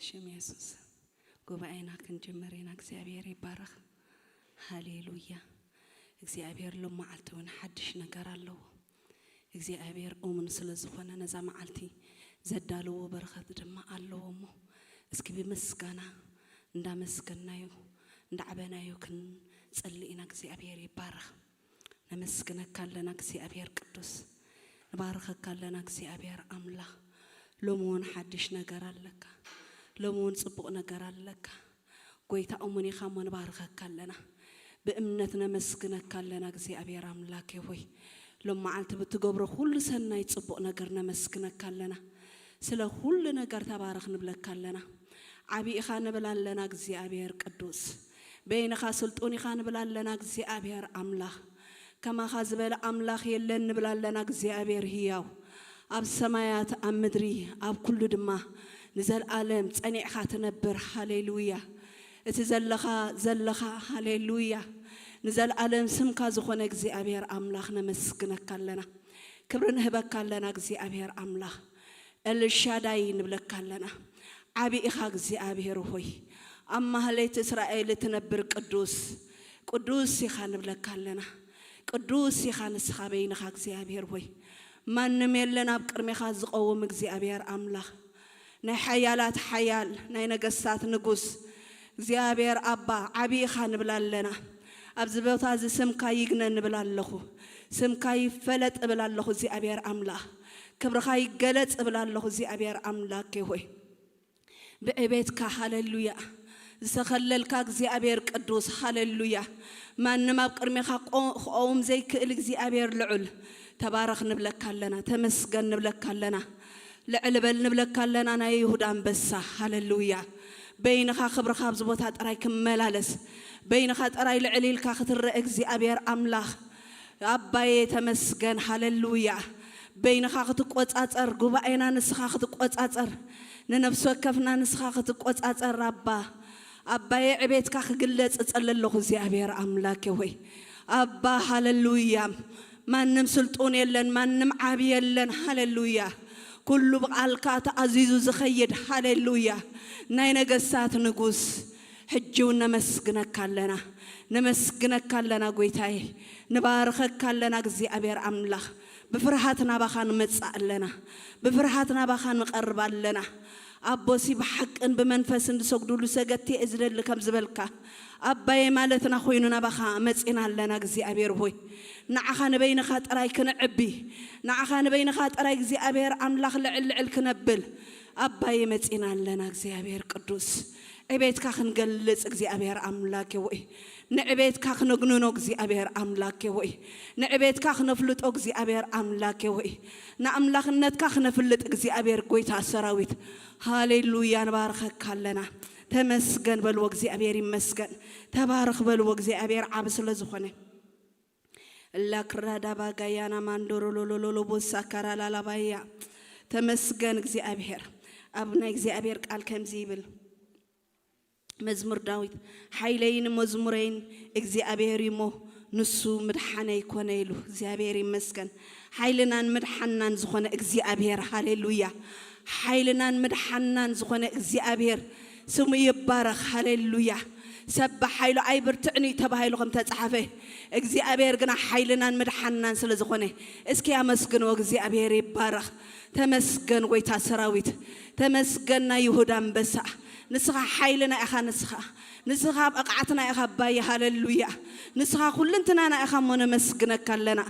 ሽም የሱስ ጉባኤና ክንጅምር ኢና። እግዚኣብሔር ይባረኽ። ሃሌሉያ። እግዚኣብሔር ሎም መዓልቲ እውን ሓድሽ ነገር ኣለዎ። እግዚኣብሔር እሙን ስለ ዝኾነ ነዛ መዓልቲ ዘዳለዎ በረኸት ድማ ኣለዎ እሞ እስኪ ብምስጋና እንዳመስገናዩ እንዳዕበናዩ ክንጸሊ ኢና። እግዚኣብሔር ይባረኽ። ነመስግነካ ኣለና እግዚኣብሔር ቅዱስ፣ ንባርኸካ ኣለና እግዚኣብሔር ኣምላኽ። ሎሚ እውን ሓድሽ ነገር ኣለካ። ሎሚ እውን ጽቡቕ ነገር ኣለካ። ጎይታ እሙን ኢኻ እሞ ንባርኸካ ኣለና። ብእምነት ነመስግነካ ኣለና እግዚኣብሔር ኣምላኬ ሆይ። ሎም መዓልቲ ብትገብሮ ኩሉ ሰናይ ጽቡቕ ነገር ነመስግነካ ኣለና። ስለ ኩሉ ነገር ተባረኽ ንብለካ ኣለና። ዓቢ ኢኻ ንብል ኣለና እግዚኣብሔር ቅዱስ። በይንኻ ስልጡን ኢኻ ንብል ኣለና እግዚኣብሔር ኣምላኽ። ከማኻ ዝበለ ኣምላኽ የለን ንብል ኣለና እግዚኣብሔር ህያው። ኣብ ሰማያት ኣብ ምድሪ ኣብ ኩሉ ድማ ንዘልኣለም ጸኒዕኻ ትነብር። ሃሌሉያ። እቲ ዘለኻ ዘለኻ ሃሌሉያ። ንዘልኣለም ስምካ ዝኾነ እግዚኣብሔር ኣምላኽ ነመስግነካ ኣለና። ክብሪ ንህበካ ኣለና እግዚኣብሔር ኣምላኽ። ኤልሻዳይ ንብለካ ኣለና። ዓቢ ኢኻ እግዚኣብሔር ሆይ። ኣብ ማህሌት እስራኤል እትነብር ቅዱስ፣ ቅዱስ ኢኻ ንብለካ ኣለና። ቅዱስ ኢኻ ንስኻ በይንኻ እግዚኣብሔር ሆይ። ማንም የለን ኣብ ቅድሜኻ ዝቐውም እግዚኣብሔር ኣምላኽ። ናይ ሓያላት ሓያል፣ ናይ ነገስታት ንጉስ፣ እግዚኣብሔር ኣባ ዓቢ ኢኻ ንብል ኣለና። ኣብዚ ቦታ እዚ ስምካ ይግነ ንብል ኣለኹ። ስምካ ይፈለጥ እብል ኣለኹ እግዚኣብሔር ኣምላኽ። ክብርኻ ይገለጽ እብል ኣለኹ እግዚኣብሔር ኣምላኬ ሆይ። ብዕቤትካ ሃሌሉያ። ዝተኸለልካ እግዚኣብሔር ቅዱስ ሃሌሉያ። ማንም ኣብ ቅድሜኻ ቆ-፣ ክቐውም ዘይክእል እግዚኣብሔር ልዑል። ተባረኽ ንብለካ ኣለና። ተመስገን ንብለካ ኣለና። ልዕል በል ንብለካ ኣለና ናይ ይሁዳ ኣንበሳ። ሃሌሉያ። በይንኻ ክብርኻ ኣብዚ ቦታ ጥራይ ክመላለስ። በይንኻ ጥራይ ልዕል ኢልካ ክትረአ እግዚኣብሔር ኣምላኽ። ኣባዬ ተመስገን። ሃሌሉያ። በይንኻ ክትቆጻጸር፣ ጉባኤና ንስኻ ክትቆጻጸር፣ ንነፍሲ ወከፍና ንስኻ ክትቆጻጸር ኣባ። ኣባዬ ዕቤትካ ክግለጽ እጸሊ ኣለኹ እግዚኣብሔር ኣምላኬ ሆይ። ኣባ ሃሌሉያ። ማንም ስልጡን የለን፣ ማንም ዓቢ የለን። ሃሌሉያ። ኩሉ ብቓልካ ተኣዚዙ ዝኸይድ። ሃሌሉያ። ናይ ነገስታት ንጉስ። ሕጂ እውን ነመስግነካ ኣለና። ነመስግነካ ኣለና ጎይታዬ። ንባርኸካ ኣለና እግዚኣብሔር ኣምላኽ። ብፍርሃት ናባኻ ንመጽእ ኣለና። ብፍርሃት ናባኻ ንቐርብ ኣለና። ኣቦሲ ብሓቅን ብመንፈስን ዝሰግዱሉ ሰገድቲ እየ ዝደሊ ከም ዝበልካ፣ ኣባዬ ማለትና ኮይኑ ናባኻ መጺና ኣለና እግዚኣብሔር ሆይ። ንዓኻ ንበይንኻ ጥራይ ክንዕቢ፣ ንዓኻ ንበይንኻ ጥራይ እግዚኣብሔር ኣምላኽ ልዕል ልዕል ክነብል ኣባዬ መጺና ኣለና እግዚኣብሔር ቅዱስ። ዕቤትካ ክንገልጽ እግዚኣብሔር ኣምላኬ ሆይ። ንዕቤትካ ክነግንኖ እግዚኣብሔር ኣምላኬ ሆይ። ንዕቤትካ ክነፍልጦ እግዚኣብሔር ኣምላኬ ሆይ። ንኣምላኽነትካ ክነፍልጥ እግዚኣብሔር ጎይታ ሰራዊት። ሃሌሉያ። ንባርኸካ ኣለና። ተመስገን በልዎ እግዚኣብሔር ይመስገን። ተባረኽ በልዎ እግዚኣብሔር ዓቢ ስለ ዝኾነ። እላ ክራዳ ባጋያና ማንዶሮ ሎሎሎሎ ቦሳ ካራ ላላባያ። ተመስገን እግዚኣብሔር። ኣብ ናይ እግዚኣብሔር ቃል ከምዚ ይብል። መዝሙር ዳዊት፣ ሓይለይን መዝሙረይን እግዚኣብሔር እዩ እሞ ንሱ ምድሓነይ ኮነ ኢሉ። እግዚኣብሔር ይመስገን። ሓይልናን ምድሓናን ዝኾነ እግዚኣብሔር። ሃሌሉያ። ሓይልናን ምድሓናን ዝኾነ እግዚኣብሔር ስሙ ይባረኽ። ሃሌሉያ። ሰብ ብሓይሉ ኣይብርትዕን እዩ ተባሂሉ ከም ተጻሕፈ፣ እግዚኣብሔር ግና ሓይልናን ምድሓናን ስለ ዝኾነ፣ እስኪ ኣመስግንዎ። እግዚኣብሔር ይባረኽ። ተመስገን ጎይታ ሰራዊት። ተመስገን ናይ ይሁዳ ኣንበሳ። ንስኻ ሓይልና ኢኻ። ንስኻ፣ ንስኻ ብቕዓትና ኢኻ ኣባዬ። ሃሌሉያ። ንስኻ ኩልንትናና ኢኻ እሞ ነመስግነካ ኣለና።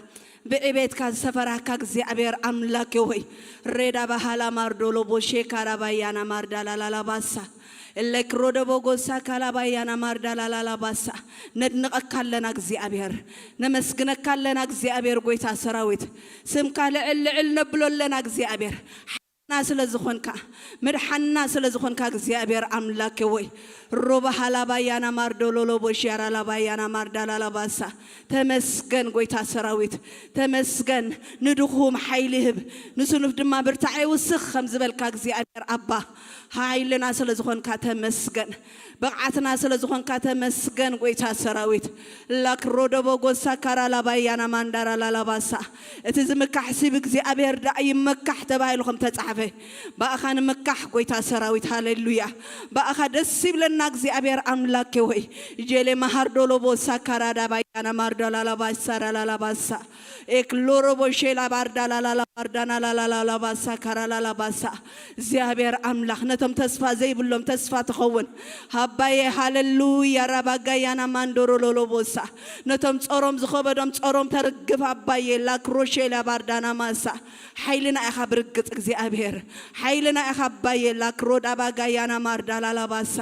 ብዕቤትካ ዝሰፈራካ እግዚኣብሔር ኣምላኬ ሆይ። ሬዳ ባሃላ ማርዶሎ ቦሼ ካራባያና ማርዳ ላላላባሳ። እለክ ሮደቦ ጎሳ ካላባያና ማርዳ ላላላባሳ። ነድንቐካ ኣለና እግዚኣብሔር። ነመስግነካ ኣለና እግዚኣብሔር ጎይታ ሰራዊት። ስምካ ልዕል ልዕል ነብሎ ኣለና እግዚኣብሔር። ሓና ስለ ዝኾንካ፣ ምድሓና ስለ ዝኾንካ እግዚኣብሔር ኣምላኬ ወይ። ሮባ ሃላባያና ማርዶሎሎ ቦሽያራ ላባያና ማርዳ ላላባሳ። ተመስገን ጎይታ ሰራዊት፣ ተመስገን። ንድኹም ሓይሊ ህብ፣ ንስኑፍ ድማ ብርታዐ ይውስኽ ከም ዝበልካ እግዚኣብሔር ኣባ፣ ሓይልና ስለ ዝኾንካ ተመስገን። ብቕዓትና ስለ ዝኾንካ ተመስገን ጎይታ ሰራዊት። ላክሮዶቦ ጎሳ ካራ ላባያና ማንዳራ ላላባሳ። እቲ ዝምካሕ ሲብ እግዚኣብሔር ደኣ ይመካሕ ተባሂሉ ከም ተጻሕፈ፣ ኣፈይ። ብኣኻ ንምካሕ ጎይታ ሰራዊት፣ ሃሌሉያ። ብኣኻ ደስ ይብለና እግዚኣብሔር ኣምላኬ ወይ። ጄሌ ማሃርዶሎ ቦሳ ካራዳ ባያና ማርዶላላ ባሳ ራላላ ባሳ። ኤክሎሮ ቦሼላ ባርዳ ላላላ ባርዳና ላላላ ባሳ ካራላላ ባሳ። እግዚኣብሔር ኣምላኽ ነቶም ተስፋ ዘይብሎም ተስፋ ትኸውን። ሃባዬ ሃሌሉያ ራባጋያና ማንዶሮሎሎ ቦሳ። ነቶም ጾሮም ዝኸበዶም ጾሮም ተርግፍ ኣባዬ ላክሮሼላ ባርዳና ማሳ። ሓይልና ኢኻ ብርግጽ እግዚኣብሔር። ሓይልና ኢኻ ኣባዬ ላክሮዳ ባጋያና ማርዳ ላላ ባሳ።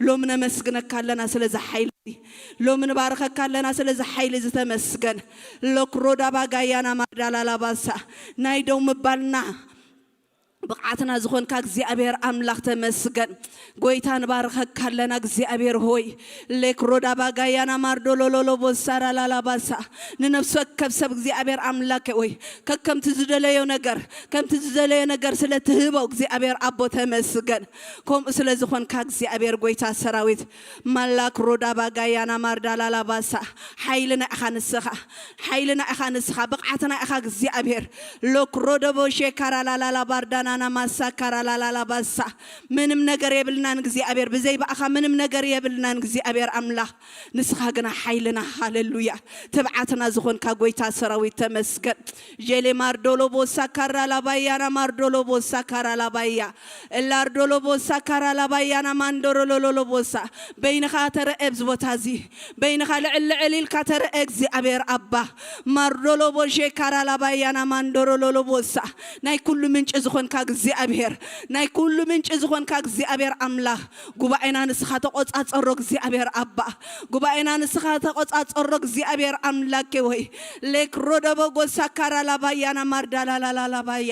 ሎም ነመስግነካ ኣለና ስለዚ ሓይሊ። ሎም ንባርኸካ ኣለና ስለዚ ሓይሊ ዝተመስገን። ሎክሮዳ ባጋያና ማርዳ ላላ ባሳ። ናይ ደው ምባልና ብቕዓትና ዝኾንካ እግዚኣብሔር ኣምላኽ ተመስገን። ጎይታ ንባርኸካ ኣለና እግዚኣብሔር ሆይ። ሌክሮዳ ባጋያና ማርዶሎሎሎ ቦሳራ ላላ ባሳ። ንነፍሲ ወከፍ ሰብ እግዚኣብሔር ኣምላክ ወይ ከከምቲ ዝደለዮ ነገር ከምቲ ዝደለዮ ነገር ስለ ትህቦ እግዚኣብሔር ኣቦ ተመስገን። ከምኡ ስለ ዝኾንካ እግዚኣብሔር ጎይታ ሰራዊት ማላክ ሮዳ ባጋያና ማርዳ ላላ ባሳ። ሓይልና ኢኻ ንስኻ። ሓይልና ኢኻ ንስኻ። ብቕዓትና ኢኻ እግዚኣብሔር። ሎክ ሮደቦ ሼካራ ላላላ ባርዳናና ማሳ ካራ ላላላ ባሳ። ምንም ነገር የብልናን እግዚኣብሔር። ብዘይ ብኣኻ ምንም ነገር የብልናን እግዚኣብሔር ኣምላኽ። ንስኻ ግና ሓይልና። ሃሌሉያ። ትብዓትና ዝኾንካ ጎይታ ሰራዊት ተመስገን። ጄሌ ማርዶሎ ቦሳ ካራ ላባያና ማርዶሎ ቦሳ ካራ ላባያ። እላርዶሎ ቦሳ ካራ ላባያና ማንዶሮሎሎሎ ቦሳ። በይንኻ ተረአ ኣብዚ ቦታ እዚ። በይንኻ ልዕል ልዕል ኢልካ ተረአ እግዚኣብሔር ኣባ። ማርዶሎ ቦሼ ካራ ላባያና ማንዶሮሎሎ ቦሳ። ናይ ኩሉ ምንጪ ዝኾንካ እግዚኣብሔር። ናይ ኩሉ ምንጪ ዝኾንካ እግዚኣብሔር ኣምላኽ። ጉባኤና ንስኻ ተቆጻጸሮ እግዚኣብሔር ኣባ። ጉባኤና ንስኻ ተቆጻጸሮ እግዚኣብሔር ኣምላኬ ወይ። ሌክሮደቦ ጎሳ ካራ ላባያና ማርዳ ላላላ ላባያ።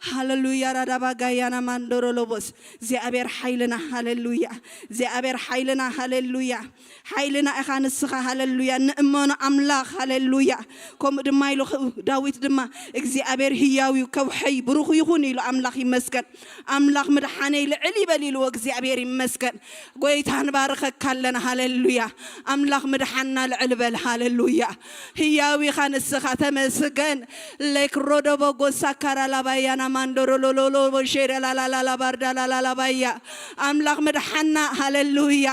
ሃሌሉያ ራዳባ ጋያና ማንዶሮ ሎቦስ። እግዚኣብሔር ሓይልና። ሃሌሉያ። እግዚኣብሔር ሓይልና። ሃሌሉያ። ሓይልና ኢኻ ንስኻ። ሃሌሉያ። ንእመኖ ኣምላኽ። ሃሌሉያ። ከምኡ ድማ ኢሉ ኽ-፣ ዳዊት ድማ እግዚኣብሔር ህያው እዩ፣ ከውሐይ ብሩኽ ይኹን ኢሉ ኣምላኽ ይመስገን። ኣምላኽ ምድሓነይ ልዕል ይበል ኢልዎ እግዚኣብሔር ይመስገን። ጎይታ ንባርኸካ ኣለና። ሃሌሉያ። ኣምላኽ ምድሓና ልዕል በል። ሃሌሉያ። ህያው ኢኻ ንስኻ ተመስገን። ሌክሮዶቦ ጎሳ ካራላባያና ማንዶሮ ሎሎሎ ቦሼዳ ላላላላ ባርዳ ላላላባያ። ኣምላኽ ምድሓና። ሃሌሉያ።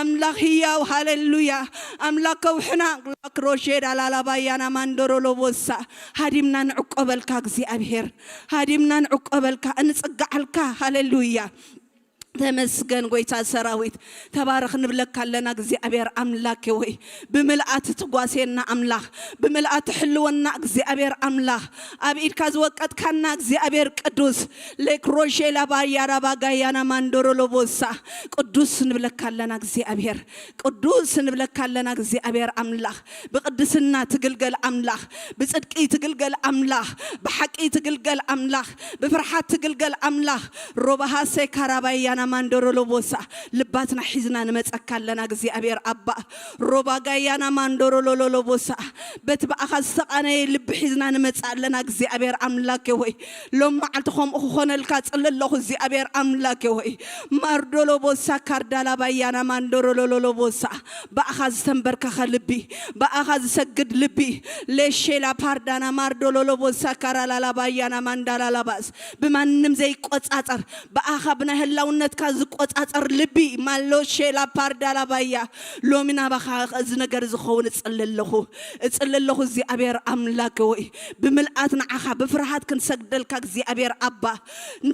ኣምላኽ ህያው። ሃሌሉያ። ኣምላኽ ከውሕና። ላክሮሼዳ ላላባያና ማንዶሮ ሎቦሳ። ሃዲምና ንዕቆበልካ እግዚኣብሔር። ሃዲምና ንዕቆበልካ፣ እንጽግዓልካ። ሃሌሉያ። ተመስገን ጎይታ ሰራዊት። ተባረኽ ንብለካ ኣለና እግዚኣብሔር ኣምላኬ ወይ። ብምልኣት ትጓሴና ኣምላኽ፣ ብምልኣት ትሕልወና እግዚኣብሔር ኣምላኽ፣ ኣብ ኢድካ ዝወቀጥካና እግዚኣብሔር ቅዱስ። ሌክሮሼ ላባያ ራባጋያና ማንዶሮ ሎቦሳ። ቅዱስ ንብለካ ኣለና እግዚኣብሔር፣ ቅዱስ ንብለካ ኣለና እግዚኣብሔር ኣምላኽ። ብቅድስና ትግልገል ኣምላኽ፣ ብጽድቂ ትግልገል ኣምላኽ፣ ብሓቂ ትግልገል ኣምላኽ፣ ብፍርሓት ትግልገል ኣምላኽ። ሮባሃሴ ካራባያና ማንዶሮ ሎቦሳ። ልባትና ሒዝና ንመጸካ ኣለና እግዚኣብሔር ኣባ። ሮባጋያና ማንዶሮ ሎሎሎቦሳ። በቲ ብኣኻ ዝተቓነየ ልቢ ሒዝና ንመጽእ ኣለና እግዚኣብሔር ኣምላኬ ሆይ። ሎም መዓልቲ ከምኡ ክኾነልካ ጽለ ኣለኹ እግዚኣብሔር ኣምላኬ ሆይ። ማርዶሎ ቦሳ ካርዳላ ባያና ማንዶሮ ሎሎሎ ቦሳ። ብኣኻ ዝተንበርከኸ ልቢ፣ ብኣኻ ዝሰግድ ልቢ። ሌሼላ ፓርዳና ማርዶሎሎ ቦሳ ካራላላ ባያና ማንዳላላ ባስ። ብማንም ዘይቆጻጸር፣ ብኣኻ ብናይ ህላውነትካ ዝቆጻጸር ልቢ። ማሎ ሼላ ፓርዳላ ባያ። ሎሚ ናባኻ እዚ ነገር ዝኸውን እጽሊ ኣለኹ። እጽሊ ኣለኹ እግዚኣብሔር ኣምላክ ሆይ። ብምልኣት ንዓኻ ብፍርሃት ክንሰግደልካ እግዚኣብሔር ኣባ።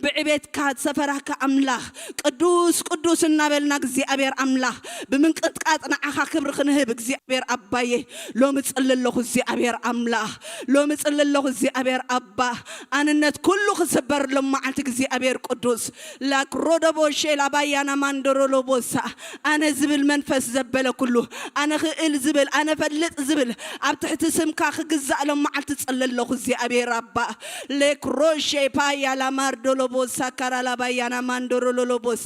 ብዕቤትካ ዝሰፈራካ ኣምላኽ። ቅዱስ ቅዱስ እናበልና እግዚኣብሔር ኣምላኽ። ብምንቅጥቃጥ ንዓኻ ክብሪ ክንህብ እግዚኣብሔር ኣባዬ። ሎሚ እጽሊ ኣለኹ እግዚኣብሔር ኣምላኽ። ሎሚ እጽሊ ኣለኹ እግዚኣብሔር ኣባ። ኣንነት ኩሉ ክስበር ሎም መዓልቲ እግዚኣብሔር ቅዱስ። ላክሮደቦ ሼላ ባያና ማንዶሮ ሎቦሳ። ኣነ ዝብል መንፈስ ዘበለ ኩሉ፣ ኣነ ክእል ዝብል፣ ኣነ ፈልጥ ዝብል፣ ኣብ ትሕቲ ስምካ ክግዛእ ሎም መዓልቲ ጽሊ ኣለኹ እግዚኣብሔር ኣባ። ሌክሮሼ ፓያ ላማርዶ ሎቦሳ ካራላ ባያና ማንዶሮ ሎሎቦስ።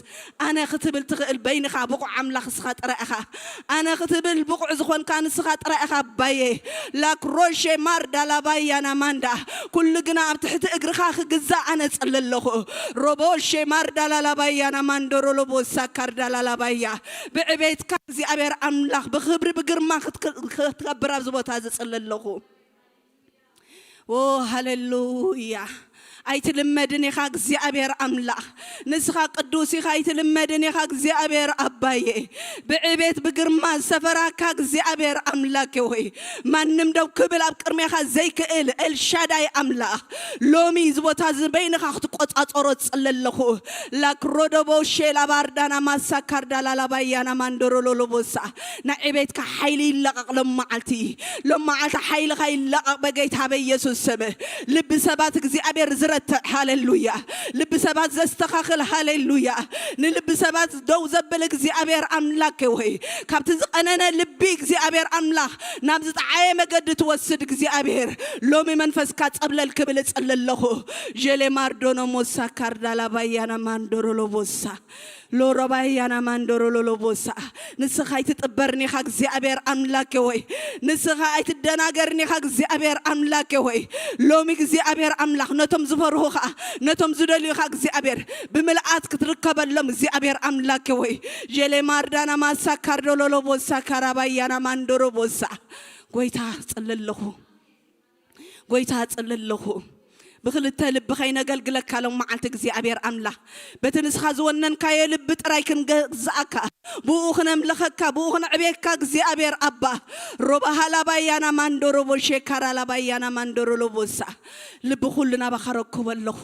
ኣነ ክትብል ትኽእል በይንኻ ብቑዕ ኣምላኽ ንስኻ ጥራይ ኢኻ። ኣነ ክትብል ብቑዕ ዝኾንካ ንስኻ ጥራይ ኢኻ ኣባዬ። ላክሮሼ ማርዳ ላባያና ማንዳ። ኩሉ ግና ኣብ ትሕቲ እግርኻ ክግዛእ ኣነ ጽሊ ኣለኹ። ሮቦሼ ማርዳ ላላባያና ማንዶሮ ሎቦሳ ካርዳ ላላባያ። ብዕቤትካ እግዚኣብሔር ኣምላኽ ብኽብሪ ብግርማ ክትክ-፣ ክትከብር ኣብዚ ቦታ እዚ ጽሊ ኣለኹ። ኦ ሃሌሉያ። ኣይትልመድን ኢኻ እግዚኣብሔር ኣምላኽ። ንስኻ ቅዱስ ኢኻ፣ ኣይትልመድን ኢኻ እግዚኣብሔር ኣባዬ። ብዕቤት ብግርማ ዝሰፈራካ እግዚኣብሔር ኣምላኬ ሆይ፣ ማንም ደው ክብል ኣብ ቅድሜኻ ዘይክእል ኤልሻዳይ ኣምላኽ፣ ሎሚ እዚ ቦታ እዚ በይንኻ ክትቆጻጸሮ ጽለ ኣለኹ። ላክሮዶቦ ሼላ ባርዳና ማሳ ካርዳ ላላባያና ማንዶሮ ሎሎቦሳ። ናይ ዕቤትካ ሓይሊ ይለቐቕ ሎም መዓልቲ። ሎም መዓልቲ ሓይልኻ ይለቐቕ በጌታ በኢየሱስ ስም። ልቢ ሰባት እግዚኣብሔር ዝረትዕ፣ ሃሌሉያ። ልቢ ሰባት ዘስተኻኽል፣ ሃሌሉያ። ንልቢ ሰባት ደው ዘብል እግዚኣብሔር ኣምላክ ወይ ካብቲ ዝቐነነ ልቢ እግዚኣብሔር ኣምላኽ ናብ ዝጠዓየ መገዲ ትወስድ እግዚኣብሔር ሎሚ መንፈስካ ጸብለል ክብል እጽሊ ኣለኹ። ዤሌ ማርዶኖ ሞሳ ካርዳላ ባያና ማንዶሮሎ ቦሳ። ሎሮባያና ማንዶሮሎሎቦሳ። ንስኻ ኣይትጥበርን ኢኻ እግዚኣብሔር ኣምላኬ ሆይ። ንስኻ ኣይትደናገርን ኢኻ እግዚኣብሔር ኣምላኬ ሆይ። ሎሚ እግዚኣብሔር ኣምላኽ ነቶም ዝፈርሁኻ፣ ነቶም ዝደልዩኻ እግዚኣብሔር ብምልኣት ክትርከበሎም እግዚኣብሔር ኣምላኬ ሆይ። ጀሌ ማርዳና ማሳ ካርዶሎሎቦሳ ካራባያና ማንዶሮቦሳ። ጎይታ ጽሊ ኣለኹ። ጎይታ ጽሊ ኣለኹ። ብኽልተ ልቢ ከይነገልግለካ ሎም መዓልቲ እግዚኣብሔር ኣምላኽ። በቲ ንስኻ ዝወነንካዮ ልቢ ጥራይ ክንገዝኣካ፣ ብኡ ክነምልኸካ፣ ብኡ ክነዕብየካ እግዚኣብሔር ኣባ። ሮባ ሃላባያና ማንዶሮቦ ሼካራ ላባያና ማንዶሮሎቦሳ። ልቢ ኩሉ ናባኻ ረክቦ ኣለኹ።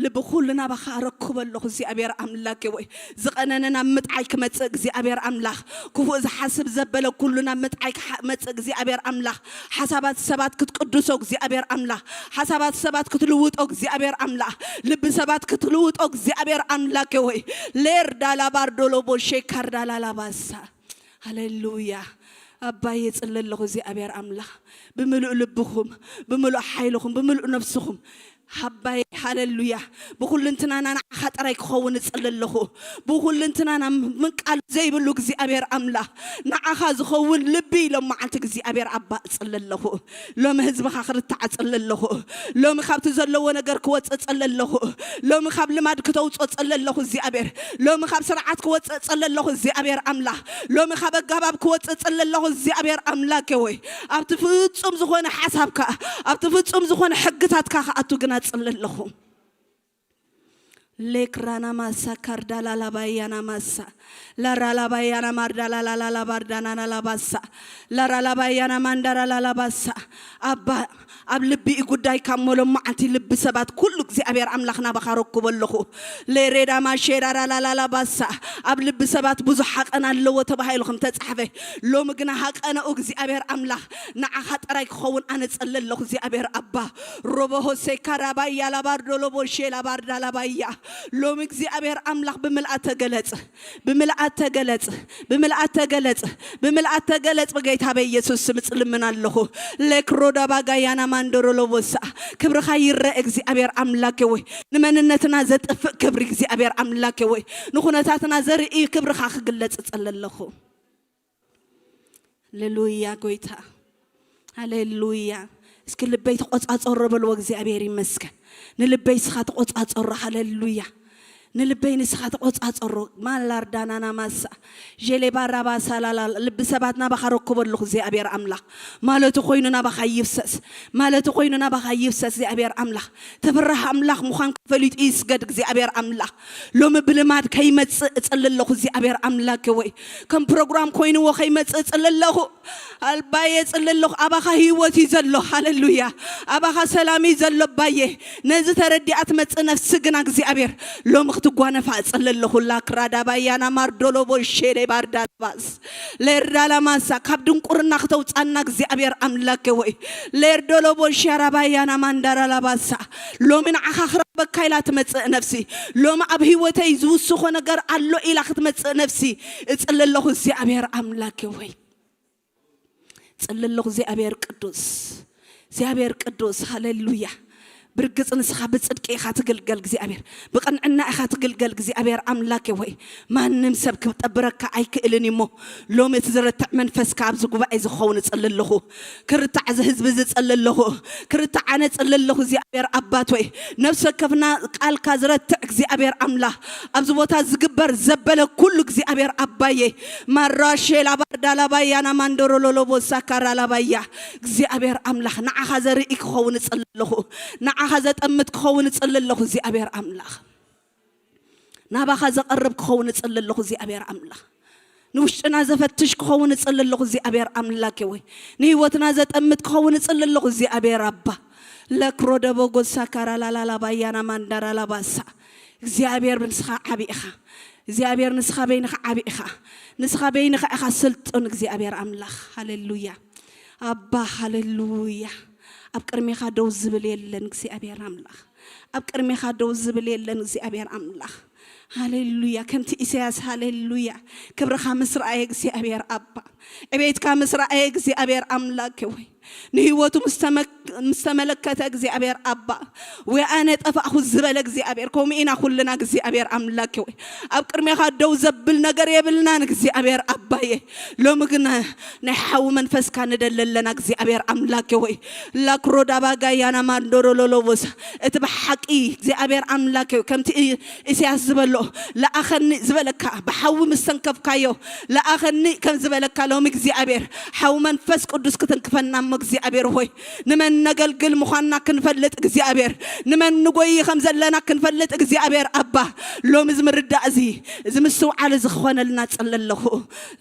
ልቢ ኩሉ ናባኻ ረክቦ ኣለኹ እግዚኣብሔር ኣምላኬ ወይ። ዝቐነነ ናብ ምጥዓይ ክመጽእ እግዚኣብሔር ኣምላኽ። ክፉእ ዝሓስብ ዘበለ ኩሉ ናብ ምጥዓይ ክመጽእ እግዚኣብሔር ኣምላኽ። ሓሳባት ሰባት ክትቅድሶ እግዚኣብሔር ኣምላኽ። ሓሳባት ሰባት ክትልውጦ እግዚኣብሔር ኣምላኽ። ልቢ ሰባት ክትልውጦ እግዚኣብሔር ኣምላኬ ወይ። ሌር ዳላባር ዶሎቦ ሼካር ዳላላባሳ። ሃሌሉያ። ኣባዬ ጽሊ ኣለኹ እግዚኣብሔር ኣምላኽ። ብምሉእ ልብኹም፣ ብምሉእ ሓይልኹም፣ ብምሉእ ነፍስኹም ሃባይ፣ ሃሌሉያ። ብኹልንትናና ንዓኻ ጥራይ ክኸውን እጽሊ ኣለኹ። ብኹልንትናና ምንቃል ዘይብሉ እግዚኣብሔር ኣምላኽ፣ ንዓኻ ዝኸውን ልቢ ኢሎም መዓልቲ እግዚኣብሔር ኣባ እጽሊ ኣለኹ። ሎሚ ህዝብኻ ክርታዕ እጽሊ ኣለኹ። ሎሚ ካብቲ ዘለዎ ነገር ክወጽእ እጽሊ ኣለኹ። ሎሚ ካብ ልማድ ክተውጽኦ እጽሊ ኣለኹ እግዚኣብሔር። ሎሚ ካብ ስርዓት ክወጽእ እጽሊ ኣለኹ እግዚኣብሔር ኣምላኽ። ሎሚ ካብ ኣጋባብ ክወጽእ እጽሊ ኣለኹ እግዚኣብሔር ኣምላኬ ወይ። ኣብቲ ፍጹም ዝኾነ ሓሳብካ፣ ኣብቲ ፍጹም ዝኾነ ሕግታትካ ክኣቱ ግና እጽሊ ኣለኹ። ሌክራና ማሳ ካርዳላ ላባያና ማሳ ላራላባያና ማርዳላላላ ባርዳናና ላባሳ ላራላባያና ማንዳራላላባሳ። ኣባ ኣብ ልቢ እዩ ጉዳይ ካብ መሎም መዓልቲ ልቢ ሰባት ኩሉ እግዚኣብሔር ኣምላኽ ናባኻ ረክቦ ኣለኹ። ሌሬዳ ማሼራራላላላባሳ። ኣብ ልቢ ሰባት ብዙሕ ሃቐን ኣለዎ ተባሂሉ ከም ተጻሕፈ፣ ሎሚ ግና ሃቐነኡ እግዚኣብሔር ኣምላኽ ንዓኻ ጥራይ ክኸውን ኣነ ጸሊ ኣለኹ እግዚኣብሔር ኣባ። ሮቦ ሆሴ ካራባያ ላባርዶ ሎቦሼ ላባርዳ ላባያ። ሎሚ እግዚኣብሔር ኣምላኽ ብምልኣት ተገለጽ፣ ብምልኣት ተገለጽ፣ ብምልኣት ተገለጽ፣ ብምልኣት ተገለጽ። ብጌታ በኢየሱስ ስም ጽልምን ኣለኹ። ሌክሮዳ ባጋያና ማንዶሮ ሎቦሳ። ክብርኻ ይረአ እግዚኣብሔር ኣምላኬ ወይ። ንመንነትና ዘጥፍእ ክብሪ እግዚኣብሔር ኣምላኬ ወይ። ንኹነታትና ዘርኢ ክብርኻ ክግለጽ እጸሊ ኣለኹ። ሃሌሉያ ጎይታ፣ ሃሌሉያ። እስኪ ልበይ ተቆጻጸሮ በልዎ። እግዚኣብሔር ይመስገን። ንልበይ ስኻ ተቆጻጸሮ። ሃሌሉያ። ንልበይ ንስኻ ተቆጻጸሮ። ማላርዳናና ማሳ ዤሌ ባራባሳ ላላ። ልቢ ሰባት ናባኻ ረክቦ ኣለኹ እግዚኣብሔር ኣምላኽ። ማለቱ ኮይኑ ናባኻ ይፍሰስ፣ ማለቱ ኮይኑ ናባኻ ይፍሰስ እግዚኣብሔር ኣምላኽ። ተፈራህ ኣምላኽ ምዃንካ ፈሊጡ ይስገድ እግዚኣብሔር ኣምላኽ። ሎሚ ብልማድ ከይመጽእ እጽሊ ኣለኹ እግዚኣብሔር ኣምላኬ ወይ። ከም ፕሮግራም ኮይንዎ ከይመጽእ እጽሊ ኣለኹ። ኣባዬ እጽሊ ኣለኹ። ኣባኻ ህይወት እዩ ዘሎ። ሃሌሉያ። ኣባኻ ሰላም እዩ ዘሎ ኣባዬ። ነዚ ተረዲኣ ትመጽእ ነፍሲ ግና እግዚኣብሔር ሎሚ ክትጓነፋ እጽሊ ኣለኹ። ላክራዳ ባያና ማርዶሎቦ ሼሌ ባርዳባስ ሌርዳላ ማሳ ካብ ድንቁርና ክተውጻና እግዚኣብሔር ኣምላኬ ወይ። ሌርዶሎቦ ሻራባያና ማንዳራላባሳ። ሎሚ ንዓኻ ክረክበካ ኢላ ትመጽእ ነፍሲ። ሎሚ ኣብ ህይወተይ ዝውስኾ ነገር ኣሎ ኢላ ክትመጽእ ነፍሲ። እጽሊ ኣለኹ እግዚኣብሔር ኣምላኬ ወይ። ጽሊ ኣለኹ እግዚኣብሔር ቅዱስ፣ እግዚኣብሔር ቅዱስ። ሃሌሉያ። ብርግጽ ንስኻ ብጽድቂ ኢኻ ትግልገል እግዚኣብሔር፣ ብቕንዕና ኢኻ ትግልገል እግዚኣብሔር ኣምላኬ ወይ። ማንም ሰብ ክጠብረካ ኣይክእልን እሞ፣ ሎሚ እቲ ዝረትዕ መንፈስካ ኣብዚ ጉባኤ ዝኸውን እጽሊ ኣለኹ። ክርታዕ እዚ ህዝቢ እዚ እጽሊ ኣለኹ። ክርታዕ ኣነ እጽሊ ኣለኹ እግዚኣብሔር ኣባት ወይ። ነፍሲ ወከፍና ቃልካ ዝረትዕ እግዚኣብሔር ኣምላኽ፣ ኣብዚ ቦታ ዝግበር ዘበለ ኩሉ እግዚኣብሔር ኣባዬ። ማራሼ ላባርዳ ላባያና ማንዶሮ ሎሎቦሳ ካራ ላባያ። እግዚኣብሔር ኣምላኽ ንዓኻ ዘርኢ ክኸውን እጽሊ ኣለኹ። ንዓ ናባኻ ዘጠምት ክኸውን እጽሊ ኣለኹ እግዚኣብሔር ኣምላኽ። ናባኻ ዘቐርብ ክኸውን እጽሊ ኣለኹ እግዚኣብሔር ኣምላኽ። ንውሽጥና ዘፈትሽ ክኸውን እጽሊ ኣለኹ እግዚኣብሔር ኣምላኬ ወይ። ንህይወትና ዘጠምት ክኸውን እጽሊ ኣለኹ እግዚኣብሔር ኣባ። ለክሮ ደቦ ጎሳ ካራ ላላላ ባያና ማንዳራ ላባሳ። እግዚኣብሔር ንስኻ ዓቢ ኢኻ። እግዚኣብሔር ንስኻ በይንኻ ዓቢ ኢኻ። ንስኻ በይንኻ ኢኻ ስልጡን እግዚኣብሔር ኣምላኽ። ሃሌሉያ ኣባ ሃሌሉያ። ኣብ ቅድሜኻ ደው ዝብል የለን እግዚኣብሔር ኣምላኽ። ኣብ ቅድሜኻ ደው ዝብል የለን እግዚኣብሔር ኣምላኽ። ሃሌሉያ። ከምቲ ኢሳያስ ሃሌሉያ። ክብርኻ ምስ ረኣየ እግዚኣብሔር ኣባ፣ ዕቤትካ ምስ ረኣየ እግዚኣብሔር ኣምላኬ ወይ፣ ንህይወቱ ምስ ተመክ-፣ ምስ ተመለከተ እግዚኣብሔር ኣባ፣ ወይ ኣነ ጠፋእኹ ዝበለ እግዚኣብሔር፣ ከምኡ ኢና ኩልና እግዚኣብሔር ኣምላኬ ወይ። ኣብ ቅድሜኻ ደው ዘብል ነገር የብልናን እግዚኣብሔር ኣባየ። ሎሚ ግን ናይ ሓዊ መንፈስካ ንደሊ ኣለና እግዚኣብሔር ኣምላኬ ወይ። ላክሮ ዳባጋያና ማንዶሮ ሎሎቦሳ። እቲ ብሓቂ እግዚኣብሔር ኣምላኬ ወይ፣ ከምቲ ኢ-፣ ኢሳያስ ዝበሎ፣ ለኣኸኒ ዝበለካ ብሓዊ ምስ ተንከፍካዮ፣ ለኣኸኒ ከም ዝበለካ ሎሚ እግዚኣብሔር ሓዊ መንፈስ ቅዱስ ክትንክፈና እሞ እግዚኣብሔር ሆይ፣ ንመን ነገልግል ምዃንና ክንፈልጥ እግዚኣብሔር፣ ንመን ንጎይ ከም ዘለና ክንፈልጥ እግዚኣብሔር ኣባ፣ ሎሚ እዚ ምርዳእ እዚ፣ እዚ ምስትውዓል እዚ ክኾነልና ጽለ ኣለኹ።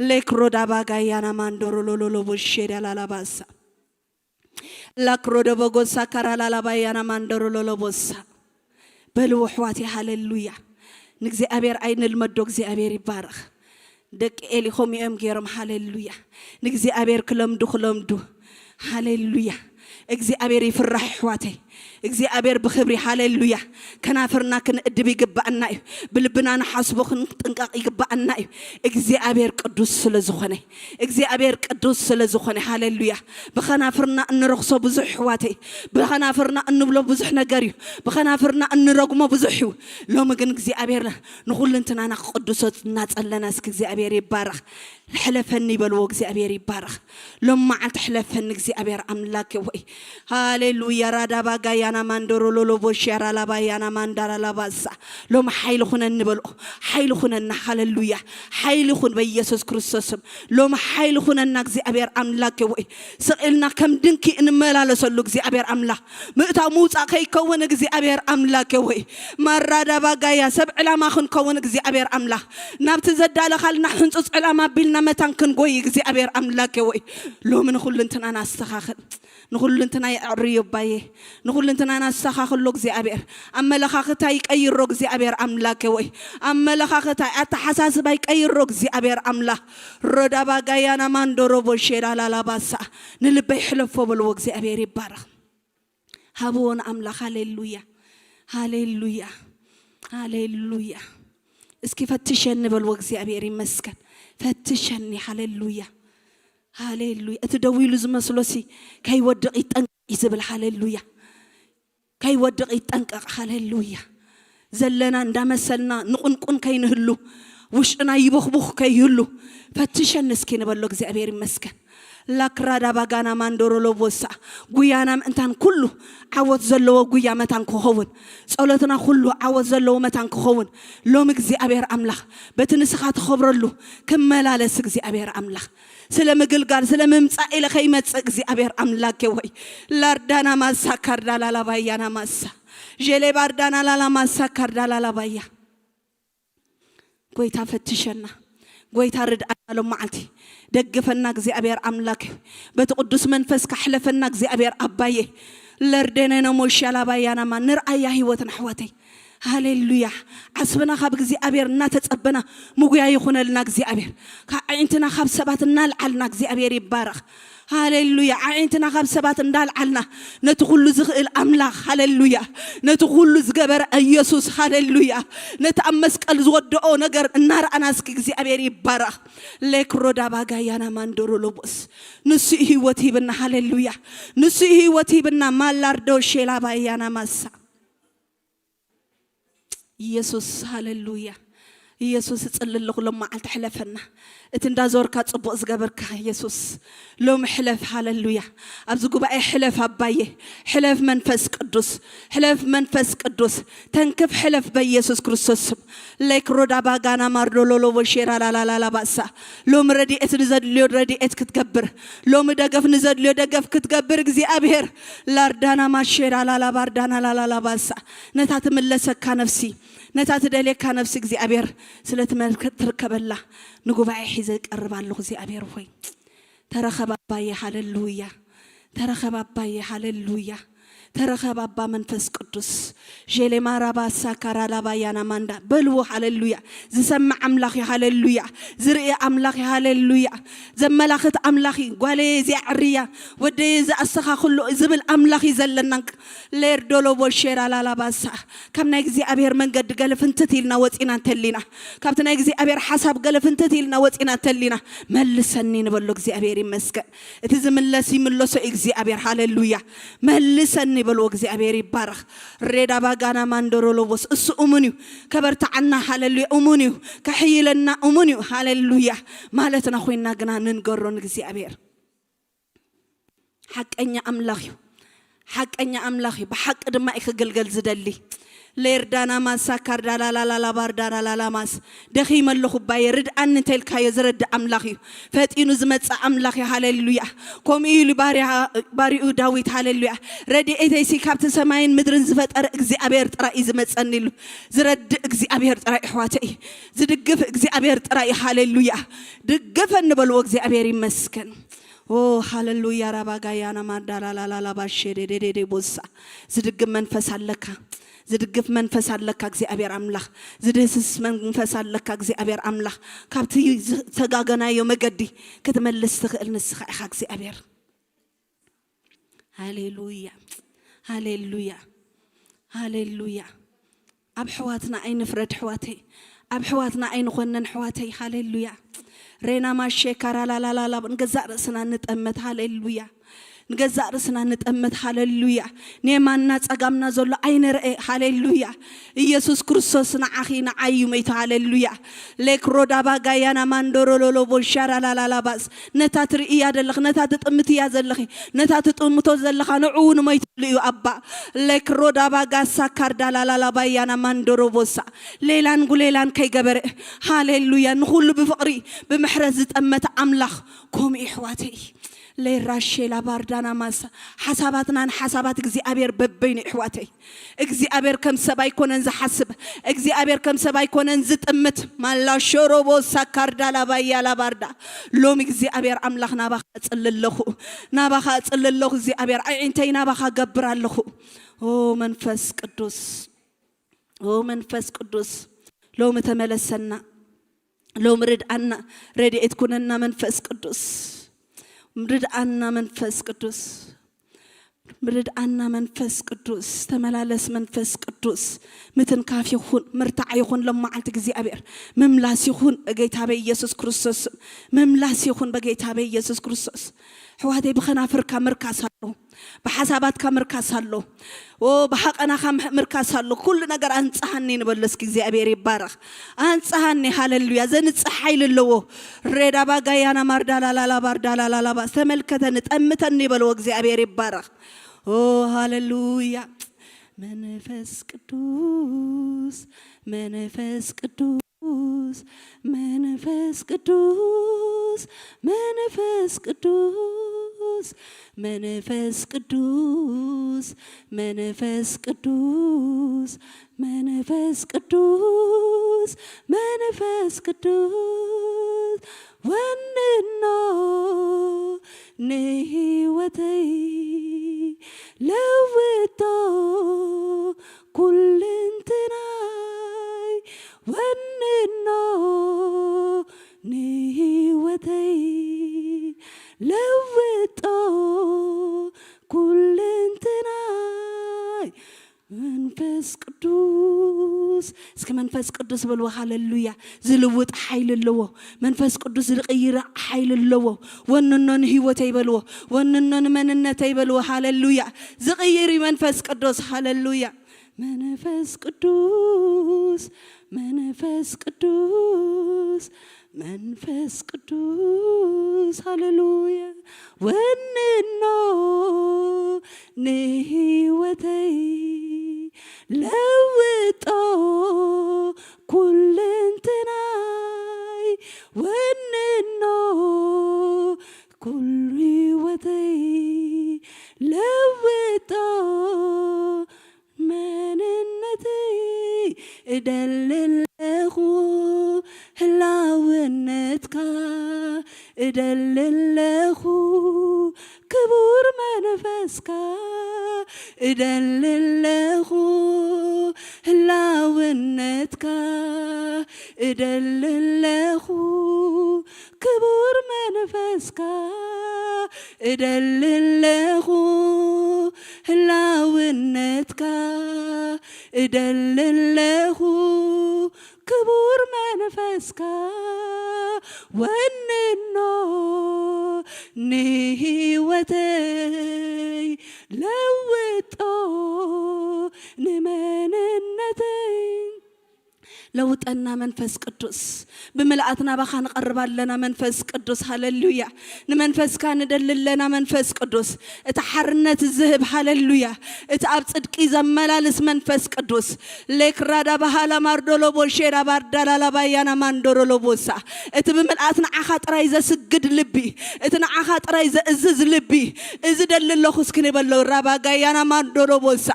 ሌክሮ ዳባጋያና ማንዶሮ ሎሎሎቦ ሼዳ ላላባሳ። ላክሮ ደቦ ጎሳ ካራ ላላባያና ማንዶሮ ሎሎቦሳ። በልዎ ኣሕዋተይ፣ ሃሌሉያ። ንእግዚኣብሔር ኣይንልመዶ፣ እግዚኣብሔር ይባረኽ። ደቂ ኤሊ ከምኡ እዮም ገይሮም፣ ሃሌሉያ። ንእግዚኣብሔር ክለምዱ፣ ክለምዱ፣ ሃሌሉያ። እግዚኣብሔር ይፍራሕ ኣሕዋተይ። እግዚኣብሔር ብኽብሪ፣ ሃሌሉያ። ከናፍርና ክንእድብ ይግባኣና እዩ። ብልብና ንሓስቦ ክንጥንቀቕ ይግባኣና እዩ። እግዚኣብሔር ቅዱስ ስለ ዝኾነ፣ እግዚኣብሔር ቅዱስ ስለ ዝኾነ፣ ሃሌሉያ። ብኸናፍርና እንረኽሶ ብዙሕ ኣሕዋተይ፣ ብኸናፍርና እንብሎ ብዙሕ ነገር እዩ። ብኸናፍርና እንረግሞ ብዙሕ እዩ። ሎሚ ግን እግዚኣብሔር ንኹልንትናና ክቅድሶ እናጸለና፣ እስኪ እግዚኣብሔር ይባረኽ። ሕለፈኒ በልዎ፣ እግዚኣብሔር ይባረኽ። ሎም መዓልቲ ሕለፈኒ እግዚኣብሔር ኣምላኬ ወይ። ሃሌሉያ። ራዳባ ጋያና ማንዶሮ ሎሎ ቦሽያራ ላባያና ማንዳራ ላባሳ። ሎም ሓይሊ ኩነኒ በልኦ። ሓይሊ ኩነና። ሃሌሉያ። ሓይሊ ኩን በኢየሱስ ክርስቶስ ስም። ሎም ሓይሊ ኩነና እግዚኣብሔር ኣምላኬ ወይ። ስቕ ኢልና ከም ድንኪ እንመላለሰሉ እግዚኣብሔር ኣምላኽ። ምእታው ምውጻእ ከይከውን እግዚኣብሔር ኣምላኬ ወይ። ማራዳባ ጋያ ሰብ ዕላማ ክንከውን እግዚኣብሔር ኣምላኽ። ናብቲ ዘዳለኻልና ሕንጹጽ ዕላማ ኣቢልና መታን ክንጎይ እግዚኣብሔር ኣምላኬ ወይ። ሎሚ ንኹልንትናና ኣስተኻኽል። ንኹልንትናይ ኣዕርዮ ኣባዬ። ንኹልንትናና ኣስተኻኽሎ እግዚኣብሔር። ኣመለኻኽታይ ቀይሮ እግዚኣብሔር ኣምላኬ ወይ። ኣመለኻኽታይ ኣተሓሳስባይ ቀይሮ እግዚኣብሔር ኣምላኽ። ሮዳባ ጋያና ማንዶሮ ቦሼዳ ላላባሳ። ንልበይ ሕለፎ በልዎ እግዚኣብሔር ይባረኽ። ሃብዎ ንኣምላኽ። ሃሌሉያ። ሃሌሉያ። ሃሌሉያ። እስኪ ፈትሸኒ በልዎ እግዚኣብሔር ይመስገን። ፈትሸኒ። ሃሌሉያ። ሃሌሉያ። እቲ ደው ኢሉ ዝመስሎሲ ከይወድቕ ይጠንቀቕ እዩ ዝብል። ሃሌሉያ። ከይወድቕ ይጠንቀቕ። ሃሌሉያ። ዘለና እንዳመሰልና ንቑንቁን ከይንህሉ፣ ውሽጥና ይበኽቡኽ ከይህሉ ፈትሸኒ እስኪ ንበሎ። እግዚኣብሔር ይመስገን። ላክራዳ ባጋና ማንዶሮ ሎቦሳ። ጉያና ምእንታን ኩሉ ዓወት ዘለዎ ጉያ መታን ክኸውን፣ ጸሎትና ኩሉ ዓወት ዘለዎ መታን ክኸውን ሎም እግዚኣብሔር ኣምላኽ በቲ ንስኻ ትኸብረሉ ክመላለስ እግዚኣብሔር ኣምላኽ ስለ ምግልጋል ስለ ምምጻእ ኢለ ከይመጽእ እግዚኣብሔር ኣምላኬ ወይ። ላርዳና ማሳ ካርዳ ላላባያና ማሳ ዤሌ ባርዳና ላላ ማሳ ካርዳ ላላባያ። ጎይታ ፈትሸና። ጎይታ ርድኣና ሎም መዓልቲ። ደግፈና እግዚኣብሔር ኣምላክ። በቲ ቅዱስ መንፈስካ ሕለፈና እግዚኣብሔር ኣባዬ። ለርደነ ነሞሻ ላባያናማ ንርኣያ ህይወትና ኣሕዋተይ። ሃሌሉያ። ዓስብና ካብ እግዚኣብሔር እናተጸበና ምጉያ ይኹነልና እግዚኣብሔር። ካብ ኣዒንትና ካብ ሰባት እናልዓልና እግዚኣብሔር ይባረኽ። ሃሌሉያ። ኣዒንትና ካብ ሰባት እንዳልዓልና ነቲ ኩሉ ዝኽእል ኣምላኽ፣ ሃሌሉያ፣ ነቲ ኩሉ ዝገበረ ኢየሱስ፣ ሃሌሉያ፣ ነቲ ኣብ መስቀል ዝወደኦ ነገር እናረኣና እስኪ እግዚኣብሔር ይባረኽ። ሌክሮ ዳባጋያና ማንዶሮ ሎቦስ። ንሱ እዩ ህይወት ሂብና። ሃሌሉያ። ንሱ እዩ ህይወት ሂብና። ማላርዶ ሼላ ባያና ማሳ። ኢየሱስ፣ ሃሌሉያ። ኢየሱስ እጽሊ ኣለኹ ሎም መዓልቲ ሕለፈና። እቲ እንዳዞርካ ጽቡቕ ዝገበርካ ኢየሱስ ሎም ሕለፍ። ሃሌሉያ። ኣብዚ ጉባኤ ሕለፍ ኣባየ፣ ሕለፍ መንፈስ ቅዱስ፣ ሕለፍ መንፈስ ቅዱስ፣ ተንክፍ ሕለፍ በኢየሱስ ክርስቶስ ስም። ሌክ ሮዳ ባጋና ማርዶ ሎሎ ቦሼራ ላላላላ ባሳ። ሎም ረድኤት ንዘድልዮ ረድኤት ክትገብር፣ ሎም ደገፍ ንዘድልዮ ደገፍ ክትገብር እግዚኣብሔር ላርዳና ማሼራ ላላ ባርዳና ላላላ ባሳ። ነታ ትምለሰካ ነፍሲ ነታ ትደልየካ ነፍሲ እግዚኣብሔር ስለ ትመልክ-፣ ትርከበላ ንጉባኤ ሒዘ ቀርብ ኣለኹ። እግዚኣብሔር ሆይ ተረኸብ ኣባየ፣ ሃሌሉያ። ተረኸብ ኣባየ፣ ሃሌሉያ። ተረኸብ ኣባ መንፈስ ቅዱስ። ዤሌማራባ ሳካራላባያና ማንዳ በልዎ፣ ሃሌሉያ። ዝሰምዕ ኣምላኽ እዩ፣ ሃሌሉያ። ዝርኢ ኣምላኽ እዩ፣ ሃሌሉያ። ዘመላኽት ኣምላኽ እዩ። ጓለየ እዚኣ ዕርያ፣ ወደየ እዚ ኣስተኻኽሎ ዝብል ኣምላኽ እዩ ዘለና። ሌርዶሎ ቦሼራ ላላባሳ። ካብ ናይ እግዚኣብሔር መንገዲ ገለ ፍንትት ኢልና ወፂና እንተሊና፣ ካብቲ ናይ እግዚኣብሔር ሓሳብ ገለ ፍንትት ኢልና ወፂና እንተሊና፣ መልሰኒ ንበሎ። እግዚኣብሔር ይመስገን። እቲ ዝምለስ ይምለሶ እዩ እግዚኣብሔር። ሃሌሉያ። መልሰኒ በልዎ። እግዚኣብሔር ይባረኽ። ሬዳ ባጋና ማንደሮ ሎቦስ እሱ እሙን እዩ። ከበርታዓና፣ ሃሌሉያ፣ እሙን እዩ። ከሕይለና እሙን እዩ። ሃሌሉያ። ማለትና ኮይና ግና ንንገሮ ንእግዚኣብሔር። ሓቀኛ ኣምላኽ እዩ። ሓቀኛ ኣምላኽ እዩ። ብሓቂ ድማ እዩ ክግልገል ዝደሊ። ሌርዳና ማሳ ካርዳላላላላ ባርዳራላላ ማስ። ደኺመ ኣለኹ ባየ፣ ርድኣኒ እንተልካዮ ዝረድእ ኣምላኽ እዩ። ፈጢኑ ዝመጽእ ኣምላኽ እዩ። ሃሌሉያ። ከምኡ ኢሉ ባርያ-፣ ባርኡ ዳዊት፣ ሃሌሉያ፣ ረድኤተይሲ ካብቲ ሰማይን ምድርን ዝፈጠረ እግዚኣብሔር ጥራይ እዩ ዝመጸኒ ኢሉ። ዝረድእ እግዚኣብሔር ጥራይ፣ ኣሕዋተይ፣ ዝድግፍ እግዚኣብሔር ጥራይ እዩ። ሃሌሉያ። ድገፈኒ በልዎ። እግዚኣብሔር ይመስገን። ኦ ሃሌሉያ። ራባጋያና ማዳላላላላ ባሼ ዴዴዴዴ ቦሳ። ዝድግፍ መንፈስ ኣለካ። ዝድግፍ መንፈስ ኣለካ እግዚኣብሔር ኣምላኽ። ዝድህስስ መንፈስ ኣለካ እግዚኣብሔር ኣምላኽ። ካብቲ ዝተጋገናዮ መገዲ ክትመልስ ትኽእል ንስኻ ኢኻ እግዚኣብሔር። ሃሌሉያ። ሃሌሉያ። ሃሌሉያ። ኣብ ኣሕዋትና ኣይንፍረድ ኣሕዋተይ። ኣብ ኣሕዋትና ኣይንኾነን ኣሕዋተይ። ሃሌሉያ። ሬና ማሼ ካራላላላላ፣ ንገዛእ ርእስና ንጠመት። ሃሌሉያ። ንገዛእ ርእስና ንጠመት። ሃሌሉያ። ንየማንና ጸጋምና ዘሎ ኣይንርአ። ሃሌሉያ። ኢየሱስ ክርስቶስ ንዓኺ ንዓይ እዩ መይቱ። ሃሌሉያ። ሌክ ሮዳ ባጋያና ማንዶሮ ሎሎ ቦሻራ ላላላ ባስ። ነታ ትርእያ ዘለኺ፣ ነታ ትጥምትያ ዘለኺ፣ ነታ ትጥምቶ ዘለኻ ንዕኡ ንመይትሉ እዩ ኣባ። ሌክ ሮዳ ባጋሳ ካርዳ ላላላ ባያና ማንዶሮ ቦሳ። ሌላን ጉሌላን ከይገበረ። ሃሌሉያ። ንኹሉ ብፍቕሪ ብምሕረት ዝጠመተ ኣምላኽ ከምኡ ይሕዋተይ። ሌራሼላ ባርዳና ማሳ። ሓሳባትናን ሓሳባት እግዚኣብሔር በበይኑ ይሕዋተይ። እግዚኣብሔር ከም ሰብ ኣይኮነን ዝሓስብ። እግዚኣብሔር ከም ሰብ ኣይኮነን ዝጥምት። ማላ ሾሮቦ ሳካርዳ ላባያ ላባርዳ። ሎሚ እግዚኣብሔር ኣምላኽ ናባኻ እጽሊ ኣለኹ። ናባኻ እጽሊ ኣለኹ እግዚኣብሔር። ኣዒንተይ ናባኻ ገብር ኣለኹ። ኦ መንፈስ ቅዱስ። ኦ መንፈስ ቅዱስ። ሎሚ ተመለሰና። ሎሚ ርድኣና። ረድኤት ኩነና መንፈስ ቅዱስ። ርድኣና መንፈስ ቅዱስ። ርድኣና መንፈስ ቅዱስ። ተመላለስ መንፈስ ቅዱስ። ምትንካፍ ይኹን፣ ምርታዕ ይኹን፣ ሎም መዓልቲ እግዚኣብሔር ምምላስ ይኹን በጌታ በኢየሱስ ክርስቶስ። ምምላስ ይኹን በጌታ በኢየሱስ ክርስቶስ። ኣሕዋተይ ብኸናፍርካ ምርካስ ኣሎ። ብሓሳባትካ ምርካስ ኣሎ። ኦ ብሓቐናኻ ምሕ-፣ ምርካስ ኣሎ። ኩሉ ነገር ኣንጽሃኒ ንበሎ እስኪ እግዚኣብሔር ይባረኽ። ኣንጽሃኒ። ሃሌሉያ። ዘንጽህ ሓይሊ ኣለዎ። ሬዳ ባጋያና ማርዳላላላ ባርዳላላላባ። ተመልከተኒ፣ ጠምተኒ በልዎ። እግዚኣብሔር ይባረኽ። ኦ ሃሌሉያ። መንፈስ ቅዱስ፣ መንፈስ ቅዱስ፣ መንፈስ ቅዱስ፣ መንፈስ ቅዱስ፣ መንፈስ ቅዱስ፣ መንፈስ ቅዱስ፣ መንፈስ ቅዱስ፣ መንፈስ ቅዱስ፣ ወንኖ ንህይወተይ ለውጦ ኩልንትናይ፣ ወንኖ ንህይወተይ ለውጦ ኩልንትናይ። መንፈስ ቅዱስ። እስኪ መንፈስ ቅዱስ በልዎ። ሃሌሉያ። ዝልውጥ ሓይሊ ኣለዎ። መንፈስ ቅዱስ ዝቕይር ሓይሊ ኣለዎ። ወንኖ ንህይወተይ በልዎ። ወንኖ ንመንነተይ በልዎ። ሃሌሉያ። ዝቕይር እዩ መንፈስ ቅዱስ። ሃሌሉያ። መንፈስ ቅዱስ መንፈስ ቅዱስ መንፈስ ቅዱስ ሃሌሉያ ወንኖ ንህይወተይ ለውጦ ኩለንትናይ ወንኖ ኩሉ ህይወተይ ለውጦ መንነተይ እደሊ ኣለኹ ህላውነትካ እደሊ ኣለኹ ክቡር መንፈስካ እደሊ ኣለኹ ህላውነትካ እደሊ ኣለኹ ክቡር መንፈስካ እደሊ ኣለኹ ህላውነትካ እደሊ ኣለኹ ክቡር መንፈስካ ወንኖ ንህይወተይ ለውጦ ንመንነተይ ለውጠና መንፈስ ቅዱስ ብምልኣት ናባኻ ንቐርብ ኣለና መንፈስ ቅዱስ ሃሌሉያ ንመንፈስካ ንደሊ ኣለና መንፈስ ቅዱስ እቲ ሓርነት ዝህብ ሃሌሉያ እቲ ኣብ ጽድቂ ዘመላልስ መንፈስ ቅዱስ ሌክራዳ ባሃላ ማርዶሎ ቦሼዳ ባርዳላላ ባያና ማንዶሮሎ ቦሳ እቲ ብምልኣት ንዓኻ ጥራይ ዘስግድ ልቢ እቲ ንዓኻ ጥራይ ዘእዝዝ ልቢ እዚ ደሊ ኣለኹ እስኪ ንበሎ ራባ ጋያና ማንዶሎ ቦሳ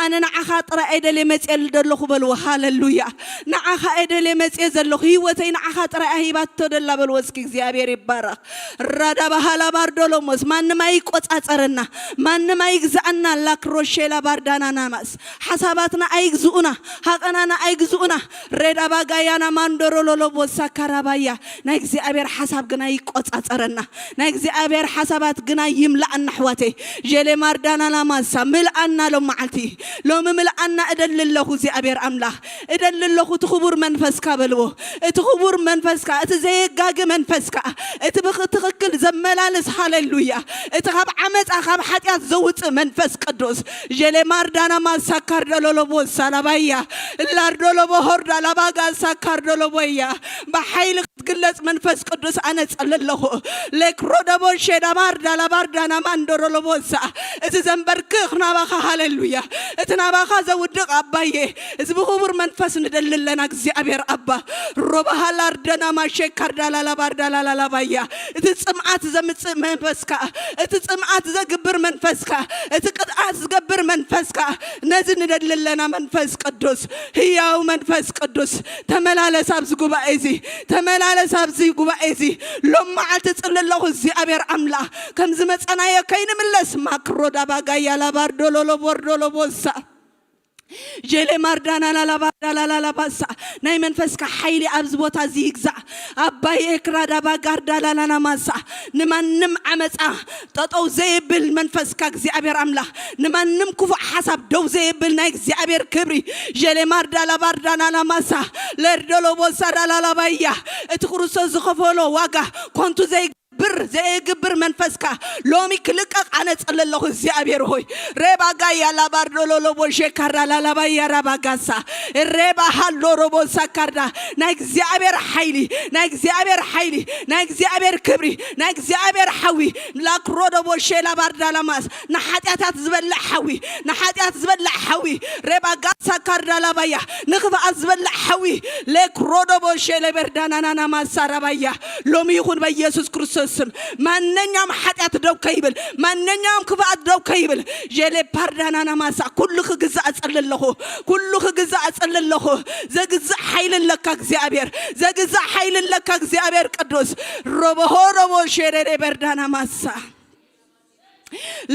ኣነ ንዓኻ ጥራይ እየ ደልየ መፅየ ደለኹ በልዎ ሃሌሉያ ንዓኻ እየ ደልየ መፅየ ዘለኹ ህይወተይ ንዓኻ ጥራይ ኣሂባቶ ደላ በልዎ እስኪ እግዚኣብሔር ይባረኽ ራዳ ባሃላ ባርዶሎሞስ ማንም ኣይቆፃፀረና ማንም ኣይግዛኣና ላክሮሼላ ባርዳናናማስ ሓሳባትና ኣይግዝኡና ሃቐናና ኣይግዝኡና ሬዳ ባጋያና ማንዶሮሎሎቦሳ ካራባያ ናይ እግዚኣብሔር ሓሳብ ግና ይቆፃፀረና ናይ እግዚኣብሔር ሓሳባት ግና ይምልኣና ኣሕዋተይ ጀሌ ማርዳናና ማሳ ምልኣና ሎም መዓልቲ ሎሚ ምልኣና እደሊ ኣለኹ እግዚኣብሔር ኣምላኽ እደሊ ኣለኹ እቲ ክቡር መንፈስካ በልዎ እቲ ክቡር መንፈስካ እቲ ዘየጋጊ መንፈስካ እቲ ብትኽክል ዘመላልስ ሃሌሉያ እቲ ካብ ዓመፃ ካብ ሓጢኣት ዘውፅእ መንፈስ ቅዱስ ጀሌ ማርዳና ማሳ ካርደሎሎቦ ሳላባያ ላርዶሎቦ ሆርዳ ላባጋ ሳካርዶሎቦያ ብሓይሊ ክትግለጽ መንፈስ ቅዱስ ኣነ ጸሊ ኣለኹ ሌክሮደቦ ሼዳባርዳ ላባርዳና ማንዶሮሎቦሳ እቲ ዘንበርክኽ ናባኻ ሃሌሉያ እቲ ናባኻ ዘውድቕ ኣባዬ እዚ ብኽቡር መንፈስ ንደሊ ኣለና እግዚኣብሔር ኣባ ሮባሃላርደና ማሼካርዳላላባርዳላላባያ እቲ ጽምኣት ዘምጽእ መንፈስካ እቲ ጽምኣት ዘግብር መንፈስካ እቲ ቅጥኣት ዝገብር መንፈስካ ነዚ ንደሊ ኣለና መንፈስ ቅዱስ ህያው መንፈስ ቅዱስ ተመላለስ ኣብዚ ጉባኤ እዚ ተመላለስ ኣብዚ ጉባኤ እዚ ሎም መዓልቲ ጽሊ ኣለኹ እግዚኣብሔር ኣምላኽ ከም ዝመጸናዮ ከይንምለስ ማክሮ ዳባጋያ ላባርዶሎሎቦርዶሎቦሳ ጀሌ ማርዳና ላላባርዳ ላላላባሳ ናይ መንፈስካ ሓይሊ ኣብዚ ቦታ እዚ ይግዛእ ኣባይ ኤክራዳ ባጋርዳ ላላና ማሳ ንማንም ዓመፃ ጠጠው ዘይብል መንፈስካ እግዚኣብሔር ኣምላኽ ንማንም ክፉእ ሓሳብ ደው ዘይብል ናይ እግዚኣብሔር ክብሪ ጀሌ ማርዳ ላባርዳ ናና ማሳ ለርደሎ ቦሳ ዳላላባያ እቲ ክርስቶስ ዝኸፈሎ ዋጋ ኮንቱ ዘይ ብር ዘየግብር መንፈስካ ሎሚ ክልቀቕ ኣነ ጸሊ ኣለኹ እግዚኣብሔር ሆይ ሬባ ጋያ ላባርዶሎሎቦ ሼካራ ላላባያ ራባጋሳ ሬባ ሃሎሮቦ ሳካርዳ ናይ እግዚኣብሔር ሓይሊ ናይ እግዚኣብሔር ሓይሊ ናይ እግዚኣብሔር ክብሪ ናይ እግዚኣብሔር ሓዊ ላክሮዶቦ ሼላባርዳ ላማስ ንሓጢኣታት ዝበልዕ ሓዊ ንሓጢኣት ዝበልዕ ሓዊ ሬባ ጋሳ ካርዳ ላባያ ንኽፍኣት ዝበልዕ ሓዊ ሌክሮዶቦ ሼለቤርዳናናና ማሳራባያ ሎሚ ይኹን በኢየሱስ ክርስቶስ ስም ማንኛውም ሓጢኣት ደው ከይብል ማንኛውም ክፍኣት ደው ከይብል ጀሌ ፓርዳናና ማሳ ኩሉ ክግዛእ እጸሊ ኣለኹ ኩሉ ክግዛእ እጸሊ ኣለኹ ዘግዛእ ሓይሊ ኣለካ እግዚኣብሔር ዘግዛእ ሓይሊ ኣለካ እግዚኣብሔር ቅዱስ ሮቦሆ ሮቦ ሼሬሬ በርዳና ማሳ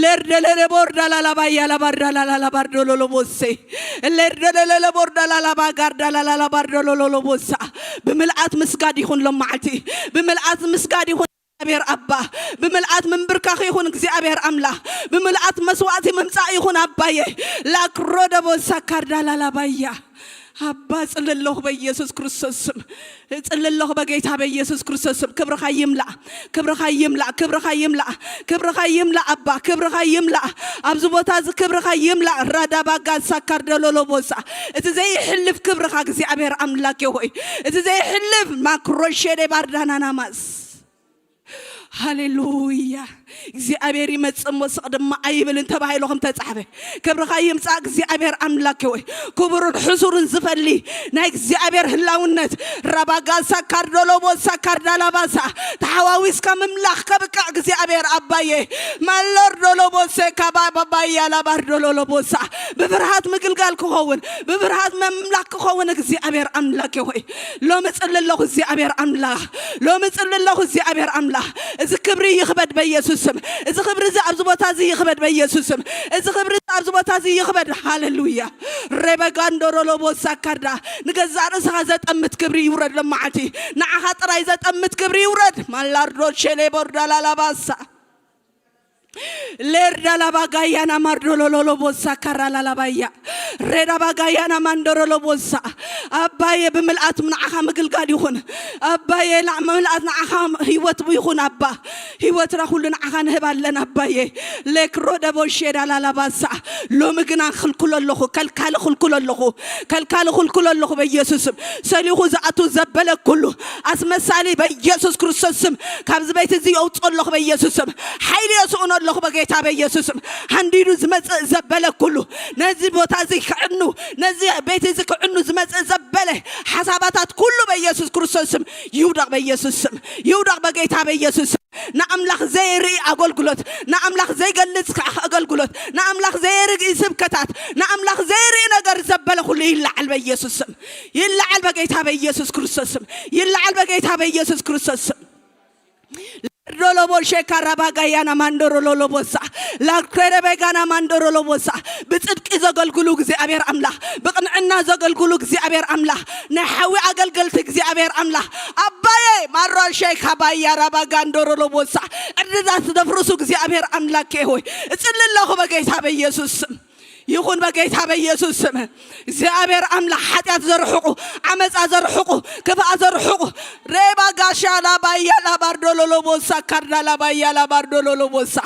ሌርደለለ ቦርዳ ላላባያ ላባርዳ ላላላባርዶ ሎሎቦሴ ሌርደለለለ ቦርዳ ላላባጋርዳ ላላላባርዶ ሎሎሎቦሳ ብምልኣት ምስጋድ ይኹን ሎም መዓልቲ ብምልኣት ምስጋድ ይኹን እግዚኣብሔር ኣባ ብምልኣት ምንብርካኽ ይኹን እግዚኣብሔር ኣምላኽ ብምልኣት መስዋዕቲ ምምፃእ ይኹን ኣባየ ላክሮደቦሳ ካርዳ ላላባያ ኣባ ጽልለኹ በኢየሱስ ክርስቶስ ስም፣ ጽልለኹ በጌታ በኢየሱስ ክርስቶስ ስም። ክብርኻ ይምላእ፣ ክብርኻ ይምላእ፣ ክብርኻ ይምላእ፣ ክብርኻ ይምላእ ኣባ፣ ክብርኻ ይምላእ። ኣብዚ ቦታ እዚ ክብርኻ ይምላእ። ራዳባጋ ሳካር ደሎሎ ቦሳ፣ እቲ ዘይሕልፍ ክብርኻ እግዚኣብሔር ኣምላኬ ሆይ፣ እቲ ዘይሕልፍ ማክሮሼዴ ባርዳናናማስ። ሃሌሉያ። እግዚኣብሔር ይመጽእ እሞ ስቕ ድማ ኣይብልን ተባሂሉ ከም ተጻሕፈ፣ ክብርኻ ይምጻእ እግዚኣብሔር ኣምላኬ ወይ። ክቡርን ሕሱርን ዝፈሊ ናይ እግዚኣብሔር ህላውነት፣ ራባጋሳ ካርዶሎቦሳ ካርዳላባሳ፣ ተሓዋዊስካ ምምላኽ ከብቅዕ እግዚኣብሔር ኣባዬ። ማሎርዶሎቦሴ ካባባባያ ላባርዶሎሎቦሳ፣ ብፍርሃት ምግልጋል ክኸውን፣ ብፍርሃት ምምላኽ ክኸውን እግዚኣብሔር ኣምላኬ ሆይ፣ ሎሚ ጽሊ ኣለኹ እግዚኣብሔር ኣምላኽ፣ ሎሚ ጽሊ ኣለኹ እግዚኣብሔር ኣምላኽ። እዚ ክብሪ ይኽበድ በኢየሱስ ስም። እዚ ክብሪ እዚ ኣብዚ ቦታ እዚ ይኽበድ በኢየሱስ ስም። እዚ ክብሪ እዚ ኣብዚ ቦታ እዚ ይኽበድ። ሃሌሉያ። ሬበጋንዶሮሎቦ ሳካርዳ፣ ንገዛእ ርእስኻ ዘጠምት ክብሪ ይውረድ ለማዓቲ። ንዓኻ ጥራይ ዘጠምት ክብሪ ይውረድ። ማላርዶ ሼሌቦርዳ ላላባሳ፣ ሌርዳ ላባጋያና ማርዶሎሎሎቦሳ ካራ ላላባያ፣ ሬዳ ባጋያና ማንዶሮሎቦሳ። ኣባዬ ብምልኣት ንዓኻ ምግልጋል ይኹን። ኣባዬ ላ-፣ ብምልኣት ንዓኻ ህይወት ይኹን ኣባ። ህይወትና ኩሉ ንዓኻ ንህብ ኣለና ኣባዬ። ሌክሮ ደቦሼዳ ላላባሳ። ሎሚ ግና ክልኩሎ ኣለኹ፣ ከልካሊ ክልኩሎ ኣለኹ፣ ከልካሊ ክልኩሎ ኣለኹ በኢየሱስ ስም። ሰሊኹ ዝኣቱ ዘበለ ኩሉ ኣስመሳሊ በኢየሱስ ክርስቶስ ስም ካብዚ ቤት እዚ የውፅኦ ኣለኹ በኢየሱስ ስም። ሓይሊ የስእኖ ኣለኹ በጌታ በኢየሱስ ስም። ሃንዲዱ ዝመፅእ ዘበለ ኩሉ ነዚ ቦታ እዚ ክዕኑ፣ ነዚ ቤት እዚ ክዕኑ ዝመፅእ ዘበለ ሓሳባታት ኩሉ በኢየሱስ ክርስቶስ ስም ይውደቕ፣ በኢየሱስ ስም ይውደቕ፣ በጌታ በኢየሱስ ስም። ንኣምላኽ ዘይርኢ ኣገልግሎት፣ ንኣምላኽ ዘይገልጽ ከ-፣ ኣገልግሎት፣ ንኣምላኽ ዘይርኢ ስብከታት፣ ንኣምላኽ ዘይርኢ ነገር ዘበለ ኩሉ ይለዓል በኢየሱስ ስም። ይለዓል በጌታ በኢየሱስ ክርስቶስ ስም። ይለዓል በጌታ በኢየሱስ ክርስቶስ ስም። ዶሎቦ ሼካራ ባጋያና ማንዶሮ ሎሎቦሳ፣ ላክሬረ ቤጋና ማንዶሮ ሎቦሳ። ብጽድቂ ዘገልግሉ እግዚኣብሔር ኣምላኽ፣ ብቕንዕና ዘገልግሉ እግዚኣብሔር ኣምላኽ፣ ናይ ሓዊ ኣገልገልቲ እግዚኣብሔር ኣምላኽ። ኣባዬ ማሮ ሼካ ባያ ራባ ጋንዶሮ ሎቦሳ። ዕርድታት ዘፍርሱ እግዚኣብሔር ኣምላኬ ሆይ፣ እጽሊ ኣለኹ በጌታ በኢየሱስ ስም። ይኹን በጌታ በኢየሱስ ስም። እግዚኣብሔር ኣምላኽ ሓጢኣት ዘርሕቑ፣ ዓመፃ ዘርሕቑ፣ ክፍኣት ዘርሕቑ፣ ሬባ ጋሻ ላባያ ላባርዶ ሎሎቦሳ ካርዳ ላባያ ላባርዶ ሎሎቦሳ።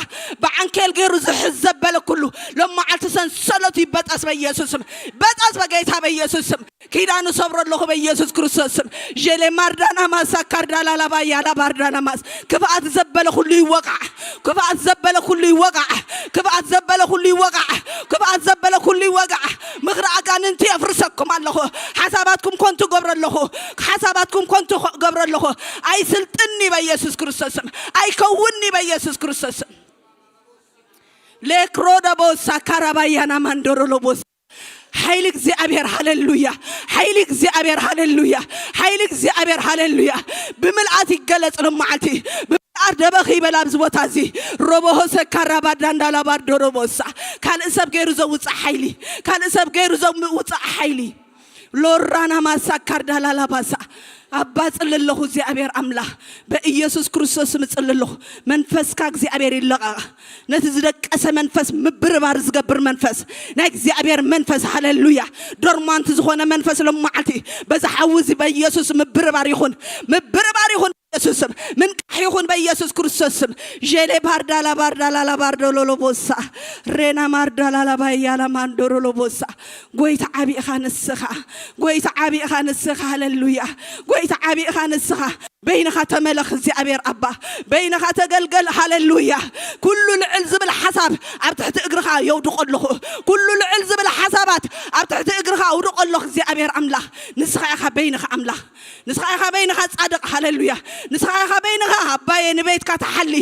ብዓንኬል ገይሩ ዝሕዝ ዘበለ ኩሉ ሎም መዓልቲ ሰንሰለቱ ይበጠስ በኢየሱስ ስም። በጠስ በጌታ በኢየሱስ ስም። ኪዳኑ ሰብሮ ኣለኹ በኢየሱስ ክርስቶስ ስም። ዤሌ ማርዳና ማሳ ካርዳ ላላባያ ላባርዳና ማስ። ክፍኣት ዘበለ ኩሉ ይወቃዕ። ክፍኣት ዘበለ ኩሉ ይወቃዕ። ክፍኣት ዘበለ ኩሉ ይወቃዕ። ክፍኣት ዘበለ ኩሉ ይወቃዕ። ምኽሪ ኣጋንንቲ የፍርሰኩም ኣለኹ። ሓሳባትኩም ኮንቱ ገብረ ኣለኹ። ሓሳባትኩም ኮንቱ ገብረ ኣለኹ። ኣይስልጥኒ በኢየሱስ ክርስቶስ ስም። ኣይከውኒ በኢየሱስ ክርስቶስ ስም። ሌክሮ ደቦሳ ካራባያና ማንዶሮ ሎቦሳ። ሓይሊ እግዚኣብሔር ሃሌሉያ። ሓይሊ እግዚኣብሔር ሃሌሉያ። ሓይሊ እግዚኣብሔር ሃሌሉያ። ብምልኣት ይገለጽ ሎም መዓልቲ። ብምልኣት ደበኽ ይበል ኣብዚ ቦታ እዚ። ሮቦሆ ሰካራባ ዳንዳላባ ዶሮቦሳ። ካልእ ሰብ ገይሩ ዘውፅእ ሓይሊ፣ ካልእ ሰብ ገይሩ ዘውፅእ ሓይሊ። ሎራና ማሳ ካርዳላላባሳ። ኣባ ጽሊ ኣለኹ እግዚኣብሔር ኣምላኽ፣ በኢየሱስ ክርስቶስ ስም እጽሊ ኣለኹ። መንፈስካ እግዚኣብሔር ይለቐቕ። ነቲ ዝደቀሰ መንፈስ ምብርባር ዝገብር መንፈስ፣ ናይ እግዚኣብሔር መንፈስ፣ ሃሌሉያ። ዶርማንት ዝኾነ መንፈስ ሎም መዓልቲ በዛ ሓዊ እዚ በኢየሱስ ምብርባር ይኹን፣ ምብርባር ይኹን በኢየሱስ ስም። ምንቃሕ ይኹን በኢየሱስ ክርስቶስ ስም። ዤሌ ባርዳላ ባርዳላላ ባርዶሎሎቦሳ፣ ሬና ማርዳላላ ባያላ ማንዶሮሎቦሳ። ጎይታ ዓቢኻ ንስኻ፣ ጎይታ ዓቢኻ ንስኻ፣ ሃሌሉያ። ጎይታ ዓቢኻ ንስኻ። በይንኻ ተመለኽ እግዚኣብሔር ኣባ፣ በይንኻ ተገልገል። ሃሌሉያ። ኩሉ ልዕል ዝብል ሓሳብ ኣብ ትሕቲ እግርኻ የውድቆ ኣለኹ። ኩሉ ልዕል ዝብል ሓሳባት ኣብ ትሕቲ እግርኻ ኣውድቆ ኣለኹ እግዚኣብሔር ኣምላኽ። ንስኻ ኢኻ በይንኻ ኣምላኽ። ንስኻ ኢኻ በይንኻ ጻድቕ። ሃሌሉያ። ንስኻ ኢኻ በይንኻ ኣባዬ ንቤትካ ተሓሊ።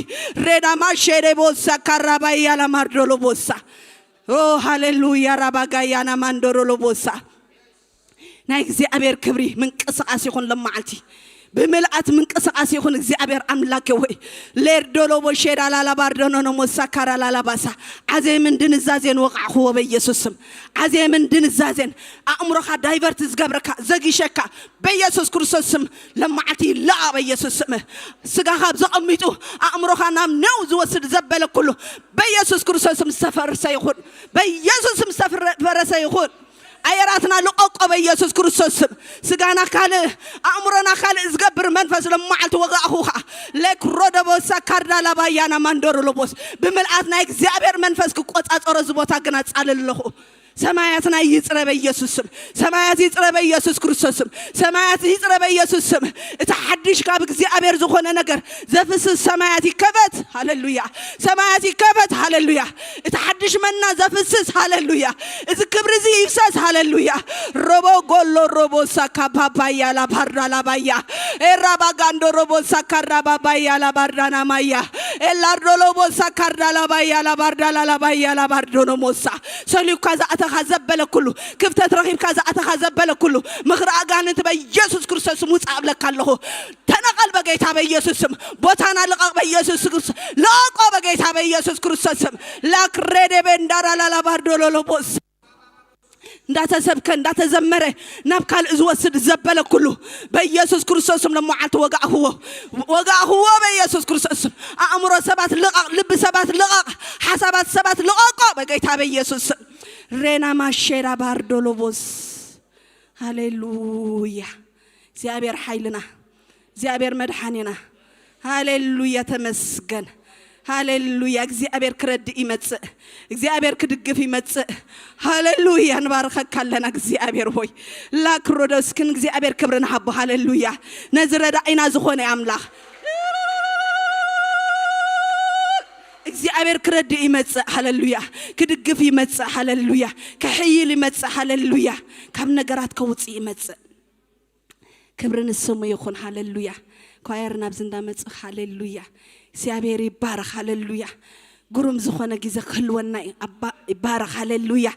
ሬዳ ማሼ ሬቦሳ ካራባያ ላማርዶሎ ቦሳ። ኦ ሃሌሉያ። ራባጋያና ማንዶሮሎ ቦሳ። ናይ እግዚኣብሔር ክብሪ ምንቅስቃስ ይኹን ለመዓልቲ። ብምልኣት ምንቅስቃስ ይኹን እግዚኣብሔር ኣምላኬ ሆይ። ሌርዶሎቦ ሼዳ ላላባርዶኖኖ ሞሳካራ ላላባሳ። ዓዜምን ድንዛዜን ወቃዕኽዎ በኢየሱስ ስም። ዓዜምን ድንዛዜን ኣእምሮኻ ዳይቨርት ዝገብረካ፣ ዘጊሸካ በኢየሱስ ክርስቶስ ስም ለመዓልቲ ይለኣ በኢየሱስ ስም። ስጋኻ ኣብ ዘቐሚጡ ኣእምሮኻ ናብ ኔው ዝወስድ ዘበለ ኩሉ በኢየሱስ ክርስቶስ ስም ዝተፈረሰ ይኹን። በኢየሱስ ስም ዝተፈረሰ ይኹን። ኣየራትና ልቐቆ በኢየሱስ ክርስቶስ ስም። ስጋና ካልእ፣ ኣእምሮና ካልእ ዝገብር መንፈስ ለመዓልቲ ወጋእኹኻ። ሌክሮደቦሳ ካርዳላባያና ማንዶሮሎቦስ። ብምልኣት ናይ እግዚኣብሔር መንፈስ ክቆጻጸሮ እዚ ቦታ ግን ኣጻልል ኣለኹ። ሰማያትና ይጽረ በኢየሱስ ስም። ሰማያት ይጽረ በኢየሱስ ክርስቶስ ስም። ሰማያት ይጽረ በኢየሱስ ስም። እቲ ሓድሽ ካብ እግዚኣብሔር ዝኾነ ነገር ዘፍስስ ሰማያት ይከፈት። ሃሌሉያ። ሰማያት ይከፈት። ሃሌሉያ። እቲ ሓድሽ መና ዘፍስስ። ሃሌሉያ። እዚ ክብሪ እዚ ይፍሰስ። ሃሌሉያ። ሮቦ ጎሎ ሮቦ ሳካ ባባያ ላባርዳ ላባያ ኤራ ባጋንዶ ሮቦ ሳካራ ባባያ ላባርዳና ማያ ኤላርዶ ሎቦ ሳካርዳ ላባያ ላባርዳ ላላባያ ላባርዶ ኖሞሳ ሰሊብካ ዝኣተኻ ዘበለ ኩሉ ክፍተት ረኺብካ ዝኣተኻ ዘበለ ኩሉ ምኽሪ ኣጋንንት በኢየሱስ ክርስቶስ ስም ውፃእ እብለካ ኣለኹ። ተነቐል በጌታ በኢየሱስ ስም። ቦታና ልቐቕ በኢየሱስ ክርስቶስ። ለቆ በጌታ በኢየሱስ ክርስቶስ ስም። ላክሬዴቤ እንዳራ ላላባርዶ ሎሎቦስ እንዳተሰብከ እንዳተዘመረ ናብ ካልእ ዝወስድ ዘበለ ኩሉ በኢየሱስ ክርስቶስ ስም ለመዓልቲ ወጋእኽዎ። ወጋእኽዎ በኢየሱስ ክርስቶስ ስም። ኣእምሮ ሰባት ልቐቕ፣ ልቢ ሰባት ልቐቕ፣ ሓሳባት ሰባት ልቐቆ በጌታ በኢየሱስ ስም። ሬና ማሼራ ባርዶሎቦስ። ሃሌሉያ። እግዚኣብሔር ሓይልና፣ እግዚኣብሔር መድሓኒና። ሃሌሉያ፣ ተመስገን። ሃሌሉያ፣ እግዚኣብሔር ክረድእ ይመጽእ፣ እግዚኣብሔር ክድግፍ ይመጽእ። ሃሌሉያ፣ ንባርኸካ ኣለና እግዚኣብሔር ሆይ። ላክሮዶስክን እግዚኣብሔር ክብሪ ንሃቦ። ሃሌሉያ፣ ነዚ ረዳኢና ዝኾነ ኣምላኽ እግዚኣብሔር ክረድእ ይመጽእ። ሃሌሉያ፣ ክድግፍ ይመጽእ። ሃሌሉያ፣ ክሕይል ይመጽእ። ሃሌሉያ፣ ካብ ነገራት ከውጽእ ይመጽእ። ክብሪ ንስሙ ይኹን። ሃሌሉያ። ኳየር ናብዚ እንዳመጽእ ሃሌሉያ። እግዚኣብሔር ይባረኽ። ሃሌሉያ። ግሩም ዝኾነ ግዜ ክህልወና እዩ። ኣባ ይባረኽ። ሃሌሉያ።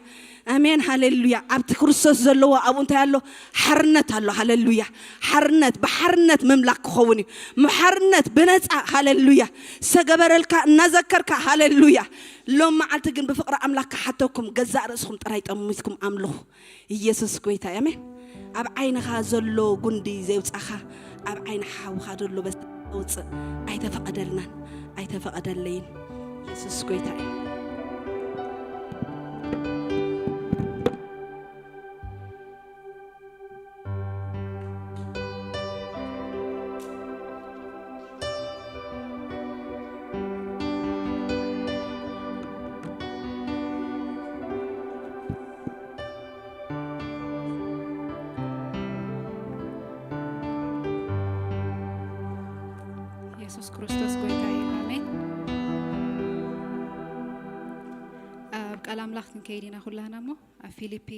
ኣሜን። ሃሌሉያ። ኣብቲ ክርስቶስ ዘለዎ ኣብኡ እንታይ ኣሎ? ሓርነት ኣሎ። ሃሌሉያ። ሓርነት፣ ብሓርነት ምምላክ ክኸውን እዩ። ብሓርነት፣ ብነጻ። ሃሌሉያ። ዝተገበረልካ እናዘከርካ። ሃሌሉያ። ሎም መዓልቲ ግን ብፍቕሪ ኣምላክ ክሓተኩም፣ ገዛእ ርእስኹም ጥራይ ጠሚትኩም ኣምልኹ። ኢየሱስ ጎይታ እዩ። ኣሜን። ኣብ ዓይንኻ ዘሎ ጉንዲ ዘውጻኻ ኣብ ዓይኒ ሓውኻ ዘሎ በስ ውጽእ። ኣይተፈቐደልናን ኣይተፈቐደለይን። ኢየሱስ ጎይታ እዩ። የሱስ ክርስቶስ ጎይታ እዩ። ኣሜን። ኣብ ቃል ኣምላኽ ክንከይድ ኢና ኩላህና እሞ ኣብ ፊልፒ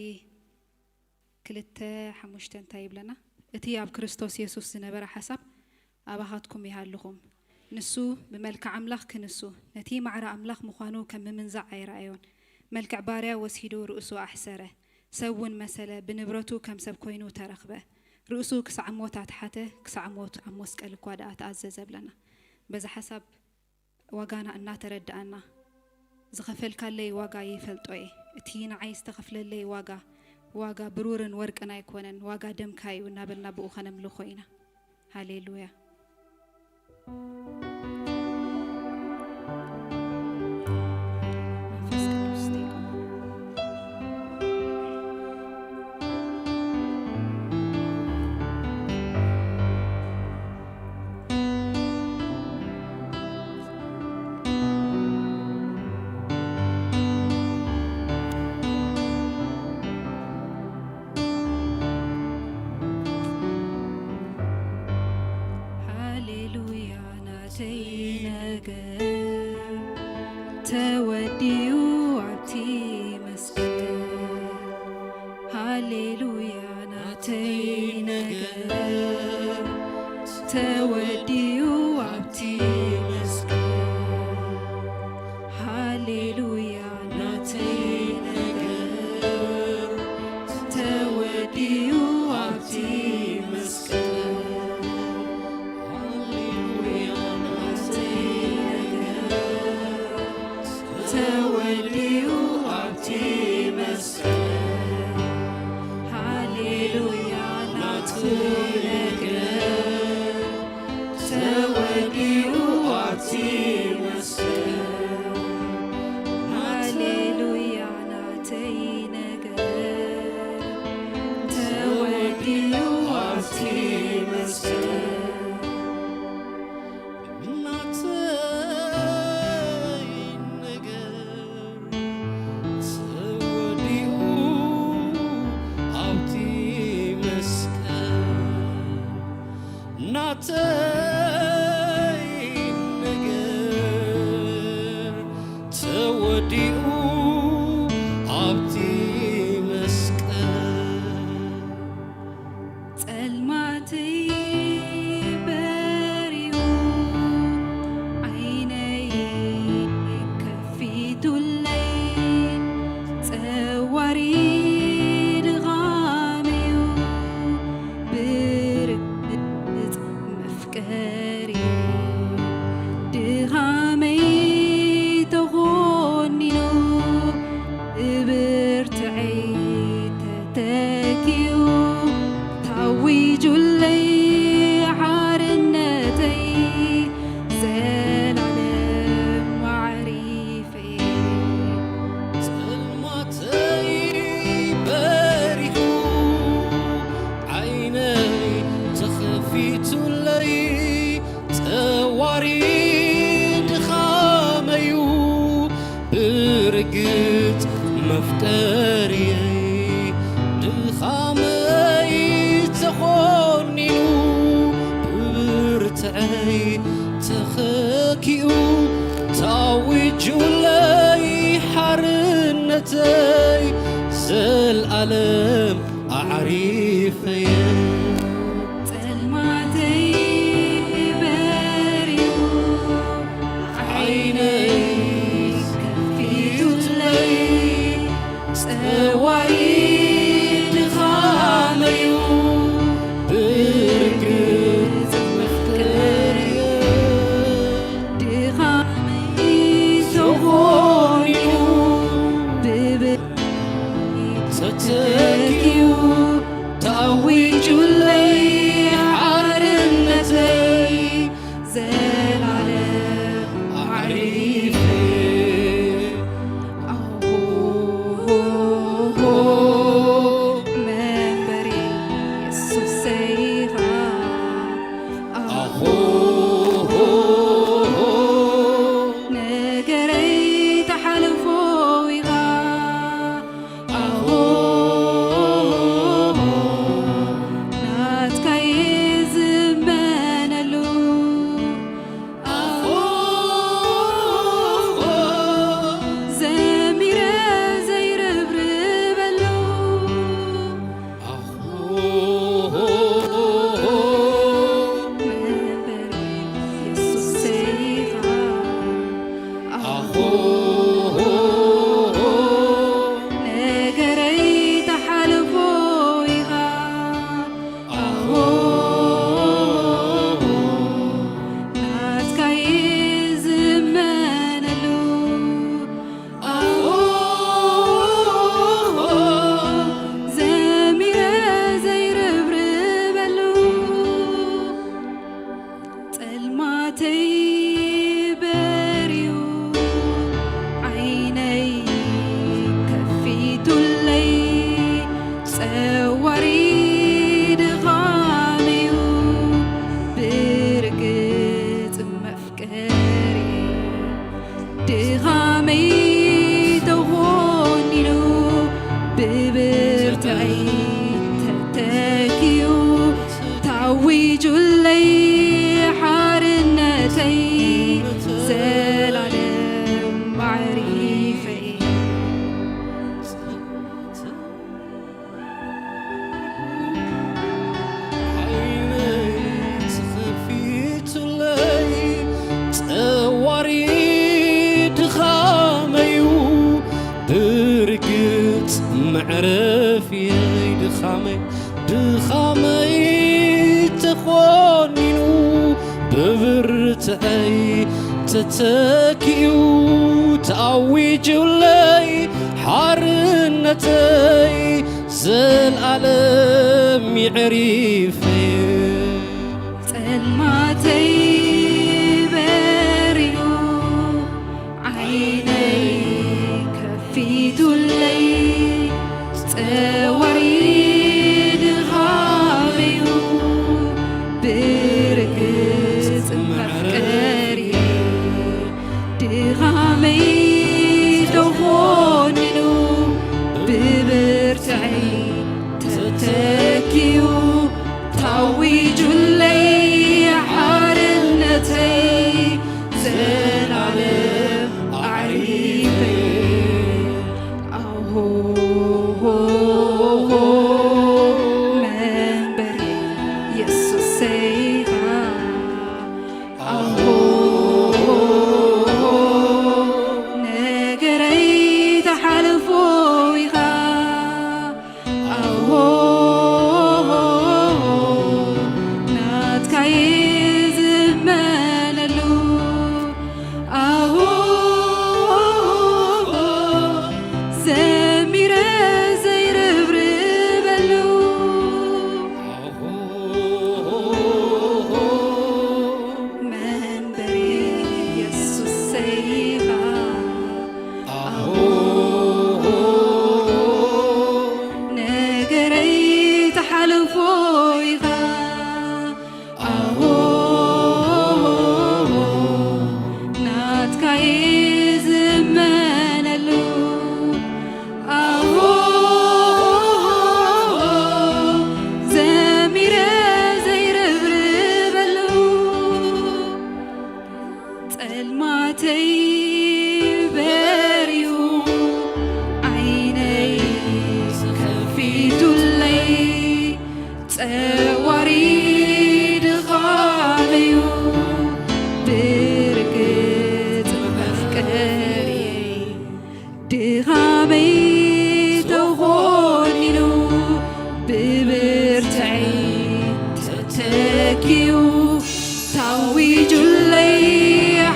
ክልተ ሓሙሽተ እንታይ ይብለና? እቲ ኣብ ክርስቶስ የሱስ ዝነበረ ሓሳብ ኣባኻትኩም ይሃልኹም። ንሱ ብመልክዕ ኣምላኽ ክንሱ ነቲ ማዕረ ኣምላኽ ምዃኑ ከም ምምንዛዕ ኣይረኣዮን። መልክዕ ባርያ ወሲዱ ርእሱ ኣሕሰረ። ሰብ እውን መሰለ፣ ብንብረቱ ከም ሰብ ኮይኑ ተረኽበ። ርእሱ ክሳዕ ሞት ኣትሓተ፣ ክሳዕ ሞት ኣብ መስቀል እኳ ደኣ ተኣዘዘ ብለና። በዚ ሓሳብ ዋጋና እናተረድኣና፣ ዝኸፈልካለይ ዋጋ ይፈልጦ እየ። እቲ ንዓይ ዝተኸፍለለይ ዋጋ፣ ዋጋ ብሩርን ወርቅን ኣይኮነን፣ ዋጋ ደምካ እዩ እናበልና ብኡ ኸነምልኾ ኢና። ሃሌሉያ። መንፈስ ቅዱስ ይኩን። ሃሌሉያ ናተይ ነገር ተወዲኡ ኣብቲ መስቀል። ሃሌሉያ ናተይ ነገር ተወዲኡ ኣብቲ መስቀል። ሃሌሉያ ናተይ ነገር ተወዲኡ ኣብቲ መስቀል። ሃሌሉያ ናተይ ነገር ተወዲኡ ኣብቲ መስቀል። ሃሌሉያ ናቱ ነገር ተወዲኡ ኣብቲ መስቀል። ሃሌሉያ ናተይ ነገር ዲኡ ኣብቲ መስቀል። ጸልማተይ በሪሁ ዓይነይ ከፊቱለይ ጸዋሪ ድኻመዩ ብርግጽ መፍቀሪ ድኻመይ ተኾኒኑ ብብርትዐይ ተተኪኡ ታዊጁለይ ሓርነተይ ዘላለም ማዕሪፈይ። ጸልማተይ በሪሁ ዓይነይ ተኸፊቱለይ ጸዋሪ ድኻመዩ ብርግጽ መፍቀሪየይ ድኻመይ ተኾኒኑ ብብርትዐይ ተኸኪኡ ታዊጁለይ ሓርነተይ ዘልኣለም ኣዕሪፈየ። ጸልማተይ በሪሁ ዓይነይ ከፊቱለይ ጸዋሪ ድኻመዩ ብርግጽ መፍቀሪ ድኻመይ ተኾኒኑ ብብ ተተኪኡ ታዊጁለይ ሓርነተይ ዘላለም ኣዕሪፈ። ኣሆ መንበሪ የሱሰይ ኢኻ። ኣሆ ነገረይ ተሓልፎ ኢኻ። ኣሆ ናትካየ ዝመነሉ ኣሆ ዘሚረ ዘይርብርበሉ ኣሆ መንበሪ የሱሰይ ኢኻ። ኣሆ ነገረይ ተሓልፎ ኢኻ። ኣሆ ናትካየ ዝመነሉ ኣሆ ዘሚረ ዘይርብርበሉ ጸልማተይ በርዩ ዓይነይ ከፊቱለይ ጸዋሪ ድኻመዩ ብርግጽ መፍቀሪ ድኻመይ ተኾኒኑ ብብርትዐይ ተተኪኡ ታዊጁለይ ሓርነተይ ዘላለም ማዕሪፈይ። ዓይነይ ተኸፊቱለይ ጸዋሪ ድኻመዩ ብርግጽ መዕረፍየይ ድኻመይ ድኻመይ ተኾኒኑ ብብርትዐይ ተተኪኡ ተኣዊጁለይ ሓርነተይ ዘልኣለም ይዕሪፈይ። ጸልማተይ በሪሁ ዓይነይ ከፊቱለይ ጸዋሪ ድኻመዩ ብርግጽ መፍቀሪ ድኻመይ ተኾኒኑ ብብርትዐይ ተተኪኡ ታዊጁለይ ሓርነተይ ዘላለም ኣዕሪፈይ። ኢኻ። ኣሆ፣ ነገረይ ተሓልፎ ኢኻ። ኣሆ፣ ናትካ እየ ዝእመነሉ። ኣሆ፣ ዘሚረ ዘይርብርበሉ። ጸልማተይ በርዩ፣ ዓይነይ ከፊቱለይ፣ ጸዋሪ ድኻመዩ ብርግጽ መፍቀሪ። ድኻመይ ተኾኒኑ ብብርትዐይ ተተኪኡ፣ ታዊጁለይ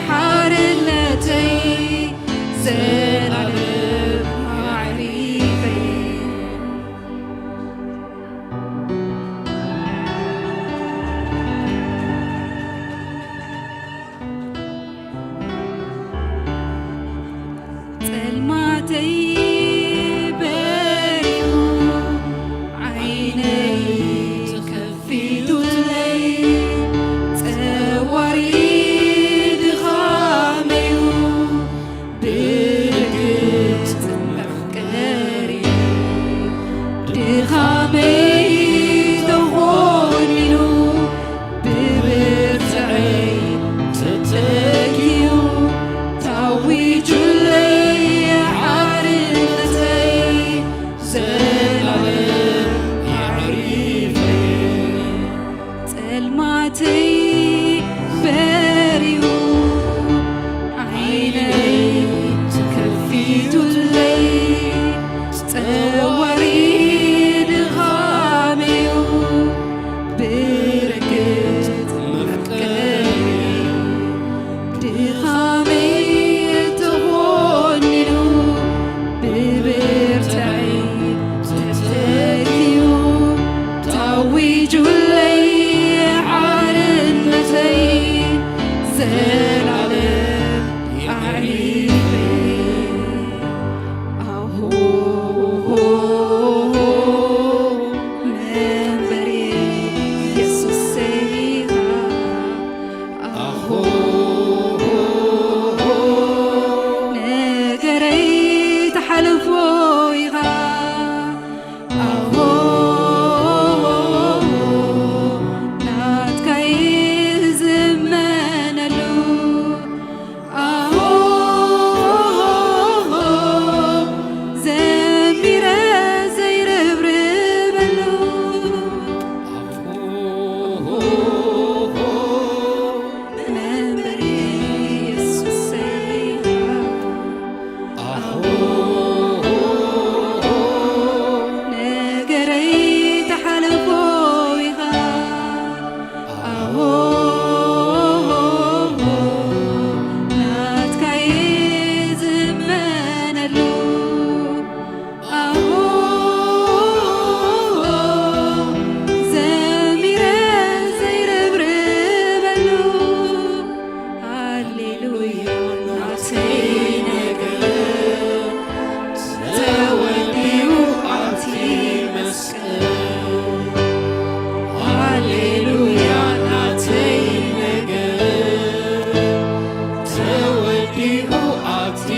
ሓርነተይ፣ ዘላለም ኣዕሪፈይ። ጸልማተይ በሪሁ፣ ዓይነይ ተኸፊቱለይ፣ ጸዋሪ ድኻመዩ፣ ብርግጽ መፍቀሪ ድኻመይ ተኾኒኑ፣ ብብርትዐይ ተተኪኡ፣ ታዊጁለይ ሓርነተይ፣ ዘላለም ኣዕሪፈይ። ጸልማተይ በሪሁ፣ ዓይነይ ተኸፊቱለይ፣ ጸዋሪ ድኻመዩ፣ ብርግጽ መፍቀሪ ድኻመይ ተኾኒኑ፣ ብብርትዐይ ተተኪኡ፣ ታዊጁለይ ሓርነተይ፣ ዘላለም ኣዕሪፈይ። ኣሆ፣ መንበሪ የሱሰይ ኢኻ። ኣሆ፣ ነገረይ ተሓልፎ ኢኻ። ኣሆ፣ ናትካ እየ ዝእመነሉ። ኣሆ፣ ዘሚረ ዘይርብርበሉ። መንበሪ የሱሰይ። ኣሆ፣ ነገረይ ተሓልፎ ኢኻ። ኣሆ፣ ናትካ እየ ዝእመነሉ። ኣሆ፣ ዘሚረ ዘይርብርበሉ። ሃሌሉያ ናተይ ነገር ተወዲኡ ኣብቲ መስቀል። ሃሌሉያ ናተይ ነገር ተወዲኡ ኣብቲ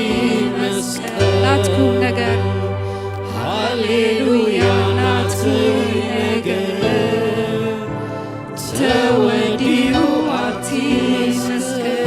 መስቀል። ናትኩም ነገር። ሃሌሉያ ናተይ ነገር ተወዲኡ ኣብቲ መስቀል።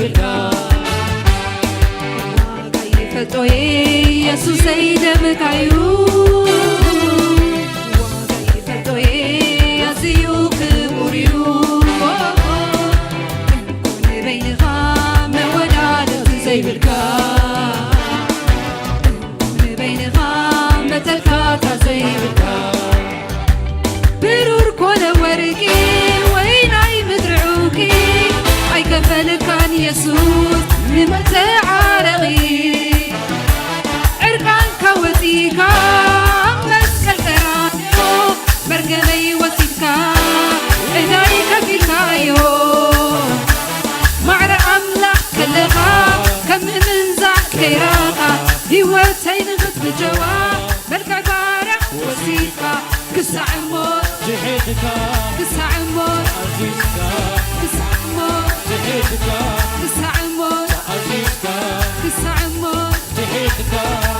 ዋጋ ይፈልጦ ኢየሱሰይ ደምካዩ። ዋጋ ይፈልጦ ኣዝዩ ክቡር እዩ። ንበይንኻ መወዳድርቲ ዘይብልካ፣ ንበይንኻ መተካእታ ዘይብልካ፣ ብሩር ኮነ ወርቂ ወይ ናይ ምድሪ ዕንቂ ኣይከፈልካን የሱስ ንመተዓረቒ። ዕርቃንካ ወጺእካ ኣብ መስቀል ቀራንዮ መርገመይ ወሲድካ ዕዳይ ከፊልካዮ። ማዕረ ኣምላኽ ከለኻ ከም ምምንዛዕ ከይራኻ ህይወተይ ንኽትብጀዋ መልክዕ ባርያ ወሲድካ ክሳዕ ሞት ድሒድካ ክሳዕ ሞት ኣዚዝካ ክሳዕ ሞት ድሒድካ ክሳዕ ሞት ኣዚዝካ ክሳዕ ሞት ድሒድካ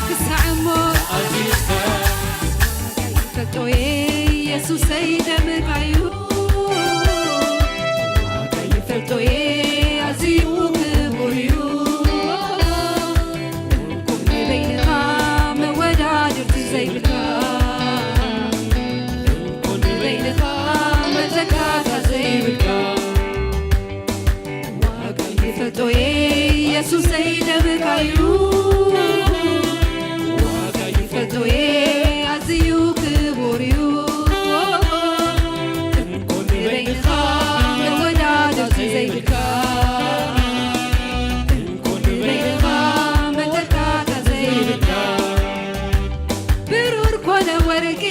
ክሳዕ ሞት ኣዚዝካ። ይፈልጦ ኢየሱሰይ ደምካዩ። ዋጋ ይፈልጦ ኣዝዩ ክቡር እዩ። ንበይንኻ መወዳድርቲ ዘይብልካ፣ ንበይንኻ መተካእታ ዘይብልካ። ዋጋ ይፈልጦ ኢየሱሰይ ደምካዩ። ዋጋ ይፈልጦ ኣዝዩ ክቡር እዩ። እንኮ ንበይንኻ መወዳድርቲ ዘይብልካ፣ እንኮ ንበይንኻ መተካእታ ዘይብልካ። ብሩር ኮነ ወርቂ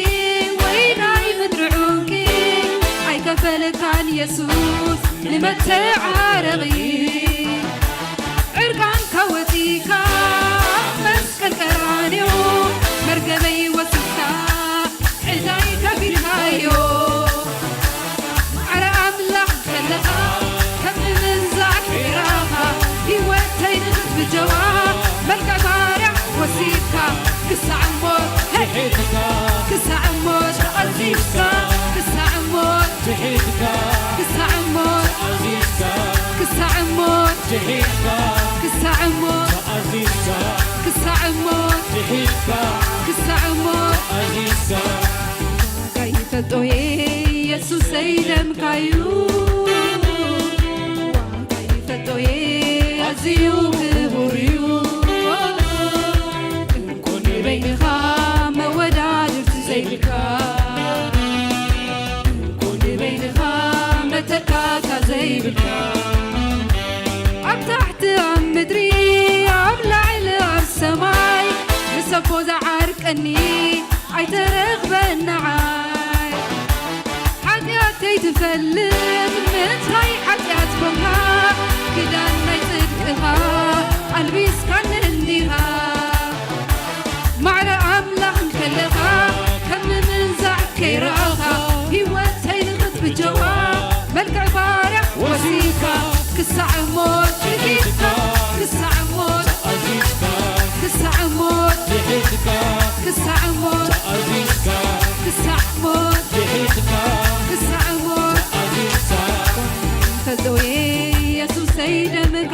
ወይ ናይ ምድሪ ዕንቂ ኣይከፈለካን የሱስ ንመተዓረቒ። ዕርቃንካ ወጺእካ ኣብ መስቀል ቀራንዮ መርገመይ ወሲድካ ዕዳይ ከፊልካዮ። ማዕረ ኣምላኽ ከለኻ ከም ምምንዛዕ ከይራኻ ህይወተይ ንኽትብጀዋ መልክዕ ባርያ ወሲድካ ክሳዕ ሞት፣ ሄ! ድሒድካ ክሳዕ ሞት ኣዚዝካ ክሳዕ ሞት ድሒድካ ክሳዕ ሞት ኣዚዝካ ክሳዕ ሞት ድሒድካ ክሳዕ ሞት ኣዚዝካ ክሳዕ ሞት ድሒድካ ክሳዕ ሞት ኣዚዝካ። ዋጋ ይፈልጦ ኢየሱሰይ ደምካዩ። ዋጋ ይፈልጦ ኣዝዩ ክቡር እዩ። እንኮ ንበይንኻ መወዳድርቲ ዘይብልካ፣ እንኮ ንበይንኻ መተካእታ ዘይብልካ። ኣብ ታሕቲ ኣብ ምድሪ ኣብ ላዕሊ ኣብ ሰማይ ንሰቦ ዝዓርቀኒ ኣይተረኽበን ንዓይ። ሓጢኣተይ ትፈልጥ ምንታይ ሓጢኣት ኮንካ፣ ክዳን ናይ ጽድቅኻ ኣልቢስካኒ እንዲኻ። ማዕረ ኣምላኽ እንከለኻ ከም ምምንዛዕ ከይረኣኻ ህይወተይ ንኽትብጀዋ መልክዕ ባርያ ወሲድካ ክሳዕ ሞት ድሒድካ ክሳዕ ሞት ኣዚዝካ ክሳዕ ሞት ድሒድካ ክሳዕ ሞት ኣዚዝካ ክሳዕ ሞት ድሒድካ ክሳዕ ሞት ኣዚዝካ። ፈልጦ የሱሰይ ደምካ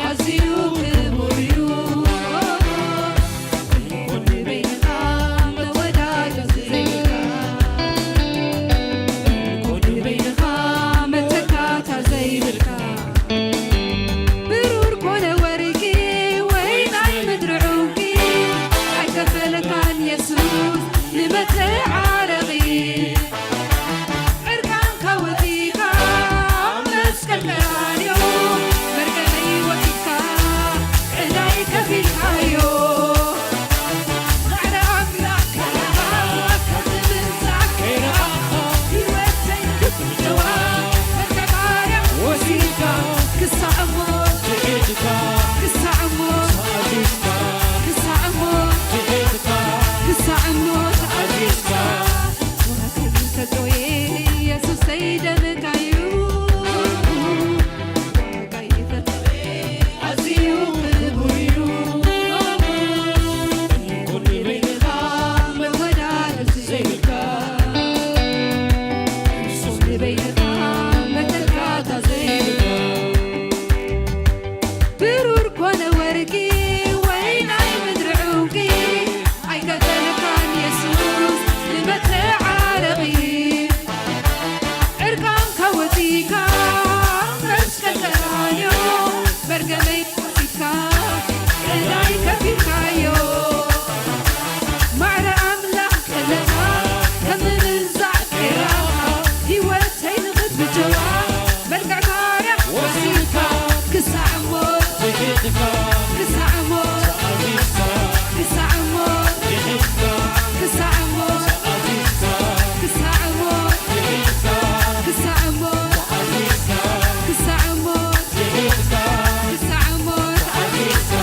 ኣዝዩ ክቡር እዩ። እንኮ ንበይንኻ መወዳድርቲ ዘይብልካ፣ እንኮ ንበይንኻ መተካእታ ዘይብልካ፣ ብሩር ኮነ ወርቂ ወይ ናይ ምድሪ ዕንቂ፣ ኣይከፈለካን የሱስ ንመተዓረቒ። ዕርቃንካ ወጺእካ ኣብ መስቀል ቀራንዮ፣ መርገመይ ወሲድካ ዕዳይ ከፊልካዮ። ማዕረ ኣምላኽ ከለኻ ከም ምንጻግ ከይረኣኻ፣ ህይወተይ ክትምንጭዋ፣ መርገም ማርያም ወሲድካ፣ ክሳዕ ሞት ትሒዝካ፣ ክሳዕ ሞት ተኣዚዝካ፣ ክሳዕ ሞት ትሒዝካ፣ ክሳዕ ሞት ተኣዚዝካ። ዋጋ ይፈልጦ እየ የሱሰይ ደምካዩ፣ ዋጋ ይፈልጦ እየ ኣዝዩ ክቡር እዩ። ኩሉ በይንኻ መወዳድርቲ ዘይብልካ፣ ኩሉ በይንኻ መተካእታ ዘይብልካ። ብሩር ኮነ ወርቂ ወይ ናይ ምድሪ ዕንቂ፣ ኣይከፈልካን የሱስ ንመተዓረቒ። ዕርቃንካ ወጺእካ መስቀል ቀራንዮ፣ መርገመይ ወሲድካ ዕዳይ ከፊልካዮ። ማዕረ ኣምላኽ ከለኻ ከም ምንዛዕ ከይረኣኻ፣ ህይወተይ ንኽትምንጭዋ፣ መልክዕ ማርያም ወሲድካ፣ ክሳዕ ሞት ትሒዝካ፣ ክሳዕ ሞት ተኣዚዝካ፣ ክሳዕ ሞት ትሒዝካ፣ ክሳዕ ሞት ተኣዚዝካ፣ ክሳዕ ሞት ትሒዝካ፣ ክሳዕ ሞት ተኣዚዝካ፣ ክሳዕ ሞት ትሒዝካ፣ ክሳዕ ሞት ተኣዚዝካ።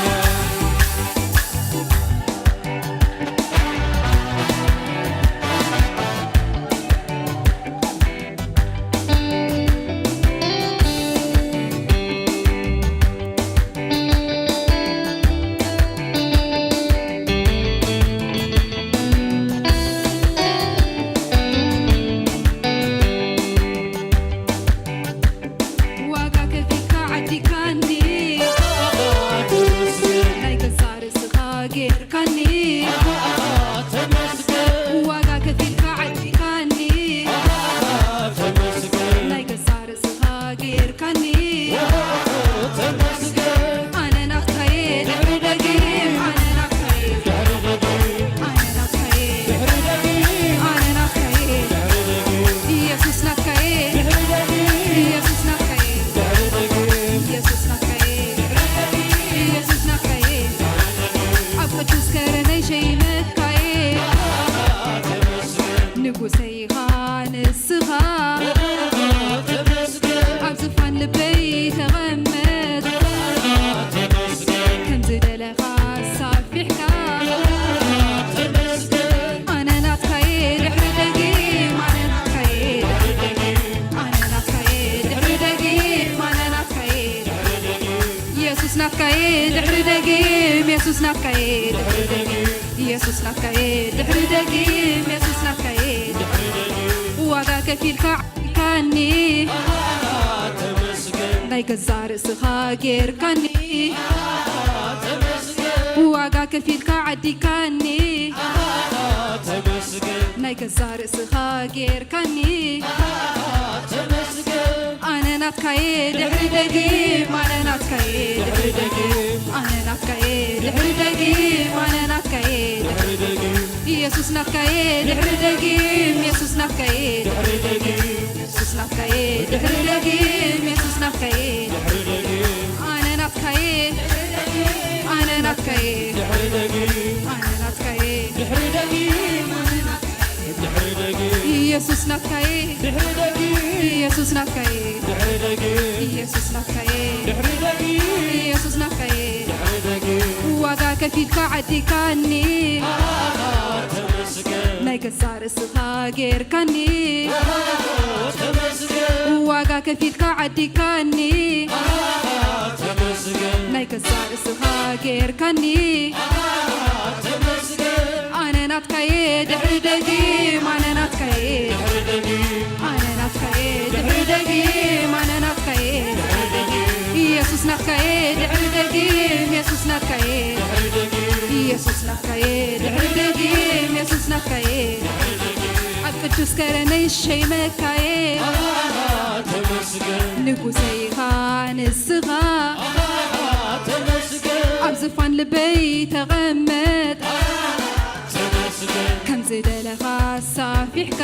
ዋጋ ከፊልካ ዓዲካኒ፣ ናይ ገዛእ ርእስኻ ጌርካኒ። ዋጋ ከፊልካ ዓዲካኒ፣ ናይ ገዛእ ርእስኻ ጌርካኒ። ኣነ ናትካየ ድሕሪ ደጊም፣ ኣነ ናትካየ፣ ኣነ ናትካየ፣ ኣነ ናትካየ። ኢየሱስ ናትካየ፣ ኢየሱስ ናትካየ፣ ኢየሱስ ናትካየ፣ ኢየሱስ ናትካየ። ኣብ ቅዱስ ከረነይ ሸይመትካየ። ንጉሰይ ኢኻ ንስኻ፣ ኣብ ዝፋን ልበይ ተቐመጥ። ከም ዝደለኻ ኣሳፊሕካ። ኣነ ናትካየ ድሕሪ ደጊም፣ ኣነ ናትካየ ድሕሪ ደጊም፣ ኣነ ናትካየ ድሕሪ ደጊም፣ ኣነ ናትካየ ድሕሪ ደጊም። ኢየሱስ ናትካየ ድሕሪ ደጊም፣ ኢየሱስ ናትካየ ድሕሪ ደጊም፣ ኢየሱስ ናትካየ ድሕሪ ደጊም፣ ኢየሱስ ናትካየ ድሕሪ ደጊም። ዋጋ ከፊልካ ዓዲካኒ፣ ናይ ገዛእ ርእስኻ ጌርካኒ። ዋጋ ከፊልካ ዓዲካኒ፣ ናይ ገዛእ ርእስኻ ጌርካኒ። ኣነ ናትካየ ድሕሪ ደጊም፣ ኣነ ናትካየ ድሕሪ ደጊም፣ ኣነ ናትካየ ድሕሪ ደጊም፣ ኣነ ናትካየ ድሕሪ ደጊም። ኢየሱስ ናትካየ ድሕሪ ደጊም፣ ኢየሱስ ናትካየ ድሕሪ ደጊም፣ ኢየሱስ ናትካየ ድሕሪ ደጊም፣ ኢየሱስ ናትካየ ድሕሪ ደጊም። ኣነ ናትካየ፣ ኣነ ናትካየ፣ ኣነ ናትካየ። ኢየሱስ ናትካየ፣ ኢየሱስ ናትካየ፣ ኢየሱስ ናትካየ። ኢየሱስ ናትካየ። ዋጋ ከፊልካ ዓዲካኒ፣ ናይ ገዛእ ርእስኻ ጌርካኒ። ዋጋ ከፊልካ ዓዲካኒ፣ ናይ ገዛእ ርእስኻ ጌርካኒ። ኣነ ናትካየ ድሕሪ ደጊም፣ ኣነ ናትካየ፣ ኣነ ናትካየ ድሕሪ ደጊም፣ ኣነ ናትካየ ድሕሪ ደጊም። ኢየሱስ ናትካየ ድሕሪ ደጊም የሱስ ናትካየ፣ የሱስ ናትካየ ድሕሪ ደጊም የሱስ ናትካየ፣ ኣብ ቅዱስ ከረነይ ሸይመካየ። ንጉሰይ ኢኻ ንስኻ፣ ኣብ ዝፋን ልበይ ተቐመጥ፣ ከም ዝደለኻ ሳፊሕካ።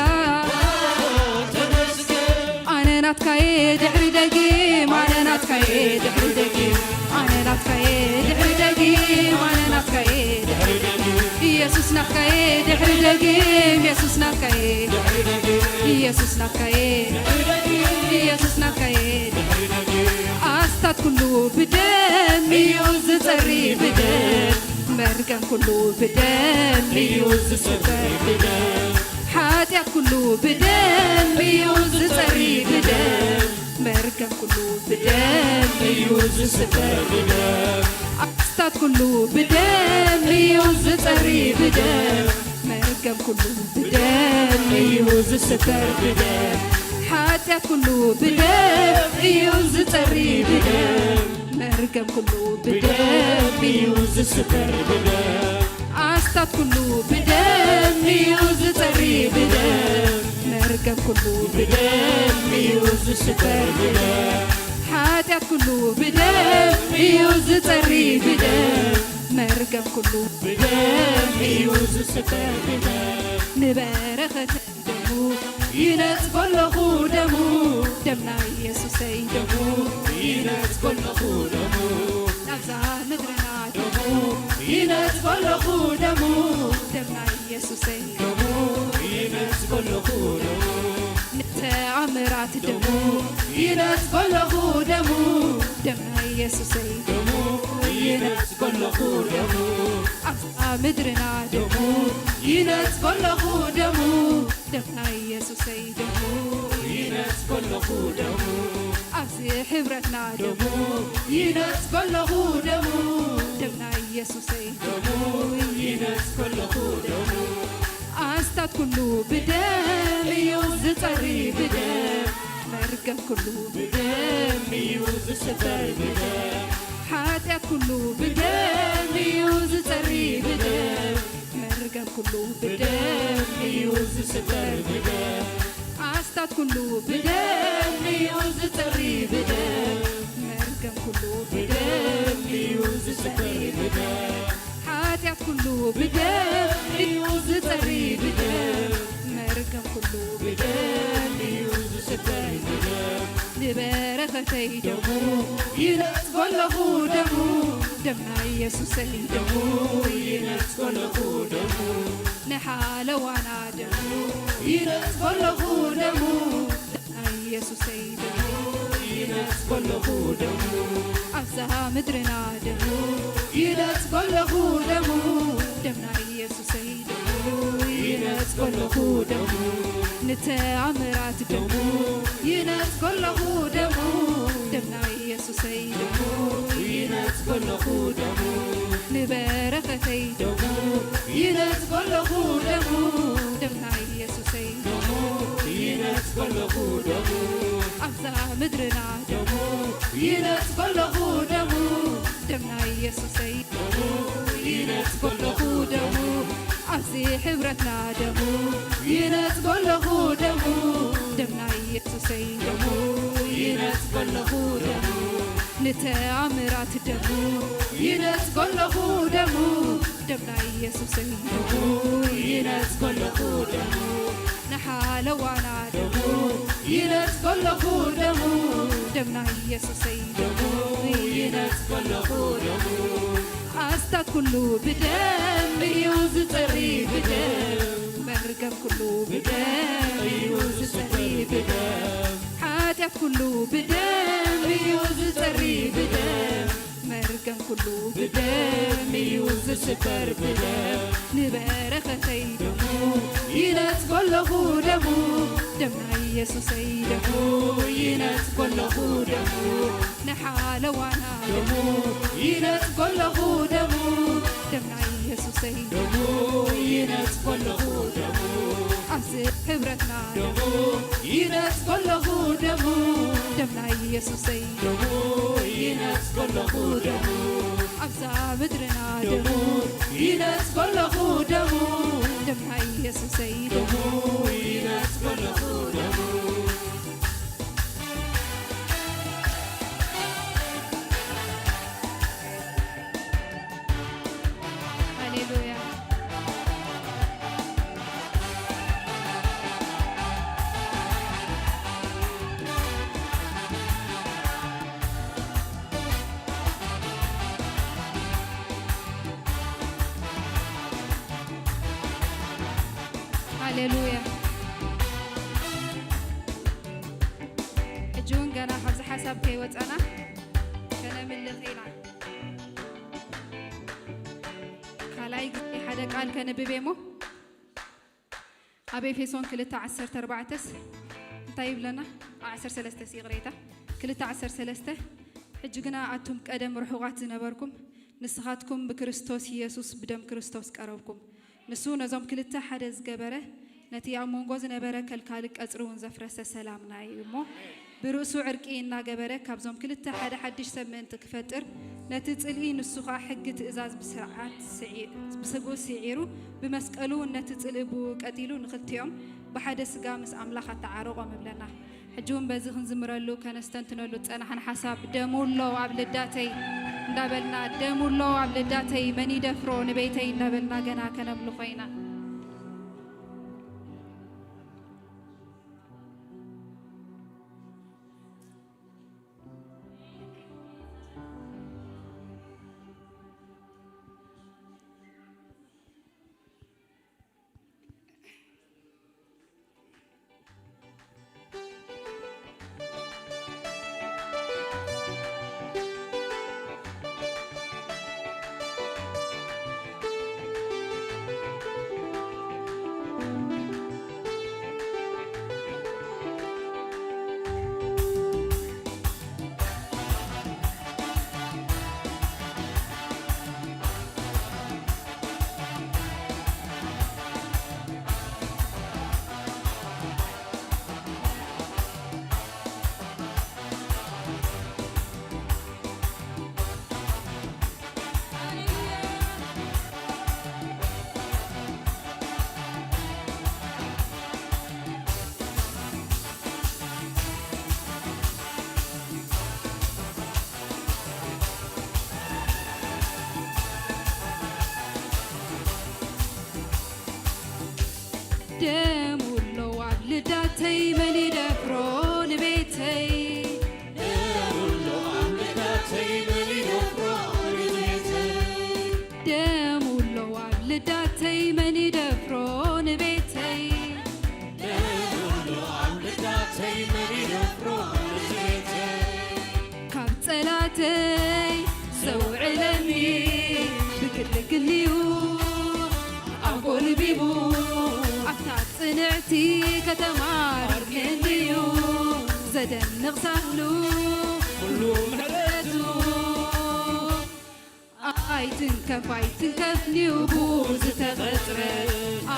ኣነ ናትካየ ድሕሪ ደጊም፣ ኣነ ናትካየ ድሕሪ ደጊም፣ ኣነ ናትካየ ድሕሪ ደጊም፣ ኣነ ናትካየ ድሕሪ ደጊም፣ የሱስ ናትካየ ድሕሪ ደጊም፣ የሱስ ናትካየ፣ የሱስ ናትካየ፣ የሱስ ናትካየ። ኣስታት ኩሉ ብደም እዩ ዝጸሪ፣ ብደም መርገም ኩሉ ብደም እዩ ዝስበር፣ ብደም ሓጢኣት ኩሉ ብደም እዩ ዝጸሪ፣ ብደም መርገም ኩሉ ብደም እዩ ዝስበር፣ ብደም ኣስታት ኩሉ ብደም እዩ ዝጸሪ፣ ብደም መርገም ኩሉ ብደም እዩ ዝስበር፣ ብደም ሓጢኣት ኩሉ ብደም እዩ ዝጸሪ፣ ብደም መርገም ኩሉ ብደም እዩ ዝስበር፣ ብደም ኣስታት ኩሉ ብደም እዩ ዝጸሪ፣ ብደም መርገም ኩሉ ብደም እዩ ዝስበር፣ ብደም ሓጢኣት ኩሉ ብደም እዩ ዝጸሪ፣ ብደም መርገም ኩሉ ብደም እዩ ዝስበር፣ ብደም ንበረኸተይ ደሙ ይነጽጎ ኣለኹ፣ ደሙ ደም ናይ የሱሰይ ደሙ ይነጽጎ ኣለኹ፣ ደሙ ናብዛ ምድርና ደሙ ይነጽጎ ኣለኹ፣ ደሙ ደም ናይ የሱሰይ ደሙ ይነጽጎ ኣለኹ፣ ደሙ ንተኣምራት ደሙ ይነጽጎ ኣለኹ፣ ደሙ ደም ናይ የሱሰይ ደሙ ይነጽጎ ኣለኹ፣ ደሙ ኣብዛ ምድርና ደሙ ይነጽጎ ኣለኹ፣ ደሙ ደም ናይ የሱሰይ ደሙ ይነጽጎ ኣለኹ፣ ደሙ ኣብዚ ሕብረትና ደሙ ይነጽጎ ኣለኹ፣ ደሙ ደም ናይ የሱሰይ ደሙ ይነጽጎ ኣለኹ፣ ደሙ ኣስታት ኩሉ ብደም እዩ ዝጸሪ፣ ብደም መርገም ኩሉ ብደም እዩ ዝስበር፣ ብደም ሓጢኣት ኩሉ ብደም እዩ ዝጸሪ፣ ብደም መርገም ኩሉ ብደም እዩ ዝስበር፣ ብደም ኣስታት ኩሉ ብደም እዩ ዝጸሪ፣ ብደም መርገም ኩሉ ብደም እዩ ዝጸሪ፣ ብደም ሓጢኣት ኩሉ ብደም እዩ ዝጸሪ፣ ብደም መርገም ኩሉ ብደም እዩ ዝስበር፣ ብደም ንበረኸተይ ደሙ ይነጽጎ ኣለኹ፣ ደሙ ደም ናይ የሱሰይ ደሙ ይነጽጎ ኣለኹ፣ ደሙ ንሓለዋና ደሙ ይነጽጎ ኣለኹ፣ ደሙ ደም ናይ የሱሰይ ደሙ ይነጽጎ ኣለኹ፣ ደሙ ኣብዛ ምድርና ደሙ ይነጽጎ ኣለኹ፣ ደሙ ደም ናይ የሱሰይ ደሙ ይነጽጎ ኣለኹ፣ ደሙ ንተኣምራት ደሙ ይነጽጎ ኣለኹ፣ ደሙ ደም ናይ የሱሰይ ደሙ ይነጽጎ ኣለኹ፣ ደሙ ንበረኸተይ ደሙ ይነጽጎ ኣለኹ፣ ደሙ ደም ናይ የሱሰይ ደሙ ይነጽጎ ኣለኹ፣ ደሙ ኣብዛ ምድርና ደሙ ይነጽጎ ኣለኹ፣ ደሙ ደም ናይ የሱሰይ ደሙ ይነጽጎ ኣለኹ፣ ደሙ ኣብዚ ሕብረትና ደሙ ይነጽጎ ኣለኹ፣ ደሙ ደም ናይ የሱሰይ ደሙ ይነጽጎ ኣለኹ፣ ደሙ ንተኣምራት ደሙ ይነጽጎ ኣለኹ፣ ደሙ ደም ናይ የሱሰይ ደሙ ይነጽጎ ኣለኹ፣ ደሙ ንሓለዋና ደሙ ይነጽጎ ኣለኹ፣ ደሙ ደም ናይ የሱሰይ ደሙ ይነጽጎ ኣለኹ፣ ደሙ ኣስታት ኩሉ ብደም እዩ ዝጸሪ፣ ብደም መርገም ኩሉ ብደም እዩ ዝጸሪ፣ ብደም ሓጢኣት ኩሉ ብደም እዩ ዝጸሪ፣ ብደም መርገም ኩሉ ብደም እዩ ዝስበር፣ ብደም ንበረኸተይ ደሙ ይነጽጎ ኣለኹ፣ ደሙ ደም ናይ የሱሰይ ደሙ ይነጽጎ ኣለኹ፣ ደሙ ንሓለዋና ደሙ ይነጽጎ ኣለኹ፣ ደሙ ደም ናይ የሱሰይ ደሙ ይነጽጎ ኣለኹ፣ ደሙ ኣብዚ ሕብረትና ደሙ ይነጽጎ ኣለኹ፣ ደሙ ደም ናይ የሱሰይ ደሙ ይነጽጎ ኣለኹ ደሙ። ኣብዛ ምድርና ደሙ። ደሙ ይነጽጎ ኣለኹ ደሙ። ደም ናይ የሱሰይ ደሙ። ደሙ ይነጽጎ ኣለኹ ደሙ። ሃሌሉያ። ሃሌሉያ። ሕጂ እውን ገና ካብዚ ሓሳብ ከይወፀና ከነምልኽ ኢና። ካልኣይ ግዜ ሓደ ቃል ከንብብ እሞ ኣብ ኤፌሶን ክልተ ዓሰርተ ኣርባዕተስ እንታይ ይብለና? ዓሰርተ ሰለስተ ሲ ይቕሬታ፣ ክልተ ዓሰርተ ሰለስተ። ሕጂ ግና ኣቱም ቀደም ርሑቓት ዝነበርኩም ንስኻትኩም ብክርስቶስ ኢየሱስ ብደም ክርስቶስ ቀረብኩም። ንሱ ነዞም ክልተ ሓደ ዝገበረ ነቲ ኣብ መንጎ ዝነበረ ከልካሊ ቀጽሪ እውን ዘፍረሰ ሰላምና እዩ እሞ ብርእሱ ዕርቂ እናገበረ ካብዞም ክልተ ሓደ ሓድሽ ሰብ ምእንቲ ክፈጥር ነቲ ጽልኢ ንሱ ኸኣ ሕጊ ትእዛዝ ብስርዓት ስዒ- ብስጉ ስዒሩ ብመስቀሉ እውን ነቲ ጽልኢ ብኡ ቀቲሉ ንኽልቲኦም ብሓደ ስጋ ምስ ኣምላኽ ኣተዓረቖም እብለና። ሕጂ እውን በዚ ክንዝምረሉ ከነስተንትነሉ ዝጸናሕና ሓሳብ ደሙ ኣሎ ኣብ ልዳተይ እንዳበልና ደሙ ኣሎ ኣብ ልዳተይ መን ይደፍሮ ንቤተይ እንዳበልና ገና ከነምልኾ ኢና። ደሙ ኣሎ ኣብ ልዳተይ መን ይደፍሮ ንቤተይ? ደሙ ኣሎ ኣብ ልዳተይ መን ይደፍሮ ንቤተይ? ደሙ ኣሎ ኣብ ልዳተይ መን ይደፍሮ ንቤተይ? ደሙ ኣሎ ኣብ ልዳተይ መን ይደፍሮ ንቤተይ? ካብ ጸላተይ ዘውዕለኒ ብግልግልዩ ኣጎልቢቡ ኣብታ ጽንዕቲ ከተማ ረኺብንዩ። ዘደንቕ ሳህሉ ኩሉ ምሕረቱ ኣይትንከፍ ኣይትንከፍ ኒው ብኡ ዝተቐጽረ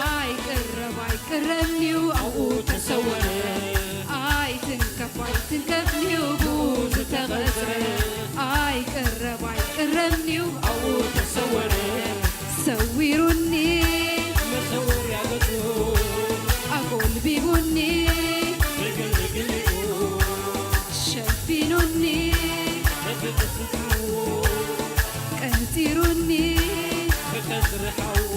ኣይቅረብ ኣይቅረብ ኒው ኣብኡ ተሰወረ። ኣይትንከፍ ኣይትንከፍ ኒው ብኡ ዝተቐጽረ ኣይቅረብ ኣይቅረብ ኒው ኣብኡ ተሰወረ። ሰዊሩኒ መሰወርያ ገጹ ኣጎልቢቡኒ ብግልግልኡ ሸፊኑኒ በብቅስንትርኡ ቀጺሩኒ በቀጽሪ ሓዉ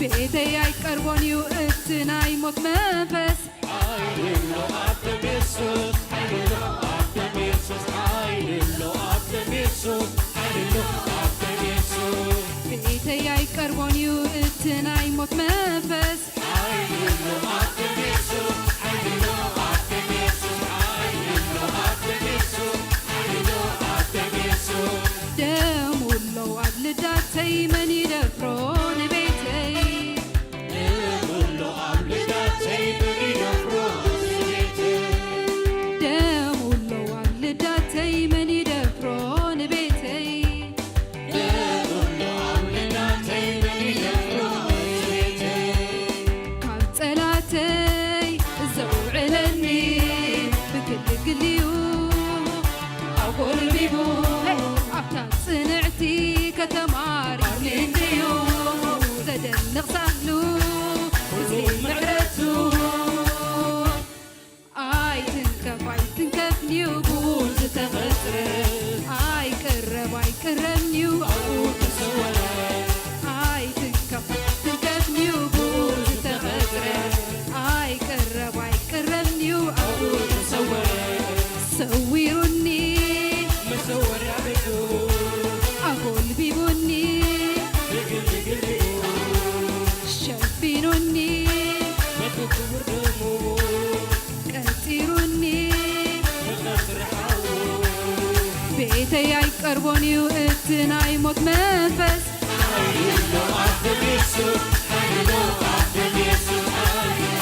ቤተይ ኣይቀርቦን እዩ እቲ ናይ ሞት መንፈስ። ሓይሊ ኣሎ ኣብ ደም የሱስ፣ ሓይሊ ኣሎ ኣብ ደም የሱስ፣ ሓይሊ ኣሎ ኣብ ደም የሱስ፣ ሓይሊ ኣሎ ኣብ ደም የሱስ። ቤተይ ኣይቀርቦን እዩ እቲ ናይ ሞት መንፈስ። ሓይሊ ኣሎ ኣብ ደም የሱስ፣ ሓይሊ ኣሎ ኣብ ደም የሱስ፣ ሓይሊ ኣሎ ኣብ ደም የሱስ፣ ሓይሊ ኣሎ ኣብ ደም የሱስ። ደሙ ኣሎ ኣብ ልዳተይ መን ይደፍሮ ንቤተይ? ደሙ ኣሎ ኣብ ልዳተይ መን ይደፍሮ ንቤተይ? ደሙ ኣሎ ኣብ ልዳተይ መን ይደፍሮ ንቤተይ? ደሙ ኣሎ ኣብ ልዳተይ መን ይደፍሮ ንቤተይ? ካብ ጸላተይ ዘውዕለኒ ብግልግልዩ ኣጎል ኣይቅረብንዩ ኣብኡ ተሰወረ። ኣይትንከፍ ትንከፍንዩ ብኡ ዝተቐጽረ። ኣይቅረብ ኣይቅረብንዩ ኣብኡ ተሰወረ። ሰዊሩኒ መሰወርያ ቤቱ ኣጎልቢቡኒ ብግልግልኡ ሸፊኑኒ በቲ ክቡር ደሙ ቀጺሩኒ ብቐጽሪ ሓዉ። ቤተይ ኣይቀርቦን እዩ እቲ ናይ ሞት መንፈስ። ሓይሎ ኣብ ደም የሱስ፣ ሓይሎ ኣብ ደም የሱስ፣ ሓይሎ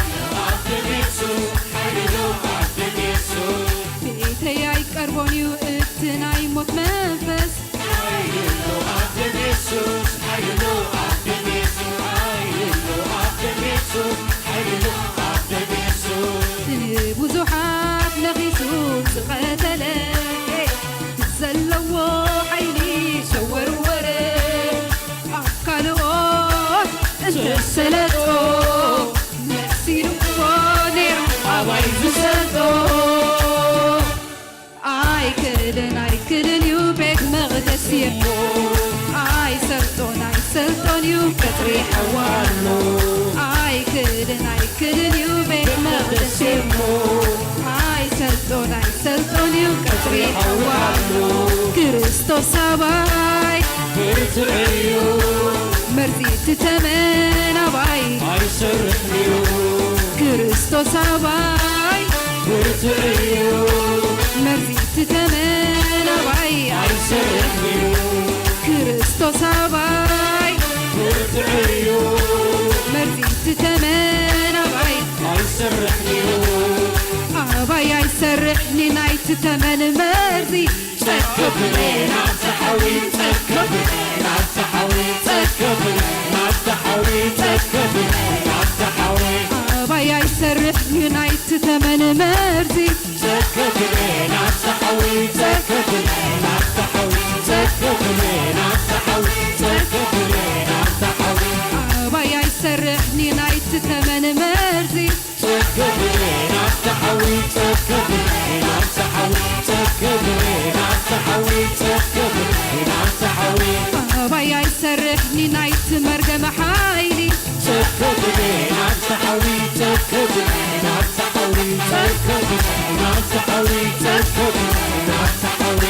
ኣብ ደም የሱስ፣ ሓይሎ ኣብ ደም የሱስ። ቤተይ ኣይቀርቦን እዩ እቲ ናይ ሞት መንፈስ። ሓይሎ ኣብ ደም የሱስ፣ ሓይሎ ኣብ ደም የሱስ፣ ሓይሎ ኣብ ደም የሱስ፣ ሓይሎ ኣብ ደም የሱስ። ንብዙሓት ነኺሱ ዝቐተለ ዘለዎ ሓይሊ ሰወርወረ። ኣብ ካልኦት እንተሰለጦ መሲልዎ ነይሩ ኣባይ ዝሰልጦ። ኣይክልን ኣይክልን እዩ ቤት መቕደስ እሞ ኣይሰልጦን ኣይሰልጦን እዩ ቀጽሪ ሓዋሎ። ኣይክልን ኣይክልን እዩ ቤት መቕደስ እሞ ኣይሰልጦን ኣይሰልጦን እዩ ቀጽሪ ሓዋሎ። ክርስቶስ ኣባይ ብርቱዕ እዩ መርዚ እቲ ተመን ኣባይ ኣይሰርሕን እዩ። ክርስቶስ ኣባይ ብርቱዕ እዩ መርዚ እቲ ተመን ኣባይ ኣይሰርሕን እዩ። ክርስቶስ ኣባይ ብርቱዕ እዩ መርዚ እቲ ተመን ኣባይ ኣይሰርሕን እዩ። ኣባይ ኣይሰርሕን ናይቲ ተመን መርዚ ጸከብለ ናብቲ ሓዊ ጸከብለ ናብቲ ሓዊ ጸከብለ ናብቲ ሓዊ ጸከብለ ናብቲ ሓዊ ኣባይ ኣይሰርሕን እዩ ናይቲ ተመን መርዚ ጸከብለ ናብቲ ሓዊ ጸከብለ ናብቲ ሓዊ ጸከብለ ናብቲ ሓዊ ጸከብለ ናብቲ ሓዊ ኣባይ ኣይሰርሕን እዩ ናይቲ ተመን መርዚ ጸከብለ ናብቲ ሓዊ ጸከብለ ናብቲ ሓዊ ጸከብለ ናብቲ ሓዊ ጸከብለ ናብቲ ሓዊ ኣባይ ኣይሰርሕን እዩ ናይቲ መርገም ሓይሊ ጸከብለ ናብቲ ሓዊ ጸከብለ ናብቲ ሓዊ ጸከብለ ናብቲ ሓዊ ጸከብለ ናብቲ ሓዊ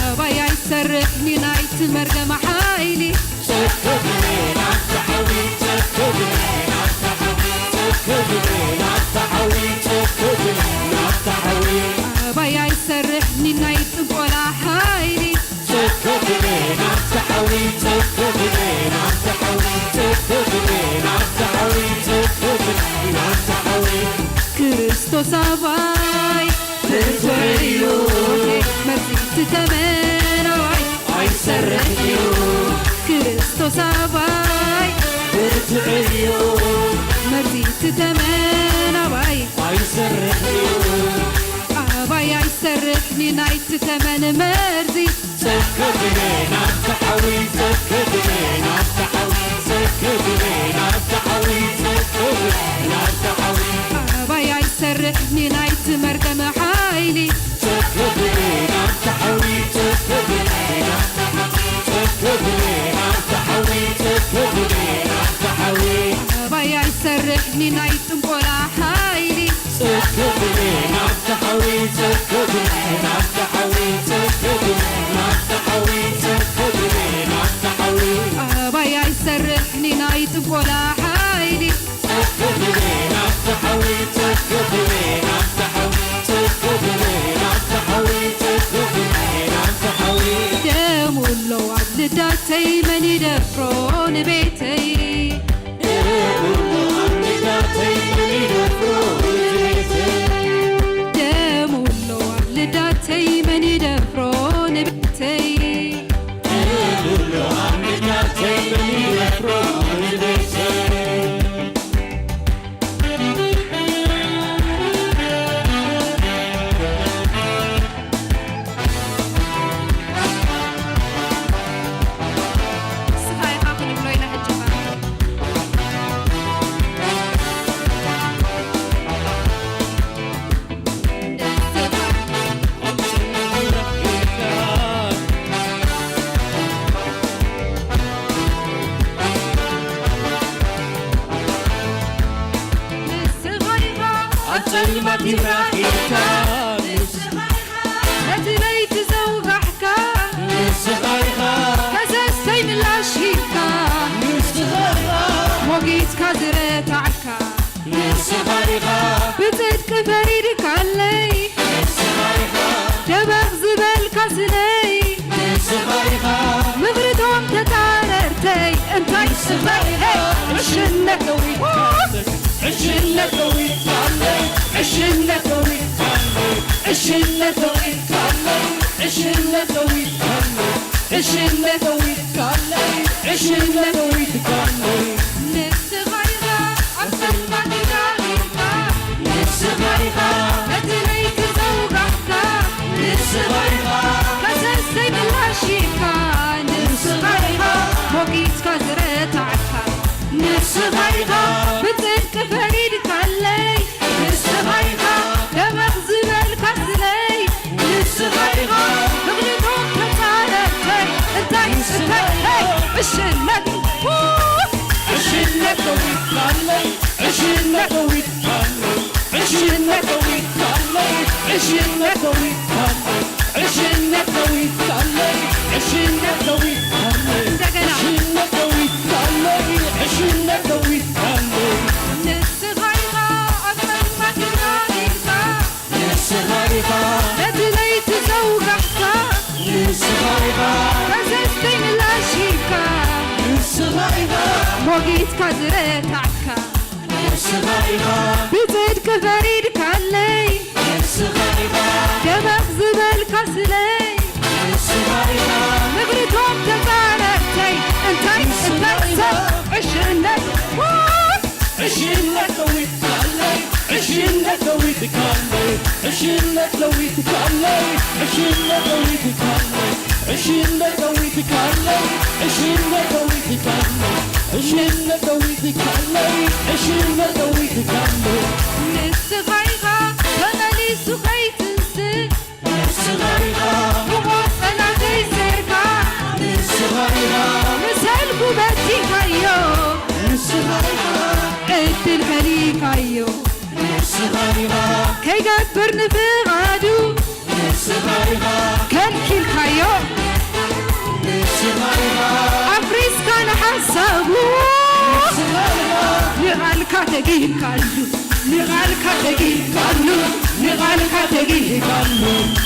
ኣባይ ኣይሰርሕን እዩ ናይቲ መርገም ሓይሊ ጸከብለ ናብቲ ሓዊ ጸከብለ ናብቲ ሓዊ ጸከብለ ናብቲ ሓዊ ጸከብለ ናብቲ ሓዊ ኣባይ ኣይሰርሕን እዩ ናይ ጥንቆላ ሓይሊ ጸከብለ ናብቲ ሓዊ ጸከብለ ናብቲ ሓዊ ጸከብለ ናብቲ ሓዊ ጸከብለ ናብቲ ሓዊ ክርስቶስ ኣባይ ብርቱዕ እዩ መርዚ እቲ ተመን ኣባይ ኣይሰርሕን እዩ። ክርስቶስ ኣባይ ብርቱዕ እዩ መርዚ እቲ ተመን ኣባይ ኣይሰርሕን እዩ። ኣባይ ኣይሰርሕን እዩ ናይቲ ተመን መርዚ ጸከብለ ናብቲ ሓዊ ጸከብለ ናብቲ ሓዊ ጸከብለ ናብቲ ሓዊ ጸከብለ ናብቲ ሓዊ ኣባይ ኣይሰርሕን እዩ ናይቲ መርገም ሓይሊ ጸከብለ ናብቲ ሓዊ ጸከብለ ናብቲ ሓዊ ጸከብለ ናብቲ ሓዊ ጸከብለ ናብቲ ሓዊ ኣባይ ኣይሰርሕን እዩ ናይ ጥንቆላ ሓይሊ ጸከብለ ናብቲ ሓዊ ጸከብለ ናብቲ ሓዊ ጸከብለ ናብቲ ሓዊ ጸከብለ ናብቲ ሓዊ ኣባይ ኣይሰርሕን እዩ ናይ ጥንቆላ ሓይሊ ጸከብለ ናብቲ ሓዊ ጸከብለ ናብቲ ሓዊ ጸከብለ ናብቲ ሓዊ ጸከብለ ናብቲ ሓዊ ደሙ ኣሎ ኣብ ልዳተይ መን ይደፍሮ ንቤተይ ደሙ ኣሎ ኣብ ልዳተይ መን ይደፍሮ ንቤተይ ንስኻ ኢኻ ክንብሎ ኢና ሕጂ ኸኣ። ኢኻ ንስኻ ኢኻ ነቲ ለይቲ ዘውጋሕካ ንስኻ ኢኻ ከሰስተይ ምላሽ ሂብካ ንስኻ ኢኻ ሞጊትካ ዝረታዕካ ንስኻ ኢኻ ብጽድቂ ፈሪድካለይ ንስኻ ኢኻ ደበኽ ዝበልካ ስለይ ንስኻ ኢኻ ምኽርቶም ተጻረርተይ እንታይ እንታይ ዕሽነት ዕሽነት ተዊትካለይ ዕሽነት ተዊትካለይ ዕሽነት ተዊትካለይ ዕሽነት ተዊትካለይ ዕሽነት ተዊትካለይ ዕሽነት ተዊትካለይ ንስኻ ኢኻ ኣብ ጸልማት ተጋሂርካ ንስኻ ኢኻ ነቲ ለይቲ ዘውጋሕካ ንስኻ ኢኻ ከሰስተይ ምላሽ ሂብካ ንስኻ ኢኻ ሞጊትካ ዝረታዕካ ንስኻ ኢኻ ብጽድቂ ፈሪድካለይ ንስኻ ኢኻ ደመቕ ዝበልካ ስለይ ንስኻ ኢኻ ምኽንያቶም ተጻረርተይ እንታይ እንታይ ዕሽነት ዕሽነት ተዊትካለይ ዕሽነት ተዊትካለይ ዕሽነት ተዊትካለይ ዕሽነት ተዊትካለይ ዕሽነት ተዊትካለይ ዕሽነት ተዊትካለይ እንደገና ዕሽነት ተዊትካለይ ዕሽነት ተዊትካለይ ንስኻ ኢኻ ኣብ ጸልማት ተጋሂርካ ንስኻ ኢኻ ነቲ ለይቲ ዘውጋሕካ ንስኻ ኢኻ ከሰስተይ ምላሽ ሂብካ ንስኻ ኢኻ ሞጊትካ ዝረታዕካ ንስኻ ኢኻ ብጽድቂ ፈሪድካለይ ንስኻ ኢኻ ደመኽ ዝበልካ ስለይ ንስኻ ኢኻ ምኽንያቶም ተጻረርተይ እንታይ እንታይ ሰብ ዕሽነት ዕሽነት ተዊትካለይ ዕሽነት ተዊትካለይ ዕሽነት ተዊትካለይ ዕሽነት ተዊትካለይ ዕሽነት ተዊትካለይ ዕሽነት ተዊትካለይ ዕሽነት ተዊትካለይ ዕሽነት ተዊትካለይ ንስኻ ኢኻ ተመሊሱ ከይትንስእ ንስኻ ኢኻ ብቆጸላ ከይሰርካ ንስኻ ኢኻ ምሰልኩ በቲካዮ ንስኻ ኢኻ ዕድል ከሊካዮ ንስኻ ኢኻ ከይገብር ንፍቓዱ ንስኻ ኢኻ ከልኪልካዮ ንስኻ ኢኻ ኣፍሪስካ ንሓሳቡ ንስኻ ኢኻ ንቓልካ ተጊህካሉ ንቓልካ ተጊህካሉ ንቓልካ ተጊህካሉ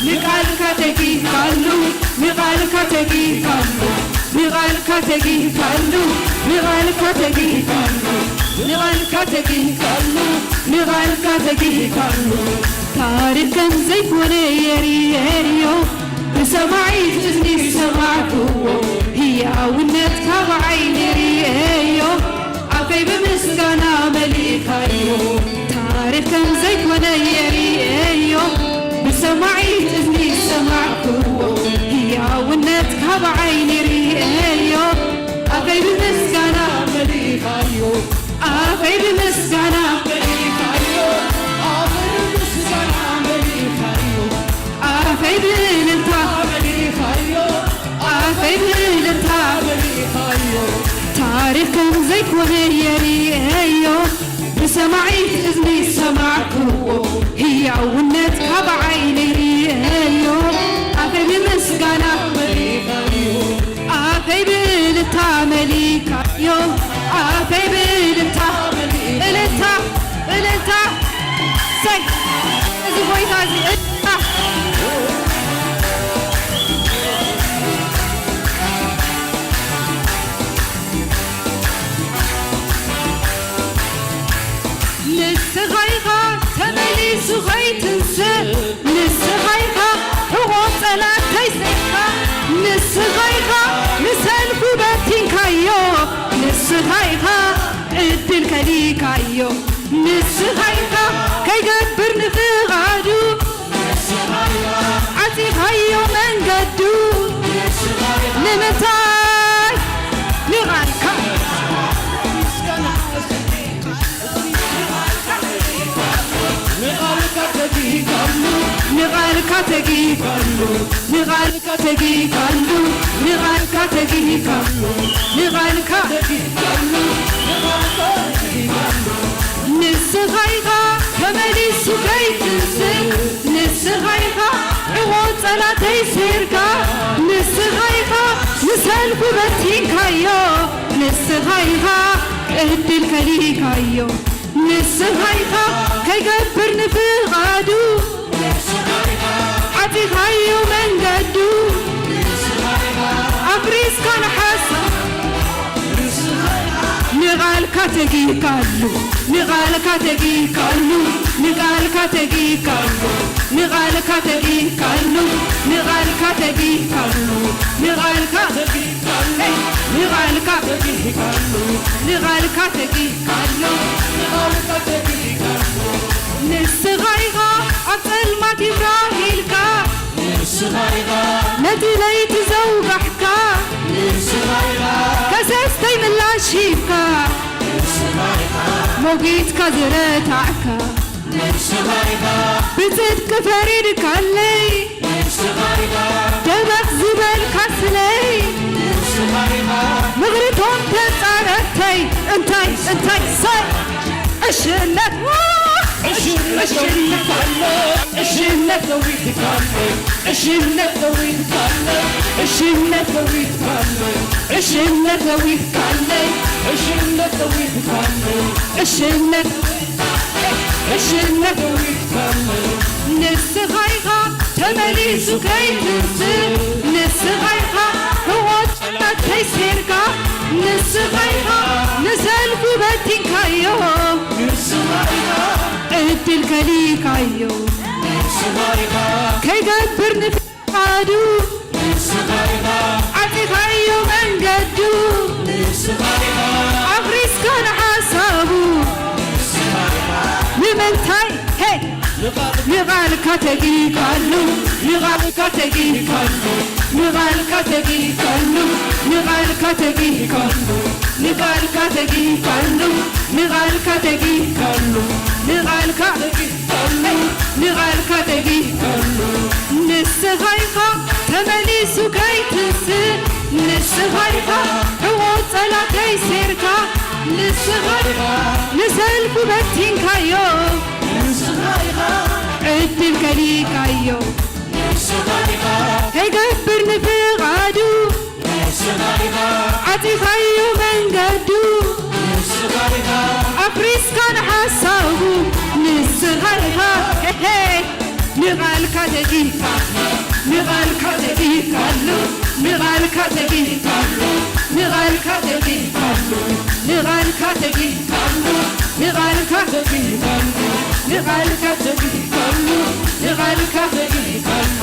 ንቓልካ ተጊህካሉ ንቓልካ ተጊህካሉ ንቓልካ ተጊህካሉ ንቓልካ ተጊህካሉ ንቓልካ ተጊህካሉ ንቓልካ ተጊህካሉ ታሪኽ ከም ዘይኮነ የርእየዮ ብሰማዒት እዝኒ ዝሰማዕክዎ ህያውነትካ ብዓይኒ ርእየዮ ኣፈይ ብምስጋና መሊእካዮ ታሪኽ ከም ዘይኮነ የርእየዮ ብሰማዒት እዝኒ ዝሰማዕክዎ ህያውነትካ ብዓይኒ ርእየዮ ኣፈይ ብምስጋና መሊእካዮ ኣፈይ ብምስጋና መሊእካዮ ኣፈይ ብምስጋና መሊእካዮ ኣፈይ ብእልልታ መሊእካዮ ኣፈይ ብእልልታ መሊእካዮ ታሪኽ ከም ዘይኮነ የርእየዮ ብሰማዒት እዝኒ ዝሰማዕክዎ ህያውነትካ ብዓይነይ ርእየዮ ኣፈይ ብምስጋና መሊእካዮ ኣፈይ ብእልልታ መሊእካዮ ኣፈይ ብእልልታ እልልታ እልልታ ሰይ እዚ ጎይታ እዚ እልልታ ንስኻ ኢኻ ተመሊሱ ኸይትንስእ ንስኻ ኢኻ ሕቖ ጸላእተይ ሰይፍካ ንስኻ ኢኻ ንሰልፉ በቲንካዮ ንስኻ ኢኻ ዕድል ከሊእካዮ ንስኻ ኢኻ ከይገብር ንፍቓዱ ዓጺኻዮ መንገዱ ንምንታይ ንቓልካ ንቓልካ ተጊህካሉ ንቓልካ ተጊህካሉ ንቓልካ ተጊህካሉ ንቓልካ ተጊህካሉ ንቓልካ ተጊህካሉ ንቓልካ ተጊህካሉ ንስኻ ኢኻ ተመሊሱ ከይትንስእ ንስኻ ኢኻ ዕዉት ጸላተይ ሴርካ፣ ንስኻ ኢኻ ንሰልፉ በቲንካዮ፣ ንስኻ ኢኻ ዕድል ከሊእካዮ፣ ንስኻ ኢኻ ከይገብር ንፍቓዱ ዓጺኻዮ መንገዱ ኣፍሪስካ ንሓሳ ንቓልካ ተጊካሉ ንቓልካ ተጊካሉ ንቓልካ ተጊካሉ ንቓልካ ተጊካሉ ንቓልካ ተጊካሉ ንቓልካ ተጊካሉ ንቓልካ ተጊካሉ ንቓልካ ተጊካሉ ንቓልካ ተጊካሉ ንስኻ ኢኻ ኣብ ጸልማት ይብራህ ኢልካ ንስኻ ኢኻ ነቲ ለይቲ ዘውጋሕካ ንስኻ ኢኻ ከሰስተይ ምላሽ ሂብካ ንስኻ ኢኻ ሞጊትካ ዝረታዕካ ንስኻ ኢኻ ብጽድቂ ፈሪድካለይ ንስኻ ኢኻ ደበኽ ዝበልካ ስለይ ንስኻ ኢኻ ምኽርቶም ተጻረርተይ እንታይ እንታይ ሰብ ዕሽነት ዕሽነት ዕሽነት ዕሽነት ዕሽነት ዕሽነት ዕሽነት ዕሽነት ዕሽነት ንስኻ ኢኻ ተመሊሱ ከይትንስእ ንስኻ ኢኻ ህይወት ናተይ ሴርካ ንስኻ ኢኻ ንሰልፉ በቲንካዮ ንስኻ ኢኻ ዕድል ከሊእካዮ ንስኻ ኢኻ ከይገብር ንፍቓዱ ንስኻ ኢኻ ዓጺኻዮ መንገዱ ንስኻ ኢኻ ኣፍሪስካ ንሓሳቡ ንስኻ ኢኻ ንምንታይ ሄ ንቓልካ ተጊካሉ ንቓልካ ተጊካሉ ንቓልካ ተጊካሉ ንቓልካ ተጊካሉ ንቓልካ ተጊካሉ ንቓልካ ተጊካሉ ንቓልካ ተጊካሉ ንቓልካ ተጊካሉ ንስኻ ኢኻ ተመሊሱ ከይትንስእ ንስኻ ኢኻ ዕዉት ጸላተይ ሴርካ ንስኻ ኢኻ ንሰልፉ በቲንካዮ ንስኻ ኢኻ ዕድል ከሊእካዮ ንስኻ ኢኻ ከይገብር ንፍቓዱ ንስኻ ኢኻ ዓጺኻዮ መንገዱ ንስኻ ኢኻ ኣፍሪስካ ንሓሳቡ ንስኻ ኢኻ ሄሄ ንቓልካ ተጊካ ንቓልካ ተጊካሉ ንቓልካ ተጊካሉ ንቓልካ ተጊካሉ ንቓልካ ተጊካሉ ንቓልካ ተጊካሉ ንቓልካ ተጊካሉ ንቓልካ ተጊካሉ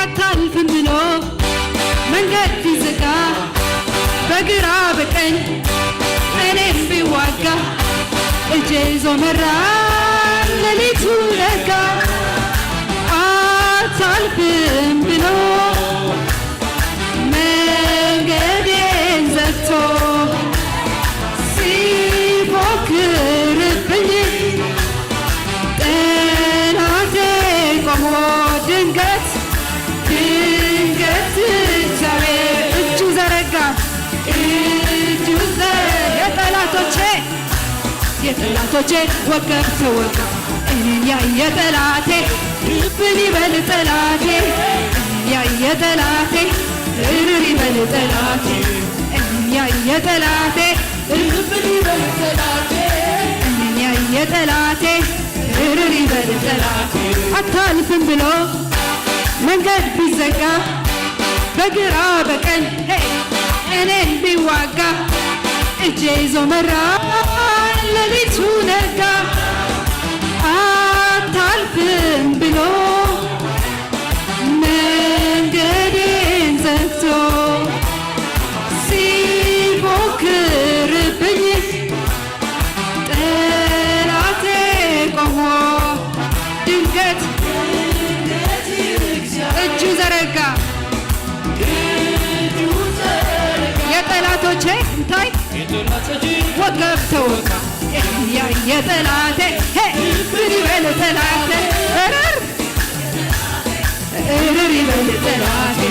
ኣታልፍን ብሎ መንገድ ፊዝጋ በግራ በቀኝ እኔም ቢዋጋ እጄ ይዞ መራ ሌሊቱ ነጋ አታልፍም ብሎ መንገዴን ዘግቶ ሲፎክርብኝ ጠላቴ ቆሞ ድንገት ድንገት እግዚአብሔር እጁ ዘረጋ እጁ ዘ የጠላቶቼ የጠላቶቼ ወገብ ተወጋ እኔን ያየ ጠላቴ እብን ይበል ጠላቴ እኔን ያየ ጠላቴ እርር ይበል ጠላቴ እኔን ያየ ጠላቴ እብን ይበል ጠላቴ እኔን ያየ ጠላቴ እርር ይበል ጠላቴ አታልፍም ብሎ መንገድ ቢዘጋ በግራ በቀኝ ሄይ እኔን ቢዋጋ እጄ ይዞ መራ ሌሊቱ ነጋ አታልፍም ብሎ ወገብ ተወጋ ያየ ጠላቴ ሄ ምን ይበል ጠላቴ እርር እርር ይበል ጠላቴ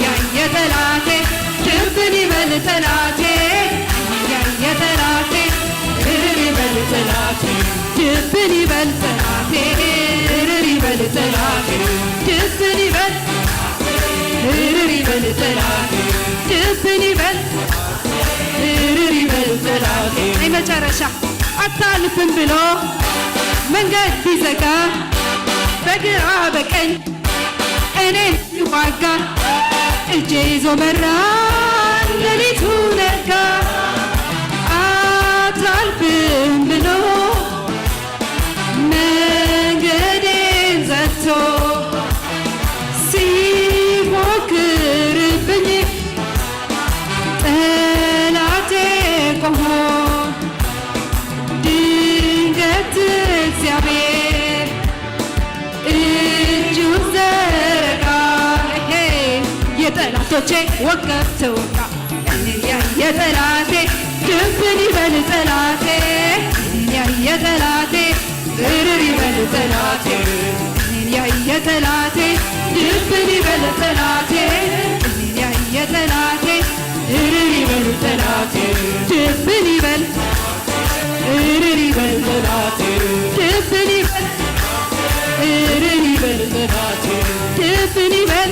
ያየ ጠላቴ ድብን ይበል ጠላቴ ያየ ጠላቴ እርር ይበል ጠላቴ ድብን ይበል ጠላቴ እርር ይበል ጠላቴ ድብን ይበል እርር ይበል ጠላቴ ድብን ይበል እርር ይበል ጠላቴ ናይ መጨረሻ አታልፍም ብሎ መንገድ ቢዘጋ በግራ በቀኝ እኔን ይዋጋ እጄ ይዞ መራ ሌሊቱ ነጋ አታልፍም ብሎ መንገዴን ዘግቶ ሲፎክርብኝ ጠላቴ ቆሞ ድንገት እግዚአብሔር እጁ ዘረጋ የጠላቶቼ ወገብ ተወጋ። እኔን ያየ ጠላቴ ድብን ይበል ጠላቴ እኔን ያየ ጠላቴ እርር ይበል ጠላቴ እኔን ያየ ጠላቴ ድብን ይበል ጠላቴ እኔን ያየ ጠላቴ እርር ይበል ጠላቴ ድብን ይበል እርር ይበል ጠላቴ ድብን ይበል እርር ይበል ጠላቴ ድብን ይበል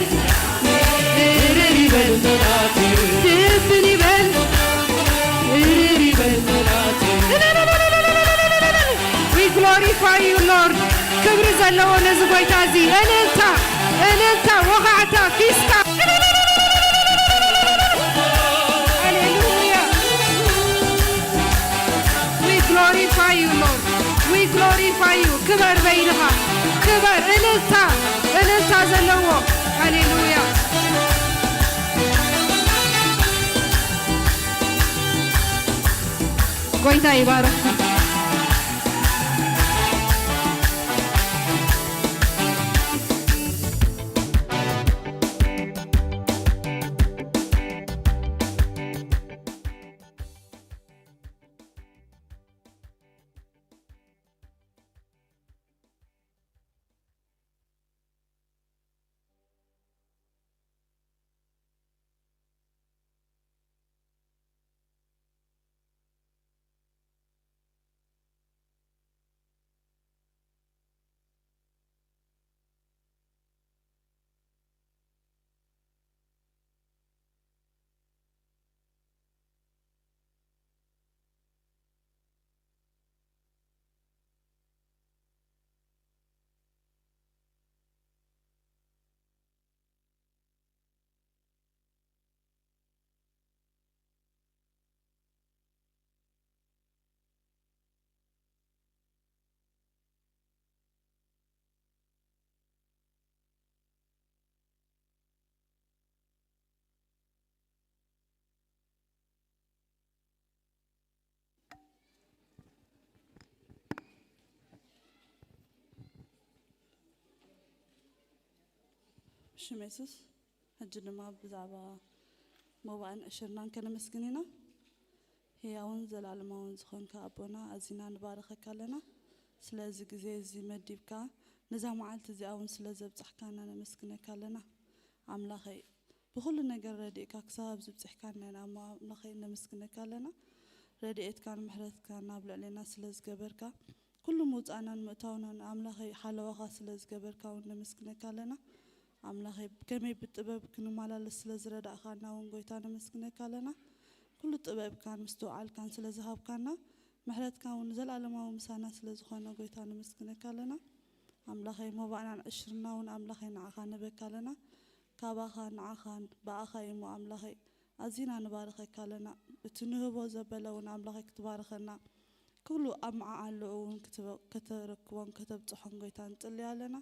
እርር ይበል ጠላቴ ድብን ይበል እርር ይበል ጠላቴ We glorify you, Lord. ክብሪ ዘለዎ ነዚ ጎይታ እዚ እልልታ እልልታ ወኻዕታ ፊስታ ሃሌሉያ We glorify you, Lord. We glorify you. ክበር በይንኻ ክበር እልልታ እልልታ ዘለዎ ሃሌሉያ ጎይታ ይባረክ ብሽም የሱስ ሕጂ ድማ ብዛዕባ ሞባእን ዕሽርናን ከነመስግን ኢና። ህያውን ዘለኣለማውን ዝኾንካ ኣቦና ኣዚና ንባረኸካ ኣለና። ስለዚ ግዜ እዚ መዲብካ ነዛ መዓልቲ እዚኣ እውን ስለ ዘብጻሕካና ነመስግነካ ኣለና። ኣምላኸይ ብኹሉ ነገር ረዲእካ ክሳብ ኣብዚ ብጽሕካና ኢና እሞ ኣምላኸይ ነመስግነካ ኣለና። ረድኤትካን ምሕረትካን ኣብ ልዕሌና ስለ ዝገበርካ ኩሉ ምውጻእናን ምእታውናን ኣምላኸይ ሓለዋኻ ስለ ዝገበርካ እውን ነመስግነካ ኣለና። ኣምላኸይ ከመይ ብጥበብ ክንመላለስ ስለ ዝረዳእኻና እውን ጎይታ ነመስግነካ ኣለና። ኩሉ ጥበብካን ምስትውዓልካን ስለ ዝሃብካና ምሕረትካ እውን ዘላለማዊ ምሳና ስለ ዝኾነ ጎይታ ነመስግነካ ኣለና። ኣምላኸይ ሞባእናን ዕሽርና እውን ኣምላኸይ ንዓኻ ንበካ ኣለና። ካባኻ ንዓኻን ብኣኻ እሞ ኣምላኸይ ኣዚና ንባርኸካ ኣለና። እቲ ንህቦ ዘበለ እውን ኣምላኸይ ክትባርኸና ኩሉ ኣብ መዓዓልኡ እውን ከተረክቦን ከተብፅሖን ጎይታ ንፅሊ ኣለና።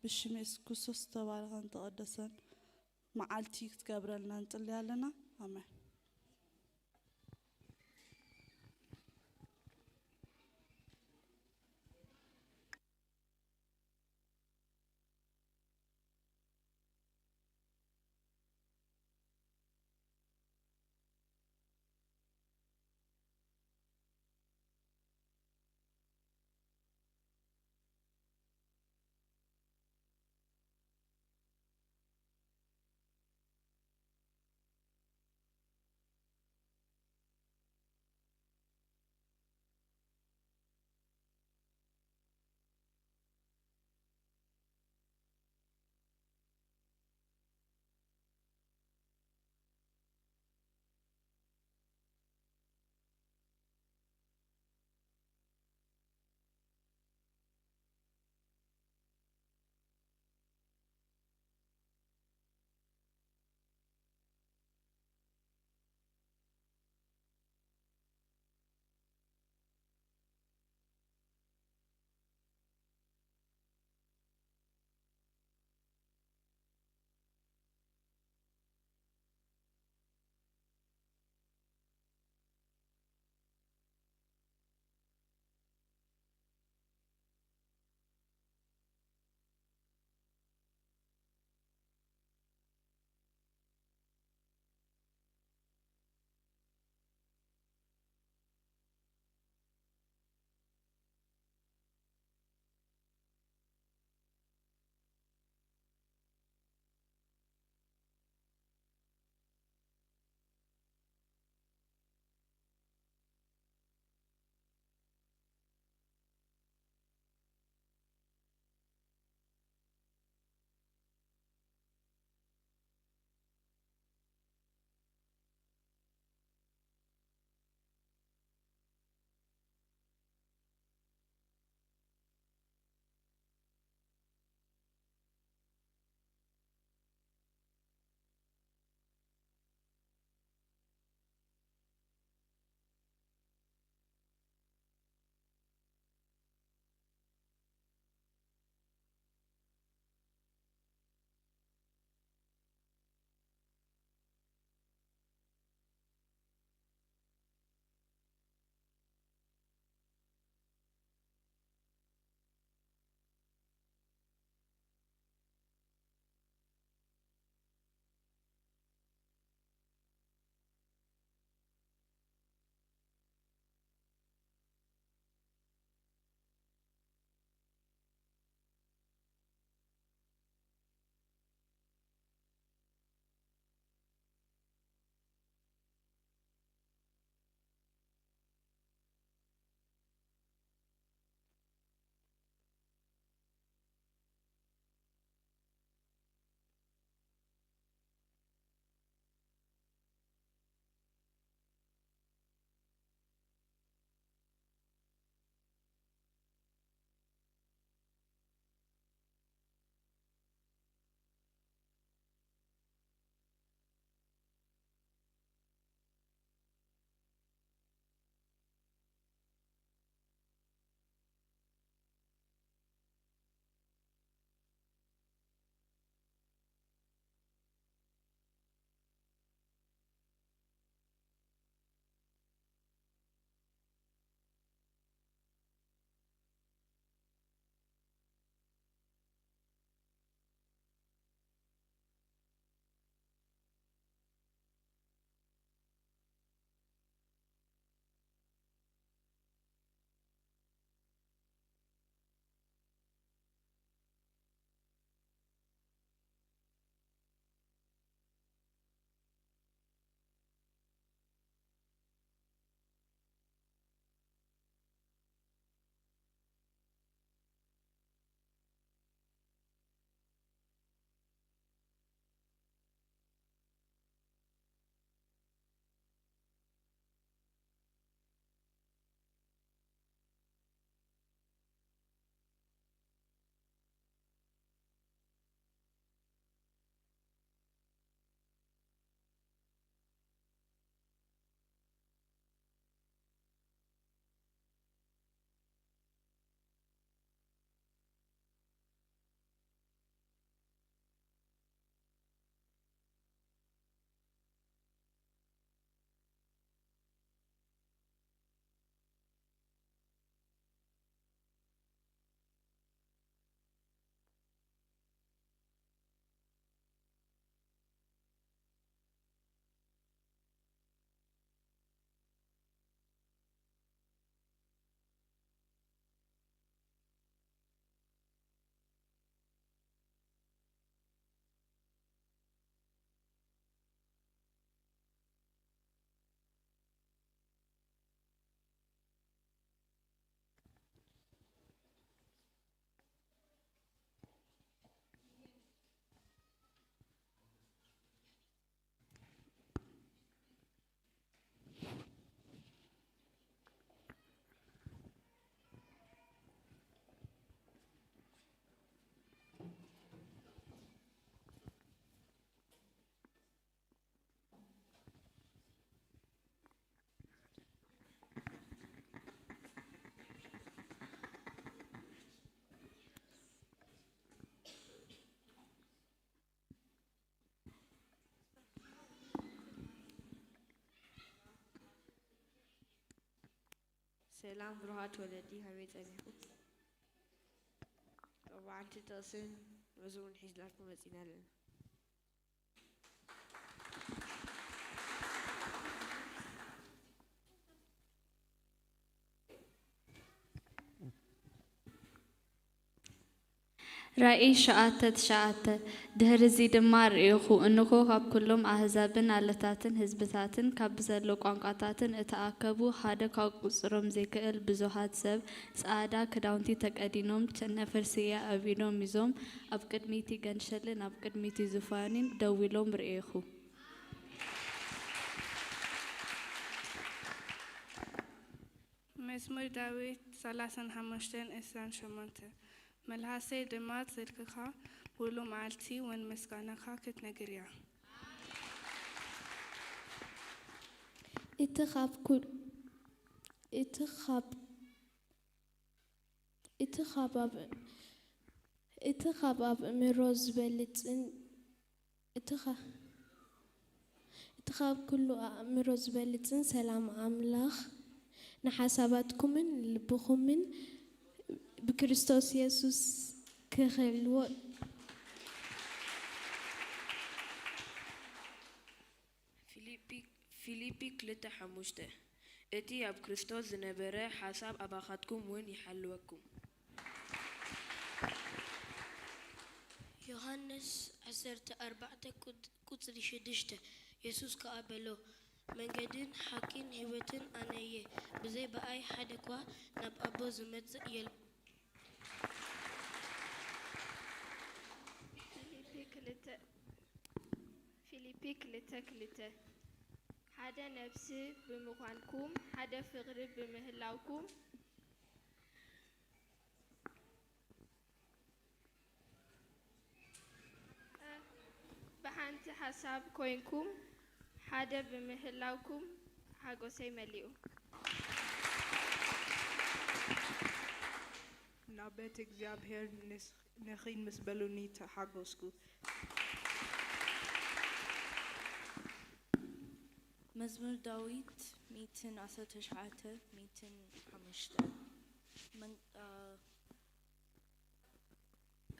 ብሽም የሱስ ክርስቶስ ዝተባረኸን ዝተቐደሰን መዓልቲ ክትገብረልና ንፅሊ ኣለና። ኣሜን። ሰላም ብሩኻት ወለዲ፣ ከመይ ጸኒሕኩም? ሎማዓንቲ ጥቕስን መዝሙርን ሒዝላኩም መጺና ኣለና። ራእይ ሸዓተ ትሽዓተ። ድሕርዚ ድማ ርኤኹ፣ እንሆ፣ ካብ ኩሎም ኣህዛብን ኣለታትን ህዝብታትን ካብ ብዘሎ ቋንቋታትን እተኣከቡ ሓደ ካብ ቁጽሮም ዘይክእል ብዙሃት ሰብ ጻዕዳ ክዳውንቲ ተቀዲኖም ቸነፈር ስየ ኣቢሎም ይዞም ኣብ ቅድሚቲ ገንሸልን ኣብ ቅድሚቲ ዙፋኒን ደው ኢሎም ርኤኹ። መዝሙር ዳዊት ሰላሳን ሓሙሽተን እስራን ሸሞንተ። መልሓሰይ ድማ ጽድቅኻ ኩሉ መዓልቲ እውን ምስጋናኻ ክትነግር እያ። እቲ ኻብ ኩል እቲ ኻብ እቲ ኻብ ኣብ እቲ ኻብ ኣእምሮ ዝበልጽን እቲ ኻ እቲ ኻብ ኩሉ ኣእምሮ ዝበልጽን ሰላም ኣምላኽ ንሓሳባትኩምን ልብኹምን ብክርስቶስ የሱስ ክህልዎ። ፊልጲ ክልተ ሓሙሽተ። እቲ ኣብ ክርስቶስ ዝነበረ ሓሳብ ኣባኻትኩም እውን ይሓልወኩም። ዮሃንስ ዓሰርተ ኣርባዕተ ቁጽሪ ሽዱሽተ። የሱስ ከኣ በሎ፣ መንገድን ሓቅን ህይወትን ኣነ እየ፣ ብዘይ ብኣይ ሓደ'ኳ ናብ ኣቦ ዝመጽእ የልቦን። ፊልፒ ክልተ ክልተ። ሓደ ነፍሲ ብምዃንኩም ሓደ ፍቕሪ ብምህላውኩም ብሓንቲ ሓሳብ ኮይንኩም ሓደ ብምህላውኩም ሓጎሰይ መሊኡ። ናብ ቤት እግዚኣብሔር ንኺድ ምስ በሉኒ ተሓጎስኩ። መዝሙር ዳዊት ሚእትን ዓሰርተ ትሽዓተ ሚእትን ሓሙሽተ።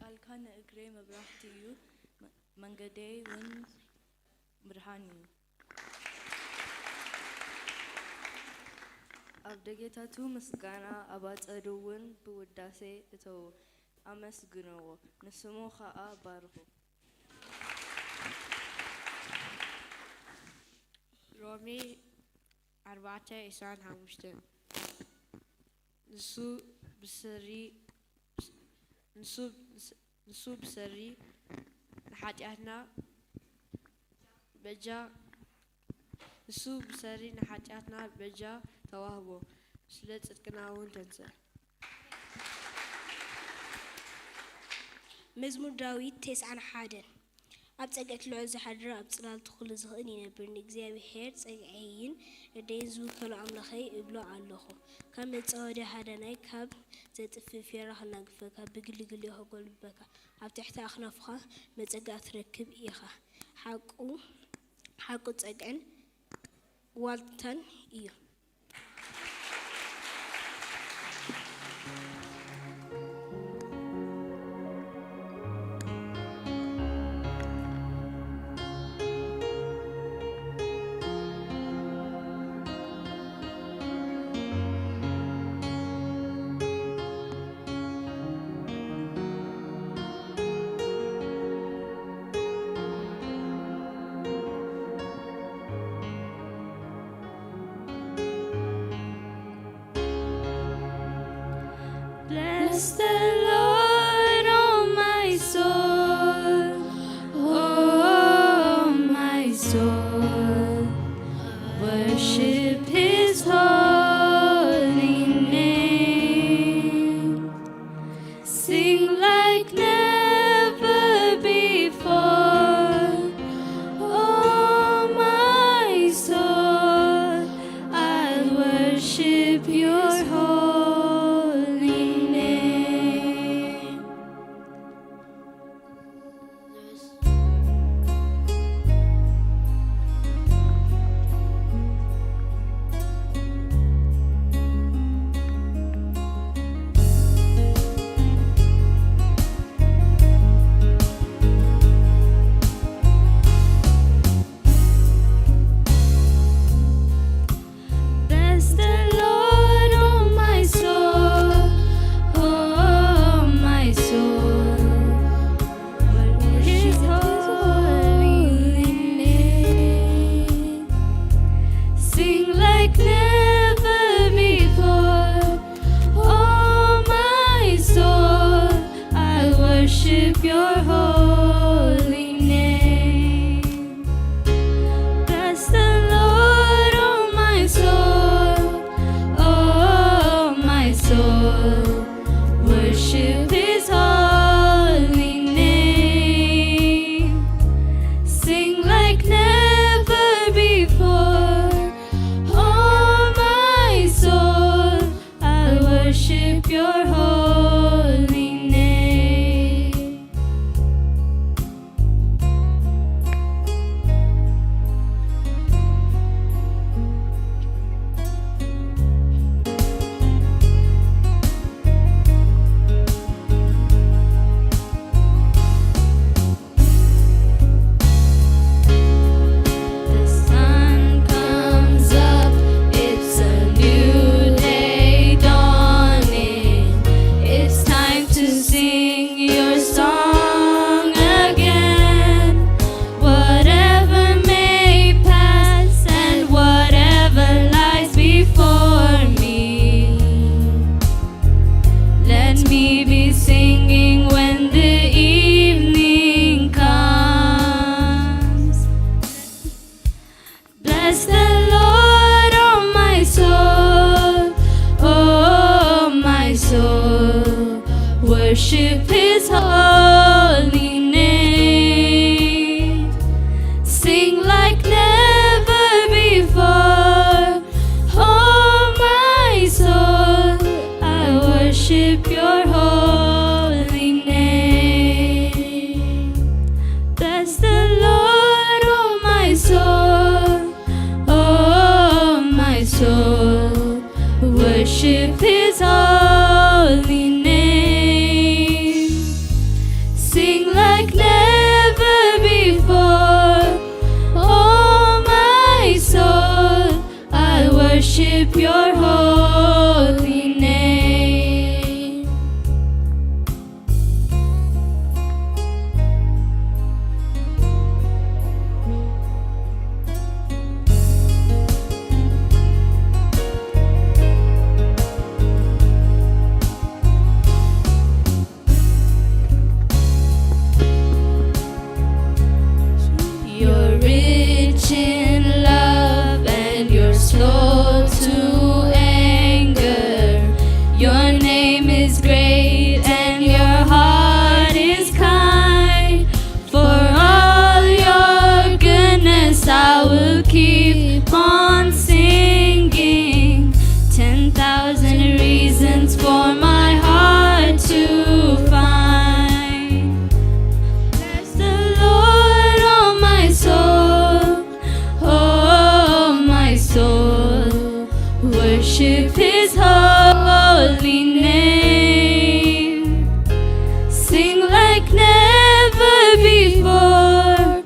ቃልካ ንእግረይ መብራህቲ እዩ፣ መንገደይ እውን ብርሃን እዩ። ኣብ ደገታቱ ምስጋና፣ ኣብ ኣጸዱ እውን ብውዳሴ እተዉ። ኣመስግንዎ፣ ንስሙ ኸኣ ባርኹ። ሮሜ ኣርባዕተ ዕስራን ሓሙሽተን። ንሱ ብሰሪ ንሱ ንሱ ብሰሪ ንሓጢኣትና በጃ ንሱ ብሰሪ ንሓጢኣትና በጃ ተዋህቦ፣ ስለ ጽድቅና እውን ተንስእ። መዝሙር ዳዊት ተስዓን ሓደን። ኣብ ጸግዒ ልዑል ዝሓድር፣ ኣብ ጽላል ተኽሉ ዝኽእን ይነብር። ንእግዚኣብሄር ጸግዐይን ረድኤይን ዝውከሎ ኣምላኸይ እብሎ ኣለኹ። ካብ መጻወድያ ሃዳናይ፣ ካብ ዘጥፍእ ፊራ ክናግፈካ፣ ብግልግልኡ ከጎልብበካ፣ ኣብ ትሕቲ ኣኽናፉኻ መጸግዒ ክትረክብ ኢኻ። ሓቁ ሓቁ ጸግዕን ዋልታን እዩ። Bless the Lord, oh my soul, oh my soul, worship his holy name. Sing like never before, oh my soul, I'll worship your holy name. Worship his holy name. Sing like never before. Oh, my soul, I worship your holy name. You're rich in love and you're slow to anger. Your name is great and your heart is kind. For all your goodness, I will keep on singing. Ten thousand reasons for my heart to find. Bless the Lord, oh my soul, oh my soul, worship his holy name. Sing like never before,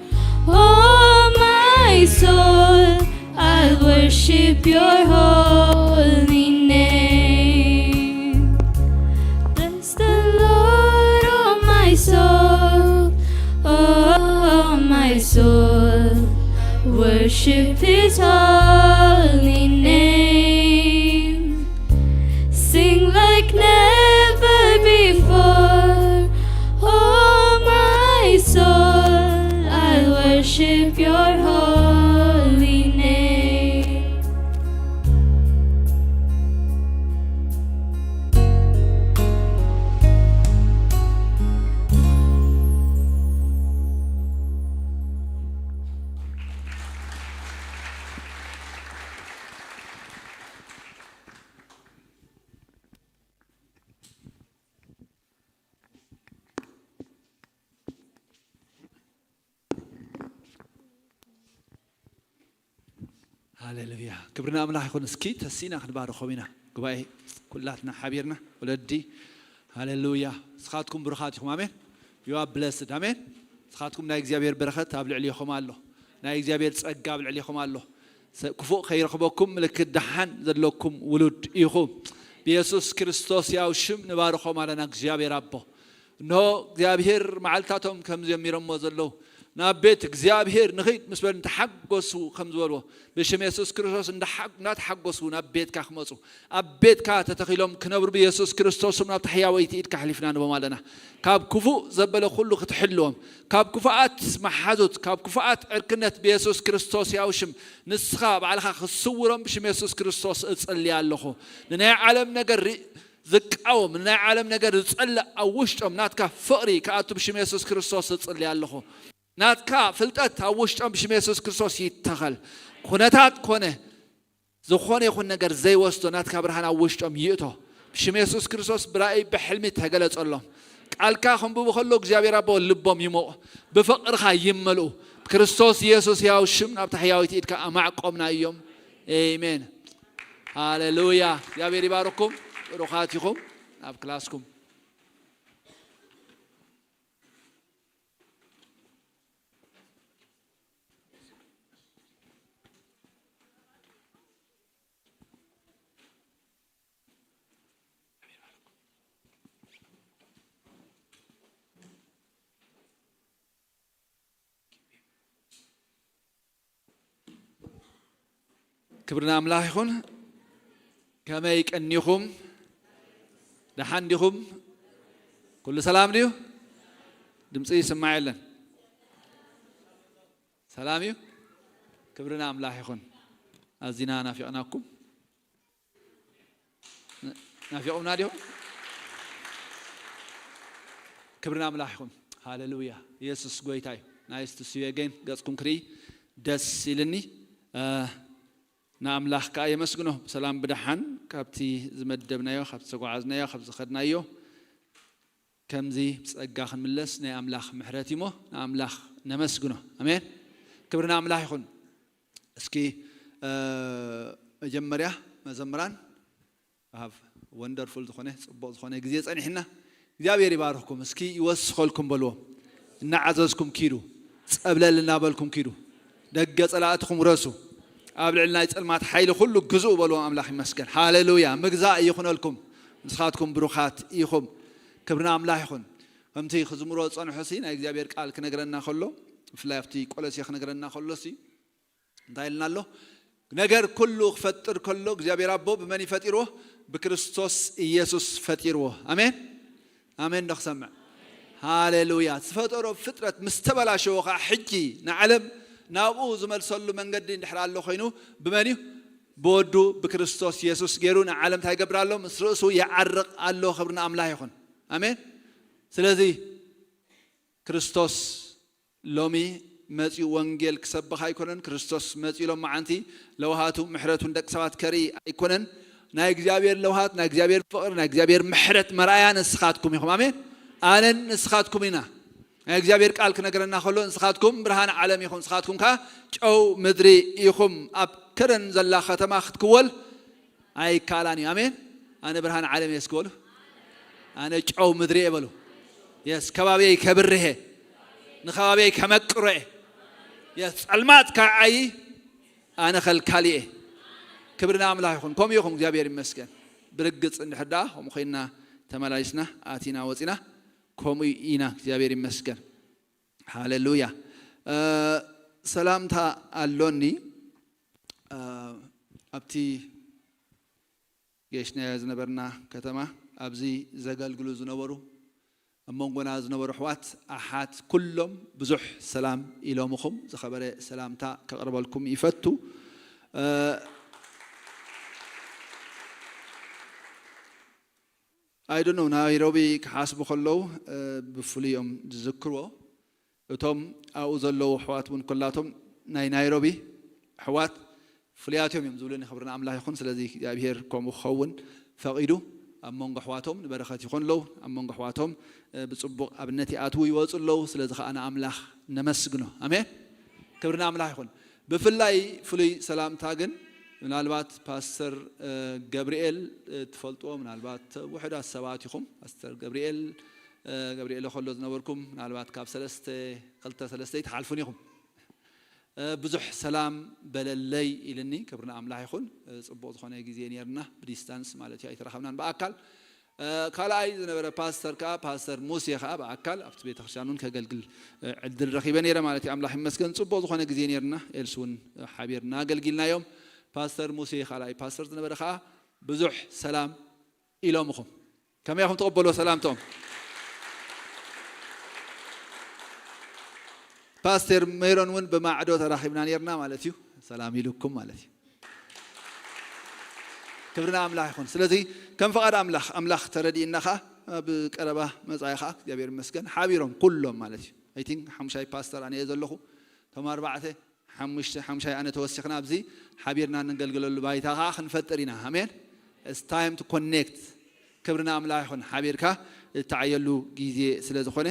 oh my soul, I worship your holy name. Bless the Lord, oh my soul, oh my soul, worship his holy name. Sing like never before, oh my soul, I worship your holy name. ሃሌሉያ፣ ክብሪ ንኣምላኽ ይኹን። እስኪ ተሲእና ክንባርኾም ኢና። ጉባኤ ኩላትና ሓቢርና፣ ወለዲ። ሃሌሉያ። ንስኻትኩም ብሩኻት ኢኹም። ኣሜን። You are blessed. ኣሜን። ንስኻትኩም ናይ እግዚኣብሔር በረኸት ኣብ ልዕሌኹም ኣሎ። ናይ እግዚኣብሔር ጸጋ ኣብ ልዕሌኹም ኣሎ። ክፉእ ከይረኽበኩም ምልክት ደሓን ዘለኩም ውሉድ ኢኹም። ብየሱስ ክርስቶስ ያው ሽም ንባርኾም ኣለና እግዚኣብሔር ኣቦ። እንሆ እግዚኣብሔር መዓልታቶም ከም ጀሚሮሞ ዘለዉ ናብ ቤት እግዚኣብሔር ንኺድ ምስ በሉ እንተሓጎሱ ከም ዝበልዎ ብሽም የሱስ ክርስቶስ እንዳሓ- እናተሓጎሱ ናብ ቤትካ ክመፁ ኣብ ቤትካ ተተኺሎም ክነብሩ ብየሱስ ክርስቶስ ስም ናብታ ሕያወይቲ ኢድካ ኣሕሊፍና ንቦም ኣለና። ካብ ክፉእ ዘበለ ኩሉ ክትሕልዎም ካብ ክፉኣት መሓዙት ካብ ክፉኣት ዕርክነት ብየሱስ ክርስቶስ ያው ሽም ንስኻ ባዕልኻ ክትስውሮም ብሽም የሱስ ክርስቶስ እጽሊ ኣለኹ። ንናይ ዓለም ነገር ርኢ- ዝቃወም ናይ ዓለም ነገር ዝጸልእ ኣብ ውሽጦም ናትካ ፍቕሪ ክኣቱ ብሽም የሱስ ክርስቶስ እጽሊ ኣለኹ። ናትካ ፍልጠት ኣብ ውሽጦም ብሽም የሱስ ክርስቶስ ይተኸል። ኩነታት ኮነ ዝኾነ ይኹን ነገር ዘይወስዶ ናትካ ብርሃን ኣብ ውሽጦም ይእቶ። ብሽም የሱስ ክርስቶስ ብራእይ ብሕልሚ ተገለጸሎም። ቃልካ ከንብቡ ከሎ እግዚኣብሔር ኣቦ ልቦም ይሞቕ፣ ብፍቕርኻ ይመልኡ። ብክርስቶስ የሱስ ያው ሽም ናብታ ሕያዊት ኢድካ ኣማዕቆምና እዮም። ኤሜን። ሃሌሉያ። እግዚኣብሔር ይባርኩም። ብሩኻት ኢኹም። ኣብ ክላስኩም። ክብሪ ንኣምላኽ ይኹን። ከመይ ቀኒኹም? ደሓን ዲኹም? ኩሉ ሰላም ድዩ? ድምፂ ይስማዕ የለን? ሰላም እዩ። ክብሪ ንኣምላኽ ይኹን። ኣዚና ናፊቕናኩም። ናፊቕምና ዲኹም? ክብሪ ንኣምላኽ ይኹን። ሃሌሉያ። ኢየሱስ ጎይታ እዩ። ናይስ ቱ ሲ ዩ ኣገን። ገጽኩም ክርኢ ደስ ኢልኒ። ንኣምላኽ ከኣ የመስግኖ። ብሰላም ብደሓን ካብቲ ዝመደብናዮ፣ ካብቲ ዝተጓዓዝናዮ፣ ካብ ዝኸድናዮ ከምዚ ብጸጋ ክንምለስ ናይ ኣምላኽ ምሕረት እዩሞ ንኣምላኽ ነመስግኖ። ኣሜን። ክብሪ ንኣምላኽ ይኹን። እስኪ መጀመርያ መዘምራን ሃቭ ወንደርፉል ዝኾነ ጽቡቕ ዝኾነ ግዜ ጸኒሕና። እግዚኣብሔር ይባርኽኩም። እስኪ ይወስኸልኩም በልዎ። እናዓዘዝኩም ኪዱ፣ ጸብለል እናበልኩም ኪዱ። ደገ ጸላእትኹም ረሱ። ኣብ ልዕሊ ናይ ጸልማት ሓይሊ ኩሉ ግዝኡ በልዎ። ኣምላኽ ይመስገን። ሃሌሉያ። ምግዛእ ይኹነልኩም። ንስኻትኩም ብሩኻት ኢኹም። ክብርና ኣምላኽ ይኹን። ከምቲ ክዝምሮ ዝጸንሖ ሲ ናይ እግዚኣብሔር ቃል ክነግረና ከሎ፣ ብፍላይ ኣብቲ ቆሎሴ ክነግረና ከሎ ሲ እንታይ ኢልና ኣሎ? ነገር ኩሉ ክፈጥር ከሎ እግዚኣብሔር ኣቦ ብመን እዩ ፈጢርዎ? ብክርስቶስ ኢየሱስ ፈጢርዎ። ኣሜን። ኣሜን ዶ ክሰምዕ? ሃሌሉያ። ዝፈጠሮ ፍጥረት ምስ ተበላሸዎ ከዓ ሕጂ ንዓለም ናብኡ ዝመልሰሉ መንገዲ እንድሕር ኣሎ ኮይኑ፣ ብመን እዩ? ብወዱ ብክርስቶስ ኢየሱስ ገይሩ ንዓለም እንታይ ይገብር ኣሎ? ምስ ርእሱ ይዓርቕ ኣሎ። ክብሪ ንኣምላኽ ይኹን። ኣሜን። ስለዚ ክርስቶስ ሎሚ መጺኡ ወንጌል ክሰብኽ ኣይኮነን። ክርስቶስ መጺኡ ሎም መዓንቲ ለውሃቱ ምሕረቱን ደቂ ሰባት ከርኢ ኣይኮነን። ናይ እግዚኣብሔር ለውሃት፣ ናይ እግዚኣብሔር ፍቕሪ፣ ናይ እግዚኣብሔር ምሕረት መርኣያ ንስኻትኩም ኢኹም። ኣሜን። ኣነን ንስኻትኩም ኢና። ናይ እግዚኣብሔር ቃል ክነግረና ከሎ ንስኻትኩም ብርሃን ዓለም ኢኹም፣ ንስኻትኩም ከኣ ጨው ምድሪ ኢኹም። ኣብ ከረን ዘላ ከተማ ክትክወል ኣይከኣላን እዩ። ኣሜን። ኣነ ብርሃን ዓለም እየ እስኪ በሉ። ኣነ ጨው ምድሪ እየ በሉ። የስ ከባቢየይ ከብርህ እየ። ንከባቢየይ ከመቅሮ እየ። የስ ጸልማት ከዓይ ኣነ ከልካሊ እየ። ክብሪ ንኣምላኽ ይኹን። ከምኡ ይኹን። እግዚኣብሔር ይመስገን። ብርግጽ እንድሕር ደኣ ከምኡ ኮይንና ተመላሊስና ኣቲና ወጺና ከምኡ ኢና። እግዚኣብሔር ይመስገን። ሃሌሉያ። እ፣ ሰላምታ ኣሎኒ። እ፣ ኣብቲ ጌሽናዮ ዝነበርና ከተማ ኣብዚ ዘገልግሉ ዝነበሩ ኣብ መንጎና ዝነበሩ ኣሕዋት ኣሓት ኩሎም ብዙሕ ሰላም ኢሎምኹም ዝኸበረ ሰላምታ ከቕርበልኩም ይፈቱ። እ፣ I don't know፣ ናይሮቢ ክሓስቡ ከለዉ፣ እ፣ ብፍሉይ እዮም ዝዝክርዎ። እቶም ኣብኡ ዘለዉ ኣሕዋት እውን ኩላቶም ናይ ናይሮቢ ኣሕዋት ፍሉያት እዮም እዮም ዝብሉኒ። ክብሪ ንኣምላኽ ይኹን። ስለዚ እግዚኣብሄር ከምኡ ክኸውን ፈቒዱ ኣብ መንጎ ኣሕዋቶም ንበረኸት ይኾኑ ኣለዉ። ኣብ መንጎ ኣሕዋቶም፣ እ፣ ብጽቡቕ ኣብነት ይኣትዉ ይወጹ ኣለዉ። ስለዚ ኸኣ ንኣምላኽ ነመስግኖ። ኣሜን። ክብሪ ንኣምላኽ ይኹን። ብፍላይ ፍሉይ ሰላምታ ግን ምናልባት ፓስተር፣ እ፣ ገብርኤል፣ እ፣ ትፈልጥዎ ምናልባት ውሑዳት ሰባት ኢኹም። ፓስተር ገብርኤል፣ እ፣ ገብርኤል ከሎ ዝነበርኩም ምናልባት ካብ ሰለስተ፣ ክልተ ሰለስተ ይትሓልፉን ኢኹም። እ፣ ብዙሕ ሰላም በለለይ ኢልኒ። ክብሪ ንኣምላኽ ይኹን። እ፣ ጽቡቕ ዝኾነ ግዜ ነይርና፣ ብዲስታንስ ማለት እዩ፣ ኣይተራኸብናን ብኣካል። እ፣ ካልኣይ ዝነበረ ፓስተር ከኣ፣ ፓስተር ሙሴ ከኣ ብኣካል ኣብቲ ቤተክርስትያን እውን ከገልግል፣ እ፣ ዕድል ረኺበ ነይረ ማለት እዩ። ኣምላኽ ይመስገን፣ ጽቡቕ ዝኾነ ግዜ ነይርና። ኤልሱ እውን፣ እ፣ ሓቢርና ኣገልጊልናዮም። ፓስተር ሙሴ ካልኣይ ፓስተር ዝነበረ ከኣ ብዙሕ ሰላም ኢሎምኹም። ከመይ ኢኹም ትቕበልዎ ሰላምቶም? ፓስተር ሜሮን እውን ብማዕዶ ተራኺብና ነይርና ማለት እዩ። ሰላም ኢሉኩም ማለት እዩ። ክብሪ ንኣምላኽ ይኹን። ስለዚ ከም ፍቓድ ኣምላኽ፣ ኣምላኽ ተረዲእና ኸዓ ኣብ ቀረባ መጻኢ ኸዓ እግዚኣብሔር ይመስገን ሓቢሮም ኩሎም ማለት እዩ። I think ሓሙሻይ ፓስተር ኣነ እየ ዘለኹ። እቶም ኣርባዕተ፣ ሓሙሽተ፣ ሓሙሻይ ኣነ ተወሲኽና ኣብዚ ሓቢርና እንገልግለሉ ባይታ ኸዓ ክንፈጥር ኢና። ኣሜን። It's time to connect። ክብሪ ንኣምላኽ ይኹን። ሓቢርካ እትዓየሉ ግዜ ስለ ዝኾነ፣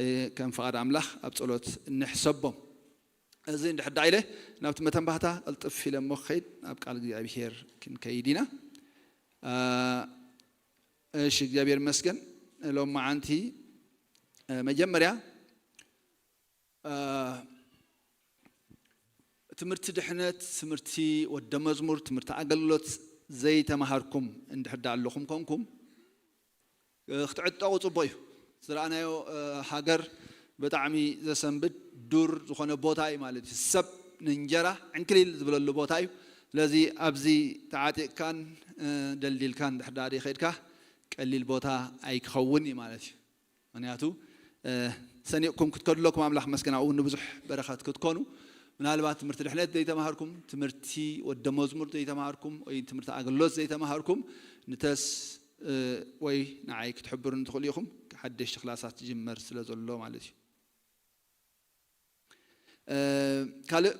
እ፣ ከም ፍቓድ ኣምላኽ ኣብ ጸሎት ንሕሰቦም። እዚ እንድሕር ደኣ ኢለ ናብቲ መተንባህታ ቅልጥፍ ኢለ እሞ ክኸይድ ናብ ቃል እግዚኣብሄር ክንከይድ ኢና። እ፣ እሺ፣ እግዚኣብሔር ይመስገን። ሎም መዓንቲ፣ እ፣ መጀመርያ፣ እ፣ ትምህርቲ ድሕነት፣ ትምህርቲ ወደ መዝሙር፣ ትምህርቲ ኣገልግሎት ዘይተማሃርኩም እንድሕር ደኣ ኣለኹም ኮንኩም፣ እ፣ ክትዕጠቑ ጽቡቕ እዩ። ዝረኣናዮ፣ እ፣ ሃገር ብጣዕሚ ዘሰንብድ ዱር ዝኾነ ቦታ እዩ ማለት እዩ። ሰብ ንእንጀራ ዕንክሊል ዝበለሉ ቦታ እዩ። ስለዚ ኣብዚ ተዓጢቕካን፣ እ፣ ደልዲልካን እንድሕር ደኣ ከድካ ቀሊል ቦታ ኣይክኸውን እዩ ማለት እዩ። ምክንያቱ፣ እ፣ ሰኒቕኩም ክትከዱ ኣለኩም። ኣምላኽ መስገን ኣብኡ ንብዙሕ በረኸት ክትኮኑ። ምናልባት ትምህርቲ ድሕነት ዘይተማሃርኩም፣ ትምህርቲ ወደ መዝሙር ዘይተማሃርኩም፣ ወይ ትምህርቲ ኣገልግሎት ዘይተማሃርኩም፣ ንተስ-፣ እ፣ ወይ ንዓይ ክትሕብሩኒ ትኽእሉ ኢኹም። ሓደሽቲ ክላሳት ዝጅመር ስለ ዘሎ ማለት እዩ። እ፣ ካልእ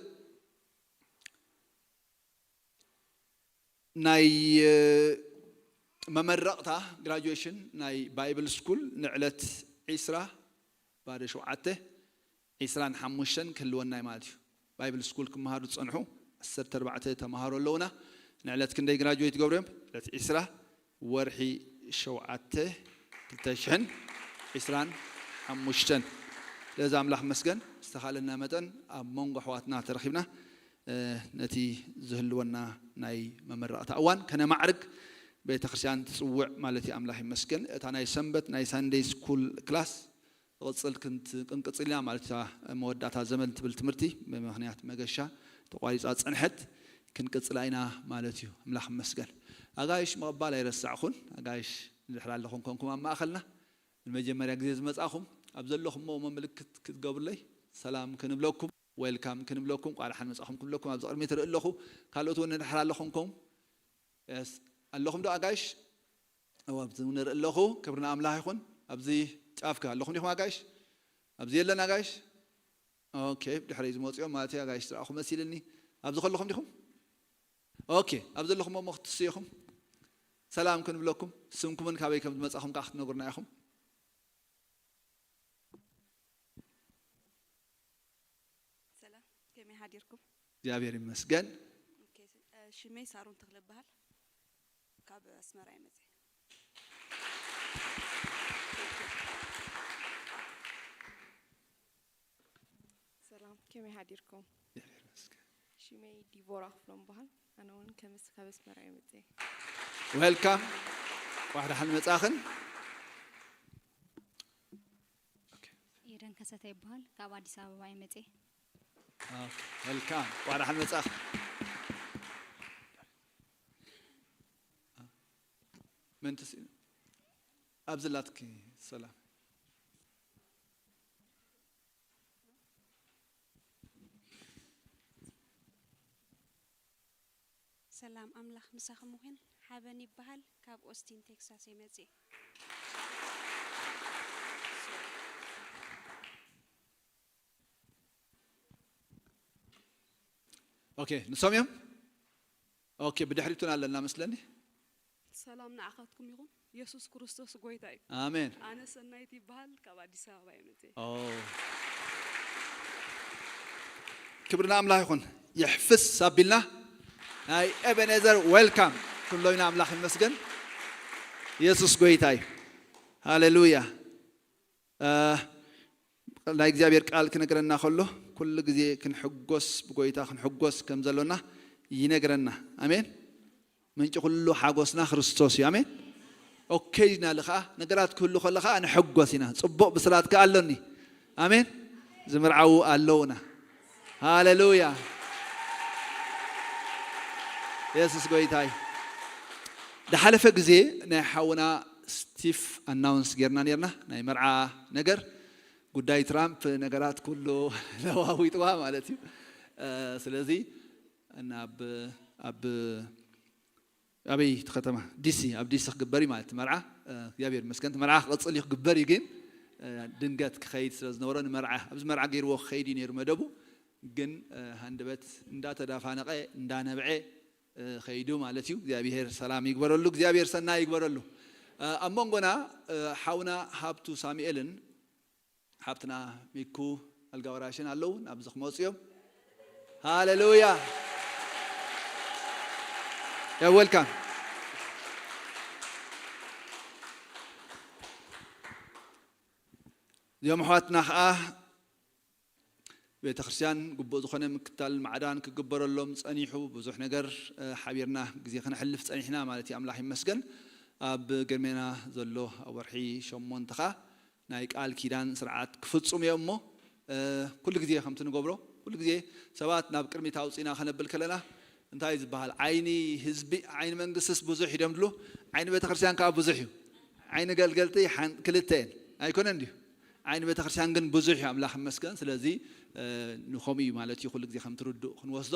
ናይ፣ እ፣ መመረቕታ ግራጁዌሽን ናይ ባይብል ስኩል ንዕለት ዒስራ ባዶ ሸውዓተ፣ ዒስራን ሓሙሽተን ክህልወና እዩ ማለት እዩ። ባይብል ስኩል ክመሃሩ ዝጸንሑ ዓሰርተ ኣርባዕተ ተምሃሮ ኣለዉና። ንዕለት ክንደይ ግራጁዌት ይገብሩ እዮም? ዕለት ዒስራ ወርሒ ሸውዓተ ክልተ ሽሕን ዕስራን ሓሙሽተን። ለዚ ኣምላኽ መስገን ዝተኻለና መጠን ኣብ መንጎ ኣሕዋትና ተረኺብና ነቲ ዝህልወና ናይ መመረቕታ እዋን ከነማዕርግ ቤተ ክርስቲያን ትጽውዕ ማለት እዩ። ኣምላኽ ይመስገን። እታ ናይ ሰንበት ናይ ሳንደይ ስኩል ክላስ ትቕጽል ክንት- ክንቅጽል ኢና ማለት እታ መወዳእታ ዘመን ትብል ትምህርቲ ብምኽንያት መገሻ ተቋሪጻ ጸንሐት ክንቅጽላ ኢና ማለት እዩ። ኣምላኽ ይመስገን። ኣጋይሽ ምቕባል ኣይረሳዕኹን። ኣጋይሽ ንድሕር ኣለኹም ኮንኩም ኣብ ማእኸልና ንመጀመርያ ግዜ ዝመጻኹም ኣብ ዘለኹምዎ ምልክት ክትገብሩለይ ሰላም ክንብለኩም ዌልካም ክንብለኩም ቋርሓን መጻኹም ክንብለኩም ኣብዚ ቅድሚ ትርኢ ኣለኹ። ካልኦት እውን ንድሕር ኣለኹም ኮም ኣለኹም ዶ ኣጋይሽ? እዋ ኣብዚ ንርኢ ኣለኹ። ክብሪ ንኣምላኽ ይኹን። ኣብዚ ጫፍካ ኣለኹም ዲኹም ኣጋይሽ? ኣብዚ የለን ኣጋይሽ? ኦኬ፣ ድሕረይ ዝመፅኦም ማለት እዩ ኣጋይሽ ዝረኣኹ መሲልኒ። ኣብዚ ከለኹም ዲኹም? ኦኬ፣ ኣብ ዘለኹም እሞ ክትስኡ ኢኹም። ሰላም ክንብለኩም ስምኩምን ካበይ ከም ዝመጻኹም ከዓ ክትነግሩና ኢኹም። ሰላም፣ ከመይ ሓዲርኩም? እግዚኣብሔር ይመስገን። ኦኬ፣ እ፣ ሽመይ ሳሮን ተኽለ እበሃል። ካብ ኣስመራ እየ መፅእ። ሰላም፣ ከመይ ሓዲርኩም? እግዚኣብሔር ይመስገን። ሽመይ ዲቦራ ክፍሎም በሃል። ኣነ እውን ከምስ ካብ ኣስመራ እየ መፅእ። ዌልካም። ቋሕ ደሓን መጻኽን። ኦኬ። ኤደን ከሰተ ይበሃል። ካብ ኣዲስ ኣበባ እየ መፅእ። ኦኬ፣ ዌልካም። ቋሕ ደሓን መጻኽ። መን ትስ- ኣብዚ ላትኪ ሰላም። ሰላም ኣምላኽ ምሳኹም ይኹን። ሓበን ይበሃል፣ ካብ ኦስቲን ቴክሳስ እየ መፅእ። ኦኬ፣ ንሶም እዮም። ኦኬ፣ ብድሕሪቱን ኣለና መስለኒ። ሰላም ንዓኻትኩም ይኹን። የሱስ ክርስቶስ ጎይታ እዩ። ኣሜን። ኣነ ሰናይት ይበሃል፣ ካብ ኣዲስ ኣበባ እየ መፅእ። ኦ። ክብሪ ንኣምላኽ ይኹን። የሕፍስ ኣቢልና ናይ ኤቤኔዘር ዌልካም ክንብሎ ኢና። ኣምላኽ ይመስገን። የሱስ ጎይታ እዩ። ሃሌሉያ። እ፣ ናይ እግዚኣብሔር ቃል ክነግረና ከሎ ኩሉ ግዜ ክንሕጎስ ብጎይታ ክንሕጎስ ከም ዘሎና ይነግረና። ኣሜን። ምንጪ ኩሉ ሓጎስና ክርስቶስ እዩ። ኣሜን። ኦኬዥናሊ ከዓ ነገራት ክህሉ ከሎ ከዓ ንሕጎስ ኢና። ፅቡቕ ብስራት ከዓ ኣሎኒ። ኣሜን። ዝምርዓዉ ኣለውና። ሃሌሉያ። የሱስ ጎይታይ። ድሓለፈ ግዜ ናይ ሓውና ስቲፍ ኣናውንስ ጌርና ኔርና ናይ መርዓ ነገር ጉዳይ ትራምፕ ነገራት ኩሉ ለዋዊጥዋ ማለት እዩ። እ፣ ስለዚ ናብ ኣብ ኣበይ እቲ ከተማ ዲሲ ኣብ ዲሲ ክግበር እዩ ማለት እቲ መርዓ። እ፣ እግዚኣብሔር ይመስገን እቲ መርዓ ክቕፅል እዩ ክግበር እዩ ግን እ፣ ድንገት ክኸይድ ስለ ዝነበሮ ንመርዓ ኣብዚ መርዓ ገይርዎ ክኸይድ እዩ ነይሩ መደቡ። ግን እ፣ ሃንደበት እንዳተዳፋነቐ እንዳነብዐ እ፣ ኸይዱ ማለት እዩ። እግዚኣብሔር ሰላም ይግበረሉ፣ እግዚኣብሔር ሰናይ ይግበረሉ። እ፣ ኣብ መንጎና እ፣ ሓውና ሃብቱ ሳሙኤልን ሓብትና ሚኩ ኣልጋ ወራሽን ኣለዉ ናብዚ ክመፁ እዮም። ሃሌሉያ። ያ ዌልካም። እዚኦም ኣሕዋትና ከዓ ቤተ ክርስቲያን ግቡእ ዝኾነ ምክታል ማዕዳን ክግበረሎም ጸኒሑ ብዙሕ ነገር እ፣ ሓቢርና ግዜ ከነሕልፍ ጸኒሕና ማለት እዩ። ኣምላኽ ይመስገን። ኣብ ግርሜና ዘሎ ኣብ ወርሒ ሸሞንተ ኸኣ ናይ ቃል ኪዳን ስርዓት ክፍጽሙ እዮም እሞ እ፣ ኩሉ ግዜ ከምቲ ንገብሮ ኩሉ ግዜ ሰባት ናብ ቅድሚት ኣውጺና ከነብል ከለና እንታይ ዝበሃል ዓይኒ ህዝቢ ዓይኒ መንግስትስ ብዙሕ እዩ ደምድሉ ዓይኒ ቤተ ክርስቲያን ከዓ ብዙሕ እዩ። ዓይኒ ገልገልቲ ሓን- ክልተ እየን ኣይኮነን ድዩ? ዓይኒ ቤተ ክርስቲያን ግን ብዙሕ እዩ ኣምላኽ ይመስገን። ስለዚ እ፣ ንኸምኡ እዩ ማለት እዩ ኩሉ ግዜ ከም ትርድኡ ክንወስዶ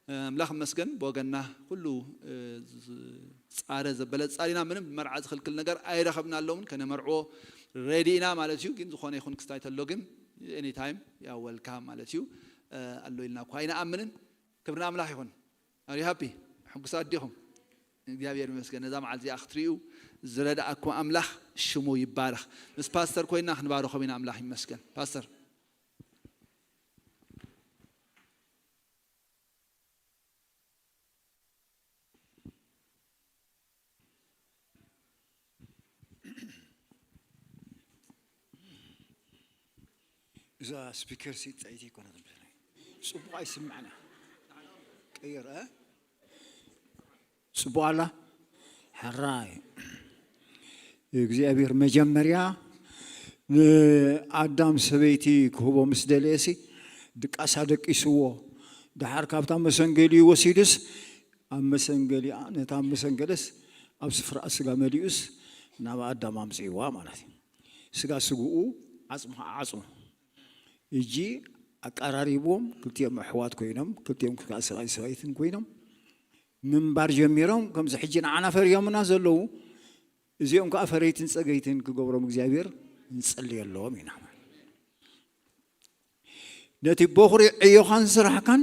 እ፣ ኣምላኽ ይመስገን ብወገንና ኩሉ እ፣ ዝ- ፃረ ዘበለ ፃሪና ምንም መርዓ ዝኽልክል ነገር ኣይረኸብና ኣለውን ከነመርዕዎ ሬዲ ኢና ማለት እዩ። ግን ዝኾነ ይኹን ክስታይ ተሎ ግን ኤኒታይም ያ ወልካም ማለት እዩ እ፣ ኣሎ ኢልና እኳ ኣይንኣምንን። ክብሪ ንኣምላኽ ይኹን። ኣር ሃፒ ሕጉሳት ዲኹም? እግዚኣብሔር ይመስገን ነዛ መዓልቲ እዚኣ ክትርእዩ ዝረዳእኩም ኣምላኽ ሽሙ ይባረኽ። ምስ ፓስተር ኮይና ክንባረኾም ኢና። ኣምላኽ ይመስገን ፓስተር። እዛ ስፒከር ሲ ጸይቲ ኣይኮነትን መሰለኝ። ጽቡቕ ኣይስማዕና። ቀይር፣ እ? ጽቡቕ ኣላ? ሕራይ። እግዚኣብሔር መጀመርያ ንኣዳም ሰበይቲ ክህቦ ምስ ደለየሲ ድቃሳ ደቂስዎ። ደሓር ካብታ መሰንገሊኡ ወሲዱስ ኣብ መሰንገሊኣ፣ ነታ መሰንገለስ ኣብ ስፍራ ስጋ መሊኡስ ናብ ኣዳም ኣምጽእዋ ማለት እዩ። ስጋ ስግኡ፣ ዓጽሙ ከዓ ዓጽሙ። እጂ ኣቀራሪብዎም፣ ክልቲኦም ኣሕዋት ኮይኖም፣ ክልቲኦም ከዓ ሰብኣይ ሰበይትን ኮይኖም ምንባር ጀሚሮም። ከምዚ ሕጂ ንዓና ፈርዮምና ዘለዉ፣ እዚኦም ከዓ ፈረይትን ጸገይትን ክገብሮም እግዚኣብሔር ንጸልየሎም ኢና። ነቲ በኹሪ ዕዮኻን ስራሕካን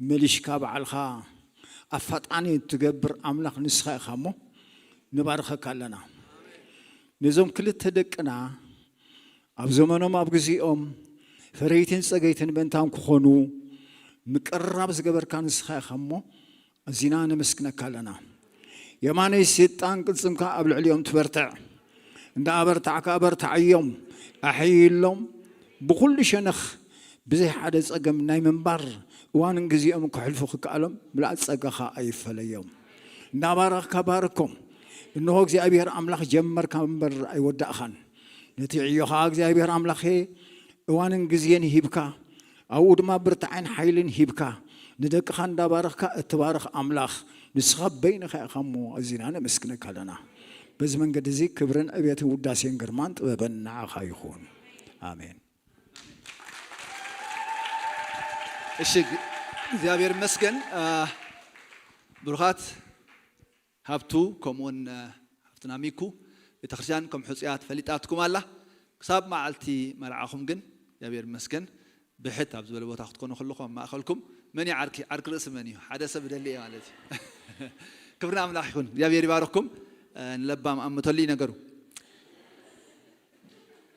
መሊሽካ ባዕልኻ ኣፋጣኒ እትገብር ኣምላኽ ንስኻ ኢኻ እሞ ንባርኸካ ኣለና። ነዞም ክልተ ደቅና ኣብ ዘመኖም ኣብ ግዜኦም ፈረይትን ጸገይትን ምእንታን ክኾኑ ምቅርራብ ዝገበርካ ንስኻ ኢኻ እሞ ኣዚና ነመስግነካ ኣለና። የማነይ ሰይጣን ቅልጽምካ ኣብ ልዕሊኦም ትበርትዕ። እንዳ ኣበርታዕካ ኣበርታዓዮም፣ ኣሕይሎም። ብኹሉ ሸነኽ ብዘይ ሓደ ጸገም ናይ ምንባር እዋንን ግዜኦም ከሕልፉ ክከኣሎም ምልኣት ጸጋኻ ኣይፈለዮም። እንዳባረኽካ ባርኮም። እንሆ እግዚኣብሔር ኣምላኽ ጀመርካ እምበር ኣይወዳእኻን። ነቲ ዕዮ ኸዓ እግዚኣብሔር ኣምላኸ እዋንን ግዜን ሂብካ፣ ኣብኡ ድማ ብርታዐን ሓይልን ሂብካ፣ ንደቅኻ እንዳባረኽካ እትባርኽ ኣምላኽ ንስኻ በይንኻ ኢኻ እሞ ኣዚና ነመስግነካ ኣለና። በዚ መንገዲ እዚ ክብርን ዕቤትን ውዳሴን ግርማን ጥበበን ንዓኻ ይኹን። ኣሜን። እሺ፣ ግ- እግዚኣብሔር ይመስገን። አ፣ ብሩኻት ሃብቱ ከምኡውን፣ አ፣ ሃብትና ሚኩ ቤተክርስትያን ከም ሕፁያት ፈሊጣትኩም ኣላ። ክሳብ መዓልቲ መርዓኹም ግን እግዚኣብሔር ይመስገን ብሕት ኣብ ዝበለ ቦታ ክትኮኑ ከለኹም ኣብ ማእኸልኩም መን እዩ ዓርኪ? ዓርኪ ርእሲ መን እዩ? ሓደ ሰብ እደሊ እየ ማለት እዩ። ክብሪ ንኣምላኽ ይኹን። እግዚኣብሔር ይባርኽኩም። አ፣ ንለባም ኣምተሉ እዩ ነገሩ።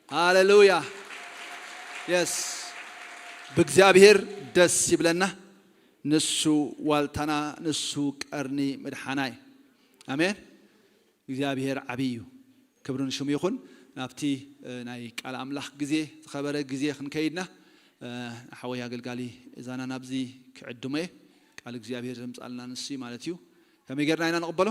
ሃሌሉያ። የስ፣ ብእግዚኣብሔር ደስ ይብለና። ንሱ ዋልታና፣ ንሱ ቀርኒ ምድሓና እዩ። ኣሜን። እግዚኣብሔር ዓብዪ እዩ። ክብሪ ንሽሙ ይኹን። ናብቲ እ፣ ናይ ቃል ኣምላኽ ግዜ፣ ዝኸበረ ግዜ ክንከይድና፣ እ፣ ሓወይ ኣገልጋሊ እዛና ናብዚ ክዕድሞ እየ። ቃል እግዚኣብሔር ዘምጻልና ንሱ እዩ ማለት እዩ። ከመይ ጌርና ኢና ንቕበሎ?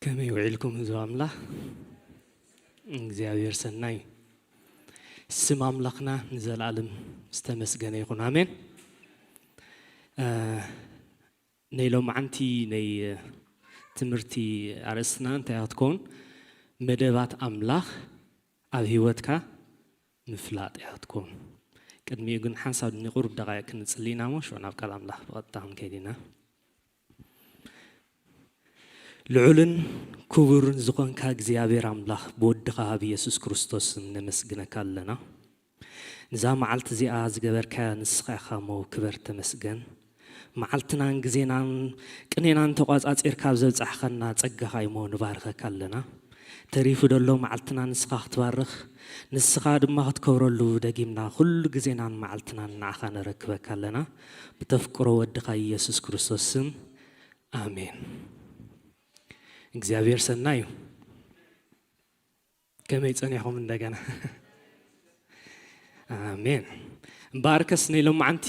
ከመይ ውዒልኩም ህዝቢ ኣምላኽ? እግዚኣብሔር ሰናይ እዩ። ስም ኣምላኽና ንዘለኣለም ዝተመስገነ ይኹን። ኣሜን። እ፣ ናይ ሎማዓንቲ ናይ ትምህርቲ ኣርእስትና እንታይ እያ ክትከውን? መደባት ኣምላኽ ኣብ ህይወትካ ምፍላጥ እያ ክትከውን። ቅድሚኡ ግን ሓንሳብ ንቁሩብ ደቓይቕ ክንጽሊ ኢና እሞ ሽዑ ናብ ቃል ኣምላኽ ብቐጥታ ክንከይድ ኢና። ልዑልን ክቡርን ዝኾንካ እግዚኣብሔር ኣምላኽ ብወድኻ ብየሱስ ክርስቶስ ስም ነመስግነካ ኣለና። ነዛ መዓልቲ እዚኣ ዝገበርካያ ንስኻ ኢኻ እሞ ክበር ተመስገን። መዓልትናን ግዜናን ቅኔናን ተቋጻጺርካ ኣብ ዘብጻሕኻና ጸጋኻ እሞ ንባርኸካ ኣለና። ተሪፉ ደሎ መዓልትና ንስኻ ክትባርኽ ንስኻ ድማ ክትከብረሉ ደጊምና ኩሉ ግዜናን መዓልትናን ንዓኻ ነረክበካ ኣለና። ብተፍቅሮ ወድኻ ኢየሱስ ክርስቶስ ስም ኣሜን። እግዚኣብሔር ሰናይ እዩ። ከመይ ጸኒሕኩም እንደገና? ኣሜን። እምበኣርከስ ናይ ሎማዓንቲ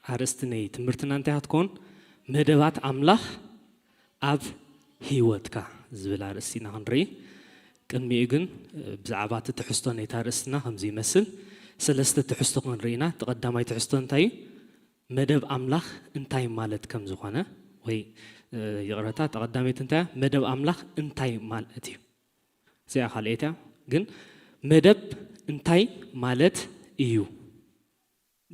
ኣርእስቲ ናይ ትምህርትና እንታይ ክትከውን? መደባት ኣምላኽ ኣብ ህይወትካ ዝብል ኣርእስቲ ኢና ክንርኢ። ቅድሚኡ ግን ብዛዕባ እቲ ትሕዝቶ ናይታ ኣርእስትና ከምዚ ይመስል። ሰለስተ ትሕዝቶ ክንርኢ ኢና። እቲ ቀዳማይ ትሕዝቶ እንታይ እዩ? መደብ ኣምላኽ እንታይ ማለት ከም ዝኾነ፣ ወይ፣ እ፣ ይቕረታ፣ እቲ ቀዳመይቲ እንታይ እያ? መደብ ኣምላኽ እንታይ ማለት እዩ? እዚኣ ካልኣይቲ እያ። ግን መደብ እንታይ ማለት እዩ?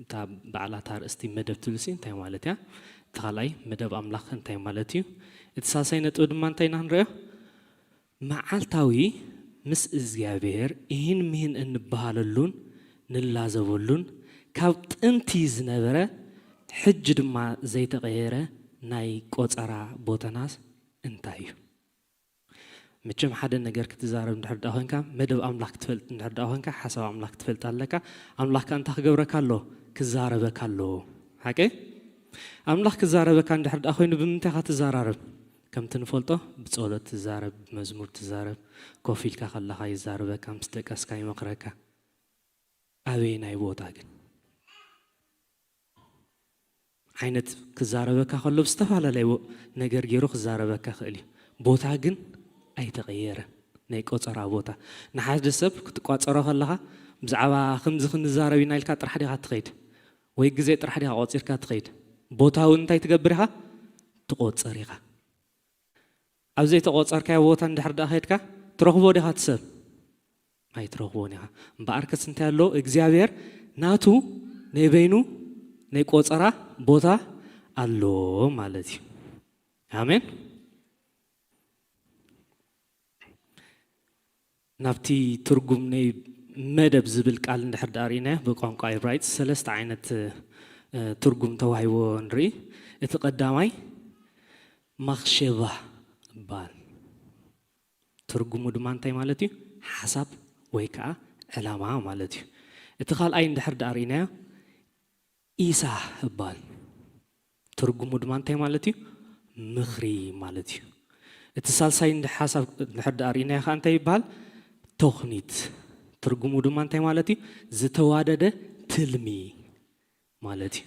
እታ ባዕላታ ኣርእስቲ መደብ ትብልሲ እንታይ ማለት እያ? እቲ ካልኣይ መደብ ኣምላኽ እንታይ ማለት እዩ? እቲ ሳልሳይ ነጥቢ ድማ እንታይ ኢና ክንሪኦ? መዓልታዊ ምስ እግዚኣብሔር ይህን ምሂን እንበሃለሉን ንላዘበሉን ካብ ጥንቲ ዝነበረ ሕጂ ድማ ዘይተቐየረ ናይ ቆጸራ ቦታናስ እንታይ እዩ? መቸም ሓደ ነገር ክትዛረብ እንድሕር ደኣ ኮንካ፣ መደብ ኣምላኽ ክትፈልጥ እንድሕር ደኣ ኮንካ፣ ሓሳብ ኣምላኽ ክትፈልጥ ኣለካ። ኣምላኽ ከኣ እንታይ ክገብረካ ኣሎ? ክዛረበካ ኣሎ። ሓቂ? ኣምላኽ ክዛረበካ እንድሕር ደኣ ኮይኑ ብምንታይ ኢኻ ትዛራረብ? ከምቲ ንፈልጦ ብጸሎት ትዛረብ፣ ብመዝሙር ትዛረብ፣ ኮፍ ኢልካ ከለኻ ይዛረበካ፣ ምስ ደቀስካ ይመኽረካ። ኣበየናይ ቦታ ግን? ዓይነት ክዛረበካ ከሎ ብዝተፈላለየ ነገር ገይሩ ክዛረበካ ክእል እዩ። ቦታ ግን ኣይተቐየረን። ናይ ቆጸራ ቦታ። ንሓደ ሰብ ክትቋጸሮ ከለኻ ብዛዕባ ከምዚ ክንዛረብ ኢና ኢልካ ጥራሕ ዲኻ ትኸይድ? ወይ ግዜ ጥራሕ ዲኻ ቆጺርካ ትኸይድ? ቦታ እውን እንታይ ትገብር ኢኻ? ትቆጽር ኢኻ። ኣብ ዘይተቆጸርካዮ ቦታ እንድሕር ደኣ ከድካ ትረኽቦ ዲኻ እቲ ሰብ? ኣይትረኽቦን ኢኻ። እምበኣርከስ እንታይ ኣሎ? እግዚኣብሔር ናቱ ናይ በይኑ ናይ ቆጸራ ቦታ ኣሎ ማለት እዩ። ኣሜን። ናብቲ ትርጉም ናይ መደብ ዝብል ቃል እንድሕር ደኣ ርኢናዮ፣ ብቋንቋ ኤብራይት ሰለስተ ዓይነት፣ እ፣ ትርጉም ተዋሂቦ ንርኢ። እቲ ቀዳማይ ማኽሸባ ይበሃል። ትርጉሙ ድማ እንታይ ማለት እዩ? ሓሳብ ወይ ከዓ ዕላማ ማለት እዩ። እቲ ካልኣይ እንድሕር ደኣ ርኢናዮ፣ ኢሳ ይበሃል። ትርጉሙ ድማ እንታይ ማለት እዩ? ምኽሪ ማለት እዩ። እቲ ሳልሳይ እንድ-፣ ሓሳብ እንድሕር ደኣ ርኢናዮ ከዓ እንታይ ይበሃል? ተኹኒት። ትርጉሙ ድማ እንታይ ማለት እዩ? ዝተዋደደ ትልሚ ማለት እዩ።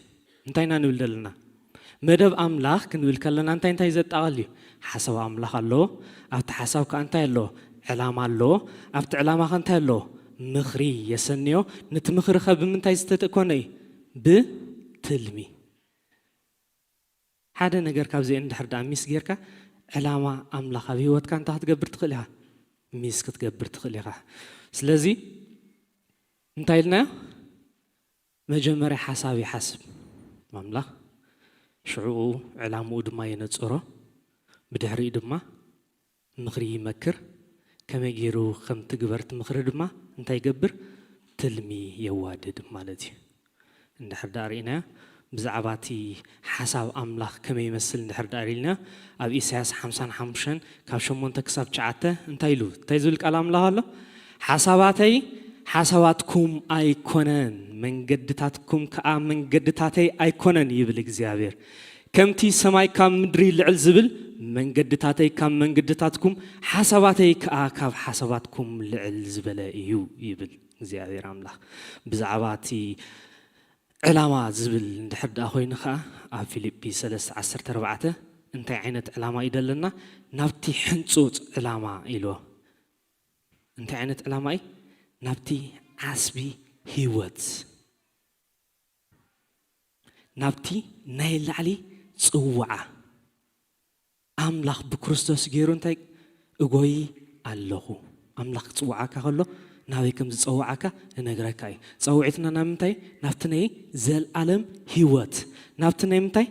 እንታይ ኢና ንብል ዘለና? መደብ ኣምላኽ ክንብል ከለና እንታይ እንታይ ዘጠቓልል እዩ? ሓሳብ ኣምላኽ ኣለዎ። ኣብቲ ሓሳብ ከኣ እንታይ ኣለዎ? ዕላማ ኣለዎ። ኣብቲ ዕላማ ከ እንታይ ኣለዎ? ምኽሪ የሰንዮ። ነቲ ምኽሪ ከ ብምንታይ ዝተኮነ እዩ? ብትልሚ። ሓደ ነገር ካብዚአን እንድሕር ደኣ ሚስ ጌርካ፣ ዕላማ ኣምላኽ ኣብ ህይወትካ እንታይ ክትገብር ትኽእል ኢኻ? ሚስ ክትገብር ትኽእል ኢኻ። ስለዚ እንታይ ኢልናዮ? መጀመርያ ሓሳብ ይሓስብ ኣምላኽ፣ ሽዑኡ ዕላምኡ ድማ የነጽሮ። ብድሕሪኡ ድማ ምኽሪ ይመክር። ከመይ ገይሩ ከም ትግበር እቲ ምኽሪ ድማ እንታይ ይገብር? ትልሚ የዋድድ ማለት እዩ። እንድሕር ደኣ ርኢናዮ፣ ብዛዕባ እቲ ሓሳብ ኣምላኽ ከመይ ይመስል እንድሕር ደኣ ርኢናዮ፣ ኣብ ኢሳያስ ሓምሳን ሓሙሽተን ካብ ሸሞንተ ክሳብ ትሽዓተ እንታይ ኢሉ? እንታይ ዝብል ቃል ኣምላኽ ኣሎ? ሓሳባተይ ሓሳባትኩም ኣይኮነን፣ መንገድታትኩም ከኣ መንገድታተይ ኣይኮነን ይብል እግዚኣብሔር። ከምቲ ሰማይ ካብ ምድሪ ልዕል ዝብል፣ መንገድታተይ ካብ መንገድታትኩም፣ ሓሳባተይ ከኣ ካብ ሓሳባትኩም ልዕል ዝበለ እዩ ይብል እግዚኣብሔር ኣምላኽ። ብዛዕባ እቲ ዕላማ ዝብል እንድሕር ደኣ ኮይኑ ከኣ፣ ኣብ ፊልጲ ሰለስተ ዓሰርተ ኣርባዕተ እንታይ ዓይነት ዕላማ እዩ ደለና? ናብቲ ሕንጹጽ ዕላማ ኢልዎ። እንታይ ዓይነት ዕላማ እዩ? ናብቲ ዓስቢ ህይወት፣ ናብቲ ናይ ላዕሊ ጽዋዓ። ኣምላኽ ብክርስቶስ ገይሩ እንታይ እጎይ ኣለኹ። ኣምላኽ ክጽውዓካ ከሎ ናበይ ከም ዝጸውዓካ እነግረካ እዩ። ጸውዒትና ናብ ምንታይ? ናብቲ ናይ ዘልኣለም ህይወት። ናብቲ ናይ ምንታይ?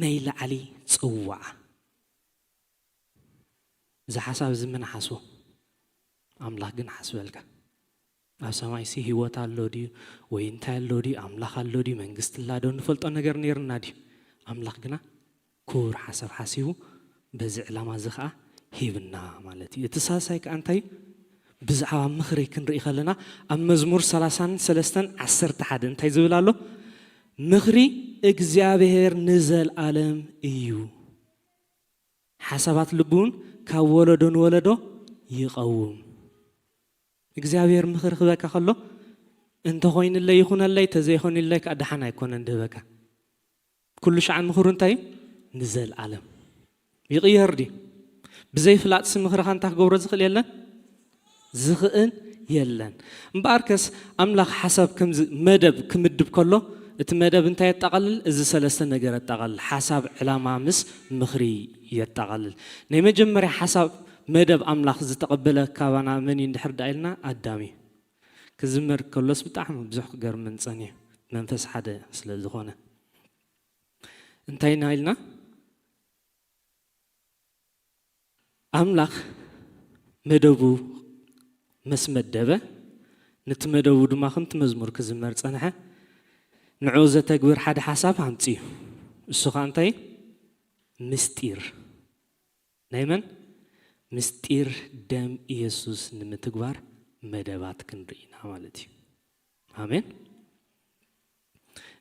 ናይ ላዕሊ ጽዋዓ። እዚ ሓሳብ እዚ መን ሓስቦ? ኣምላኽ ግን ሓስበልካ። ኣብ ሰማይሲ ህይወት ኣሎ ድዩ? ወይ እንታይ ኣሎ ድዩ? ኣምላኽ ኣሎ ድዩ? መንግስቲ ኣላ ዶ? ንፈልጦ ነገር ነይርና ድዩ? ኣምላኽ ግና ክቡር ሓሳብ ሓሲቡ በዚ ዕላማ እዚ ኸዓ ሂብና ማለት እዩ። እቲ ሳልሳይ ከኣ እንታይ እዩ? ብዛዕባ ምኽሪ ክንርኢ ከለና ኣብ መዝሙር ሰላሳን ሰለስተን ዓሰርተ ሓደ እንታይ ዝብል ኣሎ? ምኽሪ እግዚኣብሔር ንዘልኣለም እዩ። ሓሳባት ልቡ እውን ካብ ወለዶ ንወለዶ ይቐውም። እግዚኣብሔር ምኽሪ ክህበካ ከሎ፣ እንተኾይኑለይ ይኹነለይ፣ ተዘይኾይኑለይ ከኣ ደሓን ኣይኮነን ድህበካ። ኩሉ ሻዕ ምኽሩ እንታይ እዩ? ንዘልኣለም። ይቕየር ድዩ? ብዘይ ፍላጥሲ ምኽርኻ እንታይ ክገብሮ ዝኽእል የለን? ዝኽእል የለን። እምበኣርከስ ኣምላኽ ሓሳብ ከምዚ መደብ ክምድብ ከሎ፣ እቲ መደብ እንታይ የጠቓልል? እዚ ሰለስተ ነገር የጠቓልል። ሓሳብ፣ ዕላማ ምስ ምኽሪ የጠቓልል። ናይ መጀመርያ ሓሳብ መደብ ኣምላኽ ዝተቐበለ ካባና መን እዩ እንድሕር ደኣ ኢልና፣ ኣዳም እዩ። ክዝመር ከሎስ ብጣዕሚ ብዙሕ ክገርመን ጸኒሑ፣ መንፈስ ሓደ ስለ ዝኾነ። እንታይ ኢና ኢልና? ኣምላኽ መደቡ ምስ መደበ፣ ነቲ መደቡ ድማ ከምቲ መዝሙር ክዝመር ጸንሐ፣ ንዕኡ ዘተግብር ሓደ ሓሳብ ኣምጺኡ። እሱ ኸኣ እንታይ? ምስጢር። ናይ መን? ምስጢር ደም ኢየሱስ ንምትግባር መደባት ክንርኢ ኢና ማለት እዩ። ኣሜን።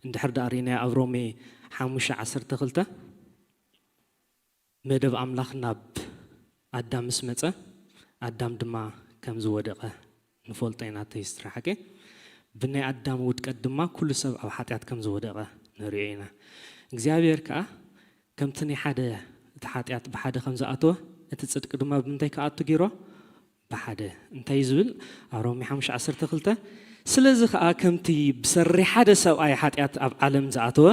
እንድሕር ደኣ ርኢናዮ ኣብ ሮሜ ሓሙሽተ ዓሰርተ ክልተ፣ መደብ ኣምላኽ ናብ ኣዳም ምስ መጸ፣ ኣዳም ድማ ከም ዝወደቐ ንፈልጦ ኢና። ተይስትራ ሓቂ ብናይ ኣዳም ውድቀት ድማ ኩሉ ሰብ ኣብ ሓጢኣት ከም ዝወደቐ ንሪኦ ኢና። እግዚኣብሔር ከኣ ከምቲ ናይ ሓደ እቲ ሓጢኣት ብሓደ ከም ዝኣተወ፣ እቲ ጽድቂ ድማ ብምንታይ ክኣቱ ገይሮ? ብሓደ። እንታይ እዩ ዝብል? ኣብ ሮሜ ሓሙሽተ ዓሰርተ ክልተ፣ ስለዚ ኸኣ ከምቲ ብሰሪ ሓደ ሰብኣይ ሓጢኣት ኣብ ዓለም ዝኣተወ፣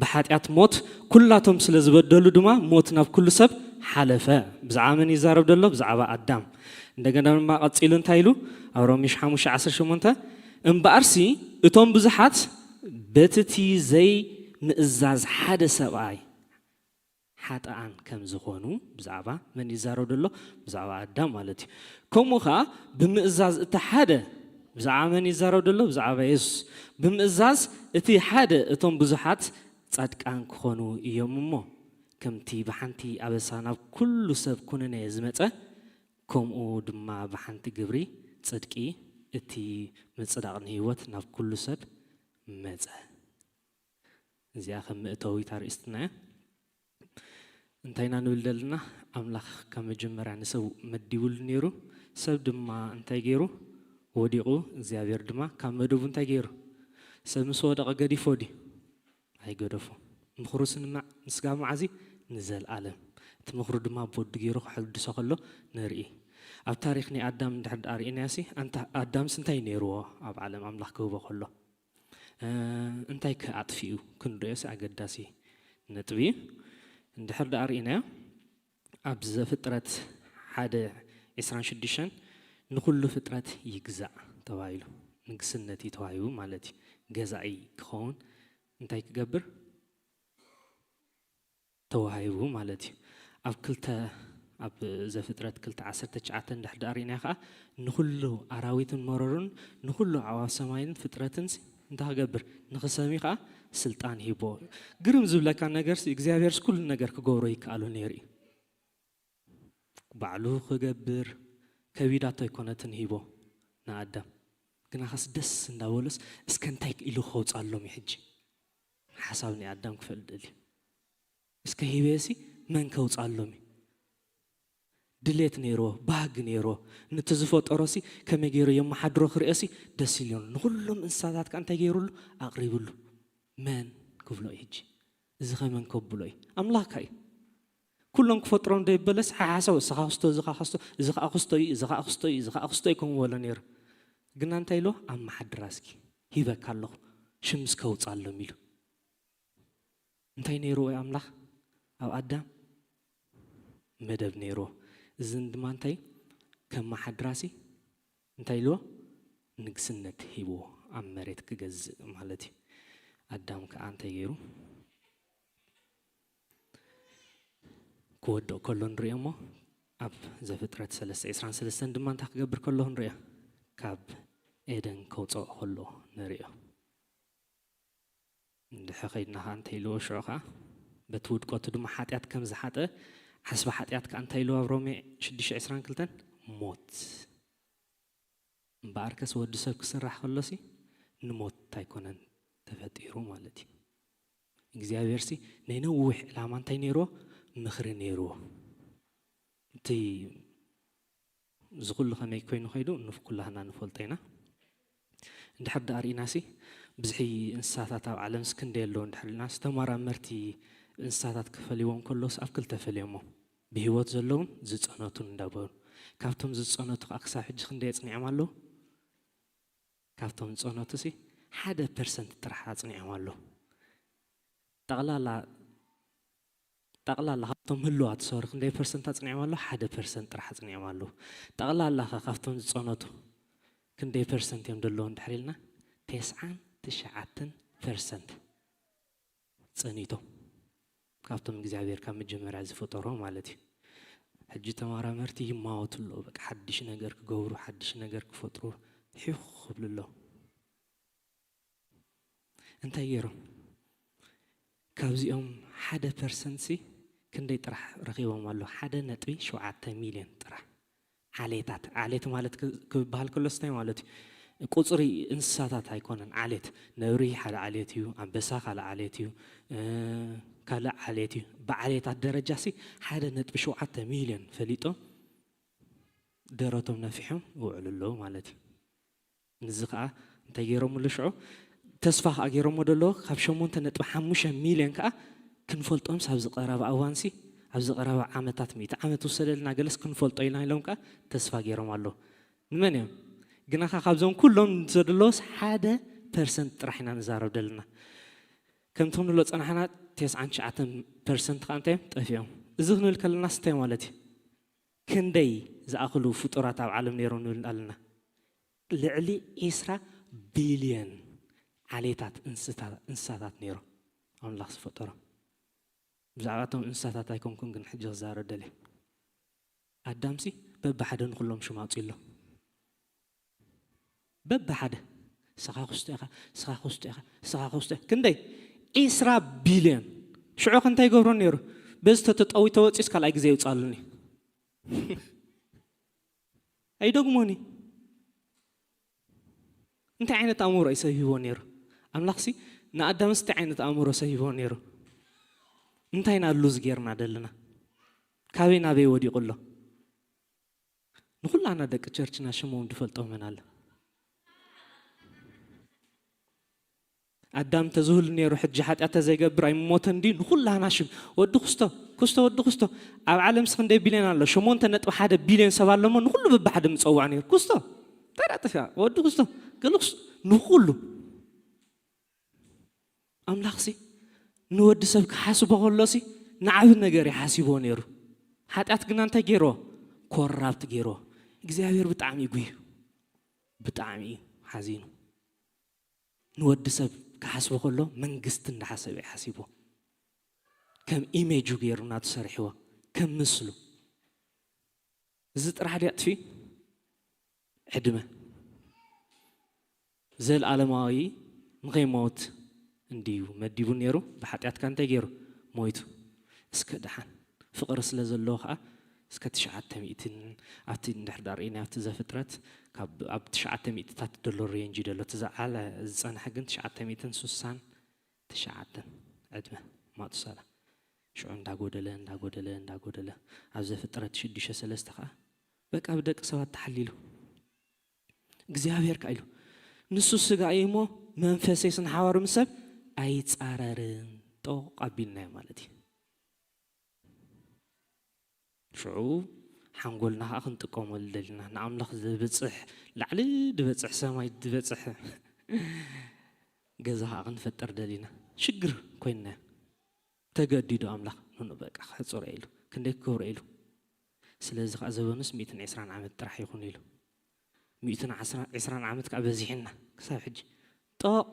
ብሓጢኣት ሞት፣ ኩላቶም ስለ ዝበደሉ ድማ ሞት ናብ ኩሉ ሰብ ሓለፈ። ብዛዕባ መን ይዛረብ ዘሎ? ብዛዕባ ኣዳም። እንደገና ድማ ቀጺሉ እንታይ ኢሉ? ኣብ ሮሜ ሓሙሽተ ዓሰርተ ሸሞንተ፣ እምበኣርሲ እቶም ብዙሓት በቲ እቲ ዘይምእዛዝ ሓደ ሰብኣይ ሓጥኣን ከም ዝኾኑ ብዛዕባ መን ይዛረብ ዘሎ? ብዛዕባ ኣዳም ማለት እዩ። ከምኡ ኸኣ ብምእዛዝ እቲ ሓደ ብዛዕባ መን ይዛረብ ዘሎ? ብዛዕባ የሱስ። ብምእዛዝ እቲ ሓደ እቶም ብዙሓት ጻድቃን ክኾኑ እዮም እሞ፣ ከምቲ ብሓንቲ ኣበሳ ናብ ኩሉ ሰብ ኩነኔ ዝመጸ፣ ከምኡ ድማ ብሓንቲ ግብሪ ጽድቂ እቲ ምጽዳቕ ንህይወት ናብ ኩሉ ሰብ መጸ። እዚኣ ከም መእተዊት ኣርእስትና እያ። እንታይ ኢና ንብል ዘለና? ኣምላኽ ካብ መጀመርያ ንሰብ መዲቡሉ ነይሩ። ሰብ ድማ እንታይ ገይሩ? ወዲቑ። እግዚኣብሔር ድማ ካብ መደቡ እንታይ ገይሩ? ሰብ ምስ ወደቐ ገዲፎ ድዩ? ኣይገደፎ። ምኽሩ ስንማዕ ንስጋብ መዓዚ? ንዘልኣለም። እቲ ምኽሩ ድማ ብወዱ ገይሩ ክሕድሶ ከሎ ንርኢ። ኣብ ታሪኽ ናይ ኣዳም እንድሕር ደኣ ርኢናዮሲ፣ ኣንታ ኣዳምስ እንታይ ነይርዎ ኣብ ዓለም ኣምላኽ ክህቦ ከሎ? እ፣ እንታይ ከ ኣጥፊኡ ክንርእዮሲ ኣገዳሲ ነጥቢ እዩ። እንድሕር ደኣ ርኢናዮ፣ ኣብ ዘፍጥረት ሓደ ዕስራን ሽዱሽተን ንኹሉ ፍጥረት ይግዛእ ተባሂሉ፣ ንግስነት እዩ ተዋሂቡ ማለት እዩ። ገዛኢ ክኸውን እንታይ ክገብር? ተዋሂቡ ማለት እዩ። ኣብ ክልተ፣ ኣብ ዘፍጥረት ክልተ ዓሰርተ ትሽዓተ እንድሕር ደኣ ርኢናዮ ኸኣ፣ ንኹሉ ኣራዊትን መረሩን ንኹሉ ኣዕዋፍ ሰማይን ፍጥረትን እንታይ ክገብር? ንኽሰሚ ኸኣ ስልጣን ሂቦ። ግርም ዝብለካ ነገርሲ፣ እግዚኣብሔርስ ኩሉ ነገር ክገብሮ ይከኣሎ ነይሩ እዩ። ባዕሉ ክገብር ከቢዳቶ ኣይኮነትን ሂቦ ንኣዳም። ግናኸስ ደስ እንዳበሎስ፣ እስከ እንታይ ኢሉ ከውፅኣሎም እዩ ሕጂ? ሓሳብ ናይ ኣዳም ክፈልጥ ደልዩ። እስከ ሂበሲ መን ከውፅኣሎም እዩ? ድሌት ነይርዎ፣ ባህጊ ነይርዎ። ነቲ ዝፈጠሮሲ ከመይ ገይሩ የመሓድሮ ክርእዮሲ ደስ ኢልዎ። ንኹሎም እንስሳታት ከኣ እንታይ ገይሩሉ? ኣቕሪብሉ። መን ክብሎ እዩ ሕጂ? እዚ ኸ መን ከብሎ እዩ? ኣምላኽካ እዩ። ኩሎም ክፈጥሮም ዶ ይበለስ? ሓሓሰብ፣ እስኻ ክስቶ፣ እዚ ኸዓ ክስቶ፣ እዚ ኸዓ ክስቶ እዩ፣ እዚ ኸዓ ክስቶ እዩ፣ እዚ ኸዓ ክስቶ እዩ ከምኡ በሎ ነይሩ። ግና እንታይ ኢልዎ? ኣመሓድራ እስኪ፣ ሂበካ ኣለኹ፣ ሽም እስከ ውፅኣሎም ኢሉ። እንታይ ነይርዎ ኣምላኽ ኣብ ኣዳም? መደብ ነይርዎ። እዝን ድማ እንታይ? ከመሓድራሲ እንታይ ኢልዎ? ንግስነት ሂብዎ፣ ኣብ መሬት ክገዝእ ማለት እዩ። ኣዳም ከኣ እንታይ ገይሩ? ክወድቕ ከሎ ንርእዮ እሞ፣ ኣብ ዘፍጥረት ሰለስተ ዕስራን ሰለስተን ድማ እንታይ ክገብር ከሎ ንርእዮ? ካብ ኤደን ከውፅኦ ከሎ ንርእዮ። እንድሕር ኸይድና ኸዓ እንታይ ኢልዎ ሽዑ ኸዓ? በቲ ውድቀቱ ድማ ሓጢኣት ከም ዝሓጠ፣ ዓስቢ ሓጢኣት ከኣ እንታይ ኢልዎ ኣብ ሮሜ ሽዱሽተ ዕስራን ክልተን? ሞት። እምበኣርከስ ወዲ ሰብ ክስራሕ ከሎሲ ንሞት ኣይኮነን ተፈጢሩ ማለት እዩ። እግዚኣብሔርሲ ናይ ነዊሕ ዕላማ እንታይ ነይርዎ? ምኽሪ ነይርዎ። እቲ እዚ ኩሉ ከመይ ኮይኑ ከይዱ ንፍ-፣ ኩላህና ንፈልጦ ኢና። እንድሕር ደኣ ርኢናሲ፣ ብዝሒ እንስሳታት ኣብ ዓለምስ ክንደይ ኣለዉ እንድሕር ኢልናስ፣ ተመራመርቲ እንስሳታት ክፈልይዎም ከሎስ ኣብ ክልተ ፈልዮሞ፣ ብህይወት ዘለዉን ዝጸነቱን እንዳበሉ። ካብቶም ዝጸነቱ ከዓ ክሳብ ሕጂ ክንደይ ኣጽኒዖም ኣለዉ? ካብቶም ዝጸነቱ ሲ ሓደ ፐርሰንት ጥራሕ ኣጽኒዖም ኣለዉ። ጠቕላላ ጠቕላላ ካብቶም ህልዋት ሶሪ ክንደይ ፐርሰንት ኣጽኒዖም ኣለዉ? ሓደ ፐርሰንት ጥራሕ ኣጽኒዖም ኣለዉ። ጠቕላላ ከ ካብቶም ዝጸነቱ ክንደይ ፐርሰንት እዮም ዘለዉ እንድሕር ኢልና ተስዓን ትሽዓተን ፐርሰንት ጸኒቶም ካብቶም እግዚኣብሔር ካብ መጀመርያ ዝፈጠሮ ማለት እዩ። ሕጂ ተመራመርቲ ይማወቱ ኣለዉ። በቃ ሓድሽ ነገር ክገብሩ፣ ሓድሽ ነገር ክፈጥሩ ሒኽ ክብሉ ኣለዉ። እንታይ ገይሮም? ካብዚኦም ሓደ ፐርሰንት ሲ ክንደይ ጥራሕ ረኺቦም ኣለዉ? ሓደ ነጥቢ ሸውዓተ ሚልዮን ጥራሕ። ዓሌታት፣ ዓሌት ማለት ክ- ክበሃል ከሎ ስታይ ማለት እዩ። ቁፅሪ እንስሳታት ኣይኮነን። ዓሌት ነብሪ ሓደ ዓሌት እዩ፣ ኣንበሳ ካልእ ዓሌት እዩ፣ እ፣ ካልእ ዓሌት እዩ። ብዓሌታት ደረጃ ሲ ሓደ ነጥቢ ሸውዓተ ሚልዮን ፈሊጦም ደረቶም ነፊሖም ይውዕሉ ኣለዉ ማለት እዩ። ንዚ ከዓ እንታይ ገይሮምሉ ሽዑ? ተስፋ ከዓ ገይሮሞ ደለዎ ካብ ሸሞንተ ነጥቢ ሓሙሽተ ሚልዮን ከዓ ክንፈልጦምስ ኣብዚ ቀረባ እዋንሲ ኣብዚ ቀረባ ዓመታት ሚእቲ ዓመት ውሰደልና ገለስ ክንፈልጦ ኢና ኢሎም ከዓ ተስፋ ገይሮም ኣለዉ። ንመን እዮም? ግናኻ ካብዞም ኩሎም ዘደለዎስ ሓደ ፐርሰንት ጥራሕ ኢና ንዛረብ ደለና። ከምቲ ክንብሎ ፀናሕና ተስዓን ትሽዓተን ፐርሰንት ከዓ እንታይ እዮም ጠፊኦም። እዚ ክንብል ከለና ስታይ ማለት እዩ። ክንደይ ዝኣኽሉ ፍጡራት ኣብ ዓለም ነይሮም ንብል ኣለና? ልዕሊ ዒስራ ቢልዮን ዓሌታት እንስታ- እንስሳታት ነይሮም ኣምላኽ ዝፈጠሮም። ብዛዕባ እቶም እንስሳታት ኣይኮንኩን ግን ሕጂ ክዛረብ ደልየ። ኣዳምሲ በብሓደ ንኩሎም ሽም ኣውፅእሎም። በብሓደ ስኻ ክስቶ ኢኻ፣ ስኻ ክስቶ ኢኻ፣ ስኻ ክስቶ ኢኻ። ክንደይ? ዒስራ ቢልዮን። ሽዑ ከ እንታይ ይገብሮ ነይሩ? በዚ ተተጠዊ ተወፂስ ካልኣይ ግዜ ይውፃሉኒ። ኣይደግሞኒ። እንታይ ዓይነት ኣእምሮ እዩ ሰብ ሂቦ ነይሩ? ኣምላኽሲ ንኣዳምስ እንታይ ዓይነት ኣእምሮ ሰብ ሂቦ ነይሩ? እንታይ ኢና ሉዝ ጌርና ደለና? ካበይ ናበይ ወዲቑ ኣሎ? ንኹላና ደቂ ቸርችና ሽሞም ዝፈልጦ መን ኣለ? ኣዳም ተዝህሉ ነይሩ ሕጂ ሓጢኣት ተዘይገብር ኣይምሞተን ድዩ? ንኹላና ሽም ወዲ ክስቶ ክስቶ ወዲ ክስቶ ኣብ ዓለም ስ ክንደይ ቢልዮን ኣሎ? ሸሞንተ ነጥቢ ሓደ ቢልዮን ሰብ ኣለሞ ንኹሉ በብሓደ ምፀዋዕ ነይሩ። ክስቶ እንታይ ደኣ ጠፊኣ? ወዲ ክስቶ ገለ ክስቶ ንኹሉ ኣምላኽሲ ንወዲ ሰብ ክሓስቦ ከሎሲ ንዓቢ ነገር ይሓሲቦ ነይሩ። ሓጢኣት ግና እንታይ ገይርዎ? ኮራፕት ገይርዎ። እግዚኣብሔር ብጣዕሚ እዩ ጉዩ፣ ብጣዕሚ እዩ ሓዚኑ። ንወዲ ሰብ ክሓስቦ ከሎ መንግስቲ እንዳሓሰበ እዩ ሓሲቦ። ከም ኢሜጁ ገይሩ ናቱ ሰሪሕዎ፣ ከም ምስሉ። እዚ ጥራሕ ድያ ጥፊ ዕድመ ዘልኣለማዊ ንኸይሞት እንድዩ መዲቡ ነይሩ። ብሓጢኣትካ እንታይ ገይሩ? ሞይቱ። እስከ ደሓን ፍቕሪ ስለ ዘለዎ ከዓ እስከ ትሽዓተ ሚእትን ኣብቲ እንድሕር ዳር ኢና ኣብቲ ዘፍጥረት ካብ ኣብ ትሽዓተ ሚእትታት ደሎ ሬንጅ ደሎ እቲ ዝዓለ ዝፀንሐ ግን ትሽዓተ ሚእትን ስሳን ትሽዓተን ዕድመ ማቱሳላ ሽዑ እንዳጎደለ እንዳጎደለ እንዳጎደለ ኣብ ዘፍጥረት ሽዱሽተ ሰለስተ ከዓ በቃ ብደቂ ሰባት ተሓሊሉ እግዚኣብሔር ከዓ ኢሉ ንሱ ስጋ እዩ እሞ መንፈሰይስ ንሓዋሩ ምስ ሰብ ኣይፃረርን። ጦቕ ኣቢልናዮ ማለት እዩ። ሽዑ ሓንጎልና ከዓ ክንጥቀመሉ ደሊና ንኣምላኽ ዝበፅሕ ላዕሊ ዝበፅሕ ሰማይ ዝበፅሕ ገዛ ከዓ ክንፈጥር ደሊና ሽግር ኮይንና ተገዲዱ ኣምላኽ ንኑ በቃ ክሕፅሮ ኢሉ ክንደይ ክገብሮ ኢሉ ስለዚ ከዓ ዘበኑስ ሚእትን ዕስራን ዓመት ጥራሕ ይኹን ኢሉ ሚእትን ዕስራን ዓመት ከዓ በዚሕና ክሳብ ሕጂ ጦቕ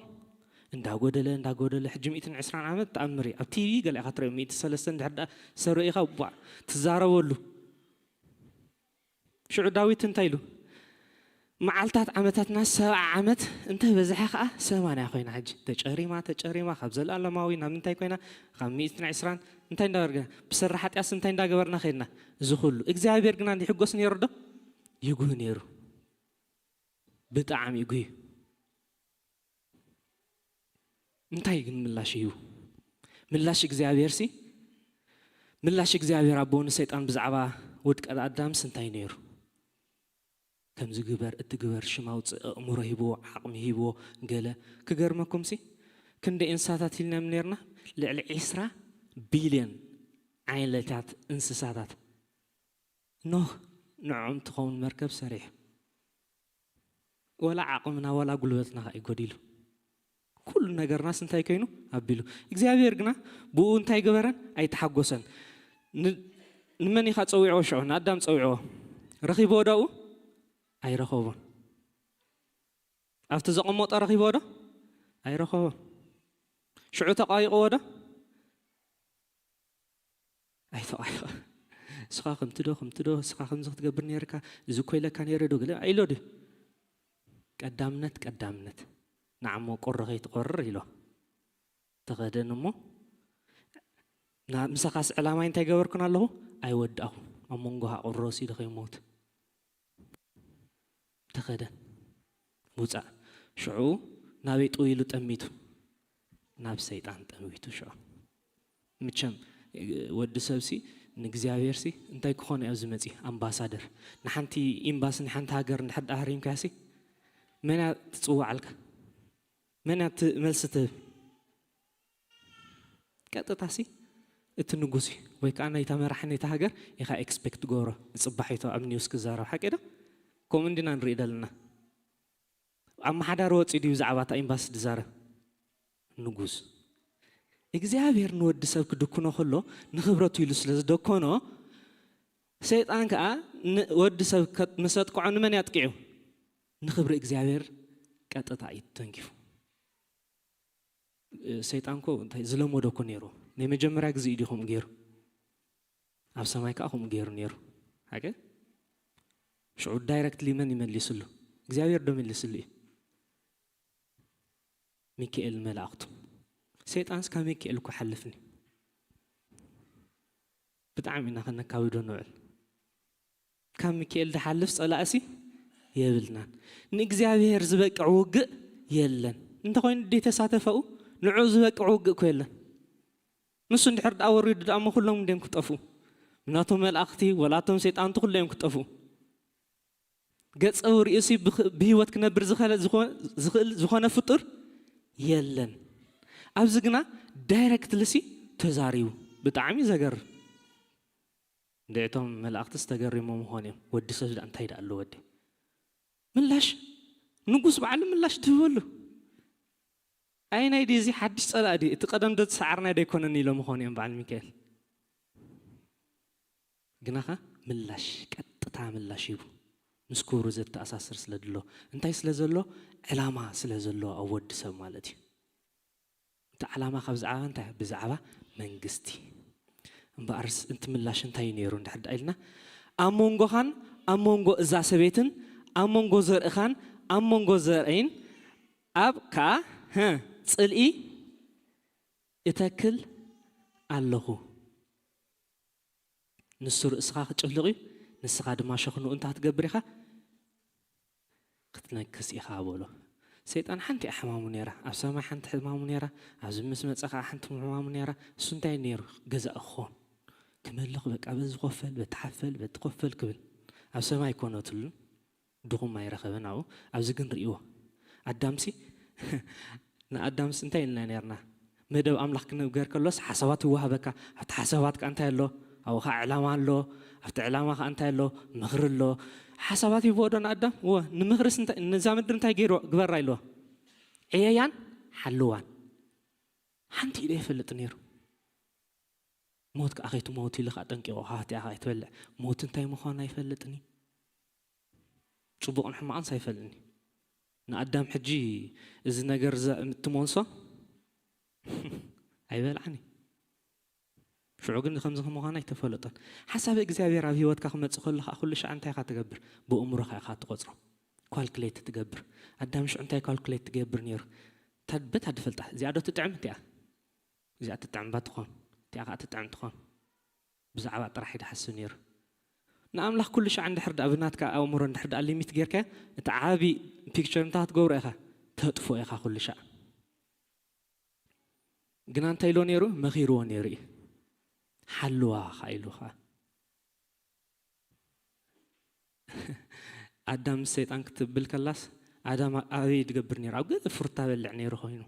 እንዳጎደለ እንዳጎደለ ሕጂ ሚእትን ዕስራን ዓመት ተኣምር እዩ ኣብ ቲቪ ገለ ኢኻ ትሪኦ ሚእቲ ሰለስተ እንድሕር ደኣ ሰሪኡ ኢኻ ቧዕ ትዛረበሉ ሽዑ ዳዊት እንታይ ኢሉ መዓልታት ዓመታትና ሰብዓ ዓመት እንተ በዝሐ ከዓ ሰማንያ ኮይና ሕጂ ተጨሪማ ተጨሪማ ካብ ዘለኣለማዊ ናብ ምንታይ ኮይና ካብ ሚእትን ዕስራን እንታይ እንዳበርገና ብሰሪ ሓጢኣስ እንታይ እንዳገበርና ከይድና እዚ ኩሉ እግዚኣብሔር ግና ይሕጎስ ነይሩ ዶ ይጉህ ነይሩ ብጣዕሚ ይጉህ እንታይ ግን ምላሽ እዩ ምላሽ እግዚኣብሔር ሲ ምላሽ እግዚኣብሔር ኣቦ ንሰይጣን ብዛዕባ ውድቀት ኣዳምስ እንታይ ነይሩ ከምዚ ግበር እቲ ግበር ሽም ኣውፅእ ኣእምሮ ሂብዎ ዓቕሚ ሂብዎ ገለ ክገርመኩም ሲ ክንደይ እንስሳታት ኢልናዮም ነርና ልዕሊ ዒስራ ቢልዮን ዓይነታት እንስሳታት ኖህ ንዕኦም ትኸውን መርከብ ሰሪሑ። ወላ ዓቕምና ወላ ጉልበትና ከኣ እዩ ጎዲሉ። ኩሉ ነገርናስ እንታይ ኮይኑ ኣቢሉ። እግዚኣብሔር ግና ብኡ እንታይ ገበረን? ኣይተሓጎሰን። ን-፣ ንመን ኢኻ ጸዊዕዎ ሽዑ? ንኣዳም ጸዊዕዎ። ረኺብዎ ዶ ኣብኡ? ኣይረኸቦን። ኣብቲ ዘቐመጦ ረኺብዎ ዶ? ኣይረኸቦን። ሽዑ ተቋይቕዎ ዶ? ኣይተቋይቐ። እስኻ ከምቲ ዶ፣ ከምቲ ዶ፣ እስኻ ከምዚ ክትገብር ነይርካ፣ እዚ እኮ ኢለካ ነይረ ዶ፣ ገለ ኢሎ ድዩ? ቀዳምነት፣ ቀዳምነት። ንዓሞ ቁሪ ከይትቆርር ኢሎ። ተኸደን እሞ፣ ና-፣ ምሳኻስ ዕላማይ እንታይ ገበርኩን ኣለኹ? ኣይወዳእኹ። ኣብ መንጎኻ ቁሮ ወሲደ ከይሞት። ተኸደን። ውጻእ። ሽዑ ናበይ ጥው ኢሉ ጠሚቱ? ናብ ሰይጣን ጠሚቱ ሽዑ። ምቸም፣ ወዲ ሰብሲ ንእግዚኣብሔርሲ እንታይ ክኾን እዩ ኣብዚ መጺ? ኣምባሳደር። ንሓንቲ ኤምባሲ፣ ንሓንቲ ሃገር እንድሕር ደኣ ሃሪምካሲ፣ መን እያ ትጽውዓልካ? መን እያ ት-፣ መልሲ ትህብ? ቀጥታሲ እቲ ንጉስ እዩ፣ ወይ ከኣ ናይታ መራሒ ናይታ ሃገር ኢኻ ኤክስፔክት ትገብሮ። ንጽባሒቱ ኣብ ኒውስ ክዛረብ፣ ሓቂ ዶ? ከምኡ እንዲና ንርኢ ዘለና። ኣመሓዳሪ ወጺኡ ድዩ ብዛዕባ እታ ኤምባሲ ዝዛረብ? ንጉስ። እግዚኣብሔር ንወዲ ሰብ ክድኩኖ ከሎ፣ ንኽብረቱ ኢሉ ስለ ዝደኮኖ፣ ሰይጣን ከኣ ንወዲ ሰብ ከ-፣ ምስ ኣጥቅዖ ንመን እዩ ኣጥቂዑ? ንኽብሪ እግዚኣብሔር ቀጥታ እዩ ተንኪፉ። እ፣ ሰይጣን እኮ እንታይ ዝለመዶ እኮ ነይሩ። ናይ መጀመርያ ግዜ እዩ ከምኡ ገይሩ? ኣብ ሰማይ ከኣ ከምኡ ገይሩ ነይሩ። ሓቂ? ሽዑ ዳይረክትሊ መን ይመሊስሉ? እግዚኣብሔር ዶ መሊስሉ እዩ? ሚካኤል መላእኽቱ። ሰይጣንስ ካብ ሚካኤል እኮ ሓልፍኒ። ብጣዕሚ ኢና ከነካብዶ ንውዕል። ካብ ሚካኤል ዝሓልፍ ጸላእሲ የብልናን። ንእግዚኣብሔር ዝበቅዕ ውግእ የለን። እንተኾይኑ ደይተሳተፈኡ ንዑ ዝበቅዕ ውግእ እኮ የለን። ንሱ እንድሕር ደኣ ወሪዱ ደኣ እሞ ኩሎም እንድዮም ክጠፍኡ። ናቶም መላእኽቲ ወላቶም ሰይጣንቲ ኩሎም እዮም ክጠፍኡ። ገጸ ውርኢሲ ብኽ-፣ ብህይወት ክነብር ዝኸለ-፣ ዝኾ-፣ ዝኽእል ዝኾነ ፍጡር የለን። ኣብዚ ግና ዳይረክትልሲ ተዛሪቡ። ብጣዕሚ ዘገርም። እንድዒ እቶም መላእኽትስ ተገሪሞም ምኾን እዮም። ወዲ ሰብ ደኣ እንታይ ደኣ ኣሎ ወዲ? ምላሽ፣ ንጉስ ባዕሉ ምላሽ ትህበሉ። ኣይ ናይ ድዚ ሓድሽ ጸላእ ድዩ? እቲ ቀደም ዶ ዝሰዓርና ዶ ኣይኮነን ኢሎም ምኾን እዮም በዓል ሚካኤል። ግናኻ ምላሽ፣ ቀጥታ ምላሽ ሂቡ። ምስ ክብሩ ዘተኣሳስር ስለ ድሎ። እንታይ ስለ ዘሎ? ዕላማ ስለ ዘሎ ኣብ ወዲ ሰብ ማለት እዩ። እቲ ዕላማ ካብ ብዛዕባ እንታይ? ብዛዕባ መንግስቲ። እምበኣርስ፣ እቲ ምላሽ እንታይ እዩ ነይሩ እንድሕር ደኣ ኢልና? ኣብ መንጎኻን ኣብ መንጎ እዛ ሰበይትን ኣብ መንጎ ዘርእኻን ኣብ መንጎ ዘርእይን ኣብ ከኣ፣ ህ፣ ጽልኢ እተክል ኣለኹ። ንሱ ርእስኻ ክጭፍልቕ እዩ፣ ንስኻ ድማ ሸኽንኡ እንታ ክትገብር ኢኻ፣ ክትነክስ ኢኻ በሎ። ሰይጣን ሓንቲ እያ ሕማሙ ነይራ፣ ኣብ ሰማይ ሓንቲ ሕማሙ ነይራ፣ ኣብዚ ምስ መጸ ኸዓ ሓንቲ ሕማሙ ነይራ። እሱ እንታይ ነይሩ? ገዛኢ ክኾን፣ ክመልኽ፣ በቃ በዚ ኮፈል፣ በቲ ሓፈል፣ በቲ ኮፈል ክብል። ኣብ ሰማይ ኣይኮነትሉን፣ ድኹም ኣይረኸበን ኣብኡ። ኣብዚ ግን ርእይዎ። ኣዳምሲ፣ ንኣዳምስ እንታይ ኢልና ነይርና? መደብ ኣምላኽ ክንገር ከሎስ ሓሳባት ይወሃበካ። ኣብቲ ሓሳባት ከኣ እንታይ ኣሎ? ኣብኡ ከኣ ዕላማ ኣሎ። ኣብቲ ዕላማ ከኣ እንታይ ኣሎ? ምኽሪ ኣሎ። ሓሳባት ይህብዎ ዶ ንኣዳም? እወ፣ ንምኽርስ እንታይ፣ ነዛ ምድሪ እንታይ ገይርዋ? ግበራ ኢልዋ። ዕየያን ሓልዋን። ሓንቲ ኢሉ ኣይፈልጥ ነይሩ። ሞት ከኣ ከይትመውት ኢሉ ከኣ ጠንቂቑ፣ ሃህቲኣ ከኣ ኣይትበልዕ። ሞት እንታይ ምዃኑ ኣይፈልጥን እዩ። ጽቡቕን ሕማቕንስ ኣይፈልጥን እዩ። ንኣዳም ሕጂ እዚ ነገር ዘ-፣ ትመንሶ ኣይበልዓን እዩ። ሽዑ ግን ከምዚ ከም ምዃኑ ኣይተፈለጦን። ሓሳብ እግዚኣብሔር ኣብ ህይወትካ ክመጽእ ከሎ ከኣ ኩሉ ሻዕ እንታይ ኢኻ ትገብር? ብእምሮኻ ኢኻ ትቖጽሮ። ኳልኩሌት ትገብር። ኣዳም ሽዑ እንታይ ኳልኩሌት ትገብር ነይሩ? እታ በታ ድፈልጣ፣ እዚኣ ዶ ትጥዕም እቲኣ? እዚኣ ትጥዕም እባ ትኾን፣ እቲኣ ከኣ ትጥዕም ትኾን። ብዛዕባ ጥራሕ እዩ ድሓስብ ነይሩ። ንኣምላኽ ኩሉ ሻዕ እንድሕር ደኣ ብናትካ ኣእምሮ እንድሕር ደኣ ሊሚት ጌርካዮ፣ እቲ ዓቢ ፒክቸር እንታይ ክትገብሮ ኢኻ? ተጥፍኦ ኢኻ ኩሉ ሻዕ። ግና እንታይ ኢልዎ ነይሩ? መኺርዎ ነይሩ እዩ። ሓልዋ ኸኣ ኢሉ ኸኣ። ኣዳም ምስ ሰይጣን ክትብል ከላስ፣ ኣዳም ኣበይ ድገብር ነይሩ? ኣብ ገለ ፍሩታ በልዕ ነይሩ ኮይኑ።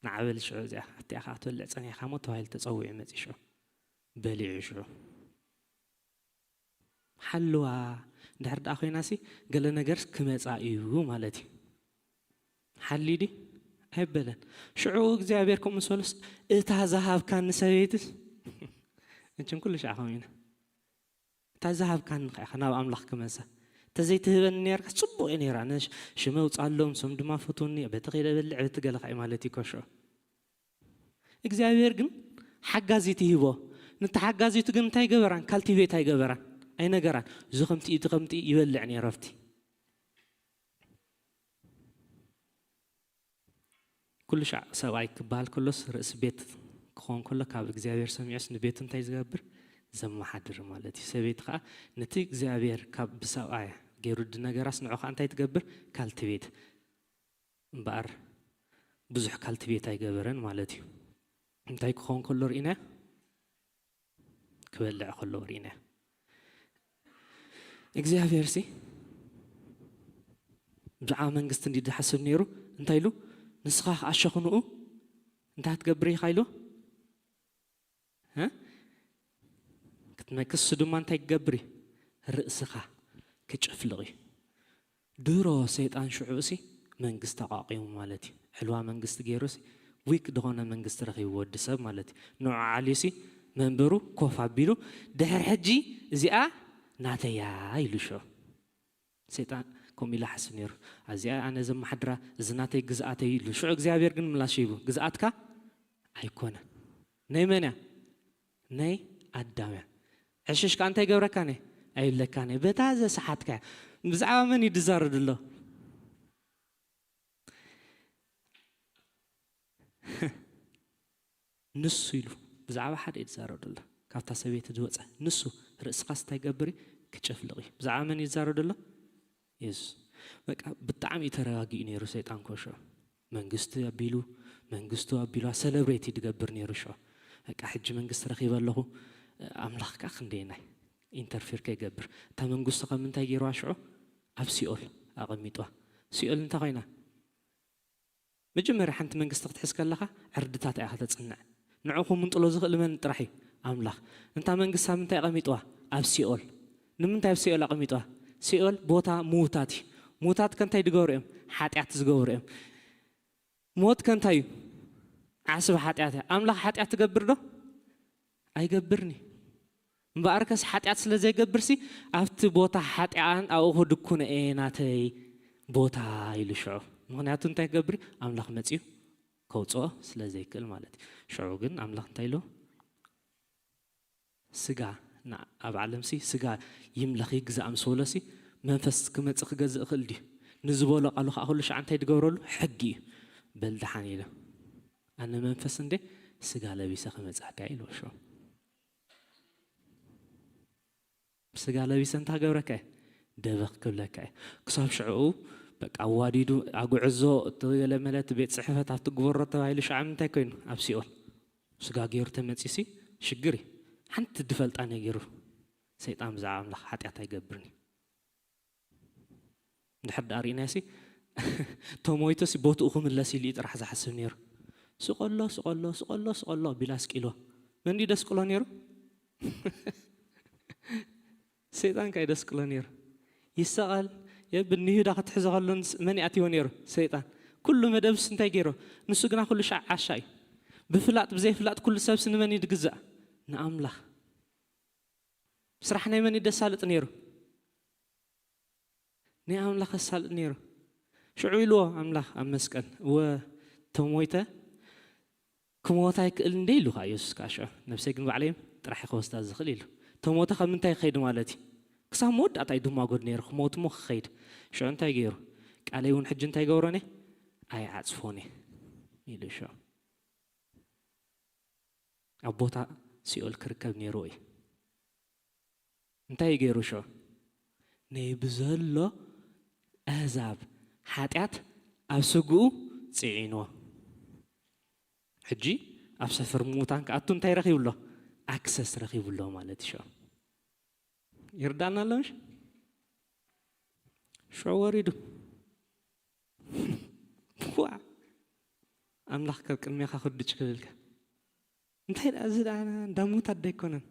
ንዓ በል ሽዑ እዚኣ፣ ኣቲኣ ኸዓ ትበልዕ ጸኒሕካ እሞ ተባሂሉ ተጸዊዑ መጺኡ ሽዑ። በሊዑ ሽዑ። ሓልዋ ድሕር ደኣ ኮይናሲ ገለ ነገርስ ክመጻ እዩ ማለት እዩ። ሓሊ ድዩ? ኣይበለን። ሽዑ እግዚኣብሔር ከምኡ ምስ በለስ፣ እታ ዝሃብካኒ ሰበይትስ፣ እንችን ኩሉ ሻዕ ከምኡ ኢና። እታ ዝሃብካኒ ከኣ ናብ ኣምላኽ ክመልሳ። እንተዘይትህበኒ ነርካ ጽቡቕ እዩ ነይራ። ኣነ ሽ-፣ ሽመ ውጻሎም፣ ንሶም ድማ ፈትውኒ፣ በቲ ከይደ በልዕ፣ በቲ ገለ ከኣ ማለት እዩ ኮሾ። እግዚኣብሔር ግን ሓጋዚት ይህቦ። ነቲ ሓጋዚቱ ግን እንታይ ገበራን? ካልቲቬት ኣይገበራን፣ ኣይነገራን። እዚ ከምቲ፣ እቲ ከምቲ ይበልዕ ነይረ ኣብቲ። ኩሉ ሻዕ ሰብኣይ ክበሃል ከሎስ ርእሲ ቤት ክኸውን ከሎ ካብ እግዚኣብሔር ሰሚዑስ ንቤቱ እንታይ ዝገብር? ዘመሓድር ማለት እዩ። ሰበይቲ ኸዓ ነቲ እግዚኣብሔር ካብ ብሰብኣያ ገይሩ ድነገራስ ንዑ ኸዓ እንታይ ትገብር? ካልቲቬት። እምበኣር ብዙሕ ካልቲቬት ኣይገበረን ማለት እዩ። እንታይ ክኸውን ከሎ ርኢና? ክበልዕ ከሎ ርኢና። እግዚኣብሔር ሲ ብዛዕባ መንግስቲ እንዲ ዝሓስብ ነይሩ። እንታይ ኢሉ? ንስኻ ኸዓ ሸኽንኡ እንታይ ክትገብር ኢኻ ኢሉ? እ? ክትመክስ ድማ እንታይ ክገብር እዩ? ርእስኻ ክጭፍልቕ እዩ። ድሮ ሰይጣን ሽዑ እሲ መንግስቲ ኣቋቂሙ ማለት እዩ። ዕልዋ መንግስቲ ገይሩ ሲ ዊክ ዝኾነ መንግስቲ ረኺቡ ወዲ ሰብ ማለት እዩ። ንዑ ዓልዩ ሲ መንበሩ ኮፍ ኣቢሉ ድሕር ሕጂ እዚኣ ናተያ ኢሉ ሽዑ። ሰይጣን ከምኡ ኢሉ ሓስብ ነይሩ። ኣዚኣ ኣነ ዘመሓድራ፣ እዚ ናተይ ግዝኣተይ ኢሉ። ሽዑ እግዚኣብሔር ግን ምላሽ ሂቡ፣ ግዝኣትካ ኣይኮነ። ናይ መን እያ? ናይ ኣዳም እያ። ዕሽሽ ከኣ እንታይ ገብረካ ነ? ኣይብለካ ነ። በታ ዘሰሓትካ እያ። ብዛዕባ መን እዩ ዝዛረብ ዘሎ? ንሱ ኢሉ ብዛዕባ ሓደ እዩ ዝዛረብ ዘሎ። ካብታ ሰበይቲ ዝወፀ ንሱ ርእስኻስ እንታይ ገብር እዩ? ክጨፍልቕ እዩ። ብዛዕባ መን እዩ ዝዛረብ ዘሎ? የሱስ። በቃ ብጣዕሚ እዩ ተረጋጊኡ ነይሩ ሰይጣን ኮሾ። መንግስቲ ኣቢሉ፣ መንግስቱ ኣቢሉ ሰለብሬት እዩ ዝገብር ነይሩ ሽዑ። በቃ ሕጂ መንግስቲ ረኺበ ኣለኹ፣ ኣምላኽ ከኣ ክንደየናይ ኢንተርፌር ከይገብር። እታ መንግስቱ ካብ ምንታይ ገይርዋ ሽዑ? ኣብ ሲኦል ኣቐሚጥዋ። ሲኦል እንታይ ኮይና? መጀመርያ ሓንቲ መንግስቲ ክትሕዝ ከለኻ ዕርድታት እያ ከተጽንዕ። ንዑ ክምንጥሎ ዝኽእል መን ጥራሕ እዩ? ኣምላኽ። እንታ መንግስቲ ኣብ ምንታይ ኣቐሚጥዋ? ኣብ ሲኦል። ንምንታይ ኣብ ሲኦል ኣቐሚጥዋ? ሲኦል ቦታ ምዉታት እዩ። ምዉታት ከ እንታይ ዝገብሩ እዮም? ሓጢኣት ዝገብሩ እዮም። ሞት ከ እንታይ እዩ? ዓስቢ ሓጢኣት እያ። ኣምላኽ ሓጢኣት ትገብር ዶ? ኣይገብርን እዩ። እምበኣርከስ ሓጢኣት ስለ ዘይገብርሲ ኣብቲ ቦታ ሓጢኣን ኣብኡ ክድኩነ እየ ናተይ ቦታ ኢሉ ሽዑ። ምኽንያቱ እንታይ ክገብር እዩ? ኣምላኽ መጺኡ ከውፅኦ ስለ ዘይክእል ማለት እዩ። ሽዑ ግን ኣምላኽ እንታይ ኢሉ? ስጋ ና-፣ ኣብ ዓለምሲ ስጋ ይምለኽ ይግዛእ ምስ በሎሲ መንፈስ ክመጽእ ክገዝእ ይኽእል ድዩ? ንዝበሎ ቃሉ ከዓ ኩሉ ሻዕ እንታይ ዝገብረሉ? ሕጊ እዩ። በል ደሓን ኢለ ኣነ መንፈስ እንዴ ስጋ ለቢሰ ክመጽኣካ ኢልዎ ሽዑ። ስጋ ለቢሰ እንታይ ክገብረካ እየ? ደበኽ ክብለካ እየ። ክሳብ ሽዕኡ በቃ ኣዋዲዱ ኣጉዕዞ እቲ ገለ መለ እቲ ቤት ጽሕፈት ኣብቲ ግበሮ ተባሂሉ ሽዓ ምንታይ ኮይኑ? ኣብ ሲኦል። ስጋ ገይሩ ተመጺሲ ሽግር እዩ። ሓንቲ ድፈልጣ ነጊሩ ሰይጣን ብዛዕባ ኣምላኽ ሓጢኣት ኣይገብርን እዩ። እንድሕር ደኣ ርኢናዮ ሲ ተሞይቱ ሲ ቦትኡ ክምለስ ኢሉ እዩ ጥራሕ ዝሓስብ ነይሩ። ስቐሎ ስቐሎ ስቐሎ ስቐሎ ቢላ ስቂልዎ። መን ድዩ ደስቅሎ ነይሩ? ሰይጣን ካይ ደስቅሎ ነይሩ። ይሰቐል የብል ንይሁዳ ክትሕዞ ከሎ ንስ-፣ መን ይኣትዎ ነይሩ? ሰይጣን። ኩሉ መደብስ እንታይ ገይሮ? ንሱ ግና ኩሉ ሻዕ ዓሻ እዩ። ብፍላጥ ብዘይፍላጥ ኩሉ ሰብስ ንመን እዩ ዝግዛእ? ንኣምላኽ። ስራሕ ናይ መን እዩ ደሳልጥ ነይሩ? ናይ ኣምላኽ ኣሳልጥ ነይሩ። ሽዑ ኢልዎ ኣምላኽ ኣብ መስቀል፣ "እወ፣ ተሞይተ ክሞት ኣይክእል እንደ?" ኢሉ ከኣ የሱስ ከኣ ሽዑ፣ "ነብሰይ ግን ባዕለይ ጥራሕ እየ ክወስዳ ዝኽእል" ኢሉ። ተሞተ ካብ ምንታይ ክኸይድ ማለት እዩ? ክሳብ መወዳእታ እዩ ድማጎድ ነይሩ፣ ክሞት እሞ ክኸይድ። ሽዑ እንታይ ገይሩ? "ቃለይ እውን ሕጂ እንታይ ገብሮን እየ? ኣይዓጽፎን እየ" ኢሉ ሽዑ። ኣብ ቦታ ሲኦል ክርከብ ነይርዎ እዩ። እንታይ እዩ ገይሩ ሽዑ? ነይ ብዘሎ ኣህዛብ ሓጢኣት ኣብ ስግኡ ጽዒንዎ። ሕጂ ኣብ ሰፈር ምዉታን ክኣቱ እንታይ ረኺቡ ኣሎ? ኣክሰስ ረኺቡ ኣሎ ማለት እዩ ሽዑ። ይርዳእና ኣሎ ምሽ? ሽዑ ወሪዱ። ዋ! ኣምላኽ ካብ ቅድሜኻ ክድጭ ክብልካ። እንታይ ደኣ እዚ ደኣ እንዳ ምዉታት ዶ ኣይኮነን?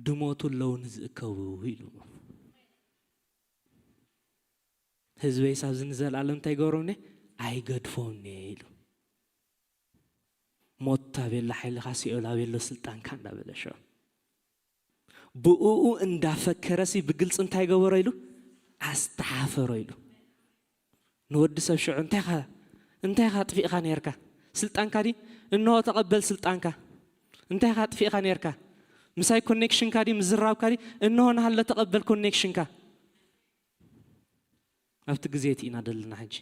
ድሞቱ ኣለዉ ንዝእከቡ ኢሉ። ህዝበይስ ኣብዚ ንዘለኣለም እንታይ ይገብሮም እየ? ኣይገድፎም እየ ኢሉ። ሞት ኣበየሎ ሓይልኻ፣ ሲኦል ኣበየሎ ስልጣንካ እንዳበለ ሸው ብእኡ እንዳፈከረሲ ብግልፂ እንታይ ገበሮ ኢሉ? ኣስተሓፈሮ ኢሉ። ንወዲ ሰብ ሽዑ እንታይ ኢኻ፣ እንታይ ኢኻ ኣጥፊእኻ ነርካ? ስልጣንካ ዲ? እንሆ ተቐበል ስልጣንካ። እንታይ ኢኻ ኣጥፊእኻ ነርካ? ምሳይ ኮኔክሽንካ ዲ? ምዝራብካ ዲ? እንሆ ናሃለ ተቐበል ኮኔክሽንካ። ኣብቲ ግዜ እቲ ኢና ደለና ሕጂ።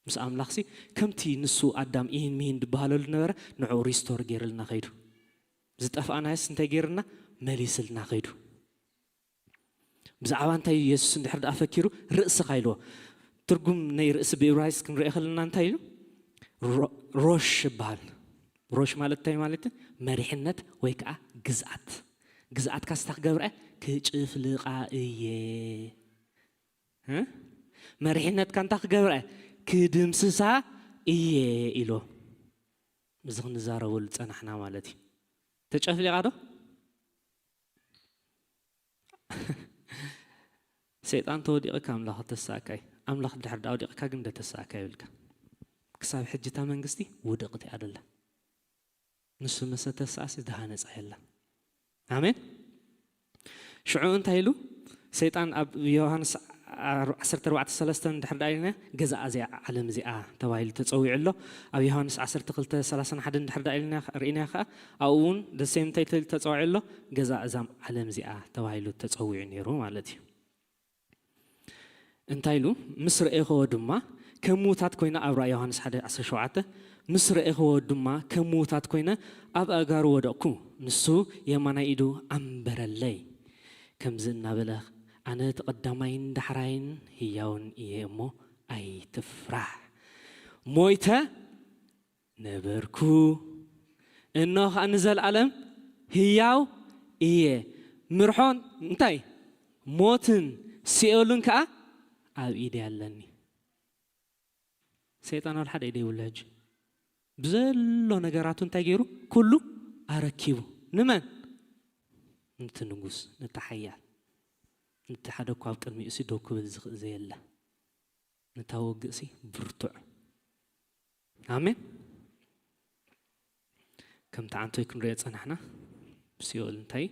ምስ ኣምላኽሲ ከምቲ ንሱ ኣዳም ኢሂን ምሂን ዝበሃለሉ ነበረ፣ ንዕኡ ሪስቶር ገይርልና ኸይዱ። ዝጠፍኣናስ እንታይ ገይርልና? መሊስልና ኸይዱ። ብዛዕባ እንታይ ኢየሱስ እንድሕር ደኣ ፈኪሩ? ርእስኻ ኢልዎ። ትርጉም ናይ ርእሲ ብዕብራይስጥ ክንርኢ ከለና እንታይ ኢሉ? ሮ-፣ ሮሽ ይበሃል። ሮሽ ማለት እንታይ ማለት? መሪሕነት ወይ ከዓ ግዝኣት። ግዝኣትካ ስታ ክገብረ ክጭፍልቓ እየ። እ? መሪሕነትካ እንታይ ክገብረ? ክድምስሳ እየ ኢልዎ። እዚ ክንዛረበሉ ጸናሕና ማለት እዩ። ተጨፍሊቓ ዶ? ሰይጣን ተወዲቕካ ኣምላኽ ተሳእካይ። ኣምላኽ ድሕር ደኣ ወዲቕካ ግን ደተሳእካ ይብልካ። ክሳብ ሕጂ እታ መንግስቲ ውድቕቲ እያ ደላ። ንሱ መሰ ተሳእሲ ዝሃነጻ የላ። ኣሜን። ሽዑ እንታይ ኢሉ? ሰይጣን ኣብ ዮሃንስ ዓሰርተ ኣርባዕተ ሰለስተ እንድሕር ደኣ ኢልና፣ ገዛ እዚኣ ዓለም እዚኣ ተባሂሉ ተጸዊዑ ኣሎ። ኣብ ዮሃንስ ዓሰርተ ክልተ ሰላሳ ሓደ እንድሕር ደኣ ኢልና ርኢና ከኣ፣ ኣብኡ እውን ደሴም እንታይ ተባሂሉ ተጸዊዑ ኣሎ? ገዛ እዛም ዓለም እዚኣ ተባሂሉ ተጸዊዑ ነይሩ ማለት እዩ። እንታይ ኢሉ? ምስ ረኤኽዎ ድማ ከም ምዉታት ኮይነ፣ ኣብ ራእይ ዮሃንስ ሓደ ዓሰርተ ሸውዓተ፣ ምስ ረኤኽዎ ድማ ከም ምዉታት ኮይነ ኣብ ኣእጋሩ ወደቕኩ። ንሱ የማናይ ኢዱ ኣንበረለይ። ከምዚ እናበለ፣ ኣነ እቲ ቀዳማይን ዳሕራይን ህያውን እየ እሞ ኣይትፍራሕ። ሞይተ ነበርኩ፣ እነሆ ኸኣ ንዘለኣለም ህያው እየ። ምርሖን እንታይ? ሞትን ሲኦልን ከኣ ኣብ ኢደይ ኣለኒ። ሰይጣን ወላ ሓደ ኢደ ይብሉ ሕጂ። ብዘሎ ነገራቱ እንታይ ገይሩ? ኩሉ ኣረኪቡ። ንመን? ነቲ ንጉስ፣ ነቲ ሓያል፣ ነቲ ሓደ እኳ ኣብ ቅድሚኡ ሲ ደው ክብል ዝኽእል ዘየለ። ነታ ውግእሲ ብርቱዕ። ኣሜን። ከምቲ ዓንቶይ ክንሪኦ ጸናሕና፣ ሲኦል እንታይ?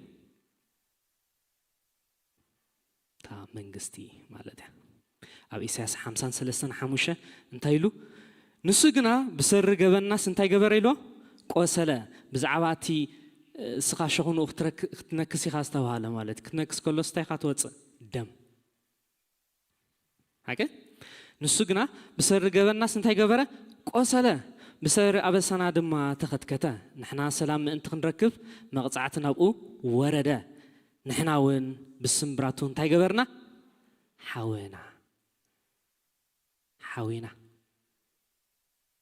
እታ መንግስቲ ማለት እያ። ኣብ ኢሳያስ ሓምሳን ሰለስተን ሓሙሽተ እንታይ ኢሉ? ንሱ ግና ብሰሪ ገበናስ እንታይ ገበረ ኢልዎ? ቆሰለ። ብዛዕባ እቲ፣ እ፣ እስኻ ሸኹንኡ ክትረክ-፣ ክትነክስ ኢኻ ዝተባሃለ ማለት እዩ። ክትነክስ ከሎስ እንታይ ኢኻ ትወጽእ? ደም። ሓቂ? ንሱ ግና ብሰሪ ገበናስ እንታይ ገበረ? ቆሰለ። ብሰሪ ኣበሳና ድማ ተኸትከተ። ንሕና ሰላም ምእንቲ ክንረክብ መቕጻዕቲ ናብኡ ወረደ። ንሕና እውን ብስምብራቱ እንታይ ገበርና? ሓወና። ሓዊና።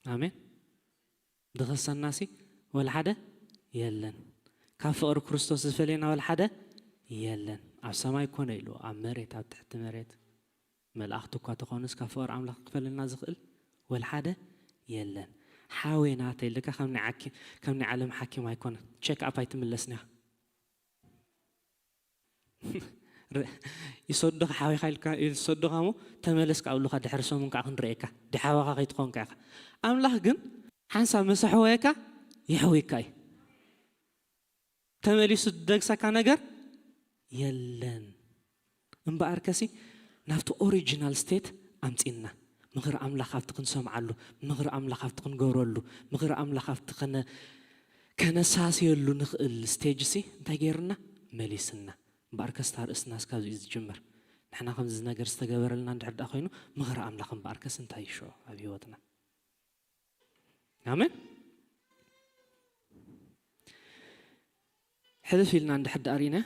ኣሜን። ድኸሰናሲ ወላ ሓደ የለን። ካብ ፍቕሪ ክርስቶስ ዝፈልየና ወላ ሓደ የለን። ኣብ ሰማይ ኮነ ኢሉ፣ ኣብ መሬት፣ ኣብ ትሕቲ መሬት፣ መላእኽቲ እኳ ተኾኑስ ካብ ፍቕሪ ኣምላኽ ክፈልየና ዝኽእል ወላ ሓደ የለን። ሓዌና ተይልካ ከም ናይ ዓኪ-፣ ከም ናይ ዓለም ሓኪም ኣይኮነን። ቼክ ኣፕ ኣይትምለስን ኢኻ። ር-፣ ይሰዶኻ ሓዊኻ ኢልካ፣ ይሰዶኻ እሞ ተመለስ ካብ ኢሉኻ ድሕሪ ሰሙን ከዓ ክንርእየካ። ድሓዋኻ ከይትኾንካ ኢኻ። ኣምላኽ ግን ሓንሳብ መሰ ኣሕወየካ፣ የሕውየካ እዩ። ተመሊሱ ዝደግሰካ ነገር የለን። እምበኣርከሲ ናብቲ ኦሪጂናል ስቴት ኣምጺእና። ምኽሪ ኣምላኽ ኣብቲ ክንሰምዓሉ፣ ምኽሪ ኣምላኽ ኣብቲ ክንገብረሉ፣ ምኽሪ ኣምላኽ ኣብቲ ከነ-፣ ከነሳስየሉ ንኽእል ስቴጅሲ እንታይ ገይርና? መሊስና። እምበኣርከስ እታ ርእስናስ ካብዚ እዩ ዝጅምር። ንሕና ከምዚ ነገር ዝተገበረልና እንድሕር ደኣ ኮይኑ፣ ምኽሪ ኣምላኽ እምበኣርከስ እንታይ ይሽዑ ኣብ ህይወትና? ኣሜን። ሕልፍ ኢልና እንድሕር ደኣ ርኢና፣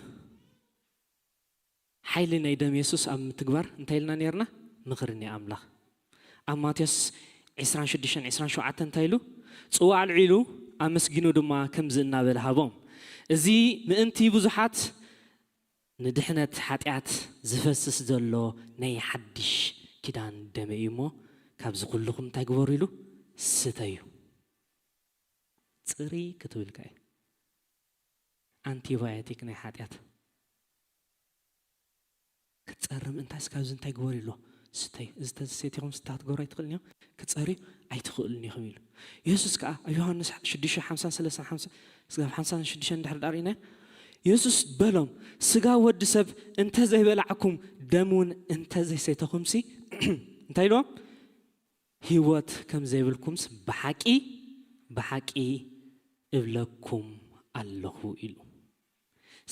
ሓይሊ ናይ ደም የሱስ ኣብ ምትግባር እንታይ ኢልና ነርና? ምኽሪ ናይ ኣምላኽ። ኣብ ማቴዎስ ዕስራን ሽዱሽተን ዕስራን ሸውዓተን እንታይ ኢሉ? ጽዋዕ ኣልዒሉ ኣመስጊኑ ድማ ከምዚ እናበለ ሃቦም፣ "እዚ ምእንቲ ብዙሓት ንድሕነት ሓጢኣት ዝፈስስ ዘሎ ናይ ሓድሽ ኪዳን ደመ እዩ እሞ፣ ካብዚ ኩልኹም እንታይ ግበሩ?" ኢሉ፣ "ስተዩ። ጽርይ ክትብልካ እዩ። ኣንቲባዮቲክ ናይ ሓጢኣት። ክትጸሪ ምእንታይስ ካብዚ እንታይ ግበሩ ኢሎ? ስተይ። እዚ ተዘይሰቲኹም ስታ ክትገብሩ ኣይትኽእልን እዮም። ክትጸርዩ ኣይትኽእልን ኢኹም ኢሉ። የሱስ ከኣ ኣብ ዮሃንስ ሽዱሽተ ሓምሳን ሰለሳን ሓምሳ፣ ስጋብ ሓምሳን ሽዱሽተን እንድሕር ደኣ ርኢናዮ፣ የሱስ በሎም፣ ስጋ ወዲ ሰብ እንተ ዘይበላዕኩም ደም እውን እንተ ዘይሰተኹምሲ እንታይ ኢልዎም? ህይወት ከም ዘይብልኩምስ ብሓቂ ብሓቂ እብለኩም ኣለኹ ኢሉ።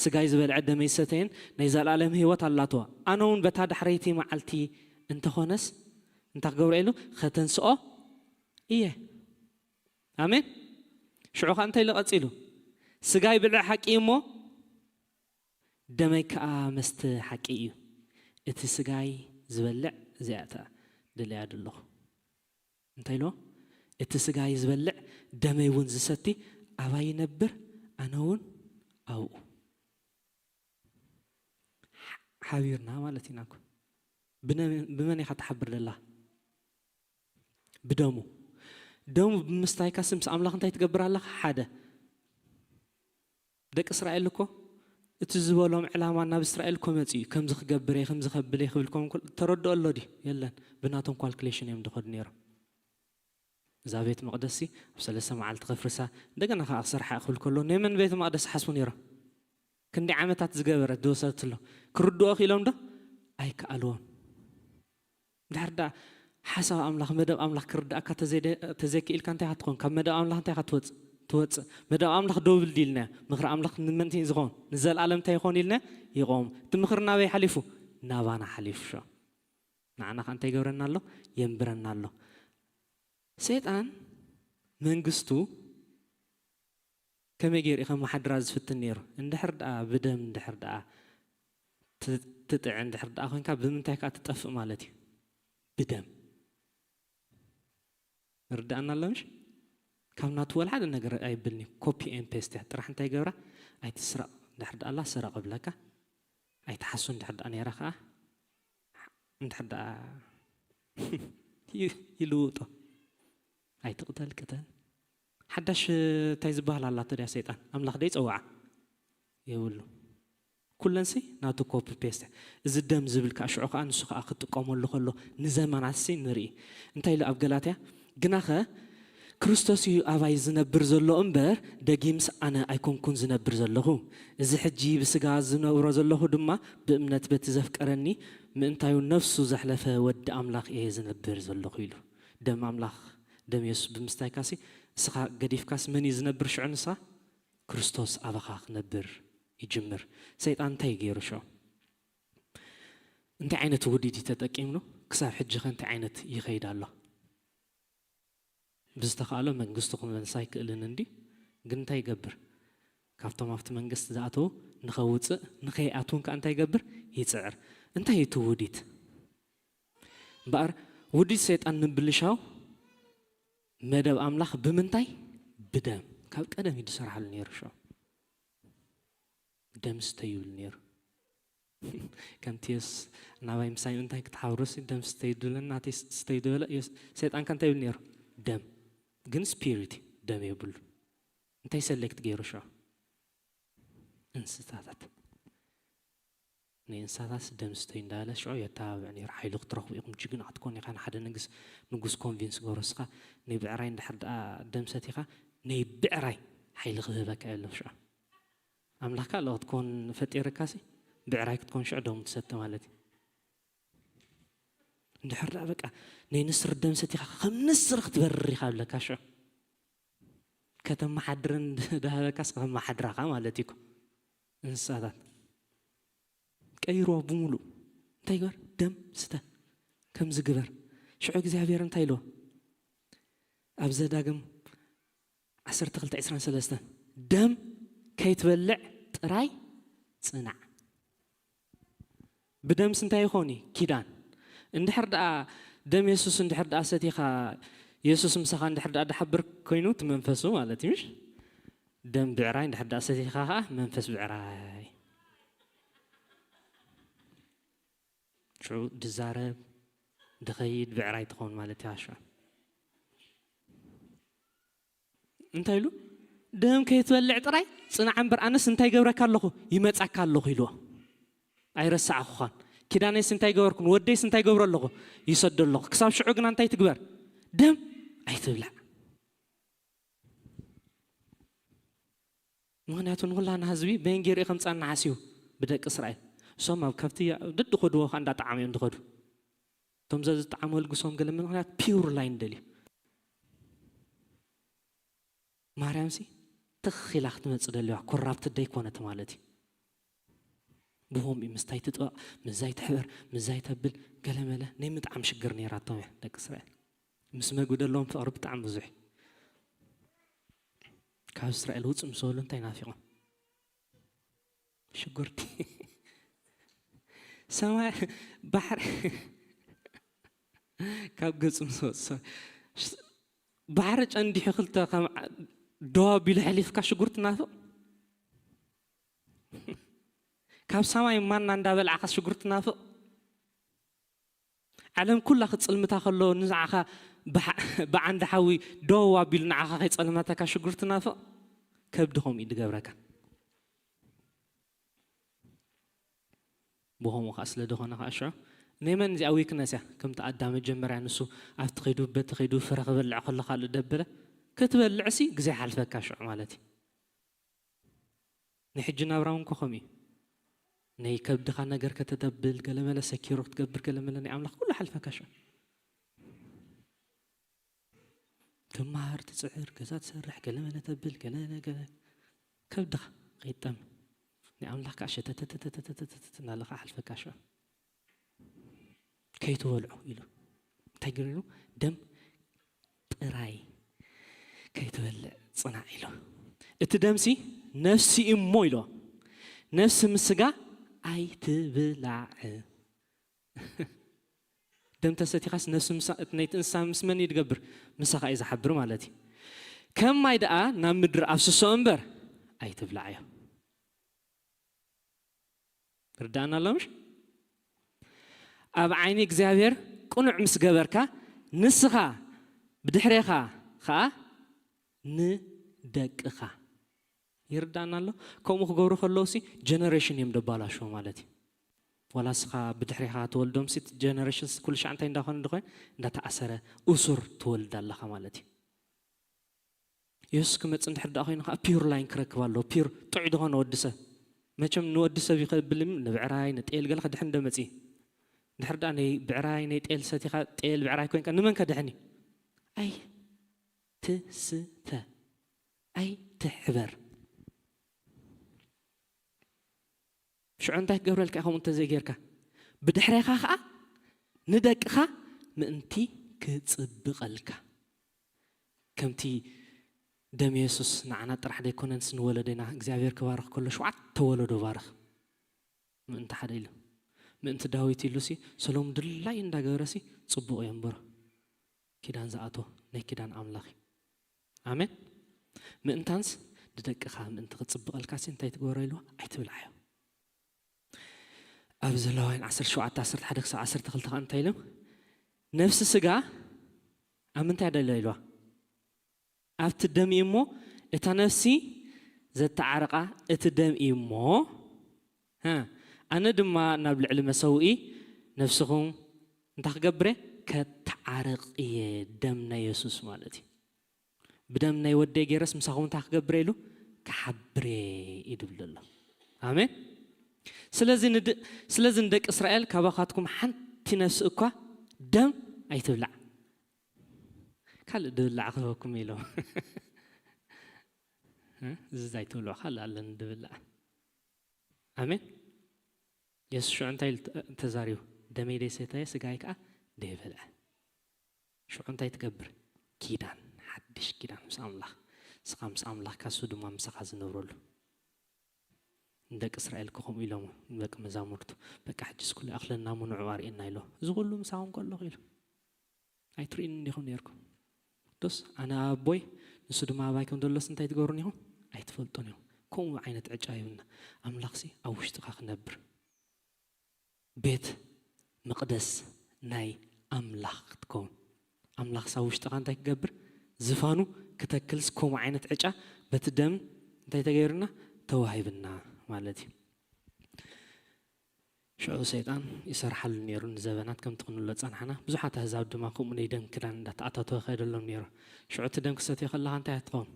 ስጋይ ዝበልዐ ደመይ ዝሰተየን ናይ ዘለኣለም ህይወት ኣላቶ። ኣነ እውን በታ ዳሕረይቲ መዓልቲ እንተኾነስ እንታይ ክገብሮ ኢሉ? ከተንስኦ እየ። ኣሜን። ሽዑ ኸ እንታይ ኢሉ ቀጺሉ? ስጋይ ብልዕ ሓቂ እዩ እሞ ደመይ ከኣ መስተ ሓቂ እዩ። እቲ ስጋይ ዝበልዕ እዚኣታ ደልያ ደለኹ። እንታይ ኢልዎ? እቲ ስጋይ ዝበልዕ ደመይ እውን ዝሰቲ ኣባይ ይነብር፣ ኣነ እውን ኣብኡ። ሓ-፣ ሓቢርና ማለት ኢና እኮ። ብነ-፣ ብመን ኢኻ ትሓብር ደላ? ብደሙ። ደሙ ብምስታይካ ስምስ ኣምላኽ እንታይ ትገብር ኣለኻ? ሓደ። ደቂ እስራኤል እኮ እቲ ዝበሎም ዕላማ ናብ እስራኤል እኮ መጺኡ እዩ። ከምዚ ክገብር እየ፣ ከምዚ ከብል እየ ክብል ኮም-፣ ተረድኦ ኣሎ ድዩ? የለን። ብናቶም ኳልኩሌሽን እዮም ዝኸዱ ነይሮም። እዛ ቤት መቕደስሲ ኣብ ሰለስተ መዓልቲ ከፍርሳ፣ እንደገና ከኣ ክሰርሓ ክብል ከሎ፣ ናይ መን ቤት መቕደስ ሓስቡ ነይሮም? ክንደይ ዓመታት ዝገበረት ዝወሰደትሎም ክርድኦ ክኢሎም ዶ? ኣይከኣልዎም። ድሕር ደኣ ሓሳብ ኣምላኽ፣ መደብ ኣምላኽ ክርድኣካ ተዘይደ-፣ ተዘይክኢልካ እንታይ ኢኻ ትኾን? ካብ መደብ ኣምላኽ እንታይ ኢኻ ትወጽእ? ትወጽእ። መደብ ኣምላኽ ደው ብል ድዩ ኢልናዮ? ምኽሪ ኣምላኽ ንመንቲ እዩ ዝኸውን? ንዘለኣለም እንታይ ይኾን ኢልናዮ? ይቖም። እቲ ምኽሪ ናበይ ሓሊፉ? ናባና ሓሊፉ። ሸ ንዓና ኸኣ እንታይ ይገብረና ኣሎ? የንብረና ኣሎ። ሰይጣን መንግስቱ ከመይ ገይሩ እዩ ከመሓድራ ዝፍትን ነይሩ? እንድሕር ደኣ ብደም እንድሕር ደኣ ት-፣ ትጥዕ እንድሕር ደኣ ኮይንካ ብምንታይ ከኣ ትጠፍእ ማለት እዩ? ብደም። ርዳእና ኣሎ ምሽ? ካብ ናቱ ወላ ሓደ ነገር ኣይብልኒ። ኮፒ ኤን ፔስት እያ። ጥራሕ እንታይ ገብራ? ኣይትስረቕ እንድሕር ደኣ ኣላ ስረቕ እብለካ። ኣይትሓሱ እንድሕር ደኣ ነይራ ከኣ እንድሕር ደኣ ይ-፣ ይልውጦ። ኣይትቕተል ቅተል። ሓዳሽ እንታይ ዝበሃል ኣላቶ ድያ ሰይጣን? ኣምላኽ ዶ ይጸውዓ? የብሉ። ኩለንሲ ናቱ ኮፒ ፔስት። እዚ ደም ዝብል ከኣ ሽዑ ከኣ ንሱ ከኣ ክጥቀመሉ ከሎ ንዘመናትሲ ንርኢ። እንታይ ኢሉ ኣብ ገላትያ? ግናኸ ክርስቶስ እዩ ኣባይ ዝነብር ዘሎ እምበር፣ ደጊምስ ኣነ ኣይኮንኩን ዝነብር ዘለኹ። እዚ ሕጂ ብስጋ ዝነብሮ ዘለኹ ድማ ብእምነት በቲ ዘፍቀረኒ ምእንታዩ ነፍሱ ዘሕለፈ ወዲ ኣምላኽ እየ ዝነብር ዘለኹ ኢሉ። ደም ኣምላኽ፣ ደም የሱስ ብምስታይካሲ፣ እስኻ ገዲፍካስ መን እዩ ዝነብር ሽዑ ንስኻ? ክርስቶስ ኣባኻ ክነብር ይጅምር። ሰይጣን እንታይ ገይሩ ሽዑ? እንታይ ዓይነት ውዲት እዩ ተጠቂምሉ? ክሳብ ሕጂ ኸ እንታይ ዓይነት ይኸይድ ኣሎ? ብዝተኻእሎ መንግስቱ ክመልስ ኣይክእልን እንዲ፣ ግን እንታይ ይገብር? ካብቶም ኣብቲ መንግስቲ ዝኣተዉ ንኸውፅእ፣ ንኸይኣትውን ከኣ እንታይ ይገብር? ይፅዕር። እንታይ እዩ እቲ ውዲት? እምበኣር ውዲት ሰይጣን ንምብልሻው መደብ ኣምላኽ ብምንታይ? ብደም። ካብ ቀደም እዩ ዝሰርሓሉ ነይሩ። ሽዑ ደም ስተዩ ይብል ነይሩ። ከምቲ የሱስ ናባይ ምሳይ ምእንታይ ክትሓብሩሲ ደም ስተዩ ድብለኒ፣ ናተይ ስተዩ ድበለ፣ የስ-፣ ሰይጣን ከ እንታይ ይብል ነይሩ? ደም። ግን ስፒሪት ደም የብሉ። እንታይ ሰሌክት ገይሩ ሽዑ? እንስሳታት። ናይ እንስሳታት ደም ስተዩ እንዳበለ ሽዑ የተባብዕ ነይሩ። ሓይሊ ክትረኽቡ ኢኹም፣ ጅግና ክትኮን ኢኻ፣ ንሓደ ንግስ-፣ ንጉስ ኮንቪንስ ገበሮ። እስኻ ናይ ብዕራይ እንድሕር ደኣ ደም ሰቲኻ፣ ናይ ብዕራይ ሓይሊ ክህበካ የሎ ሽዑ። ኣምላኽካ ኣሎ ክትኮን ፈጢርካሲ፣ ብዕራይ ክትኮን ሽዑ ደሙ ትሰቲ ማለት እዩ። እንድሕር ደኣ በቃ ናይ ንስር ደም ሰቲኻ ከም ንስር ክትበርር ኢኻ ኣለካ ሽዑ። ከተመሓድረን ዳሃበካስ ከተመሓድራኻ ማለት እዩ እኮ። እንስሳታት ቀይርዎ ብምሉእ። እንታይ ይግበር? ደም ስተ። ከምዚ ግበር። ሽዑ እግዚኣብሔር እንታይ ኢልዎ? ኣብ ዘዳግም ዓሰርተ ክልተ ዕስራን ሰለስተን፣ ደም ከይትበልዕ ጥራይ ጽናዕ። ብደምስ እንታይ ይኾን እዩ? ኪዳን። እንድሕር ደኣ ደም የሱስ እንድሕር ደኣ ሰቲኻ፣ የሱስ ምሳኻ እንድሕር ደኣ ድሓብር ኮይኑ፣ እቲ መንፈሱ ማለት እዩ፣ ምሽ? ደም ብዕራይ እንድሕር ደኣ ሰቲኻ ኸኣ መንፈስ ብዕራይ። ሽዑ ድዛረብ፣ ድኸይድ ብዕራይ ትኸውን ማለት እያ። ሽዑ እንታይ ኢሉ? ደም ከይትበልዕ ጥራይ ጽናዕ እምበር፣ ኣነስ እንታይ ገብረካ ኣለኹ? ይመጻካ ኣለኹ ኢልዎ። ኣይረሳዕኹኻን። ኪዳነይስ እንታይ ገበርኩ? ንወደይስ እንታይ ገብሮ ኣለኹ? ይሰዶ ኣለኹ። ክሳብ ሽዑ ግና እንታይ ትግበር? ደም ኣይትብላዕ። ምኽንያቱ ንኹላና ህዝቢ በየን ገይሩ እዩ ከምጻና ሓስዩ? ብደቂ እስራኤል። እሶም ኣብ ከብቲ ድድ ኸድዎ ከኣ እንዳጠዓሙ እዮም ዝኸዱ። እቶም ዘዝጠዓሙ ኣልግሶም ገለ ምኽንያት ፒውር ላይን ደልዩ። ማርያምሲ ትኽ ኢላ ክትመጽእ ደልዋ ኮራፕት ደይኮነት ማለት እዩ። ብሆም እዩ ምስታይ ትጥባቕ፣ ምዛይ ትሕበር፣ ምዛይ ተብል፣ ገለመለ ናይ ምጥዓም ሽግር ነይራቶም እያ ደቂ እስራኤል። ምስ መግቢ ደለዎም ፍቕሪ ብጣዕሚ ብዙሕ እዩ። ካብ እስራኤል ውፅእ ምስ በሉ እንታይ ናፊቖም? ሽጉርቲ። ሰማይ ባሕሪ ካብ ገጹ ምስ ወጽእ፣ ባሕሪ ጨንዲሑ ክልተ ከም ዓ-፣ ደው ኣቢሉ ሕሊፍካ ሽጉርቲ ናፍቕ። ካብ ሰማይ ማና እንዳበልዓኻ ሽጉርቲ ናፍቕ። ዓለም ኩላ ክጽልምታ ከሎ ንዓኻ ብሓ-፣ ብዓንዲ ሓዊ ደው ኣቢሉ ንዓኻ ከይጸልመተካ ሽጉርቲ ናፍቕ። ከብዲ ከምኡ እዩ ዝገብረካ። ብኸምኡ ኸዓ ስለ ዝኾነ ኸዓ ሽዑ ናይ መን እዚኣ ዊክነስ እያ? ከምቲ ኣዳም መጀመርያ ንሱ ኣብቲ ኸይዱ በቲ ኸይዱ ፍረ ክበልዕ ከሎ ካልእ ደበለ ክትበልዕሲ ግዜ ሓልፈካ ሽዑ ማለት እዩ። ናይ ሕጂ ናብራ እውን ኮኸም እዩ። ናይ ከብድኻ ነገር ከተተብል ገለመለ ሰኪሮ ክትገብር ገለመለ ናይ ኣምላኽ ኩሉ ሓልፈካ ሽዑ። ትመሃር፣ ትጽዕር፣ ገዛ ትሰርሕ፣ ገለመለ ተብል፣ ገለ ነገር ከብድኻ ከይጠም ናይ ኣምላኽ ከዓ ሸተተተተተተተተተ እናለኻ ሓልፈካ ሽዑ። ከይትበልዑ ኢሉ እንታይ ገይሩ? ደም ጥራይ ከይትበልዕ ጽናዕ ኢሉ። እቲ ደምሲ ነፍሲ እሞ ኢሎ። ነፍሲ ምስ ስጋ ኣይትብላዕ። ደም ተሰቲኻስ ነፍሲ ምሳ-፣ እቲ ናይቲ እንስሳ ምስ መን እዩ ዝገብር? ምሳኻ እዩ ዝሓብር ማለት እዩ። ከም ማይ ደኣ ናብ ምድሪ ኣፍስሶ እምበር ኣይትብላዕዮ። ርዳእና ኣሎ ምሽ? ኣብ ዓይኒ እግዚኣብሔር ቅኑዕ ምስ ገበርካ ንስኻ ብድሕሬኻ ኸዓ ንደቅኻ። ይርዳእና ኣሎ? ከምኡ ክገብሩ ከለውሲ ጀነሬሽን እዮም ደባላሽዎ ማለት እዩ። ዋላ እስኻ ብድሕሬኻ ትወልዶምሲ እቲ ጀነሬሽንስ ኩሉ ሻዕ እንታይ እንዳኾነ ድኾይን እንዳተኣሰረ እሱር ትወልድ ኣለኻ ማለት እዩ። የሱስ ክመጽእ እንድሕር ደኣ ኮይኑ ከዓ ፒውር ላይን ክረክብ ኣለዎ። ፒውር ጥዑይ ዝኾነ ወዲ ሰብ። መቸም ንወዲ ሰብ ይኸብል ንብዕራይ ንጤል ገለ ከድሕን እንዶ መጽኢ። እንድሕር ደኣ ናይ ብዕራይ ናይ ጤል ሰቲኻ ጤል ብዕራይ ኮይንካ ንመን ከድሕን እዩ? ኣይትስተ። ኣይትሕበር። ሽዑ እንታይ ክገብረልካ እዩ ከምኡ እንተዘይጌርካ? ብድሕሬኻ ኸዓ ንደቅኻ ምእንቲ ክጽብቐልካ። ከምቲ ደም የሱስ ንዓና ጥራሕ ደይኮነንስ ንወለደና እግዚኣብሔር ክባርኽ ከሎ ሸውዓተ ወለዶ ባርኽ። ምእንቲ ሓደ ኢሉ። ምእንቲ ዳዊት ኢሉሲ ሰሎሙን ድላይ እንዳገበረሲ ጽቡቕ የንብሮ። ኪዳን ዝኣቶ ናይ ኪዳን ኣምላኽ እዩ። ኣሜን። ምእንታንስ ንደቅኻ ምእንቲ ክጽብቐልካሲ እንታይ ትገብሮ ኢልዎ? ኣይትብልዓዮ። ኣብ ዘለዋውያን ዓሰርተ ሸውዓተ ዓሰርተ ሓደ ክሳብ ዓሰርተ ክልተ ከኣ እንታይ ኢሎም? ነፍሲ ስጋ ኣብ ምንታይ ደሎ ኢልዋ? ኣብቲ ደም እዩ እሞ፣ እታ ነፍሲ ዘተዓርቓ እቲ ደም እዩ እሞ፣ ሃ፣ ኣነ ድማ ናብ ልዕሊ መሰውኢ ነፍስኹም እንታይ ክገብር እየ? ከተዓርቕ እየ። ደም ናይ የሱስ ማለት እዩ። ብደም ናይ ወደይ ገይረስ ምሳኹም እንታይ ክገብር እየ ኢሉ? ክሓብር እየ እዩ ድብል ዘሎ። ኣሜን። ስለዚ ንድ-፣ ስለዚ ንደቂ እስራኤል ካባኻትኩም ሓንቲ ነፍሲ እኳ ደም ኣይትብላዕ። ካልእ ድብላዕ ክህበኩም ኢሎም። እ? እዚ ኣይትብልዑ፣ ካልእ ኣለኒ ድብላዕ። ኣሜን። የሱስ ሽዑ እንታይ ኢሉ ተ-፣ ተዛሪቡ? ደመይ ደይሰተየ ስጋይ ከኣ ደይበልዐ። ሽዑ እንታይ ትገብር? ኪዳን፣ ሓድሽ ኪዳን ምስ ኣምላኽ። ንስኻ ምስ ኣምላኽካ፣ እሱ ድማ ምሳኻ ዝነብረሉ። ንደቂ እስራኤል እኮ ከምኡ ኢሎሞ ንደቂ መዛሙርቱ፣ በቃ ሕጅስ ኩሉ ኣኽለና እሞ ንዑ ኣርእየና ኢሎ። እዚ ኩሉ ምሳኹም ከለኹ ኢሉ። ኣይትርእዩኒ እንዲኹም ነይርኩም። ዶስ ኣነ ኣብ ኣቦይ፣ ንሱ ድማ ኣባይ ከም ዘሎስ እንታይ ትገብሩን ኢኹም? ኣይትፈልጡን ኢኹም። ከምኡ ዓይነት ዕጫ ሂብና። ኣምላኽሲ ኣብ ውሽጥኻ ክነብር። ቤት መቕደስ ናይ ኣምላኽ ክትከውን። ኣምላኽስ ኣብ ውሽጥኻ እንታይ ክገብር? ዝፋኑ ክተክልስ ከምኡ ዓይነት ዕጫ በቲ ደም እንታይ ተገይሩና? ተዋሂብና ማለት እዩ። ሽዑ ሰይጣን ይሰርሓሉ ነይሩ ንዘበናት። ከምቲ ክንብሎ ጸናሕና፣ ብዙሓት ኣህዛብ ድማ ከምኡ ናይ ደም ክዳን እንዳተኣታተወ ከይደሎም ነይሩ። ሽዑ እቲ ደም ክሰትዮ ከለኻ እንታይ ትኸውን?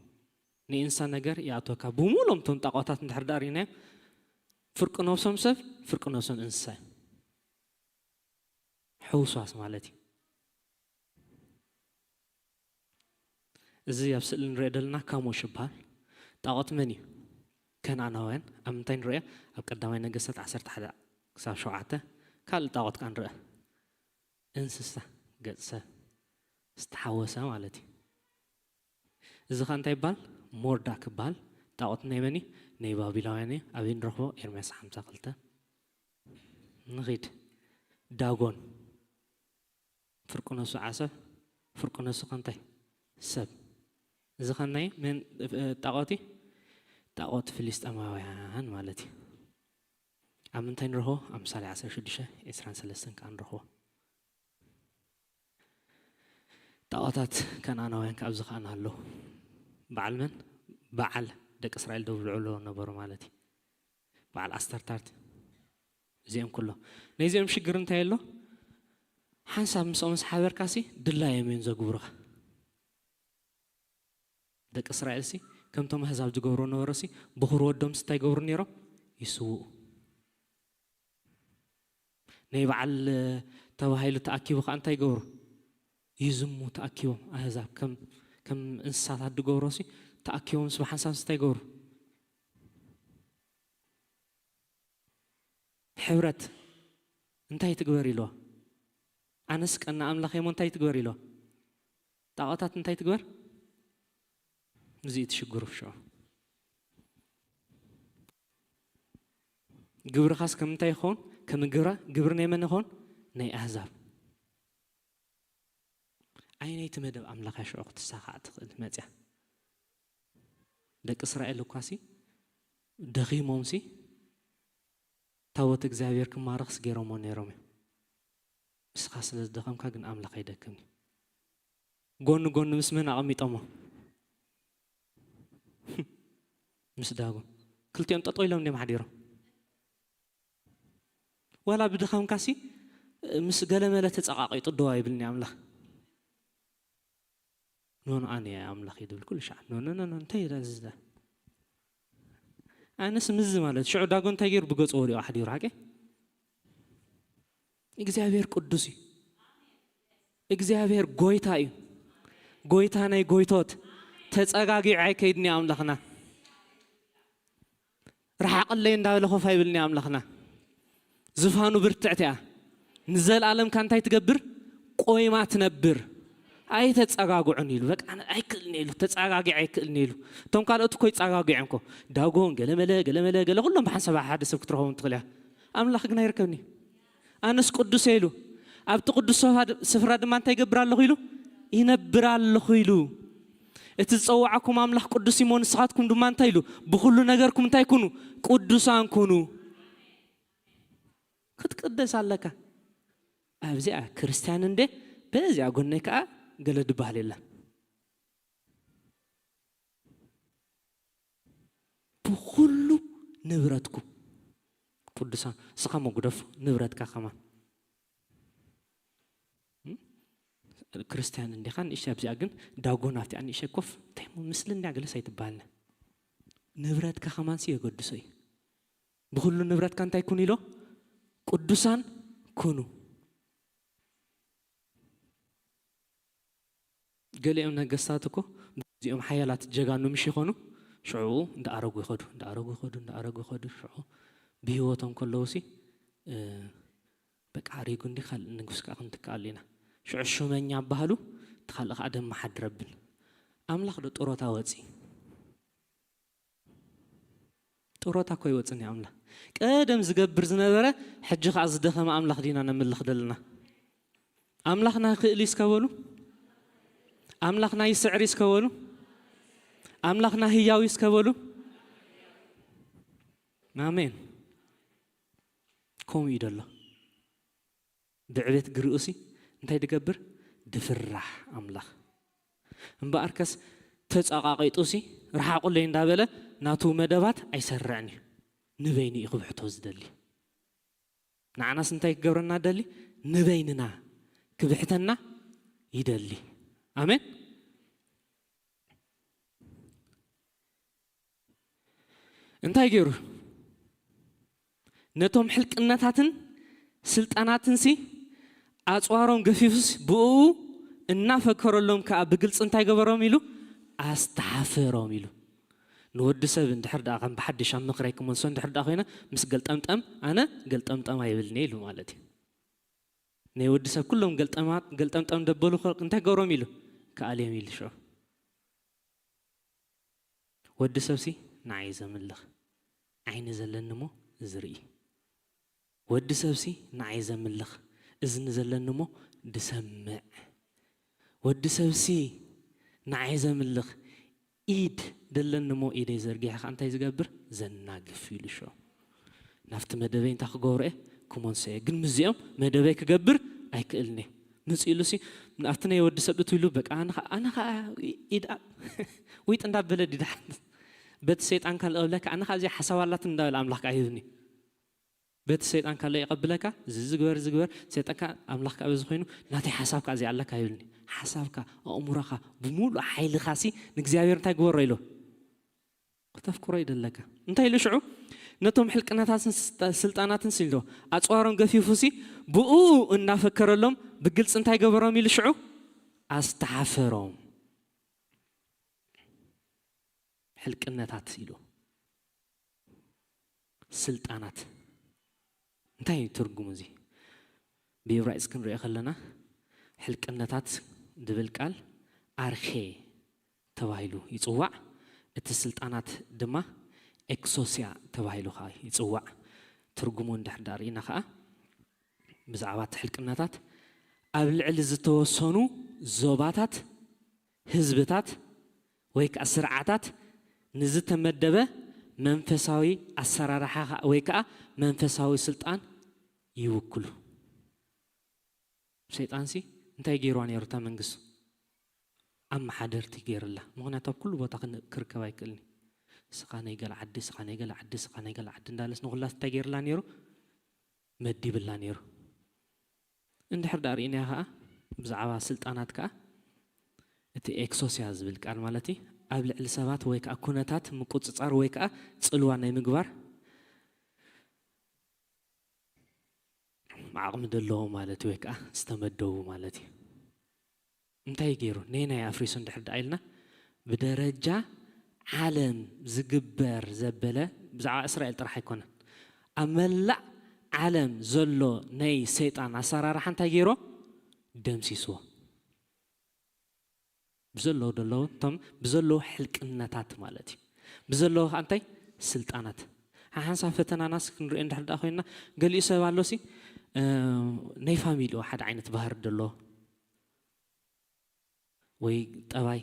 ንእንሳ ነገር ይኣትወካ። ብምሉኦም እቶም ጣቋታት እንድሕር ደኣ ርኢናዮም፣ ፍርቂ ነብሶም ሰብ፣ ፍርቂ ነብሶም እንስሳ እዮም። ሕውስዋስ ማለት እዩ። እዚ ኣብ ስእሊ ንሪኦ ዘለና ካሞሽ ይበሃል። ጣዖት መን እዩ? ከነኣናውያን። ኣብ ምንታይ ንሪኦ? ኣብ ቀዳማይ ነገስታት ዓሰርተ ሓደ ክሳብ ሸውዓተ። ካልእ ጣዖት ከኣ ንርአ። እንስሳ ገጽ ሰብ ዝተሓወሰ ማለት እዩ። እዚ ኸ እንታይ ይበሃል? ሞርዳክ ይበሃል። ጣዖት ናይ መን እዩ? ናይ ባቢላውያን እዩ። ኣበይ ንረኽቦ? ኤርምያስ ሓምሳ ክልተ። ንኺድ። ዳጎን። ፍርቂ ነሱ ዓሰብ፣ ፍርቂ ነሱ ከ እንታይ? ሰብ። እዚ ኸ ናይ መን ጣዖት እዩ? ጣዖት ፍልስጤማውያን ማለት እዩ። ኣብ ምንታይ ንረኽቦ? ኣብ ምሳሌ ዓሰርተ ሽዱሽተ ዕስራን ሰለስተን ከኣ ንረኽቦ። ጣዖታት ከነኣናውያን ከኣ ኣብዚ ከኣ ኣሎ። በዓል መን? በዓል ደቂ እስራኤል ደብልዑ ነበሩ ማለት እዩ። በዓል ኣስተርታርት፣ እዚኦም ኩሎ። ነዚኦም ሽግር እንታይ ኣሎ? ሓንሳብ ምስኦም ምስ ሓበርካሲ ድላዮም እዮም ዘግብሩኻ። ደቂ እስራኤልሲ ከምቶም ኣህዛብ ዝገብሮ ነበረሲ፣ ብኹር ወዶምሲ እንታይ ይገብሩ ነይሮም? ይስውኡ። ናይ በዓል ተባሂሉ ተኣኪቡ ከኣ እንታይ ይገብሩ? ይዝሙ ተኣኪቦም። ኣህዛብ ከም ከም እንስሳታት ዝገብሮሲ ተኣኪቦም ምስ ብሓንሳብ እንታይ ይገብሩ? ሕብረት። እንታይ ትግበር ኢልዋ? ኣነስ ቀና ኣምላኽ እየ እሞ እንታይ ትግበር ኢልዋ? ጣዖታት እንታይ ትግበር? እዚ እዩ እቲ ሽግሩ ሽዑ። ግብርኻስ ከም እንታይ ይኸውን? ከም ግብራ-፣ ግብሪ ናይ መን ይኸውን? ናይ ኣህዛብ። ኣየነይቲ መደብ ኣምላኽ እያ ሽዑ ክትሳኻዕ ትኽእል መጽያ? ደቂ እስራኤል እኳሲ ደኺሞምሲ ታቦት እግዚኣብሔር ክማረኽስ ገይሮሞ ነይሮም እዮም። ንስኻ ስለ ዝደኸምካ ግን ኣምላኽ ኣይደክምን እዩ። ጎኒ ጎኒ ምስ መን ኣቐሚጦሞ? ምስ ዳጎን። ክልቲኦም ጠጠው ኢሎም እንዲዮም ሓዲሮም። ዋላ ብድኻምካሲ ምስ ገለመለ ተጸቓቒጡ ደዋ ይብልኒ ኣምላኽ። ኖኖ ኣነ እየ ኣምላኽ እዩ ድብል ኩሉ ሻዕ። ኖኖ ኖኖ እንታይ ይረ ዝዛ? ኣነስ ምዚ ማለት ሽዑ ዳጎን እንታይ ገይሩ ብገጹ ወዲቑ ሓዲሩ ሓቂ? እግዚኣብሔር ቅዱስ እዩ። እግዚኣብሔር ጎይታ እዩ። ጎይታ ናይ ጎይቶት። ተጸጋጊዑ ኣይከይድን እዩ ኣምላኽና። ረሓቐለይ እንዳበለ ኮፍ ኣይብልን እዩ ኣምላኽና። ዝፋኑ ብርትዕቲ እያ። ንዘለኣለምካ እንታይ ትገብር? ቆይማ ትነብር። ኣይተጸጋግዑን ኢሉ። በቃ ኣይክእልን ኢሉ። ተጸጋጊዐ ኣይክእልን ኢሉ። እቶም ካልኦት እኮ ይጸጋግዑ እኮ። ዳጎን፣ ገለመለ፣ ገለመለ፣ ገለ ኩሎም ብሓንሳብ ሓደ ሰብ ክትረኽቦም ትኽእል እያ። ኣምላኽ ግን ኣይርከብን እዩ። ኣነስ ቅዱስ እየ ኢሉ። ኣብቲ ቅዱስ ስፍራ ድ-፣ ስፍራ ድማ እንታይ ይገብር ኣለኹ ኢሉ? ይነብር ኣለኹ ኢሉ። እቲ ዝጸውዓኩም ኣምላኽ ቅዱስ እዩ እሞ ንስኻትኩም ድማ እንታይ ኢሉ? ብኹሉ ነገርኩም እንታይ ኩኑ? ቅዱሳን ኩኑ። ክትቅደስ ኣለካ። ኣብዚኣ ክርስትያን እንደ በዚኣ ጎነይ ከኣ ገለ ድበሃል የለን። ብኹሉ ንብረትኩም ቅዱሳን፣ ንስኻ መጉደፍ ንብረትካ ከማን። እም? ክርስትያን እንዲኻ ንእሽተይ ኣብዚኣ ግን ዳጎን ኣብቲኣ ንእሽተይ ኮፍ እንታይ እሞ ምስሊ እንዲያ ገለስ ኣይትበሃልና። ንብረትካ ከማንሲ የገድሶ እዩ። ብኹሉ ንብረትካ እንታይ ኩኑ ኢሎ? ቅዱሳን ኩኑ። ገሊኦም ነገስታት እኮ እዚኦም ሓያላት ጀጋኑ ምሽ ይኾኑ፣ ሽዑ እንዳኣረጉ ይኸዱ፣ እንዳኣረጉ ይኸዱ፣ እንዳኣረጉ ይኸዱ። ሽዑ ብህይወቶም ከለውሲ፣ እ፣ በቃ ኣሪጉ እንዲ ካልእ ንጉስ ከኣ ክንትክኣሉ ኢና። ሽዑ ሹመኛ ኣባህሉ፣ እቲ ካልእ ከኣ ደመሓድረብል። ኣምላኽ ዶ ጥሮታ ወጺ? ጥሮታ እኮ ይወጽን እዩ ኣምላኽ። ቀደም ዝገብር ዝነበረ፣ ሕጂ ከኣ ዝደኸመ ኣምላኽ ዲና ነምልኽ ዘለና? ኣምላኽና ይኽእል እዩ እስከ በሉ። ኣምላኽና ይስዕር እዩ እስከ በሉ። ኣምላኽና ህያው እዩ እስከ በሉ። ኣሜን። ከምኡ እዩ ደሎ። ብዕቤት ግርኡሲ እንታይ ድገብር? ድፍራሕ ኣምላኽ። እምበኣርከስ ተጸቓቒጡሲ ርሓቑለይ እንዳበለ ናቱ መደባት ኣይሰርዕን እዩ። ንበይኑ እዩ ክብሕቶ ዝደሊ። ንዓናስ እንታይ ክገብረና ደሊ? ንበይንና ክብሕተና ይደሊ። ኣሜን። እንታይ ገይሩ? ነቶም ሕልቅነታትን ስልጣናትንሲ ኣጽዋሮም ገፊፉስ ብኡ እናፈከረሎም ከኣ ብግልጺ እንታይ ገበሮም ኢሉ? ኣስተሓፈሮም ኢሉ። ንወዲ ሰብ እንድሕር ደኣ ከም ብሓድሽ ኣብ ምኽረይ ክመልሶ እንድሕር ደኣ ኮይነ ምስ ገልጠምጠም ኣነ ገልጠምጠም ኣይብልኒ ኢሉ ማለት እዩ። ናይ ወዲ ሰብ ኩሎም ገልጠማት ገልጠምጠም ደበሉ እንታይ ገሮም ኢሉ? ከኣልዮም ኢሉ ሽዑ። ወዲ ሰብሲ ንዓይ ዘምልኽ ዓይኒ ዘለኒ እሞ ዝርኢ። ወዲ ሰብሲ ንዓይ ዘምልኽ እዝኒ ዘለኒ እሞ ድሰምዕ። ወዲ ሰብሲ ንዓይ ዘምልኽ ኢድ ደለኒ እሞ ኢደይ ዘርጊሐ ከኣ እንታይ ዝገብር? ዘናግፍ ኢሉ ሽዑ። ናብቲ መደበይ እንታይ ክገብሮ እየ? ክመልሶ እየ። ግን ምስዚኦም መደበይ ክገብር ኣይክእልን እየ። ምጽእ ኢሉሲ ኣብቲ ናይ ወዲ ሰብ እቱ ኢሉ በቃ ኣነ ኸኣ ኣነ ኸኣ ኢድ ዊጥ እንዳበለ ድዳሓን በቲ ሰይጣን ካልእ እብለካ ኣነ ኸኣ እዚኣ ሓሳብ ኣላትን እንዳበለ ኣምላኽ ከኣ ይህብኒ። በቲ ሰይጣን ካለ ይቐብለካ። እዚ ዝግበር ዝግበር ሰይጣንካ ኣምላኽካ በዚ ኮይኑ ናተይ ሓሳብካ እዚ ኣለካ ይብልኒ። ሓሳብካ ኣእምሮኻ ብምሉእ ሓይልኻሲ ንእግዚኣብሔር እንታይ ግበሮ ኢሉ ክተፍቅሮ ይደለካ። እንታይ ኢሉ ሽዑ ነቶም ሕልቅነታትን ስልጣናትን ሲልዶ ኣፅዋሮም ገፊፉሲ ብኡ እናፈከረሎም ብግልፂ እንታይ ገበሮም ኢሉ ሽዑ ኣስተሓፈሮም። ሕልቅነታት ኢሉ ስልጣናት እንታይ እዩ ትርጉሙ? እዚ ብኢብራይስጥ ክንሪኦ ከለና ሕልቅነታት ዝብል ቃል ኣርኼ ተባሂሉ ይጽዋዕ። እቲ ስልጣናት ድማ ኤክሶሲያ ተባሂሉ ከዓ ይጽዋዕ። ትርጉሙ እንድሕር ዳኣ ርኢና ከዓ ብዛዕባ እቲ ሕልቅነታት ኣብ ልዕሊ ዝተወሰኑ ዞባታት፣ ህዝብታት ወይ ከዓ ስርዓታት ንዝተመደበ መንፈሳዊ ኣሰራርሓ ወይ ከዓ መንፈሳዊ ስልጣን ይውክሉ። ሰይጣንሲ እንታይ ገይርዋ ነይሩ? እታ መንግስቱ ኣመሓደርቲ ገይርላ። ምኽንያቱ ኣብ ኩሉ ቦታ ክን- ክርከብ ኣይክእልን እዩ። ስኻ ናይ ገለ ዓዲ፣ ስኻ ናይ ገለ ዓዲ፣ ስኻ ናይ ገለ ዓዲ እንዳለስ ንኹላስ እንታይ ገይርላ ነይሩ? መዲብላ ነይሩ። እንድሕር ዳኣ ርኢናዮ ከዓ ብዛዕባ ስልጣናት ከዓ እቲ ኤክሶሲያ ዝብል ቃል ማለት እዩ ኣብ ልዕሊ ሰባት ወይ ከዓ ኩነታት ምቁፅፃር ወይ ከዓ ፅልዋ ናይ ምግባር ዓቕሚ ዘለዎ ማለት እዩ ወይ ከዓ ዝተመደቡ ማለት እዩ። እንታይ ገይሩ ነየናይ ኣፍሪሱ እንድሕር ደኣ ኢልና ብደረጃ ዓለም ዝግበር ዘበለ ብዛዕባ እስራኤል ጥራሕ ኣይኮነን። ኣብ መላእ ዓለም ዘሎ ናይ ሰይጣን ኣሰራርሓ እንታይ ገይሮ? ደምሲስዎ። ብዘለዉ ዘለዉ እቶም ብዘለዉ ሕልቅነታት ማለት እዩ። ብዘለዉ ከዓ እንታይ ስልጣናት ሓሓንሳ ፈተናናስ ክንሪኦ እንድሕር ደኣ ኮይንና ገሊኡ ሰብ ኣሎሲ ናይ ፋሚሊኡ ሓደ ዓይነት ባህሪ ደሎ ወይ ጠባይ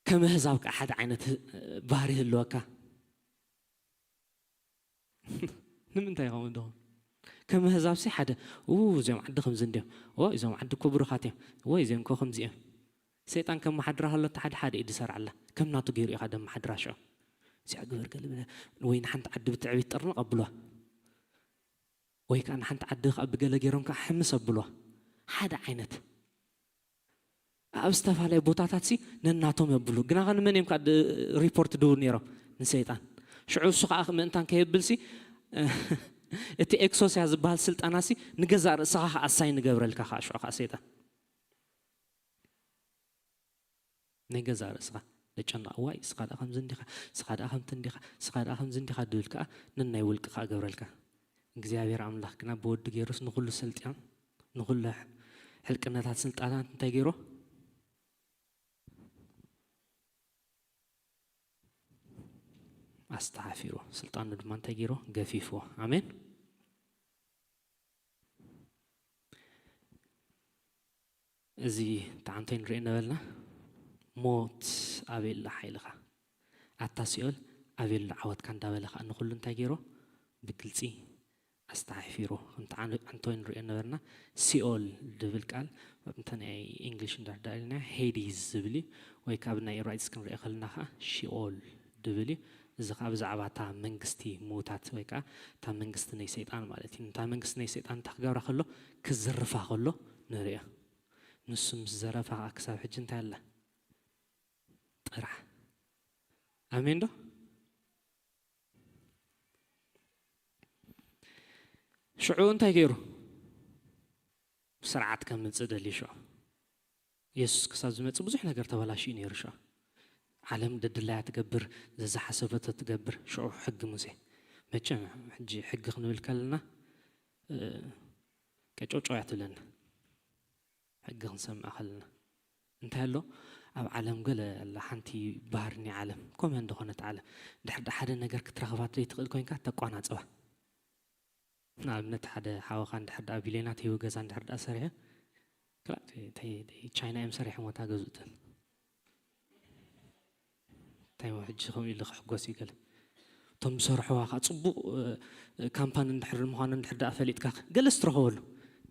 ከመህዛብ ከዓ ሓደ ዓይነት ባህሪ ህልወካ ንምንታይ ከምኡ ደኹም ከመህዛብሲ ሓደ እዚኦም ዓዲ ከምዚ እንዲዮም እዚኦም ዓዲ እኮ ብሩኻት እዮም ወይ እዚኦም እኮ ከምዚ እዮም ሰይጣን ከመሓድራ ከሎ እቲ ሓደ ሓደ እዩ ዝሰርዓላ ከም ናቱ ገይሩ እዩ ደመሓድራ ሽዑ እዚኣ ግበር ገለ ወይ ንሓንቲ ዓዲ ብትዕቢት ጥርንቕ ኣብልዋ ወይ ከዓ ንሓንቲ ዓዲ ከዓ ብገለ ገይሮም ከዓ ሕምስ ኣብልዋ ሓደ ዓይነት ኣብ ዝተፈላለየ ቦታታት ሲ ነናቶም የብሉ ግና ከ ንመን እዮም ከዓ ሪፖርት ድውር ነይሮም ንሰይጣን ሽዑ እሱ ከዓ ምእንታን ከየብል ሲ እቲ ኤክሶስያ ዝበሃል ስልጣና ሲ ንገዛእ ርእስኻ ከዓ ኣሳይ ንገብረልካ ከዓ ሽዑ ከዓ ሰይጣን ናይ ገዛእ ርእስኻ ለጨንቕ ዋይ እስኻ ደኣ ከምዚ እንዲኻ እስኻ ደኣ ከምቲ እንዲኻ እስኻ ደኣ ከምዚ እንዲኻ ድብል ከዓ ነናይ ውልቂ ከዓ ገብረልካ እግዚኣብሔር ኣምላኽ ግና ብወዲ ገይሩስ ንኹሉ ስልጣን ንኹሉ ሕልቅነታት ስልጣናት እንታይ ገይሮ ኣስተሓፊሮ ስልጣኑ ድማ እንታይ ገይሮ ገፊፍዎ ኣሜን እዚ ተዓንቶይ ንርኢ ነበልና ሞት ኣበየላ ሓይልኻ ኣታ ሲኦል ኣበየላ ዓወትካ እንዳበለ ከዓ ንኩሉ እንታይ ገይሮ ብግልፂ ኣስተሓሒሩ። ከምቲ ዓን-፣ ዓንቶይ ንሪኦ ነበርና፣ ሲኦል ዝብል ቃል ኣብቲ ናይ ኢንግሊሽ እንድሕር ደኣ ኢልና ሄዲዝ ዝብል እዩ፣ ወይ ካብ ናይ ኤብራይስጥ ክንሪኦ ከለና ከዓ ሺኦል ዝብል እዩ። እዚ ከዓ ብዛዕባ እታ መንግስቲ ምዉታት ወይ ከዓ እታ መንግስቲ ናይ ሰይጣን ማለት እዩ። እታ መንግስቲ ናይ ሰይጣን እንታይ ክገብራ ከሎ? ክዝርፋ ከሎ ንሪኦ። ንሱ ምስ ዘረፋ ከዓ ክሳብ ሕጂ እንታይ ኣላ? ጥራሕ። ኣሜን ዶ? ሽዑ እንታይ ገይሩ? ስርዓት ከምጽእ ደልዩ ሽዑ። የሱስ ክሳብ ዝመጽእ ብዙሕ ነገር ተበላሽዩ ነይሩ ሽዑ። ዓለም ደድላያ ትገብር፣ ዘዝሓሰበቶ ትገብር። ሽዑ ሕጊ ሙሴ። መቸም ሕጂ ሕጊ ክንብል ከለና፣ እ፣ ቀጨውጨው እያ ትብለና። ሕጊ ክንሰምዕ ከለና። እንታይ ኣሎ? ኣብ ዓለም ገለ ኣላ ሓንቲ ባህሪ ናይ ዓለም፣ ከምኡ እንደኾነት ዓለም። ድሕር ዳ ሓደ ነገር ክትረኽባ ዘይትኽእል ኮይንካ ተቋናጽባ። ንኣብነት ሓደ ሓወኻ እንድሕር ደኣ ቢልዮናት ሂቡ ገዛ እንድሕር ደኣ ሰሪሑ፣ ክላ-፣ ተይ-፣ ተይ-፣ ቻይና እዮም ሰሪሖም ወታ ገዝኡትን። እንታይ እሞ ሕጂ ከምኡ ኢሉ ክሕጎስ እዩ ገለ። እቶም ዝሰርሕዋ ኸዓ ጽቡቕ፣ እ፣ ካምፓኒ እንድሕር ምዃኑ እንድሕር ደኣ ፈሊጥካ፣ ገለስ ትረኽበሉ።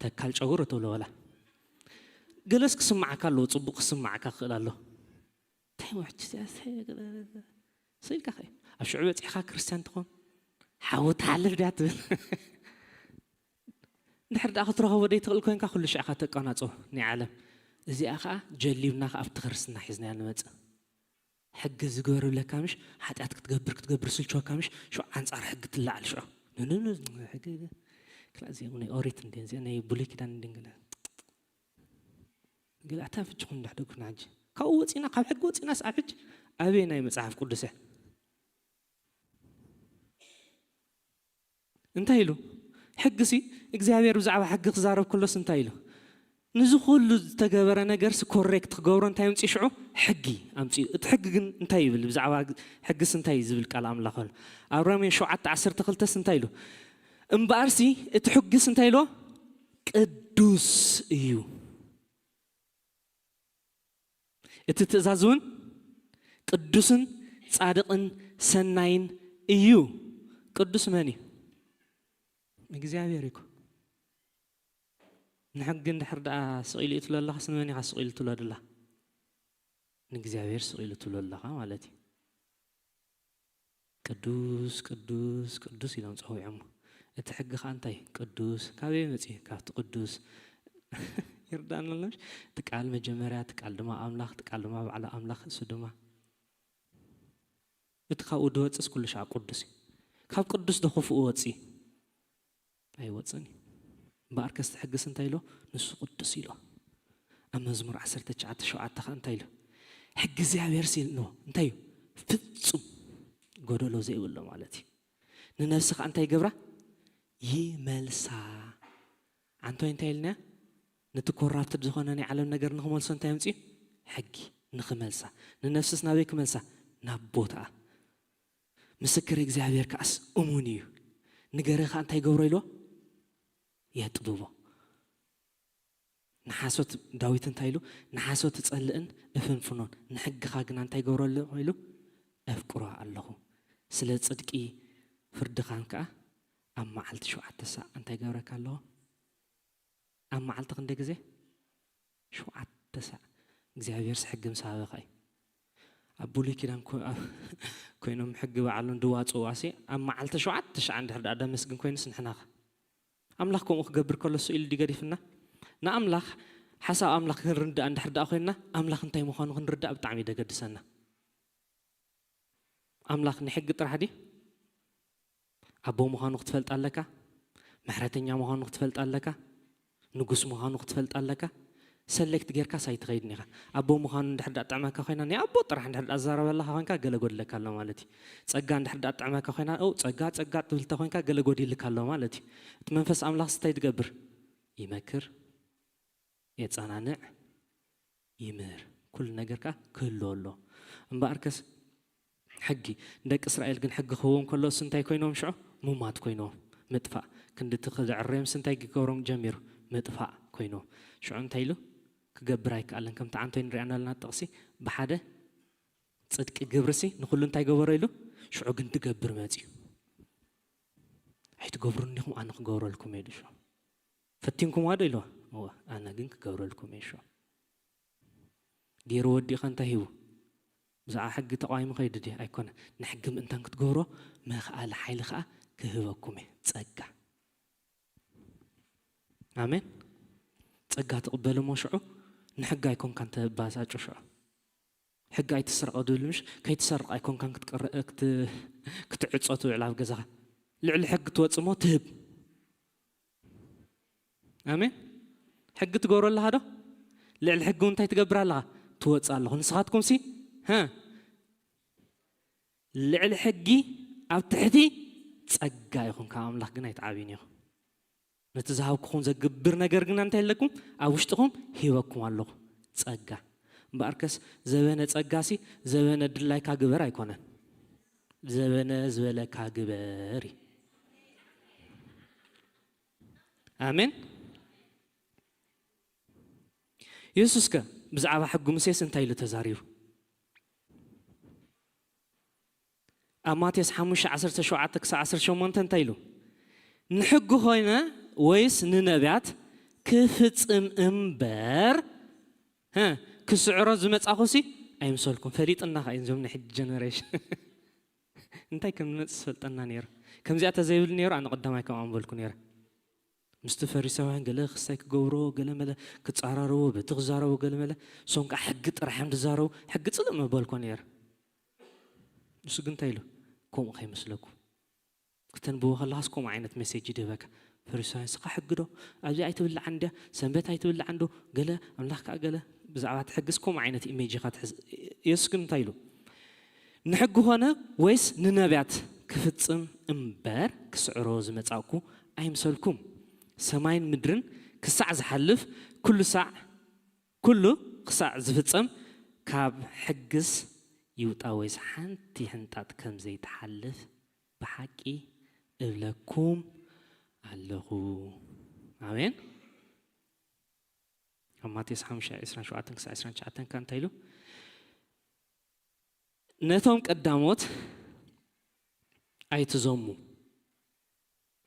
ተካል ጨጉሪ ትብሎ ወላ። ገለስ ክስምዓካ ኣለዎ፣ ጽቡቕ ክስምዓካ ክኽእል ኣለዎ። እንታይ እሞ ሕጂ እዚኣ፣ ስኢልካ ኸ ኣብ ሽዑ በጺሕካ ክርስትያን ትኾን? ሓዊ ትሓልፍ ድያ ትብል? እንድሕር ደኣ ክትረኽቦ ዘይትኽእል ኮይንካ፣ ኩሉ ሻዕኻ ተቋናጽቦ ናይ ዓለም። እዚኣ ኸኣ ጀሊብና ኸኣ ኣብቲ ክርስትና ሒዝናያ ንመጽእ። ሕጊ ዝግበረለካ ምሽ፣ ሓጢኣት ክትገብር፣ ክትገብር ስልችወካ ምሽ፣ ሽዑ ኣንጻር ሕጊ ትለዓል ሽዑ። ኖ፣ ኖ፣ ኖ፣ ሕጊ፣ ክላ እዚኣ ናይ ኦሪት እንድየን፣ እዚኣ ናይ ብሉይ ኪዳን እንድየን ገለ። ገለ ኣታ ፍችኹም እንዳሕደጉና ሕጂ። ካብኡ ወጺና፣ ካብ ሕጊ ወጺናስ ኣብ ሕጂ ኣበይ ናይ መጽሓፍ ቅዱስ እያ? እንታይ ኢሉ? ሕጊ ሲ እግዚኣብሔር ብዛዕባ ሕጊ ክዛረብ ከሎስ እንታይ ኢሉ? ንዚ ኩሉ ዝተገበረ ነገር ሲ ኮሬክት ክገብሮ እንታይ ኣምጽኡ ሽዑ? ሕጊ ኣምጽኡ። እቲ ሕጊ ግን እንታይ ይብል? ብዛዕባ ሕጊስ እንታይ እዩ ዝብል ቃል ኣምላኽ ኣሎ? ኣብ ሮሜ ሸውዓተ ዓሰርተ ክልተ ስ እንታይ ኢሉ? እምበኣርሲ እቲ ሕጊስ እንታይ ኢልዎ? ቅዱስ እዩ። እቲ ትእዛዝ እውን ቅዱስን ጻድቕን ሰናይን እዩ። ቅዱስ መን እዩ? እግዚኣብሔር እዩ እኮ። ንሕጊ እንድሕር ደኣ ስቕ ኢሉ እዩ ትብሎ ኣለኻስ ንመን ኢኻ ስቕ ኢሉ ትብሎ ደላ? ንእግዚኣብሔር ስቕ ኢሉ ትብሎ ኣለኻ ማለት እዩ። ቅዱስ፣ ቅዱስ፣ ቅዱስ ኢሎም ጸዊዖሞ። እቲ ሕጊ ኸኣ እንታይ? ቅዱስ። ካበይ መጺኡ? ካብቲ ቅዱስ። ይርዳእና ኣሎ ምሽ? እቲ ቃል መጀመርያ፣ እቲ ቃል ድማ ኣምላኽ፣ እቲ ቃል ድማ ባዕሉ ኣምላኽ፣ እሱ ድማ እቲ ካብኡ ድወጽእስ ኩሉ ሻዕ ቅዱስ እዩ። ካብ ቅዱስ ዶ ክፉእ ወጽእ? ኣይወጽእን እዩ። እምበኣርከስ እቲ ሕግስ እንታይ ኢሎ? ንሱ ቅዱስ ኢሎ። ኣብ መዝሙር ዓሰርተ ትሽዓተ ሸውዓተ ኸኣ እንታይ ኢሎ? ሕጊ እግዚኣብሔር ሲልዎ እንታይ እዩ? ፍጹም ጎደሎ ዘይብሎ ማለት እዩ። ንነብሲ ኸኣ እንታይ ይገብራ? ይመልሳ። ዓንቶይ እንታይ ኢልናያ? ነቲ ኮራፕትድ ዝኾነ ናይ ዓለም ነገር ንኽመልሶ እንታይ ኣምጽኡ? ሕጊ ንኽመልሳ። ንነፍስስ ናበይ ክመልሳ? ናብ ቦታኣ። ምስክር እግዚኣብሔር ከኣስ እሙን እዩ። ንገረ ኸኣ እንታይ ይገብሮ ኢልዎ? የጥብቦ። ንሓሶት ዳዊት እንታይ ኢሉ? ንሓሶት እጸልእን እፍንፍኖን፣ ንሕግኻ ግና እንታይ ይገብረሉ ኢሉ? እፍቅሮ ኣለኹ። ስለ ጽድቂ ፍርድኻን ከኣ ኣብ መዓልቲ ሸውዓተ ሳዕ እንታይ ይገብረካ ኣለኹ? ኣብ መዓልቲ ክንደይ ግዜ? ሸውዓተ ሳዕ። እግዚኣብሔርስ ሕጊ ምስ ሃበኻ እዩ። ኣብ ብሉይ ኪዳን ኮ-፣ ኣብ-፣ ኮይኖም ሕጊ በዓሎም ድዋጽእዋ ሲ፣ ኣብ መዓልቲ ሸውዓተ ሻዕ እንድሕር ደኣ ደመስግን ኮይኑስ ንሕናኸ? ኣምላኽ ከምኡ ክገብር ከሎ ስቕ ኢሉ ድዩ ገዲፍና? ንኣምላኽ፣ ሓሳብ ኣምላኽ ክንርዳእ እንድሕር ደኣ ኮይንና፣ ኣምላኽ እንታይ ምዃኑ ክንርዳእ ብጣዕሚ እዩ ደገድሰና። ኣምላኽ ንሕጊ ጥራሕ ድዩ? ኣቦ ምዃኑ ክትፈልጥ ኣለካ። ምሕረተኛ ምዃኑ ክትፈልጥ ኣለካ። ንጉስ ምዃኑ ክትፈልጥ ኣለካ። ሰሌክት ጌርካስ ኣይትኸይድን ኢኻ። ኣቦ ምዃኑ እንድሕር ደኣ ጥዕመካ ኮይና፣ ናይ ኣቦ ጥራሕ እንድሕር ደኣ ዝዛረበለኻ ኮይንካ፣ ገለ ጎዲለካ ኣሎ ማለት እዩ። ጸጋ እንድሕር ደኣ ጥዕመካ ኮይና፣ ኦ፣ ጸጋ፣ ጸጋ ትብል ተኾይንካ፣ ገለ ጎዲልካ ኣሎ ማለት እዩ። እቲ መንፈስ ኣምላኽስ እንታይ ትገብር? ይመክር፣ የጸናንዕ፣ ይምህር። ኩሉ ነገር ከኣ ክህልዎ ኣሎ። እምበኣርከስ ሕጊ፣ ንደቂ እስራኤል ግን ሕጊ ክህቦም ከሎስ እንታይ ኮይኖም ሽዑ? ሙማት ኮይኖም፣ ምጥፋእ። ክንዲ እቲ ክዕረዮምስ እንታይ ክገብሮም ጀሚሩ? ምጥፋእ ኮይኖም። ሽዑ እንታይ ኢሉ? ክገብር ኣይከኣለን። ከምቲ ዓንቶይ ንሪኣና ኣለና ጥቕሲ፣ ብሓደ ጽድቂ ግብርሲ ንኹሉ እንታይ ገበሮ ኢሉ? ሽዑ ግን ድገብር መጺኡ። ኣይትገብሩን ዲኹም? ኣነ ክገብረልኩም እየ ኢሉ ሽዑ። ፈቲንኩምዋ ዶ ኢልዋ? እወ፣ ኣነ ግን ክገብረልኩም እየ ሽዑ። ገይሩ ወዲእኻ እንታይ ሂቡ? ብዛዕባ ሕጊ ተቃዊሙ ከይዱ ድዩ? ኣይኮነ። ንሕጊ ምእንታን ክትገብሮ መኽኣሊ ሓይሊ ከኣ ክህበኩም እየ። ጸጋ። ኣሜን። ጸጋ ትቕበል እሞ ሽዑ ንሕጊ ኣይኮንካን ተባሳጩ ሽዑ። ሕጊ ኣይትስረቕ ድብል ምሽ? ከይትሰርቕ ኣይኮንካን ክትቅረ-፣ ክት-፣ ክትዕጾ ትውዕል ኣብ ገዛኻ። ልዕሊ ሕጊ ትወጽእ እሞ ትህብ። ኣሜን። ሕጊ ትገብሮ ኣለኻ ዶ? ልዕሊ ሕጊ እውን እንታይ ትገብር ኣለኻ? ትወጽእ ኣለኹ። ንስኻትኩም ሲ፣ ሀ፣ ልዕሊ ሕጊ ኣብ ትሕቲ ጸጋ ኢኹም፣ ካብ ኣምላኽ ግን ኣይትዓብዩን ኢኹም። ነቲ ዝሃብኩኹም ዘግብር ነገር ግና እንታይ ኣለኩም? ኣብ ውሽጥኹም ሂበኩም ኣለኹ፣ ጸጋ። እምበኣርከስ ዘበነ ጸጋሲ ዘበነ ድላይካ ግበር ኣይኮነን። ዘበነ ዝበለካ ግበር እዩ። ኣሜን። የሱስ ከ ብዛዕባ ሕጊ ሙሴስ እንታይ ኢሉ ተዛሪቡ? ኣብ ማቴዎስ ሓሙሽተ ዓሰርተ ሸውዓተ ክሳብ ዓሰርተ ሸሞንተ እንታይ ኢሉ? ንሕጊ ኾይነ ወይስ ንነቢያት ክፍጽም እምበር፣ ሀ፣ ክስዕሮ ዝመጻኹሲ ኣይምሰልኩም። ፈሊጥና ኸዓ እዞም ናይ ሕጂ ጀነሬሽን እንታይ ከም ዝመጽእ ዝፈልጠና ነይሩ። ከምዚኣ ተዘይብል ነይሩ፣ ኣነ ቀዳማይ ከምኣ ምበልኩ ነይረ። ምስቲ ፈሪሳውያን ገለ ክስታይ ክገብሮ፣ ገለ መለ ክጻራረዎ፣ በቲ ክዛረቡ ገለ መለ፣ እሶም ከዓ ሕጊ ጥራሕ እዮም ዝዛረቡ። ሕጊ ጽልእ ምበልኮ ነይረ። ንሱ ግን እንታይ ኢሉ? ከምኡ ከይመስለኩም። ክተንብቦ ከለኻስ ከምኡ ዓይነት ሜሴጅ ይድህበካ። ፈሪሳውያን፣ ስኻ ሕጊ ዶ? ኣብዚ ኣይትብልዓን እንድያ? ሰንበት ኣይትብልዓን ዶ? ገለ ኣምላኽ ከዓ ገለ። ብዛዕባ እቲ ሕግስ ከምኡ ዓይነት ኢሜጅ ኢኻ ትሕዝ። የሱስ ግን እንታይ ኢሉ? ንሕጊ ኾነ ወይስ ንነቢያት ክፍጽም እምበር ክስዕሮ ዝመጻእኩ ኣይምሰልኩም። ሰማይን ምድርን ክሳዕ ዝሓልፍ፣ ኩሉ ሳዕ፣ ኩሉ ክሳዕ ዝፍጸም፣ ካብ ሕግስ ይውጣ ወይስ ሓንቲ ሕንጣጥ ከም ዘይትሓልፍ ብሓቂ እብለኩም ኣለኹ። ኣሜን። ኣብ ማቴዎስ ሓሙሽተ ዕስራን ሸውዓተን ክሳዕ ዕስራን ትሽዓተን ከ እንታይ ኢሉ? ነቶም ቀዳሞት ኣይትዘሙ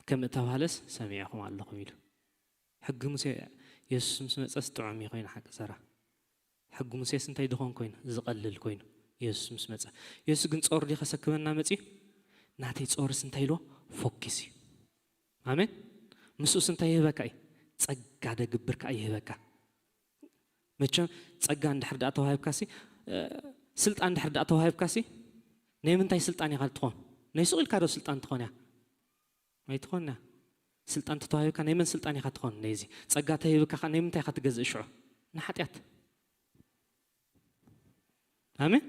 ከም እተባህለስ ሰሚዕኹም ኣለኹም ኢሉ። ሕጊ ሙሴ የሱስ ምስ መጸስ ጥዑም እዩ ኮይኑ ሓቂ ዘራ። ሕጊ ሙሴስ እንታይ ድኾን ኮይኑ? ዝቐልል ኮይኑ የሱስ ምስ መጸ። የሱስ ግን ጾር ድዩ ከሰክመና መጺኡ? ናተይ ጾርስ እንታይ ኢልዎ? ፎኪስ እዩ። ኣሜን። ምስኡስ እንታይ ይህበካ እዩ? ጸጋ ደግብር ከኣ ይህበካ። መቸም ጸጋ እንድሕር ደኣ ተዋሂብካሲ፣ እ፣ ስልጣን እንድሕር ደኣ ተዋሂብካሲ፣ ናይ ምንታይ ስልጣን ኢኻ ትኾን? ናይ ሱቕ ኢልካ ዶ ስልጣን ትኾን እያ? ኣይትኾን እያ። ስልጣን ተተዋሂብካ ናይ መን ስልጣን ኢኻ ትኾን? ነይዚ ጸጋ ተሂብካ ከኣ ናይ ምንታይ ኢኻ ትገዝእ ሽዑ? ንሓጢኣት። ኣሜን።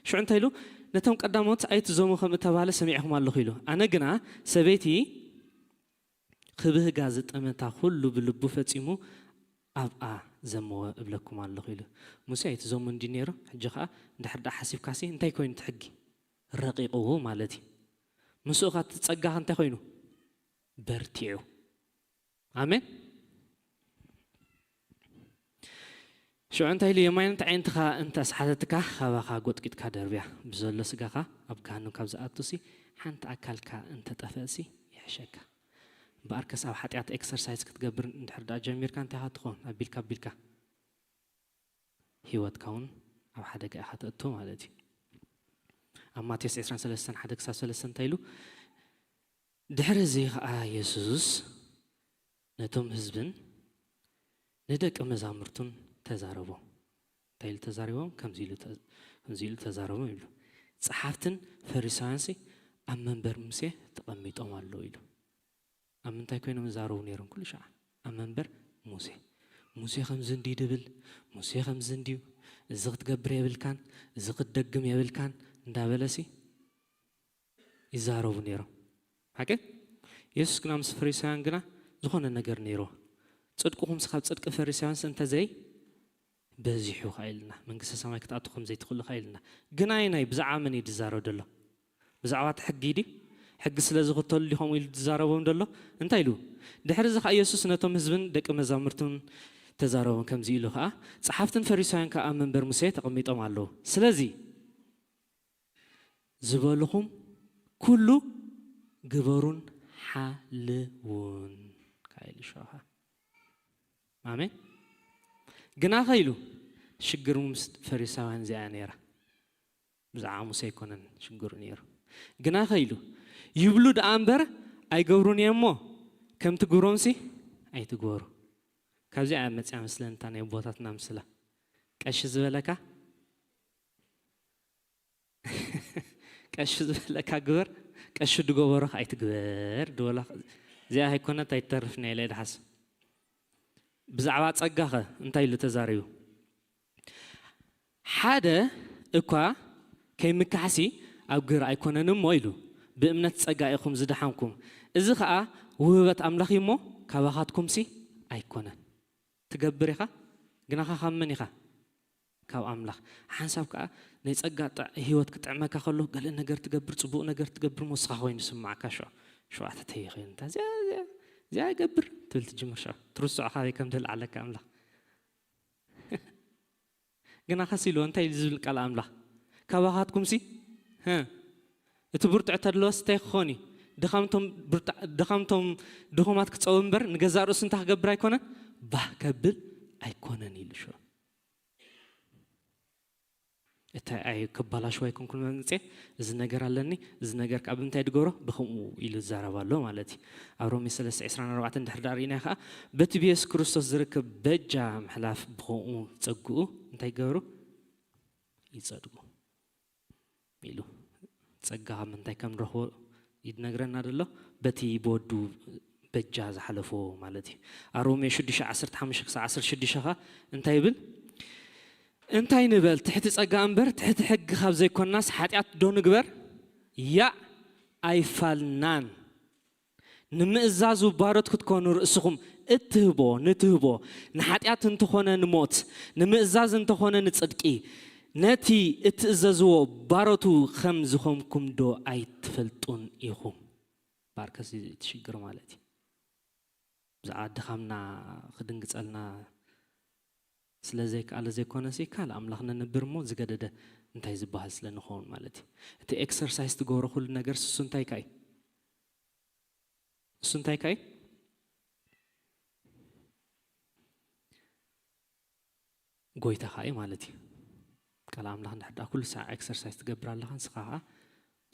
ሽዑ እንታይ ኢሉ? ነቶም ቀዳሞት ኣይትዘሙ ከም እተባህለ ሰሚዕኹም ኣለኹ ኢሉ። ኣነ ግና ሰበይቲ ክብህጋ ዝጠመታ ኩሉ ብልቡ ፈጺሙ ኣብኣ ዘመወ እብለኩም ኣለኹ ኢሉ። ሙሴ ኣይትዘሙ እንዲ ነይሩ። ሕጂ ከኣ እንድሕር ደኣ ሓሲብካሲ እንታይ ኮይኑ እቲ ሕጊ? ረቂቕዎ ማለት እዩ። ምስኡ ከኣ እቲ ጸጋ እንታይ ኮይኑ? በርቲዑ። ኣሜን። ሽዑ እንታይ ኢሉ? የማይነይቲ ኣዒንትኻ እንተ ኣስሓተትካ፣ ካባኻ ጎጥቂጥካ ደርብያ። ብዘሎ ስጋኻ ኣብ ገሃነም ካብ ዝኣቱሲ፣ ሓንቲ ኣካልካ እንተ ጠፍእሲ ይሕሸካ። እምበኣርከስ ኣብ ሓጢኣት ኤክሰርሳይዝ ክትገብር እንድሕር ደኣ ጀሚርካ፣ እንታይ ኢኻ ትኾን? ኣቢልካ ኣቢልካ ህይወትካ እውን ኣብ ሓደጋ ኢኻ ተእቱ ማለት እዩ። ኣብ ማቴዎስ ዕስራን ሰለስተን ሓደ ክሳብ ሰለስተ እንታይ ኢሉ? ድሕሪ እዚ ኸኣ የሱስ ነቶም ህዝብን ንደቂ መዛሙርቱን ተዛረቦም። እንታይ ኢሉ ተዛሪቦም? ከምዚ ኢሉ ተ-፣ ከምዚ ኢሉ ተዛረቦም ይብሉ። ጸሓፍትን ፈሪሳውያንሲ ኣብ መንበር ሙሴ ተቐሚጦም ኣለዉ ኢሉ። ኣብ ምንታይ ኮይኖም ይዛረቡ ነይሮም? ኩሉ ሻዕ ኣብ መንበር ሙሴ። ሙሴ ከምዚ እንድዩ ድብል፣ ሙሴ ከምዚ እንድዩ፣ እዚ ክትገብር የብልካን፣ እዚ ክትደግም የብልካን እንዳበለሲ ይዛረቡ ነይሮም። ሓቂ? የሱስ ግና ምስ ፈሪሳውያን ግና ዝኾነ ነገር ነይርዎ። ጽድቅኹምስ ካብ ጽድቂ ፈሪሳውያንስ እንተዘይ በዚሑ ከኣ ኢልና፣ መንግስተ ሰማይ ክትኣቱ ከም ዘይትኽእሉ ከኣ ኢልና። ግን ኣይናይ ብዛዕባ መን እዩ ዝዛረብ ዘሎ? ብዛዕባ እቲ ሕጊ ድዩ? ሕጊ ስለ ዝኽተሉ ድዩ ከምኡ ኢሉ ዝዛረቦም ዘሎ? እንታይ ኢሉ? ድሕሪ እዚ ከኣ የሱስ ነቶም ህዝብን ደቂ መዛሙርቱን ተዛረቦም፣ ከምዚ ኢሉ ከኣ፣ ጸሓፍትን ፈሪሳውያን ከኣ ኣብ መንበር ሙሴ ተቐሚጦም ኣለዉ። ስለዚ ዝበልኹም ኩሉ ግበሩን ሓልውን ካይሉ ሸኻ። ኣሜን። ግናኸ ኢሉ ሽግሩ ምስ ፈሪሳውያን እዚኣ ነይራ። ብዛዕባ ሙሴ ኣይኮነን ሽግሩ ነይሩ። ግናኸ ኢሉ ይብሉ ደኣ እምበር ኣይገብሩን እዮም እሞ ከምቲ ግብሮምሲ ኣይትግበሩ። ካብዚኣ መፅያ መስለንታ ናይ ኣቦታትና ምስላ ቀሺ ዝበለካ ቀሺ ዝበለካ ግበር፣ ቀሺ ድገበሮ ከዓ ኣይትግበር ድበላ። እዚኣ ኣይኮነት ኣይትተርፍን እያ ኢለ እየ ድሓስብ። ብዛዕባ ጸጋኸ እንታይ ኢሉ ተዛሪቡ? ሓደ እኳ ከይምካሕሲ ኣብ ግብሪ ኣይኮነን እሞ ኢሉ፣ ብእምነት ጸጋ ኢኹም ዝደሓንኩም። እዚ ኸኣ ውህበት ኣምላኽ እዩ እሞ ካባኻትኩምሲ ኣይኮነን። ትገብር ኢኻ፣ ግናኻ ካብ መን ኢኻ? ካብ ኣምላኽ። ሓንሳብ ከኣ ናይ ጸጋ ጥዕ-፣ ህይወት ክጥዕመካ ከሎ፣ ገለ ነገር ትገብር፣ ጽቡቕ ነገር ትገብር፣ ሞስኻ ኮይኑ ስማዓካ። ሸ-፣ ሸውዓተ ተይኸይን፣ እታ እዚኣ፣ እዚኣ፣ እዚኣ ይገብር ትብል ትጅምር። ሸ-፣ ትርስዖ ካበይ ከም ዝለዓለካ ኣምላኽ። ግናኸስ ኢሉ እንታይ እዩ ዝብል ቃል ኣምላኽ? ካባኻትኩምሲ፣ ህ፣ እቲ ብርቱዕ ተድለወስ እንታይ ክኾን እዩ? ድኻምቶም ብርታ-፣ ድኻምቶም ድኹማት ክጸው እምበር፣ ንገዛእ ርእሱ እንታይ ክገብር ኣይኮነን? ባህ ከብል ኣይኮነን ኢሉ። ሸ-፣ እንታይ ኣይ ክባላሽው ኣይኮንኩን መምጽኤ፣ እዚ ነገር ኣለኒ፣ እዚ ነገር ከኣ ብምንታይ ድገብሮ? ብኸምኡ ኢሉ ዝዛረብ ኣሎ ማለት እዩ። ኣብ ሮሜ ሰለስተ ዕስራን ኣርባዕተን ድሕሪ ዳኣ ርኢናዮ ከኣ፣ በቲ ብየሱስ ክርስቶስ ዝርከብ በጃ ምሕላፍ ብኸምኡ ጸግኡ እንታይ ይገብሩ? ይጸድቁ ኢሉ። ጸጋ ካብ ምንታይ ከም ንረኽቦ ይነግረና ደሎ፣ በቲ ብወዱ በጃ ዝሓለፎ ማለት እዩ። ኣብ ሮሜ ሽዱሽተ ዓሰርተ ሓሙሽተ ክሳብ ዓሰርተ ሽዱሽተ ኸኣ እንታይ ይብል? እንታይ ንበል? ትሕቲ ጸጋ እምበር ትሕቲ ሕጊ ካብ ዘይኮንናስ ሓጢኣት ዶ ንግበር? ያእ ኣይፋልናን። ንምእዛዙ ባሮት ክትኮኑ ርእስኹም እትህቦ ንትህቦ፣ ንሓጢኣት እንተኾነ ንሞት፣ ንምእዛዝ እንተኾነ ንጽድቂ፣ ነቲ እትእዘዝዎ ባሮቱ ከም ዝኾንኩም ዶ ኣይትፈልጡን ኢኹም? ባርከስ እዩ እቲ ሽግር ማለት እዩ። ብዛዕባ ድኻምና ክድንግጸልና ስለ ዘይከኣለ ዘይኮነሲ፣ ካልእ ኣምላኽ ነንብር እሞ ዝገደደ እንታይ ዝበሃል ስለ ንኸውን ማለት እዩ። እቲ ኤክሰርሳይዝ ትገብሮ ኩሉ ነገር ስሱ እንታይ ከኣ እዩ? እሱ እንታይ ከኣ እዩ? ጎይታኻ እዩ ማለት እዩ። ቃል ኣምላኽ እንድሕር ደኣ ኩሉ ሳዕ ኤክሰርሳይዝ ትገብር ኣለኻ፣ ንስኻ ኸኣ፣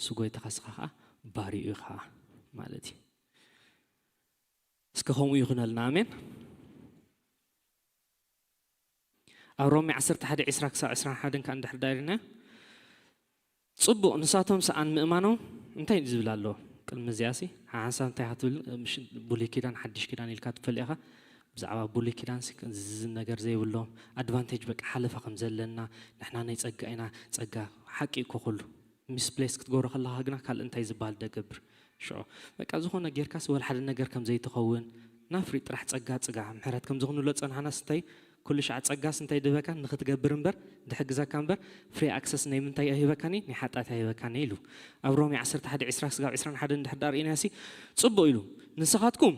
እሱ ጎይታኻ፣ ንስኻ ኸኣ ባሪኡ ኢኻ ማለት እዩ። እስከ ከምኡ ይኹነልና፣ ኣሜን። ኣብ ሮሜ ዓሰርተ ሓደ ዕስራ ክሳብ ዕስራን ሓደን ከኣ እንድሕር ደኣ ኢልና፣ ጽቡቕ፣ ንሳቶም ሰኣን ምእማኖም እንታይ ዝብል ኣሎ? ቅድሚ እዚኣሲ፣ ሓንሳብ እንታይ ኢኻ ትብል? ምሽ-፣ ብሉይ ኪዳን፣ ሓድሽ ኪዳን ኢልካ ትፈልጥ ኢኻ። ብዛዕባ ብሉይ ኪዳንሲ፣ እዚ ነገር ዘይብሎም፣ ኣድቫንቴጅ በቃ ሓለፋ ከም ዘለና፣ ንሕና ናይ ጸጋ ኢና፣ ጸጋ ሓቂ እኮ ኩሉ። ሚስፕሌስ ክትገብሮ ከለኻ ግና ካልእ እንታይ ዝበሃል ደገብር? ሽዑ በቃ ዝኾነ ጌርካስ ወላ ሓደ ነገር ከም ዘይትኸውን፣ ናፍሪ ጥራሕ ጸጋ፣ ጽጋ፣ ምሕረት ከም ዝኹንሎ ጸንሓናስ እንታይ ኩሉ ሻዕ ጸጋስ እንታይ ድህበካ? ንኽትገብር እምበር፣ ድሕግዘካ እምበር፣ ፍሪ ኣክሰስ ናይ ምንታይ ኣይህበካን እዩ? ናይ ሓጢኣት ኣይህበካን እዩ ኢሉ። ኣብ ሮሜ ዓሰርተ ሓደ ዕስራ ስጋብ ዕስራን ሓደን እንድሕር ደኣ ርኢናሲ፣ ጽቡቕ ኢሉ። ንስኻትኩም፣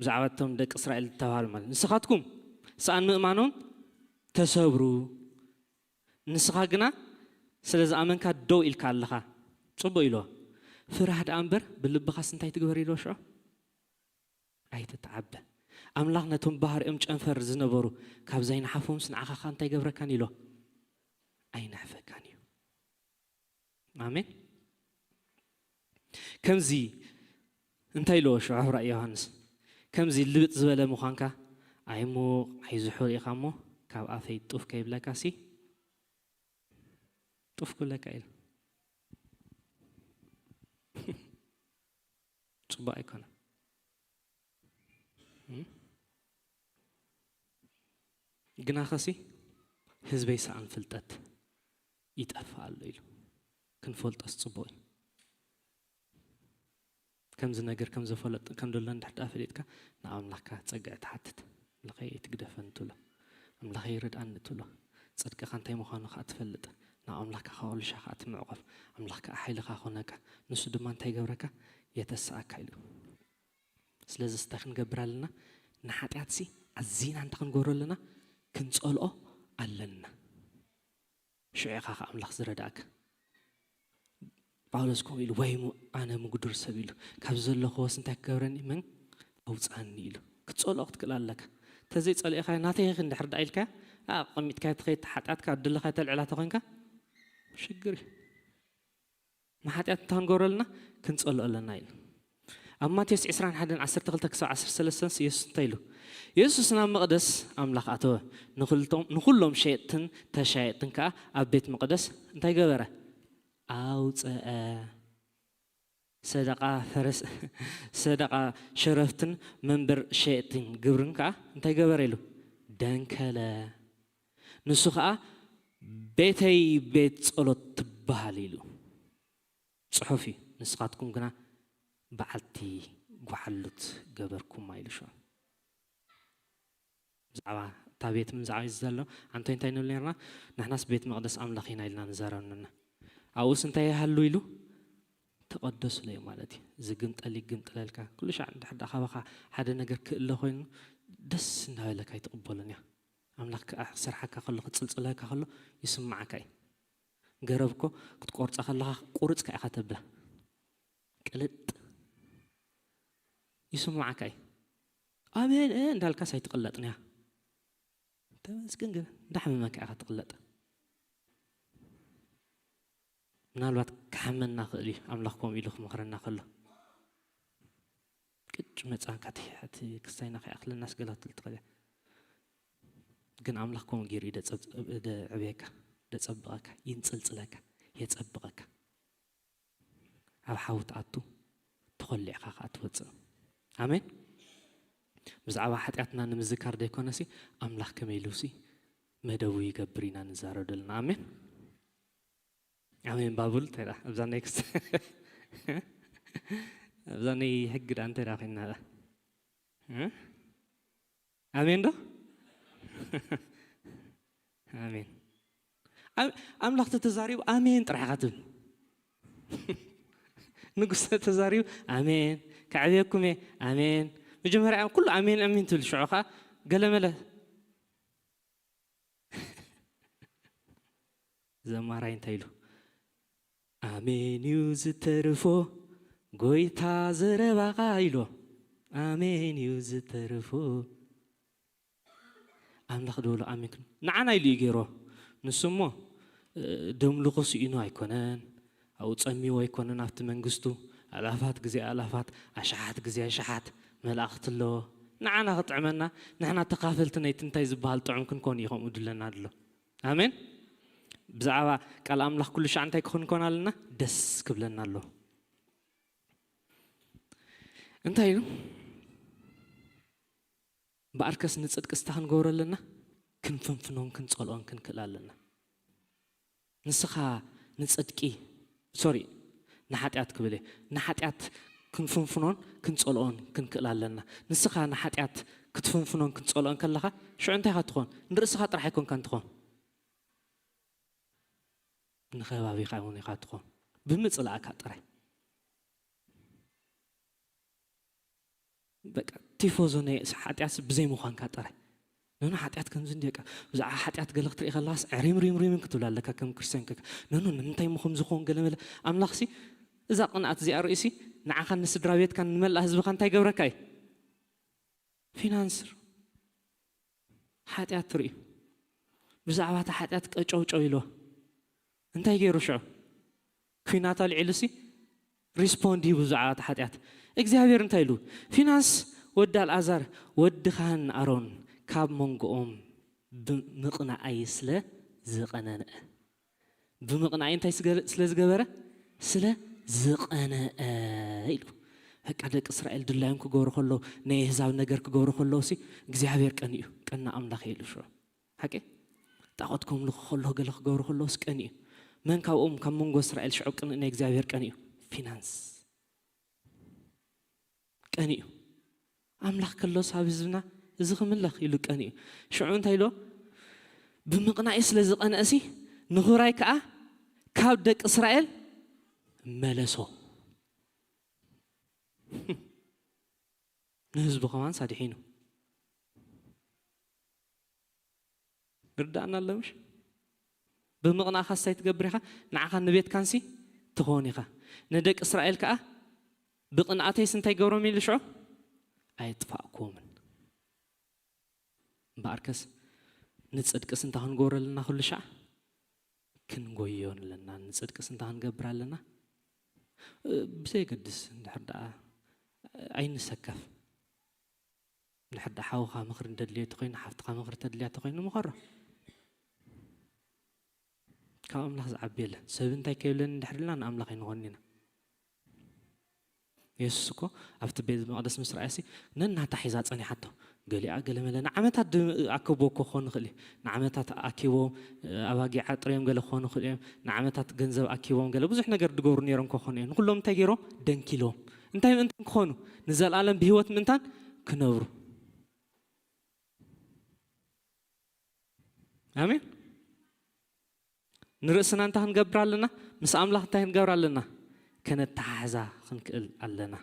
ብዛዕባ እቶም ደቂ እስራኤል ዝተባህሉ ማለት፣ ንስኻትኩም ሰኣን ምእማኖም ተሰብሩ። ንስኻ ግና ስለ ዝኣመንካ ደው ኢልካ ኣለኻ። ጽቡቕ ኢልዎ። ፍራህ ደኣ እምበር፣ ብልብኻስ እንታይ ትግበር ኢልዎ ሽዑ? ኣይትተዓበ። ኣምላኽ ነቶም ባህሪኦም ጨንፈር ዝነበሩ ካብ ዘይነሓፎምስ ንዓኻ ኸኣ እንታይ ይገብረካን ኢሎ? ኣይነሕፈካን እዩ። ኣሜን። ከምዚ እንታይ ኢልዎ ሽዑ ሕራይ ዮሃንስ? ከምዚ ልብጥ ዝበለ ምዃንካ ኣይሙቕ ኣይዝሑል ኢኻ እሞ ካብ ኣፈይ ጡፍ ከይብለካሲ ጡፍ ክብለካ ኢሉ። ጽቡቕ ኣይኮነን። እም? ግናኸሲ ህዝበይ ሰኣን ፍልጠት ይጠፍእ ኣሎ ኢሉ። ክንፈልጦስ ጽቡቕ እዩ። ከምዚ ነገር ከም ዘፈለጥ ከም ዘሎ እንድሕር ደኣ ፈሊጥካ ንኣምላኽካ ጸግዒ ትሓትት። ኣምላኸይ ኣይትግደፈኒ ትብሎ። ኣምላኸይ ርድኣኒ ትብሎ። ጽድቅኻ እንታይ ምዃኑ ከኣ ትፈልጥ። ናብ ኣምላኽካ ካብ ልሻ ከኣ ትምዕቆፍ። ኣምላኽ ከኣ ሓይልኻ ኮነካ። ንሱ ድማ እንታይ ይገብረካ? የተስኣካ ኢሉ። ስለዚ እንታይ ክንገብር ኣለና? ንሓጢኣትሲ ኣዚና እንታይ ክንገብሮ ኣለና? ክንጸልኦ ኣለና። ሽዑ ኢኻ ከኣ ኣምላኽ ዝረድኣካ። ጳውሎስ ከምኡ ኢሉ፣ "ወይ ሙ-፣ ኣነ ምጉዱር ሰብ" ኢሉ፣ "ካብ ዘለኹዎስ እንታይ ክገብረኒ? መን ኣውፅኣኒ?" ኢሉ። ክትጸልኦ ክትክእል ኣለካ። እንተዘይጸሊእካ፣ "ናተይ ኢኺ" እንድሕር ደኣ ኢልካ፣ ኣቐሚጥካዮ ትኸይድ፣ ሓጢኣትካ ኣብ ደለኻዮ ተልዕላ ተኾይንካ፣ ሽግር እዩ። ንሓጢኣት እንታይ ክንገብሮ ኣለና? ክንጸልኦ ኣለና ኢሉ። ኣብ ማቴዎስ ዕስራን ሓደን ዓሰርተ ክልተ ክሳብ ዓሰርተ ሰለስተ የሱስ እንታይ ኢሉ? የሱስ ናብ መቕደስ ኣምላኽ ኣተወ። ንኹልቶም-፣ ንኹሎም ሸየጥትን ተሻየጥትን ከኣ ኣብ ቤት መቕደስ እንታይ ገበረ? ኣውፅአ። ሰደቓ ፈረስ-፣ ሰደቓ ሸረፍትን መንበር ሸየጥትን ግብርን ከኣ እንታይ ገበረ ኢሉ? ደንከለ። ንሱ ኸኣ ቤተይ ቤት ጸሎት ትበሃል ኢሉ ጽሑፍ እዩ። ንስኻትኩም ግና በዓልቲ ጓሓሉት ገበርኩማ ኢሉ ሽዑ። ብዛዕባ እታ ቤት ምን ዝዓበዩ ዘሎ ኣንቶይ እንታይ ንብል ነርና? ንሕናስ ቤት መቕደስ ኣምላኽ ኢና ኢልና ንዛረብ ነርና። ኣብኡስ እንታይ ይሃሉ ኢሉ? ተቐደሱለይ ማለት እዩ። ዝግምጠል ይግምጥለልካ። ኩሉ ሻዕ እንድሕር ደኣ ካባኻ ሓደ ነገር ክእለ ኮይኑ ደስ እናበለካ ኣይትቕበሎን እያ። ኣምላኽ ክኣ-፣ ክሰርሓካ ከሎ፣ ክጽልጽለካ ከሎ ይስምዓካ እዩ። ገረብ እኮ ክትቆርጻ ከለኻ ቁርጽ ከኣ ኢኻ ተብላ። ቅልጥ ይስምዓካ እዩ። ኣሜን፣ እ፣ እንዳልካስ ኣይትቕለጥን እያ። ተመስገን ግን እንዳሓመመካ ኢኻ ትቕለጥ። ምናልባት ክሓመና ክእል እዩ፣ ኣምላኽ ከምኡ ኢሉ ክመኽረና ከሎ። ቅጭ መጻንካ ትሕቲ ክስታይና ከይኣኽለናስ ገለ ክትብል ትኽእል እያ። ግን ኣምላኽ ከምኡ ገይሩ እዩ ደጸብ-፣ ደዕብየካ፣ ደጸብቐካ፣ ይንጽልጽለካ፣ የጸብቐካ። ኣብ ሓዊ ትኣቱ፣ ተኾሊዕኻ ከኣ ትወጽእ። ኣሜን። ብዛዕባ ሓጢኣትና ንምዝካር ዘይኮነሲ፣ ኣምላኽ ከመይ ኢሉሲ መደቡ ይገብር ኢና ንዛረብ ዘለና። ኣሜን። ኣሜን ባቡል፣ እንታይ ደኣ? ኣብዛ ኔክስት። ኣብዛ ናይ ሕጊ ደኣ እንታይ ደኣ ኮይንና ደኣ? እ? ኣሜን ዶ? ኣሜን። ኣም-፣ ኣምላኽ ተተዛሪቡ ኣሜን ጥራሕ ኢኻ ትብል። ንጉስ ተተዛሪቡ ኣሜን፣ ከዕብየኩም እየ፣ ኣሜን። መጀመርያ ኩሉ ኣሜን፣ ኣሜን ትብል፣ ሽዑ ኸኣ ገለመለ። ዘማራይ እንታይ ኢሉ? "ኣሜን እዩ ዝተርፎ ጎይታ ዘረባኻ" ኢሉ። ኣሜን እዩ ዝተርፎ። ኣምላኽ ደበሎ ኣሜን ክን-፣ ንዓና ኢሉ እዩ ገይሮ። ንሱ እሞ፣ እ፣ ደምልኹ ስኢኑ ኣይኮነን፣ ኣብኡ ጸሚዎ ኣይኮነን፣ ኣብቲ መንግስቱ ኣላፋት ግዜ ኣላፋት፣ ኣሽሓት ግዜ ኣሽሓት መላእኽቲ ኣለዎ። ንዓና ክጥዕመና፣ ንሕና ተኻፈልቲ ናይቲ እንታይ ዝበሃል ጥዑም ክንኮን እዩ ከምኡ ድለና ኣሎ። ኣሜን። ብዛዕባ ቃል ኣምላኽ ኩሉ ሻዕ እንታይ ክኾን ኮን ኣለና? ደስ ክብለና ኣሎ። እንታይ ኢሉ? እምበኣርከስ ንጽድቂ ስታ ክንገብሮ ኣለና፣ ክንፍንፍኖን ክንጸልኦን ክንክእል ኣለና። ንስኻ ንጽድቂ፣ ሶሪ፣ ንሓጢኣት ክብል እየ፣ ንሓጢኣት ክንፍንፍኖን ክንጸልኦን ክንክእል ኣለና። ንስኻ ንሓጢኣት ክትፍንፍኖን ክትጸልኦን ከለኻ፣ ሽዑ እንታይ ኢኻ ትኾን? ንርእስኻ ጥራሕ ኣይኮንካን ትኾን፣ ንኸባቢኻ እውን ኢኻ ትኾን፣ ብምጽላእካ ጥራይ። በቃ ቲፎዞ ናይ ሓጢኣት ብዘይ ምዃንካ ጥራይ። ነኖ ሓጢኣት ከምዚ እንዲ በቃ ብዛዕባ ሓጢኣት ገለ ክትርኢ ከለኻስ ዕሪም ሪም ሪም ክትብል ኣለካ ከም ክርስትያን ከ። ነኖ ንምንታይ እሞ ከምዚ ክኸውን ገለ መለ። ኣምላኽሲ እዛ ቅንኣት እዚኣ ርእሲ ንዓኻን ንስድራ ቤትካን ንመላእ ህዝብኻ እንታይ ገብረካ እዩ? ፊናንስ ሓጢኣት ትርእዩ። ብዛዕባ እቲ ሓጢኣት ቀጨውጨው ኢልዎ። እንታይ ገይሩ ሽዑ? ኲናት ኣልዒሉሲ ሪስፖንድ ሂቡ ብዛዕባ እቲ ሓጢኣት። እግዚኣብሔር እንታይ ኢሉ? ፊናንስ ወዲ ኣልኣዛር ወዲ ካህን ኣሮን ካብ መንጎኦም ብምቕናኣይ ስለ ዝቐነነ። ብምቕናኣይ እንታይ ስገ-፣ ስለ ዝገበረ? ስለ ዝቐነአ ኢሉ። በቃ ደቂ እስራኤል ድላዮም ክገብሩ ከለዉ፣ ናይ ኣህዛብ ነገር ክገብሩ ከለዉሲ እግዚኣብሔር ቀኒኡ፣ ቀና ኣምላኽ ኢሉ ሽዑ። ሓቂ? ጣዖት ከምልኹ ከለዉ ገለ ክገብሩ ከለዉስ ቀኒኡ። መን ካብኦም ካብ መንጎ እስራኤል ሽዑ ቅንእ ናይ እግዚኣብሔር ቀኒኡ? ፊናንስ። ቀኒኡ። ኣምላኽ ከሎስ ኣብ ህዝብና እዚ ክምለኽ ኢሉ ቀኒኡ። ሽዑ እንታይ ኢሎ? ብምቕናኢ ስለ ዝቐንአሲ ንኽብራይ ከኣ ካብ ደቂ እስራኤል መለሶ። ንህዝቡ ከማንስ ኣድሒኑ። ይርድኣና ኣሎ ምሽ? ብምቕናእካ እንታይ ትገብር ኢኻ? ንዓኻን ንቤትካንሲ ትኾን ኢኻ። ንደቂ እስራኤል ከኣ ብቕንኣተይስ እንታይ ገብሮም ኢሉ ሽዑ ኣየጥፋእኩዎምን። እምበኣርከስ ንጽድቅስ እንታይ ክንገብሮ ኣለና? ኩሉ ሻዕ ክንጎዮ ኣለና። ንጽድቅስ እንታይ ክንገብር ኣለና? እ፣ ብዘየገድስ እንድሕር ደኣ ኣይንሰከፍ። እንድሕር ደኣ ሓውኻ ምኽሪ እንደድልዮ ተኾይኑ፣ ሓፍትኻ ምኽሪ ተድልያ ተኾይኑ ምኸሮ። ካብ ኣምላኽ ዝዓቢ የለን። ሰብ እንታይ ከይብለኒ እንድሕር ኢልና ንኣምላኽ ኣይንኾንን ኢና። የሱስ እኮ ኣብቲ ቤት መቕደስ ምስ ረኣየሲ ነናታ ሒዛ ጸኒሓቶ። ገሊኣ ገለ መለ ንዓመታት ድ-፣ ኣከብዎ እኮ ክኾን ይኽእል እዩ። ንዓመታት ኣኪቦም፣ እ፣ ኣባጊዕ ኣጥርዮም ገለ ክኾኑ ይኽእሉ እዮም። ንዓመታት ገንዘብ ኣኪቦም ገለ ብዙሕ ነገር ድገብሩ ነይሮም ክኾኑ እዮም። ንኹሎም እንታይ ገይሮም? ደንኪሎም። እንታይ ምእንታን ክኾኑ? ንዘለኣለም ብህይወት ምእንታን ክነብሩ። ኣሜን። ንርእስና እንታይ ክንገብር ኣለና? ምስ ኣምላኽ እንታይ ክንገብር ኣለና? ከነተሓሕዛ ክንክእል ኣለና።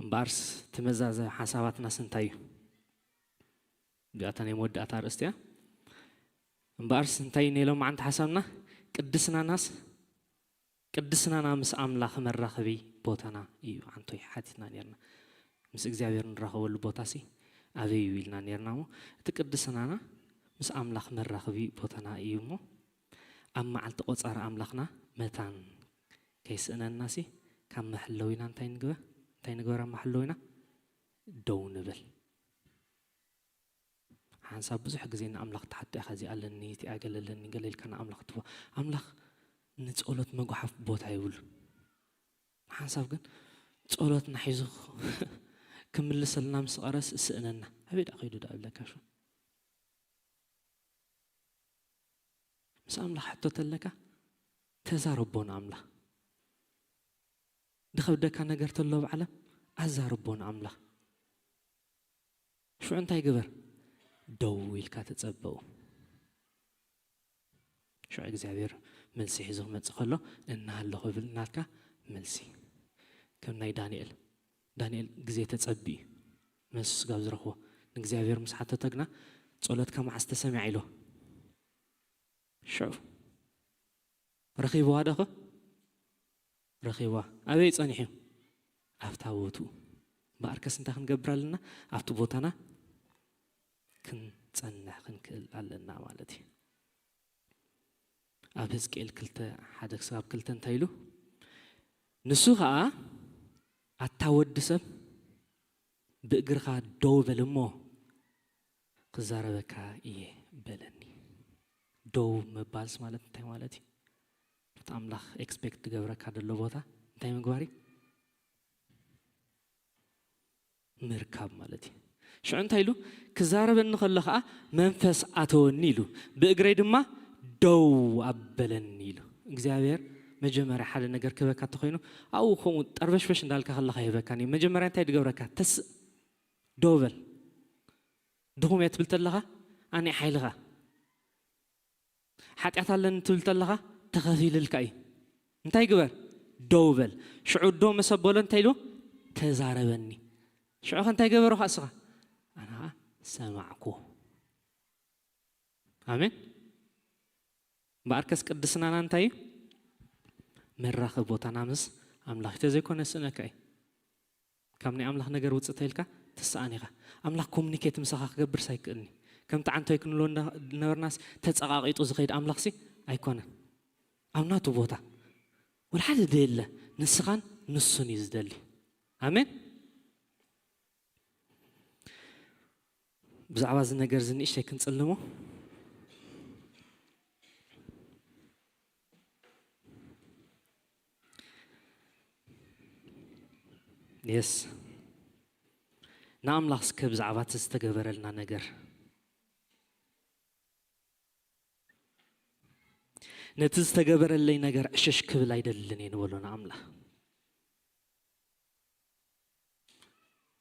እምበኣርስ እቲ መዛዘ ሓሳባትናስ እንታይ እዩ? እዚኣታ ናይ መወዳእታ ኣርእስቲ እያ። እምበኣርስ እንታይ እዩ ናይ ሎማዓንቲ ሓሳብና? ቅድስናናስ፣ ቅድስናና ምስ ኣምላኽ መራኸቢ ቦታና እዩ። ዓንቶይ ሓቲትና ነርና። ምስ እግዚኣብሔር ንራኸበሉ ቦታሲ ኣበይ እዩ ኢልና ነርና እሞ፣ እቲ ቅድስናና ምስ ኣምላኽ መራኸቢ ቦታና እዩ እሞ፣ ኣብ መዓልቲ ቆጻሪ ኣምላኽና መታን ከይስእነናሲ፣ ካብ መሐለዊና እንታይ ንግበር? እንታይ ንግበር ኣብ መሐለዊና? ደው ንብል። ሓንሳብ ብዙሕ ግዜ ንኣምላኽ ትሓቶ ኢኻ፣ "እዚ ኣለኒ፣ እቲ ኣገለ ኣለኒ" ገለ ኢልካ ንኣምላኽ ትቦ። ኣምላኽ ንጸሎት መጓሓፍ ቦታ የብሉን። ሓንሳብ ግን ጸሎትና ሒዙ ክምልሰልና ምስ ቀረስ እስእነና። ኣበይ ደኣ ከይዱ ደኣ ይብለካ ሽዑ? ምስ ኣምላኽ ሕቶ ተለካ ተዛረቦ ንኣምላኽ። ድኸብደካ ነገር ተሎ ኣብ ዓለም ኣዛርቦ ንኣምላኽ። ሽዑ እንታይ ግበር? ደው ኢልካ ተጸበው። ሽዑ እግዚኣብሔር መልሲ ሒዙ ክመጽእ ከሎ እናሃለኹ ይብል ናትካ መልሲ። ከም ናይ ዳንኤል፣ ዳንኤል ግዜ ተጸቢ እዩ መልሲ ስጋብ ዝረኽቦ። ንእግዚኣብሔር ምስ ሓተተ ግና ጸሎትካ መዓስ ተሰሚዓ ኢሎ። ሽዑ ረኺብዋ ዶ ኸ? ረኺብዋ። ኣበይ ጸኒሑ? ኣብታ ቦትኡ። እምበኣርከስ እንታይ ክንገብር ኣለና? ኣብቲ ቦታና ክንጸንሕ ክንክእል ኣለና ማለት እዩ። ኣብ ሕዝቅኤል ክልተ፣ ሓደ ክሳብ ክልተ እንታይ ኢሉ? ንሱ ኸኣ፣ ኣታ ወዲ ሰብ፣ ብእግርኻ ደው በል እሞ ክዛረበካ እየ በለኒ። ደው ምባልስ ማለት እንታይ ማለት እዩ? እቲ ኣምላኽ ኤክስፔክት ዝገብረካ ዘሎ ቦታ እንታይ ምግባር እዩ? ምርካብ ማለት እዩ። ሽዑ እንታይ ኢሉ? ክዛረበኒ ከሎ ኸዓ መንፈስ ኣተወኒ ኢሉ፣ ብእግረይ ድማ ደው ኣበለኒ ኢሉ። እግዚኣብሔር መጀመርያ ሓደ ነገር ክህበካ እንተኾይኑ፣ ኣብኡ ከምኡ ጠርበሽበሽ እንዳልካ ከለኻ ይህበካን እዩ። መጀመርያ እንታይ ድገብረካ? ተስእ፣ ደው በል። ድኹም እየ ትብል ተለኻ፣ ኣነ ሓይልኻ። ሓጢኣት ኣለኒ ትብል ተለኻ፣ ተኸፊልልካ እዩ። እንታይ ግበር? ደው በል። ሽዑ ደው ምስ ኣበሎ እንታይ ኢሉ? ተዛረበኒ። ሽዑ ኸ እንታይ ገበሩ ኸዓ እስኻ? ኣነ ኸዓ ሰማዕኩ። ኣሜን። እምበኣርከስ ቅድስናና እንታይ እዩ? መራኸቢ ቦታና ምስ ኣምላኽ እዩ። ተዘይኮነ ስእነካ እዩ። ካብ ናይ ኣምላኽ ነገር ውፅእ ተይልካ ትሰኣን ኢኻ። ኣምላኽ ኮሙኒኬት ምሳኻ ክገብርስ ኣይክእልን እዩ። ከምቲ ዓንቶይ ክንብሎ እንዳ-፣ ነበርናስ ተፀቓቒጡ ዝኸይድ ኣምላኽሲ ኣይኮነን። ኣብ ናቱ ቦታ ወላ ሓደ ደየለ፣ ንስኻን ንሱን እዩ ዝደሊ። ኣሜን። ብዛዕባ እዚ ነገር እዚ ንእሽተይ ክንጽልሞ። የስ። ንኣምላኽ እስከ ብዛዕባ እቲ ዝተገበረልና ነገር፣ ነቲ ዝተገበረለይ ነገር ዕሽሽ ክብል ኣይደልን እየ ንበሎ ንኣምላኽ።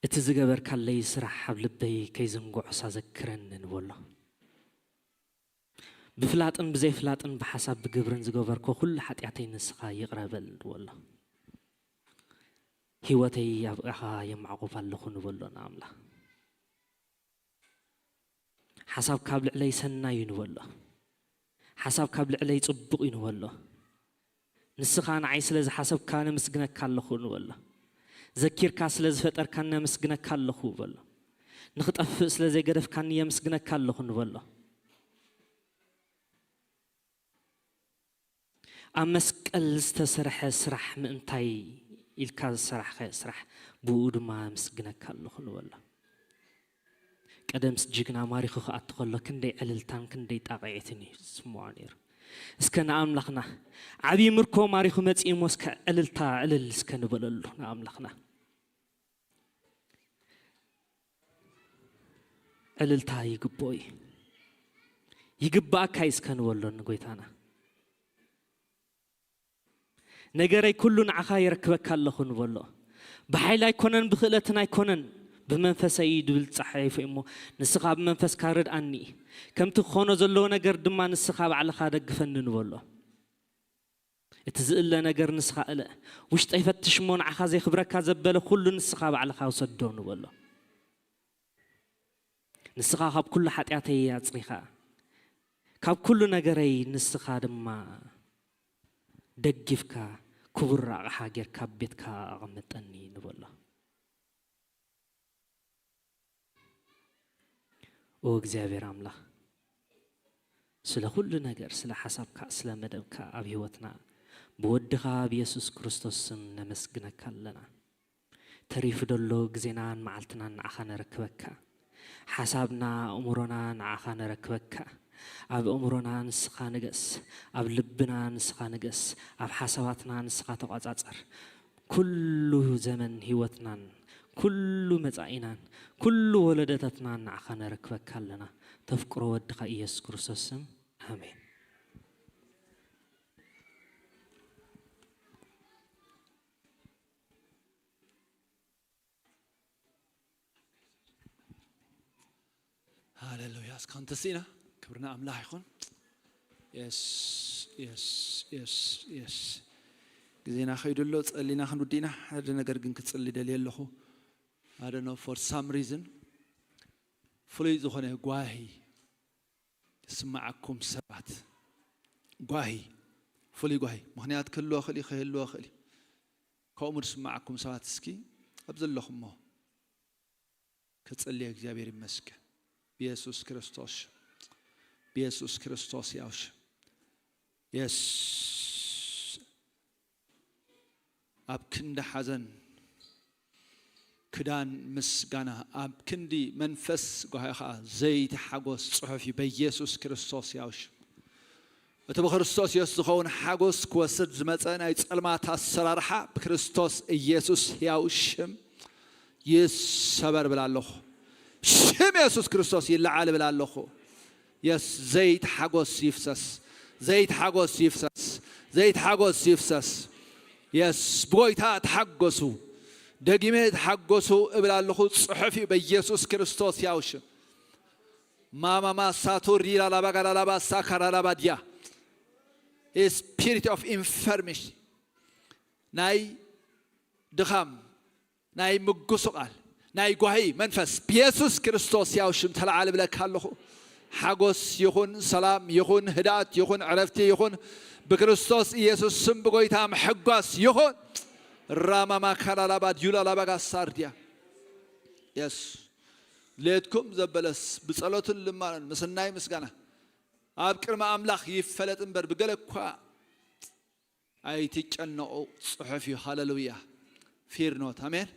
እቲ ዝገበርካለይ ስራሕ ኣብ ልበይ ከይዝንግዖስ ኣዘክረኒ ንበሎ። ብፍላጥን ብዘይፍላጥን ብሓሳብ ብግብርን ዝገበርኮ ኩሉ ሓጢኣተይ ንስኻ ይቕረ በል ንበሎ። ህይወተይ ኣብ ኢኻ የማዕቑብ ኣለኹ ንበሎ ንኣምላኽ። ሓሳብ ካብ ልዕለይ ሰናይ እዩ ንበሎ። ሓሳብ ካብ ልዕለይ ጽቡቕ እዩ ንበሎ። ንስኻ ንዓይ ስለ ዝሓሰብካ ነመስግነካ ኣለኹ ንበሎ። ዘኪርካ ስለ ዝፈጠርካኒ ነመስግነካ ኣለኹ በሎ። ንኽጠፍእ ስለ ዘይገደፍካኒ የመስግነካ ኣለኹ ንበሎ። ኣብ መስቀል ዝተሰርሐ ስራሕ ምእንታይ ኢልካ ዝሰራሕካዮ ስራሕ ብኡ ድማ ኣመስግነካ ኣለኹ ንበሎ። ቀደምስ ጅግና ማሪኹ ክኣቱ ከሎ ክንደይ ዕልልታን ክንደይ ጣቕዒትን እዩ ዝስምዖ ነይሩ። እስከ ንኣምላኽና ዓብዪ ምርኮ ማሪኹ መጺኡ እሞ እስከ ዕልልታ ዕልል እስከ ንበለሉ ንኣምላኽና። ዕልልታ ይግብኦ እዩ። ይግባኣካ እዩ እስከ ንበሎ ንጎይታና። ነገረይ ኩሉ ንዓኻ የረክበካ ኣለኹ ንበሎ። ብሓይሊ ኣይኮነን ብኽእለትን ኣይኮነን ብመንፈሰይ እዩ ድብል ጻሒፉ እሞ ንስኻ ብመንፈስካ ርድኣኒ። ከምቲ ክኾኖ ዘለዎ ነገር ድማ ንስኻ ባዕልኻ ደግፈኒ ንበሎ። እቲ ዝእለ ነገር ንስኻ እለ። ውሽጠይ ፈትሽ እሞ ንዓኻ ዘይክብረካ ዘበለ ኩሉ ንስኻ ባዕልኻ ውሰዶ ንበሎ። ንስኻ ካብ ኩሉ ሓጢኣተይ ኣጽሪኻ፣ ካብ ኩሉ ነገረይ ንስኻ ድማ ደጊፍካ፣ ክቡር ኣቕሓ ጌርካ ኣብ ቤትካ ኣቐምጠኒ ንበሎ። ኦ እግዚኣብሔር ኣምላኽ፣ ስለ ኩሉ ነገር፣ ስለ ሓሳብካ፣ ስለ መደብካ ኣብ ህይወትና ብወድኻ ብየሱስ ክርስቶስ ስም ነመስግነካ ኣለና። ተሪፉ ደሎ ግዜናን መዓልትናን ንዓኻ ነረክበካ። ሓሳብና፣ ኣእምሮና ንዓኻ ነረክበካ። ኣብ ኣእምሮና ንስኻ ንገስ፣ ኣብ ልብና ንስኻ ንገስ፣ ኣብ ሓሳባትና ንስኻ ተቋጻጸር። ኩሉ ዘመን ህይወትናን፣ ኩሉ መጻኢናን፣ ኩሉ ወለደታትናን ንዓኻ ነረክበካ ኣለና። ተፍቅሮ ወድኻ ኢየሱስ ክርስቶስ ስም፣ ኣሜን። ሃሌሉያ። እስካሁን ተስኢና። ክብሪ ንኣምላኽ ይኹን። የስ፣ የስ፣ የስ፣ የስ። ግዜና ከይዱ ኣሎ፣ ጸሊና ክንውዲና። ሓደ ነገር ግን ክጽሊ ደልየ ኣለኹ። I don't know, for some reason፣ ፍሉይ ዝኾነ ጓሂ ዝስምዓኩም ሰባት፣ ጓሂ፣ ፍሉይ ጓሂ፣ ምኽንያት ክህልዎ ይኽእል እዩ፣ ከይህልዎ ይኽእል እዩ። ከምኡ ዝስምዓኩም ሰባት፣ እስኪ ኣብ ዘለኹሞ ክጽልየ፣ እግዚኣብሔር ይመስገን። ብየሱስ ክርስቶስ ሽም፣ ብየሱስ ክርስቶስ ያው ሽም። የስ፣ ኣብ ክንዲ ሓዘን ክዳን ምስጋና፣ ኣብ ክንዲ መንፈስ ጓሂ ኸዓ ዘይቲ ሓጎስ ጽሑፍ እዩ። በኢየሱስ ክርስቶስ ያው ሽም፣ እቲ ብክርስቶስ የሱስ ዝኸውን ሓጎስ ክወስድ ዝመጸ ናይ ጸልማት ኣሰራርሓ ብክርስቶስ ኢየሱስ ሕያው ሽም ይሰበር እብል ኣለኹ። ሽም የሱስ ክርስቶስ ይለዓል እብል ኣለኹ። የስ፣ ዘይት ሓጎስ ይፍሰስ፣ ዘይት ሓጎስ ይፍሰስ፣ ዘይት ሓጎስ ይፍሰስ። የስ፣ ብጎይታ ተሓጎሱ፣ ደጊመ ተሓጎሱ እብል ኣለኹ። ጽሑፍ እዩ በኢየሱስ ክርስቶስ ሕያው ሽም። ማማማ ሳቱሪ ላላባ ጋላላባ ሳካራላባ ድያ። Spirit of infirmity፣ ናይ ድኻም፣ ናይ ምጉስቓል፣ ናይ ጓሂ መንፈስ ብየሱስ ክርስቶስ ሕያው ሽም ተለዓል እብለካ ኣለኹ። ሓጎስ ይኹን፣ ሰላም ይኹን፣ ህድኣት ይኹን፣ ዕረፍቲ ይኹን፣ ብክርስቶስ ኢየሱስ ስም ብጎይታ ምሕጓስ ይኹን። ራማማ ካላላባ ድዩላላባ ጋሳር ድያ። የስ፣ ሌትኩም ዘበለስ ብጸሎትን ልማኖን ምስናይ ምስጋና ኣብ ቅድሚ ኣምላኽ ይፈለጥ እምበር፣ ብገለ እኳ ኣይትጨነቑ፣ ጽሑፍ እዩ። ሃሌሉያ። Fear not። ኣሜን።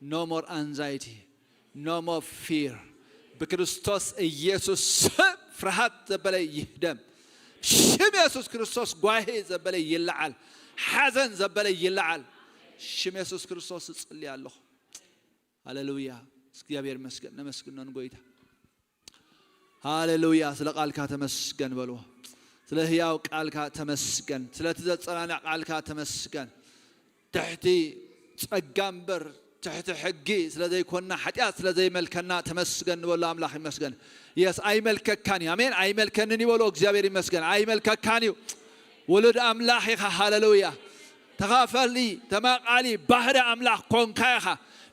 No more anxiety, no more fear። ብክርስቶስ ኢየሱስ ስም ፍርሃት ዘበለ ይህደም። ሽም የሱስ ክርስቶስ ጓሄ ዘበለ ይለዓል። ሓዘን ዘበለ ይለዓል። ሽም የሱስ ክርስቶስ እጽሊ ኣለኹ። ሃሌሉያ። እግዚኣብሔር ይመስገን። ነመስግኖ ንጎይታ። ሃሌሉያ። ስለ ቃልካ ተመስገን በልዎ። ስለ ህያው ቃልካ ተመስገን። ስለቲ ዘጸናንዕ ቃልካ ተመስገን። ትሕቲ ጸጋ እምበር ትሕቲ ሕጊ ስለ ዘይኮንና፣ ሓጢኣት ስለ ዘይመልከና ተመስገን ንበሎ። ኣምላኽ ይመስገን። የስ፣ ኣይመልከካን እዩ። ኣሜን። ኣይመልከንን ይበሎ። እግዚኣብሔር ይመስገን። ኣይመልከካን እዩ። ውሉድ ኣምላኽ ኢኻ። ሃሌሉያ። ተኻፈሊ፣ ተማቓሊ ባህሪ ኣምላኽ ኮንካ ኢኻ።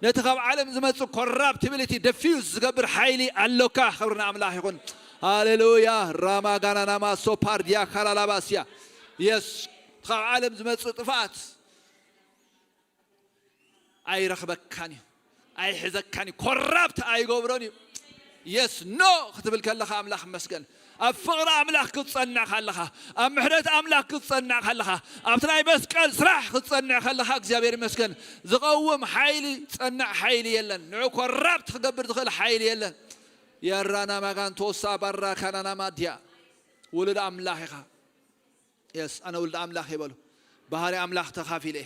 ነቲ ካብ ዓለም ዝመጽእ ኮራፕቲቢሊቲ ደፊዩ ዝገብር ሓይሊ ኣሎካ። ክብሪ ንኣምላኽ ይኹን። ሃሌሉያ። ራማ ጋናናማ ሶፓር ዲያ ካላላባስያ። የስ፣ ካብ ዓለም ዝመጽእ ጥፍኣት ኣይረኽበካን እዩ፣ ኣይሕዘካን እዩ፣ ኮራፕት ኣይገብሮን እዩ። የስ ኖ ክትብል ከለኻ ኣምላኽ ይመስገን። ኣብ ፍቕሪ ኣምላኽ ክትጸንዕ ከለኻ፣ ኣብ ምሕረት ኣምላኽ ክትጸንዕ ከለኻ፣ ኣብቲ ናይ መስቀል ስራሕ ክትጸንዕ ከለኻ እግዚኣብሔር ይመስገን። ዝቐውም ሓይሊ፣ ጸናዕ ሓይሊ የለን። ንዑ ኮራፕት ክገብር ዝኽእል ሓይሊ የለን። የራና ማጋን ተወሳ ባራ ካናና ማድያ ውሉድ ኣምላኽ ኢኻ። የስ ኣነ ውሉድ ኣምላኽ እየ በሉ። ባህሪ ኣምላኽ ተኻፊለ፣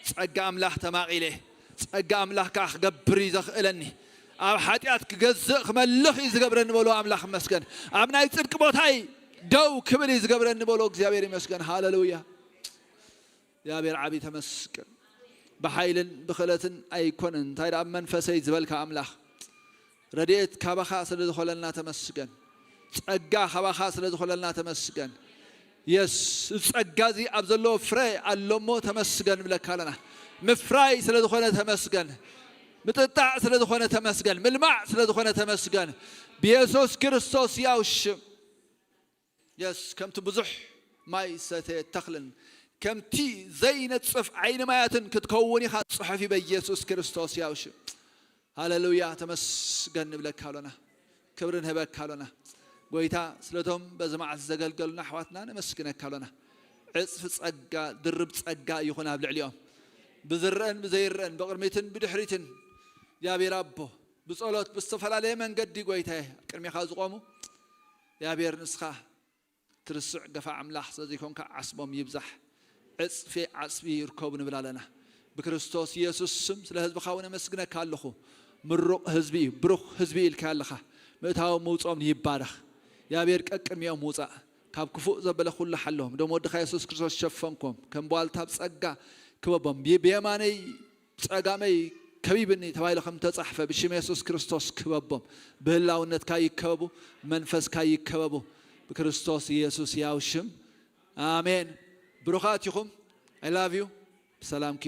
ጸጋ ኣምላኽ ተማቒለ፣ ጸጋ ኣምላኽ ከዓ ክገብር እዩ ዘኽእለኒ። ኣብ ሓጢኣት ክገዝእ ክመልኽ እዩ ዝገብረኒ በሉ። ኣምላኽ ይመስገን። ኣብ ናይ ጽድቂ ቦታይ ደው ክብል እዩ ዝገብረኒ በሉ። እግዚኣብሔር ይመስገን። ሃሌሉያ። እግዚኣብሔር ዓቢ ተመስገን። ብሓይልን ብኽእለትን ኣይኮነን፣ እንታይ ደኣ መንፈሰይ ዝበልካ ኣምላኽ። ረድኤት ካባኻ ስለ ዝኾለልና ተመስገን። ጸጋ ካባኻ ስለ ዝኾለልና ተመስገን። የስ፣ እዚ ጸጋ እዚ ኣብ ዘለዎ ፍረ ኣሎ እሞ ተመስገን ንብለካ ኣለና። ምፍራይ ስለ ዝኾነ ተመስገን። ምጥጣዕ ስለ ዝኾነ ተመስገን። ምልማዕ ስለ ዝኾነ ተመስገን። ብየሱስ ክርስቶስ ያው ሽም። የስ፣ ከምቲ ብዙሕ ማይ ሰተየ ተኽልን ከምቲ ዘይነጽፍ ዓይኒ ማያትን ክትከውን ኢኻ ጽሑፍ እዩ በኢየሱስ ክርስቶስ ያው ሽም። ሃሌሉያ፣ ተመስገን ንብለካ ኣሎና። ክብሪ ንህበካ ኣሎና። ጎይታ፣ ስለቶም በዚ መዓልቲ ዘገልገሉና ኣሕዋትና ነመስግነካ ኣሎና። ዕጽፊ ጸጋ፣ ድርብ ጸጋ ይኹን ኣብ ልዕሊኦም። ብዝረአን ብዘይረአን፣ ብቕድሚትን ብድሕሪትን፣ እግዚኣብሔር ኣቦ፣ ብጸሎት ብዝተፈላለየ መንገዲ ጎይታየ፣ ኣብ ቅድሜኻ ዝቖሙ፣ እግዚኣብሔር ንስኻ ትርስዕ ገፋ ኣምላኽ ስለ ዘይኮንካ ዓስቦም ይብዛሕ። ዕጽፊ ዓጽፊ ይርከቡ ንብል ኣለና። ብክርስቶስ ኢየሱስ ስም ስለ ህዝብኻ እውን ኣመስግነካ ኣለኹ። ምሩቕ ህዝቢ እዩ፣ ብሩኽ ህዝቢ ኢልካ ኣለኻ። ምእታዎም ምውጾም ይባረኽ። እግዚኣብሔር ቀቅድሚኦም ውጻእ። ካብ ክፉእ ዘበለ ኩሉ ሓሎም። ደም ወድኻ የሱስ ክርስቶስ ሸፈንኮም። ከም ቧልታ ብጸጋ ክበቦም። ብ-፣ ብየማነይ ጸጋመይ ከቢብኒ ተባሂሉ ከም ተጻሕፈ ብሽም የሱስ ክርስቶስ ክበቦም። ብህላውነትካ ይከበቡ፣ መንፈስካ ይከበቡ። ብክርስቶስ ኢየሱስ ያው ሽም። ኣሜን። ብሩኻት ኢኹም። I love you። ብሰላም ኪዱ።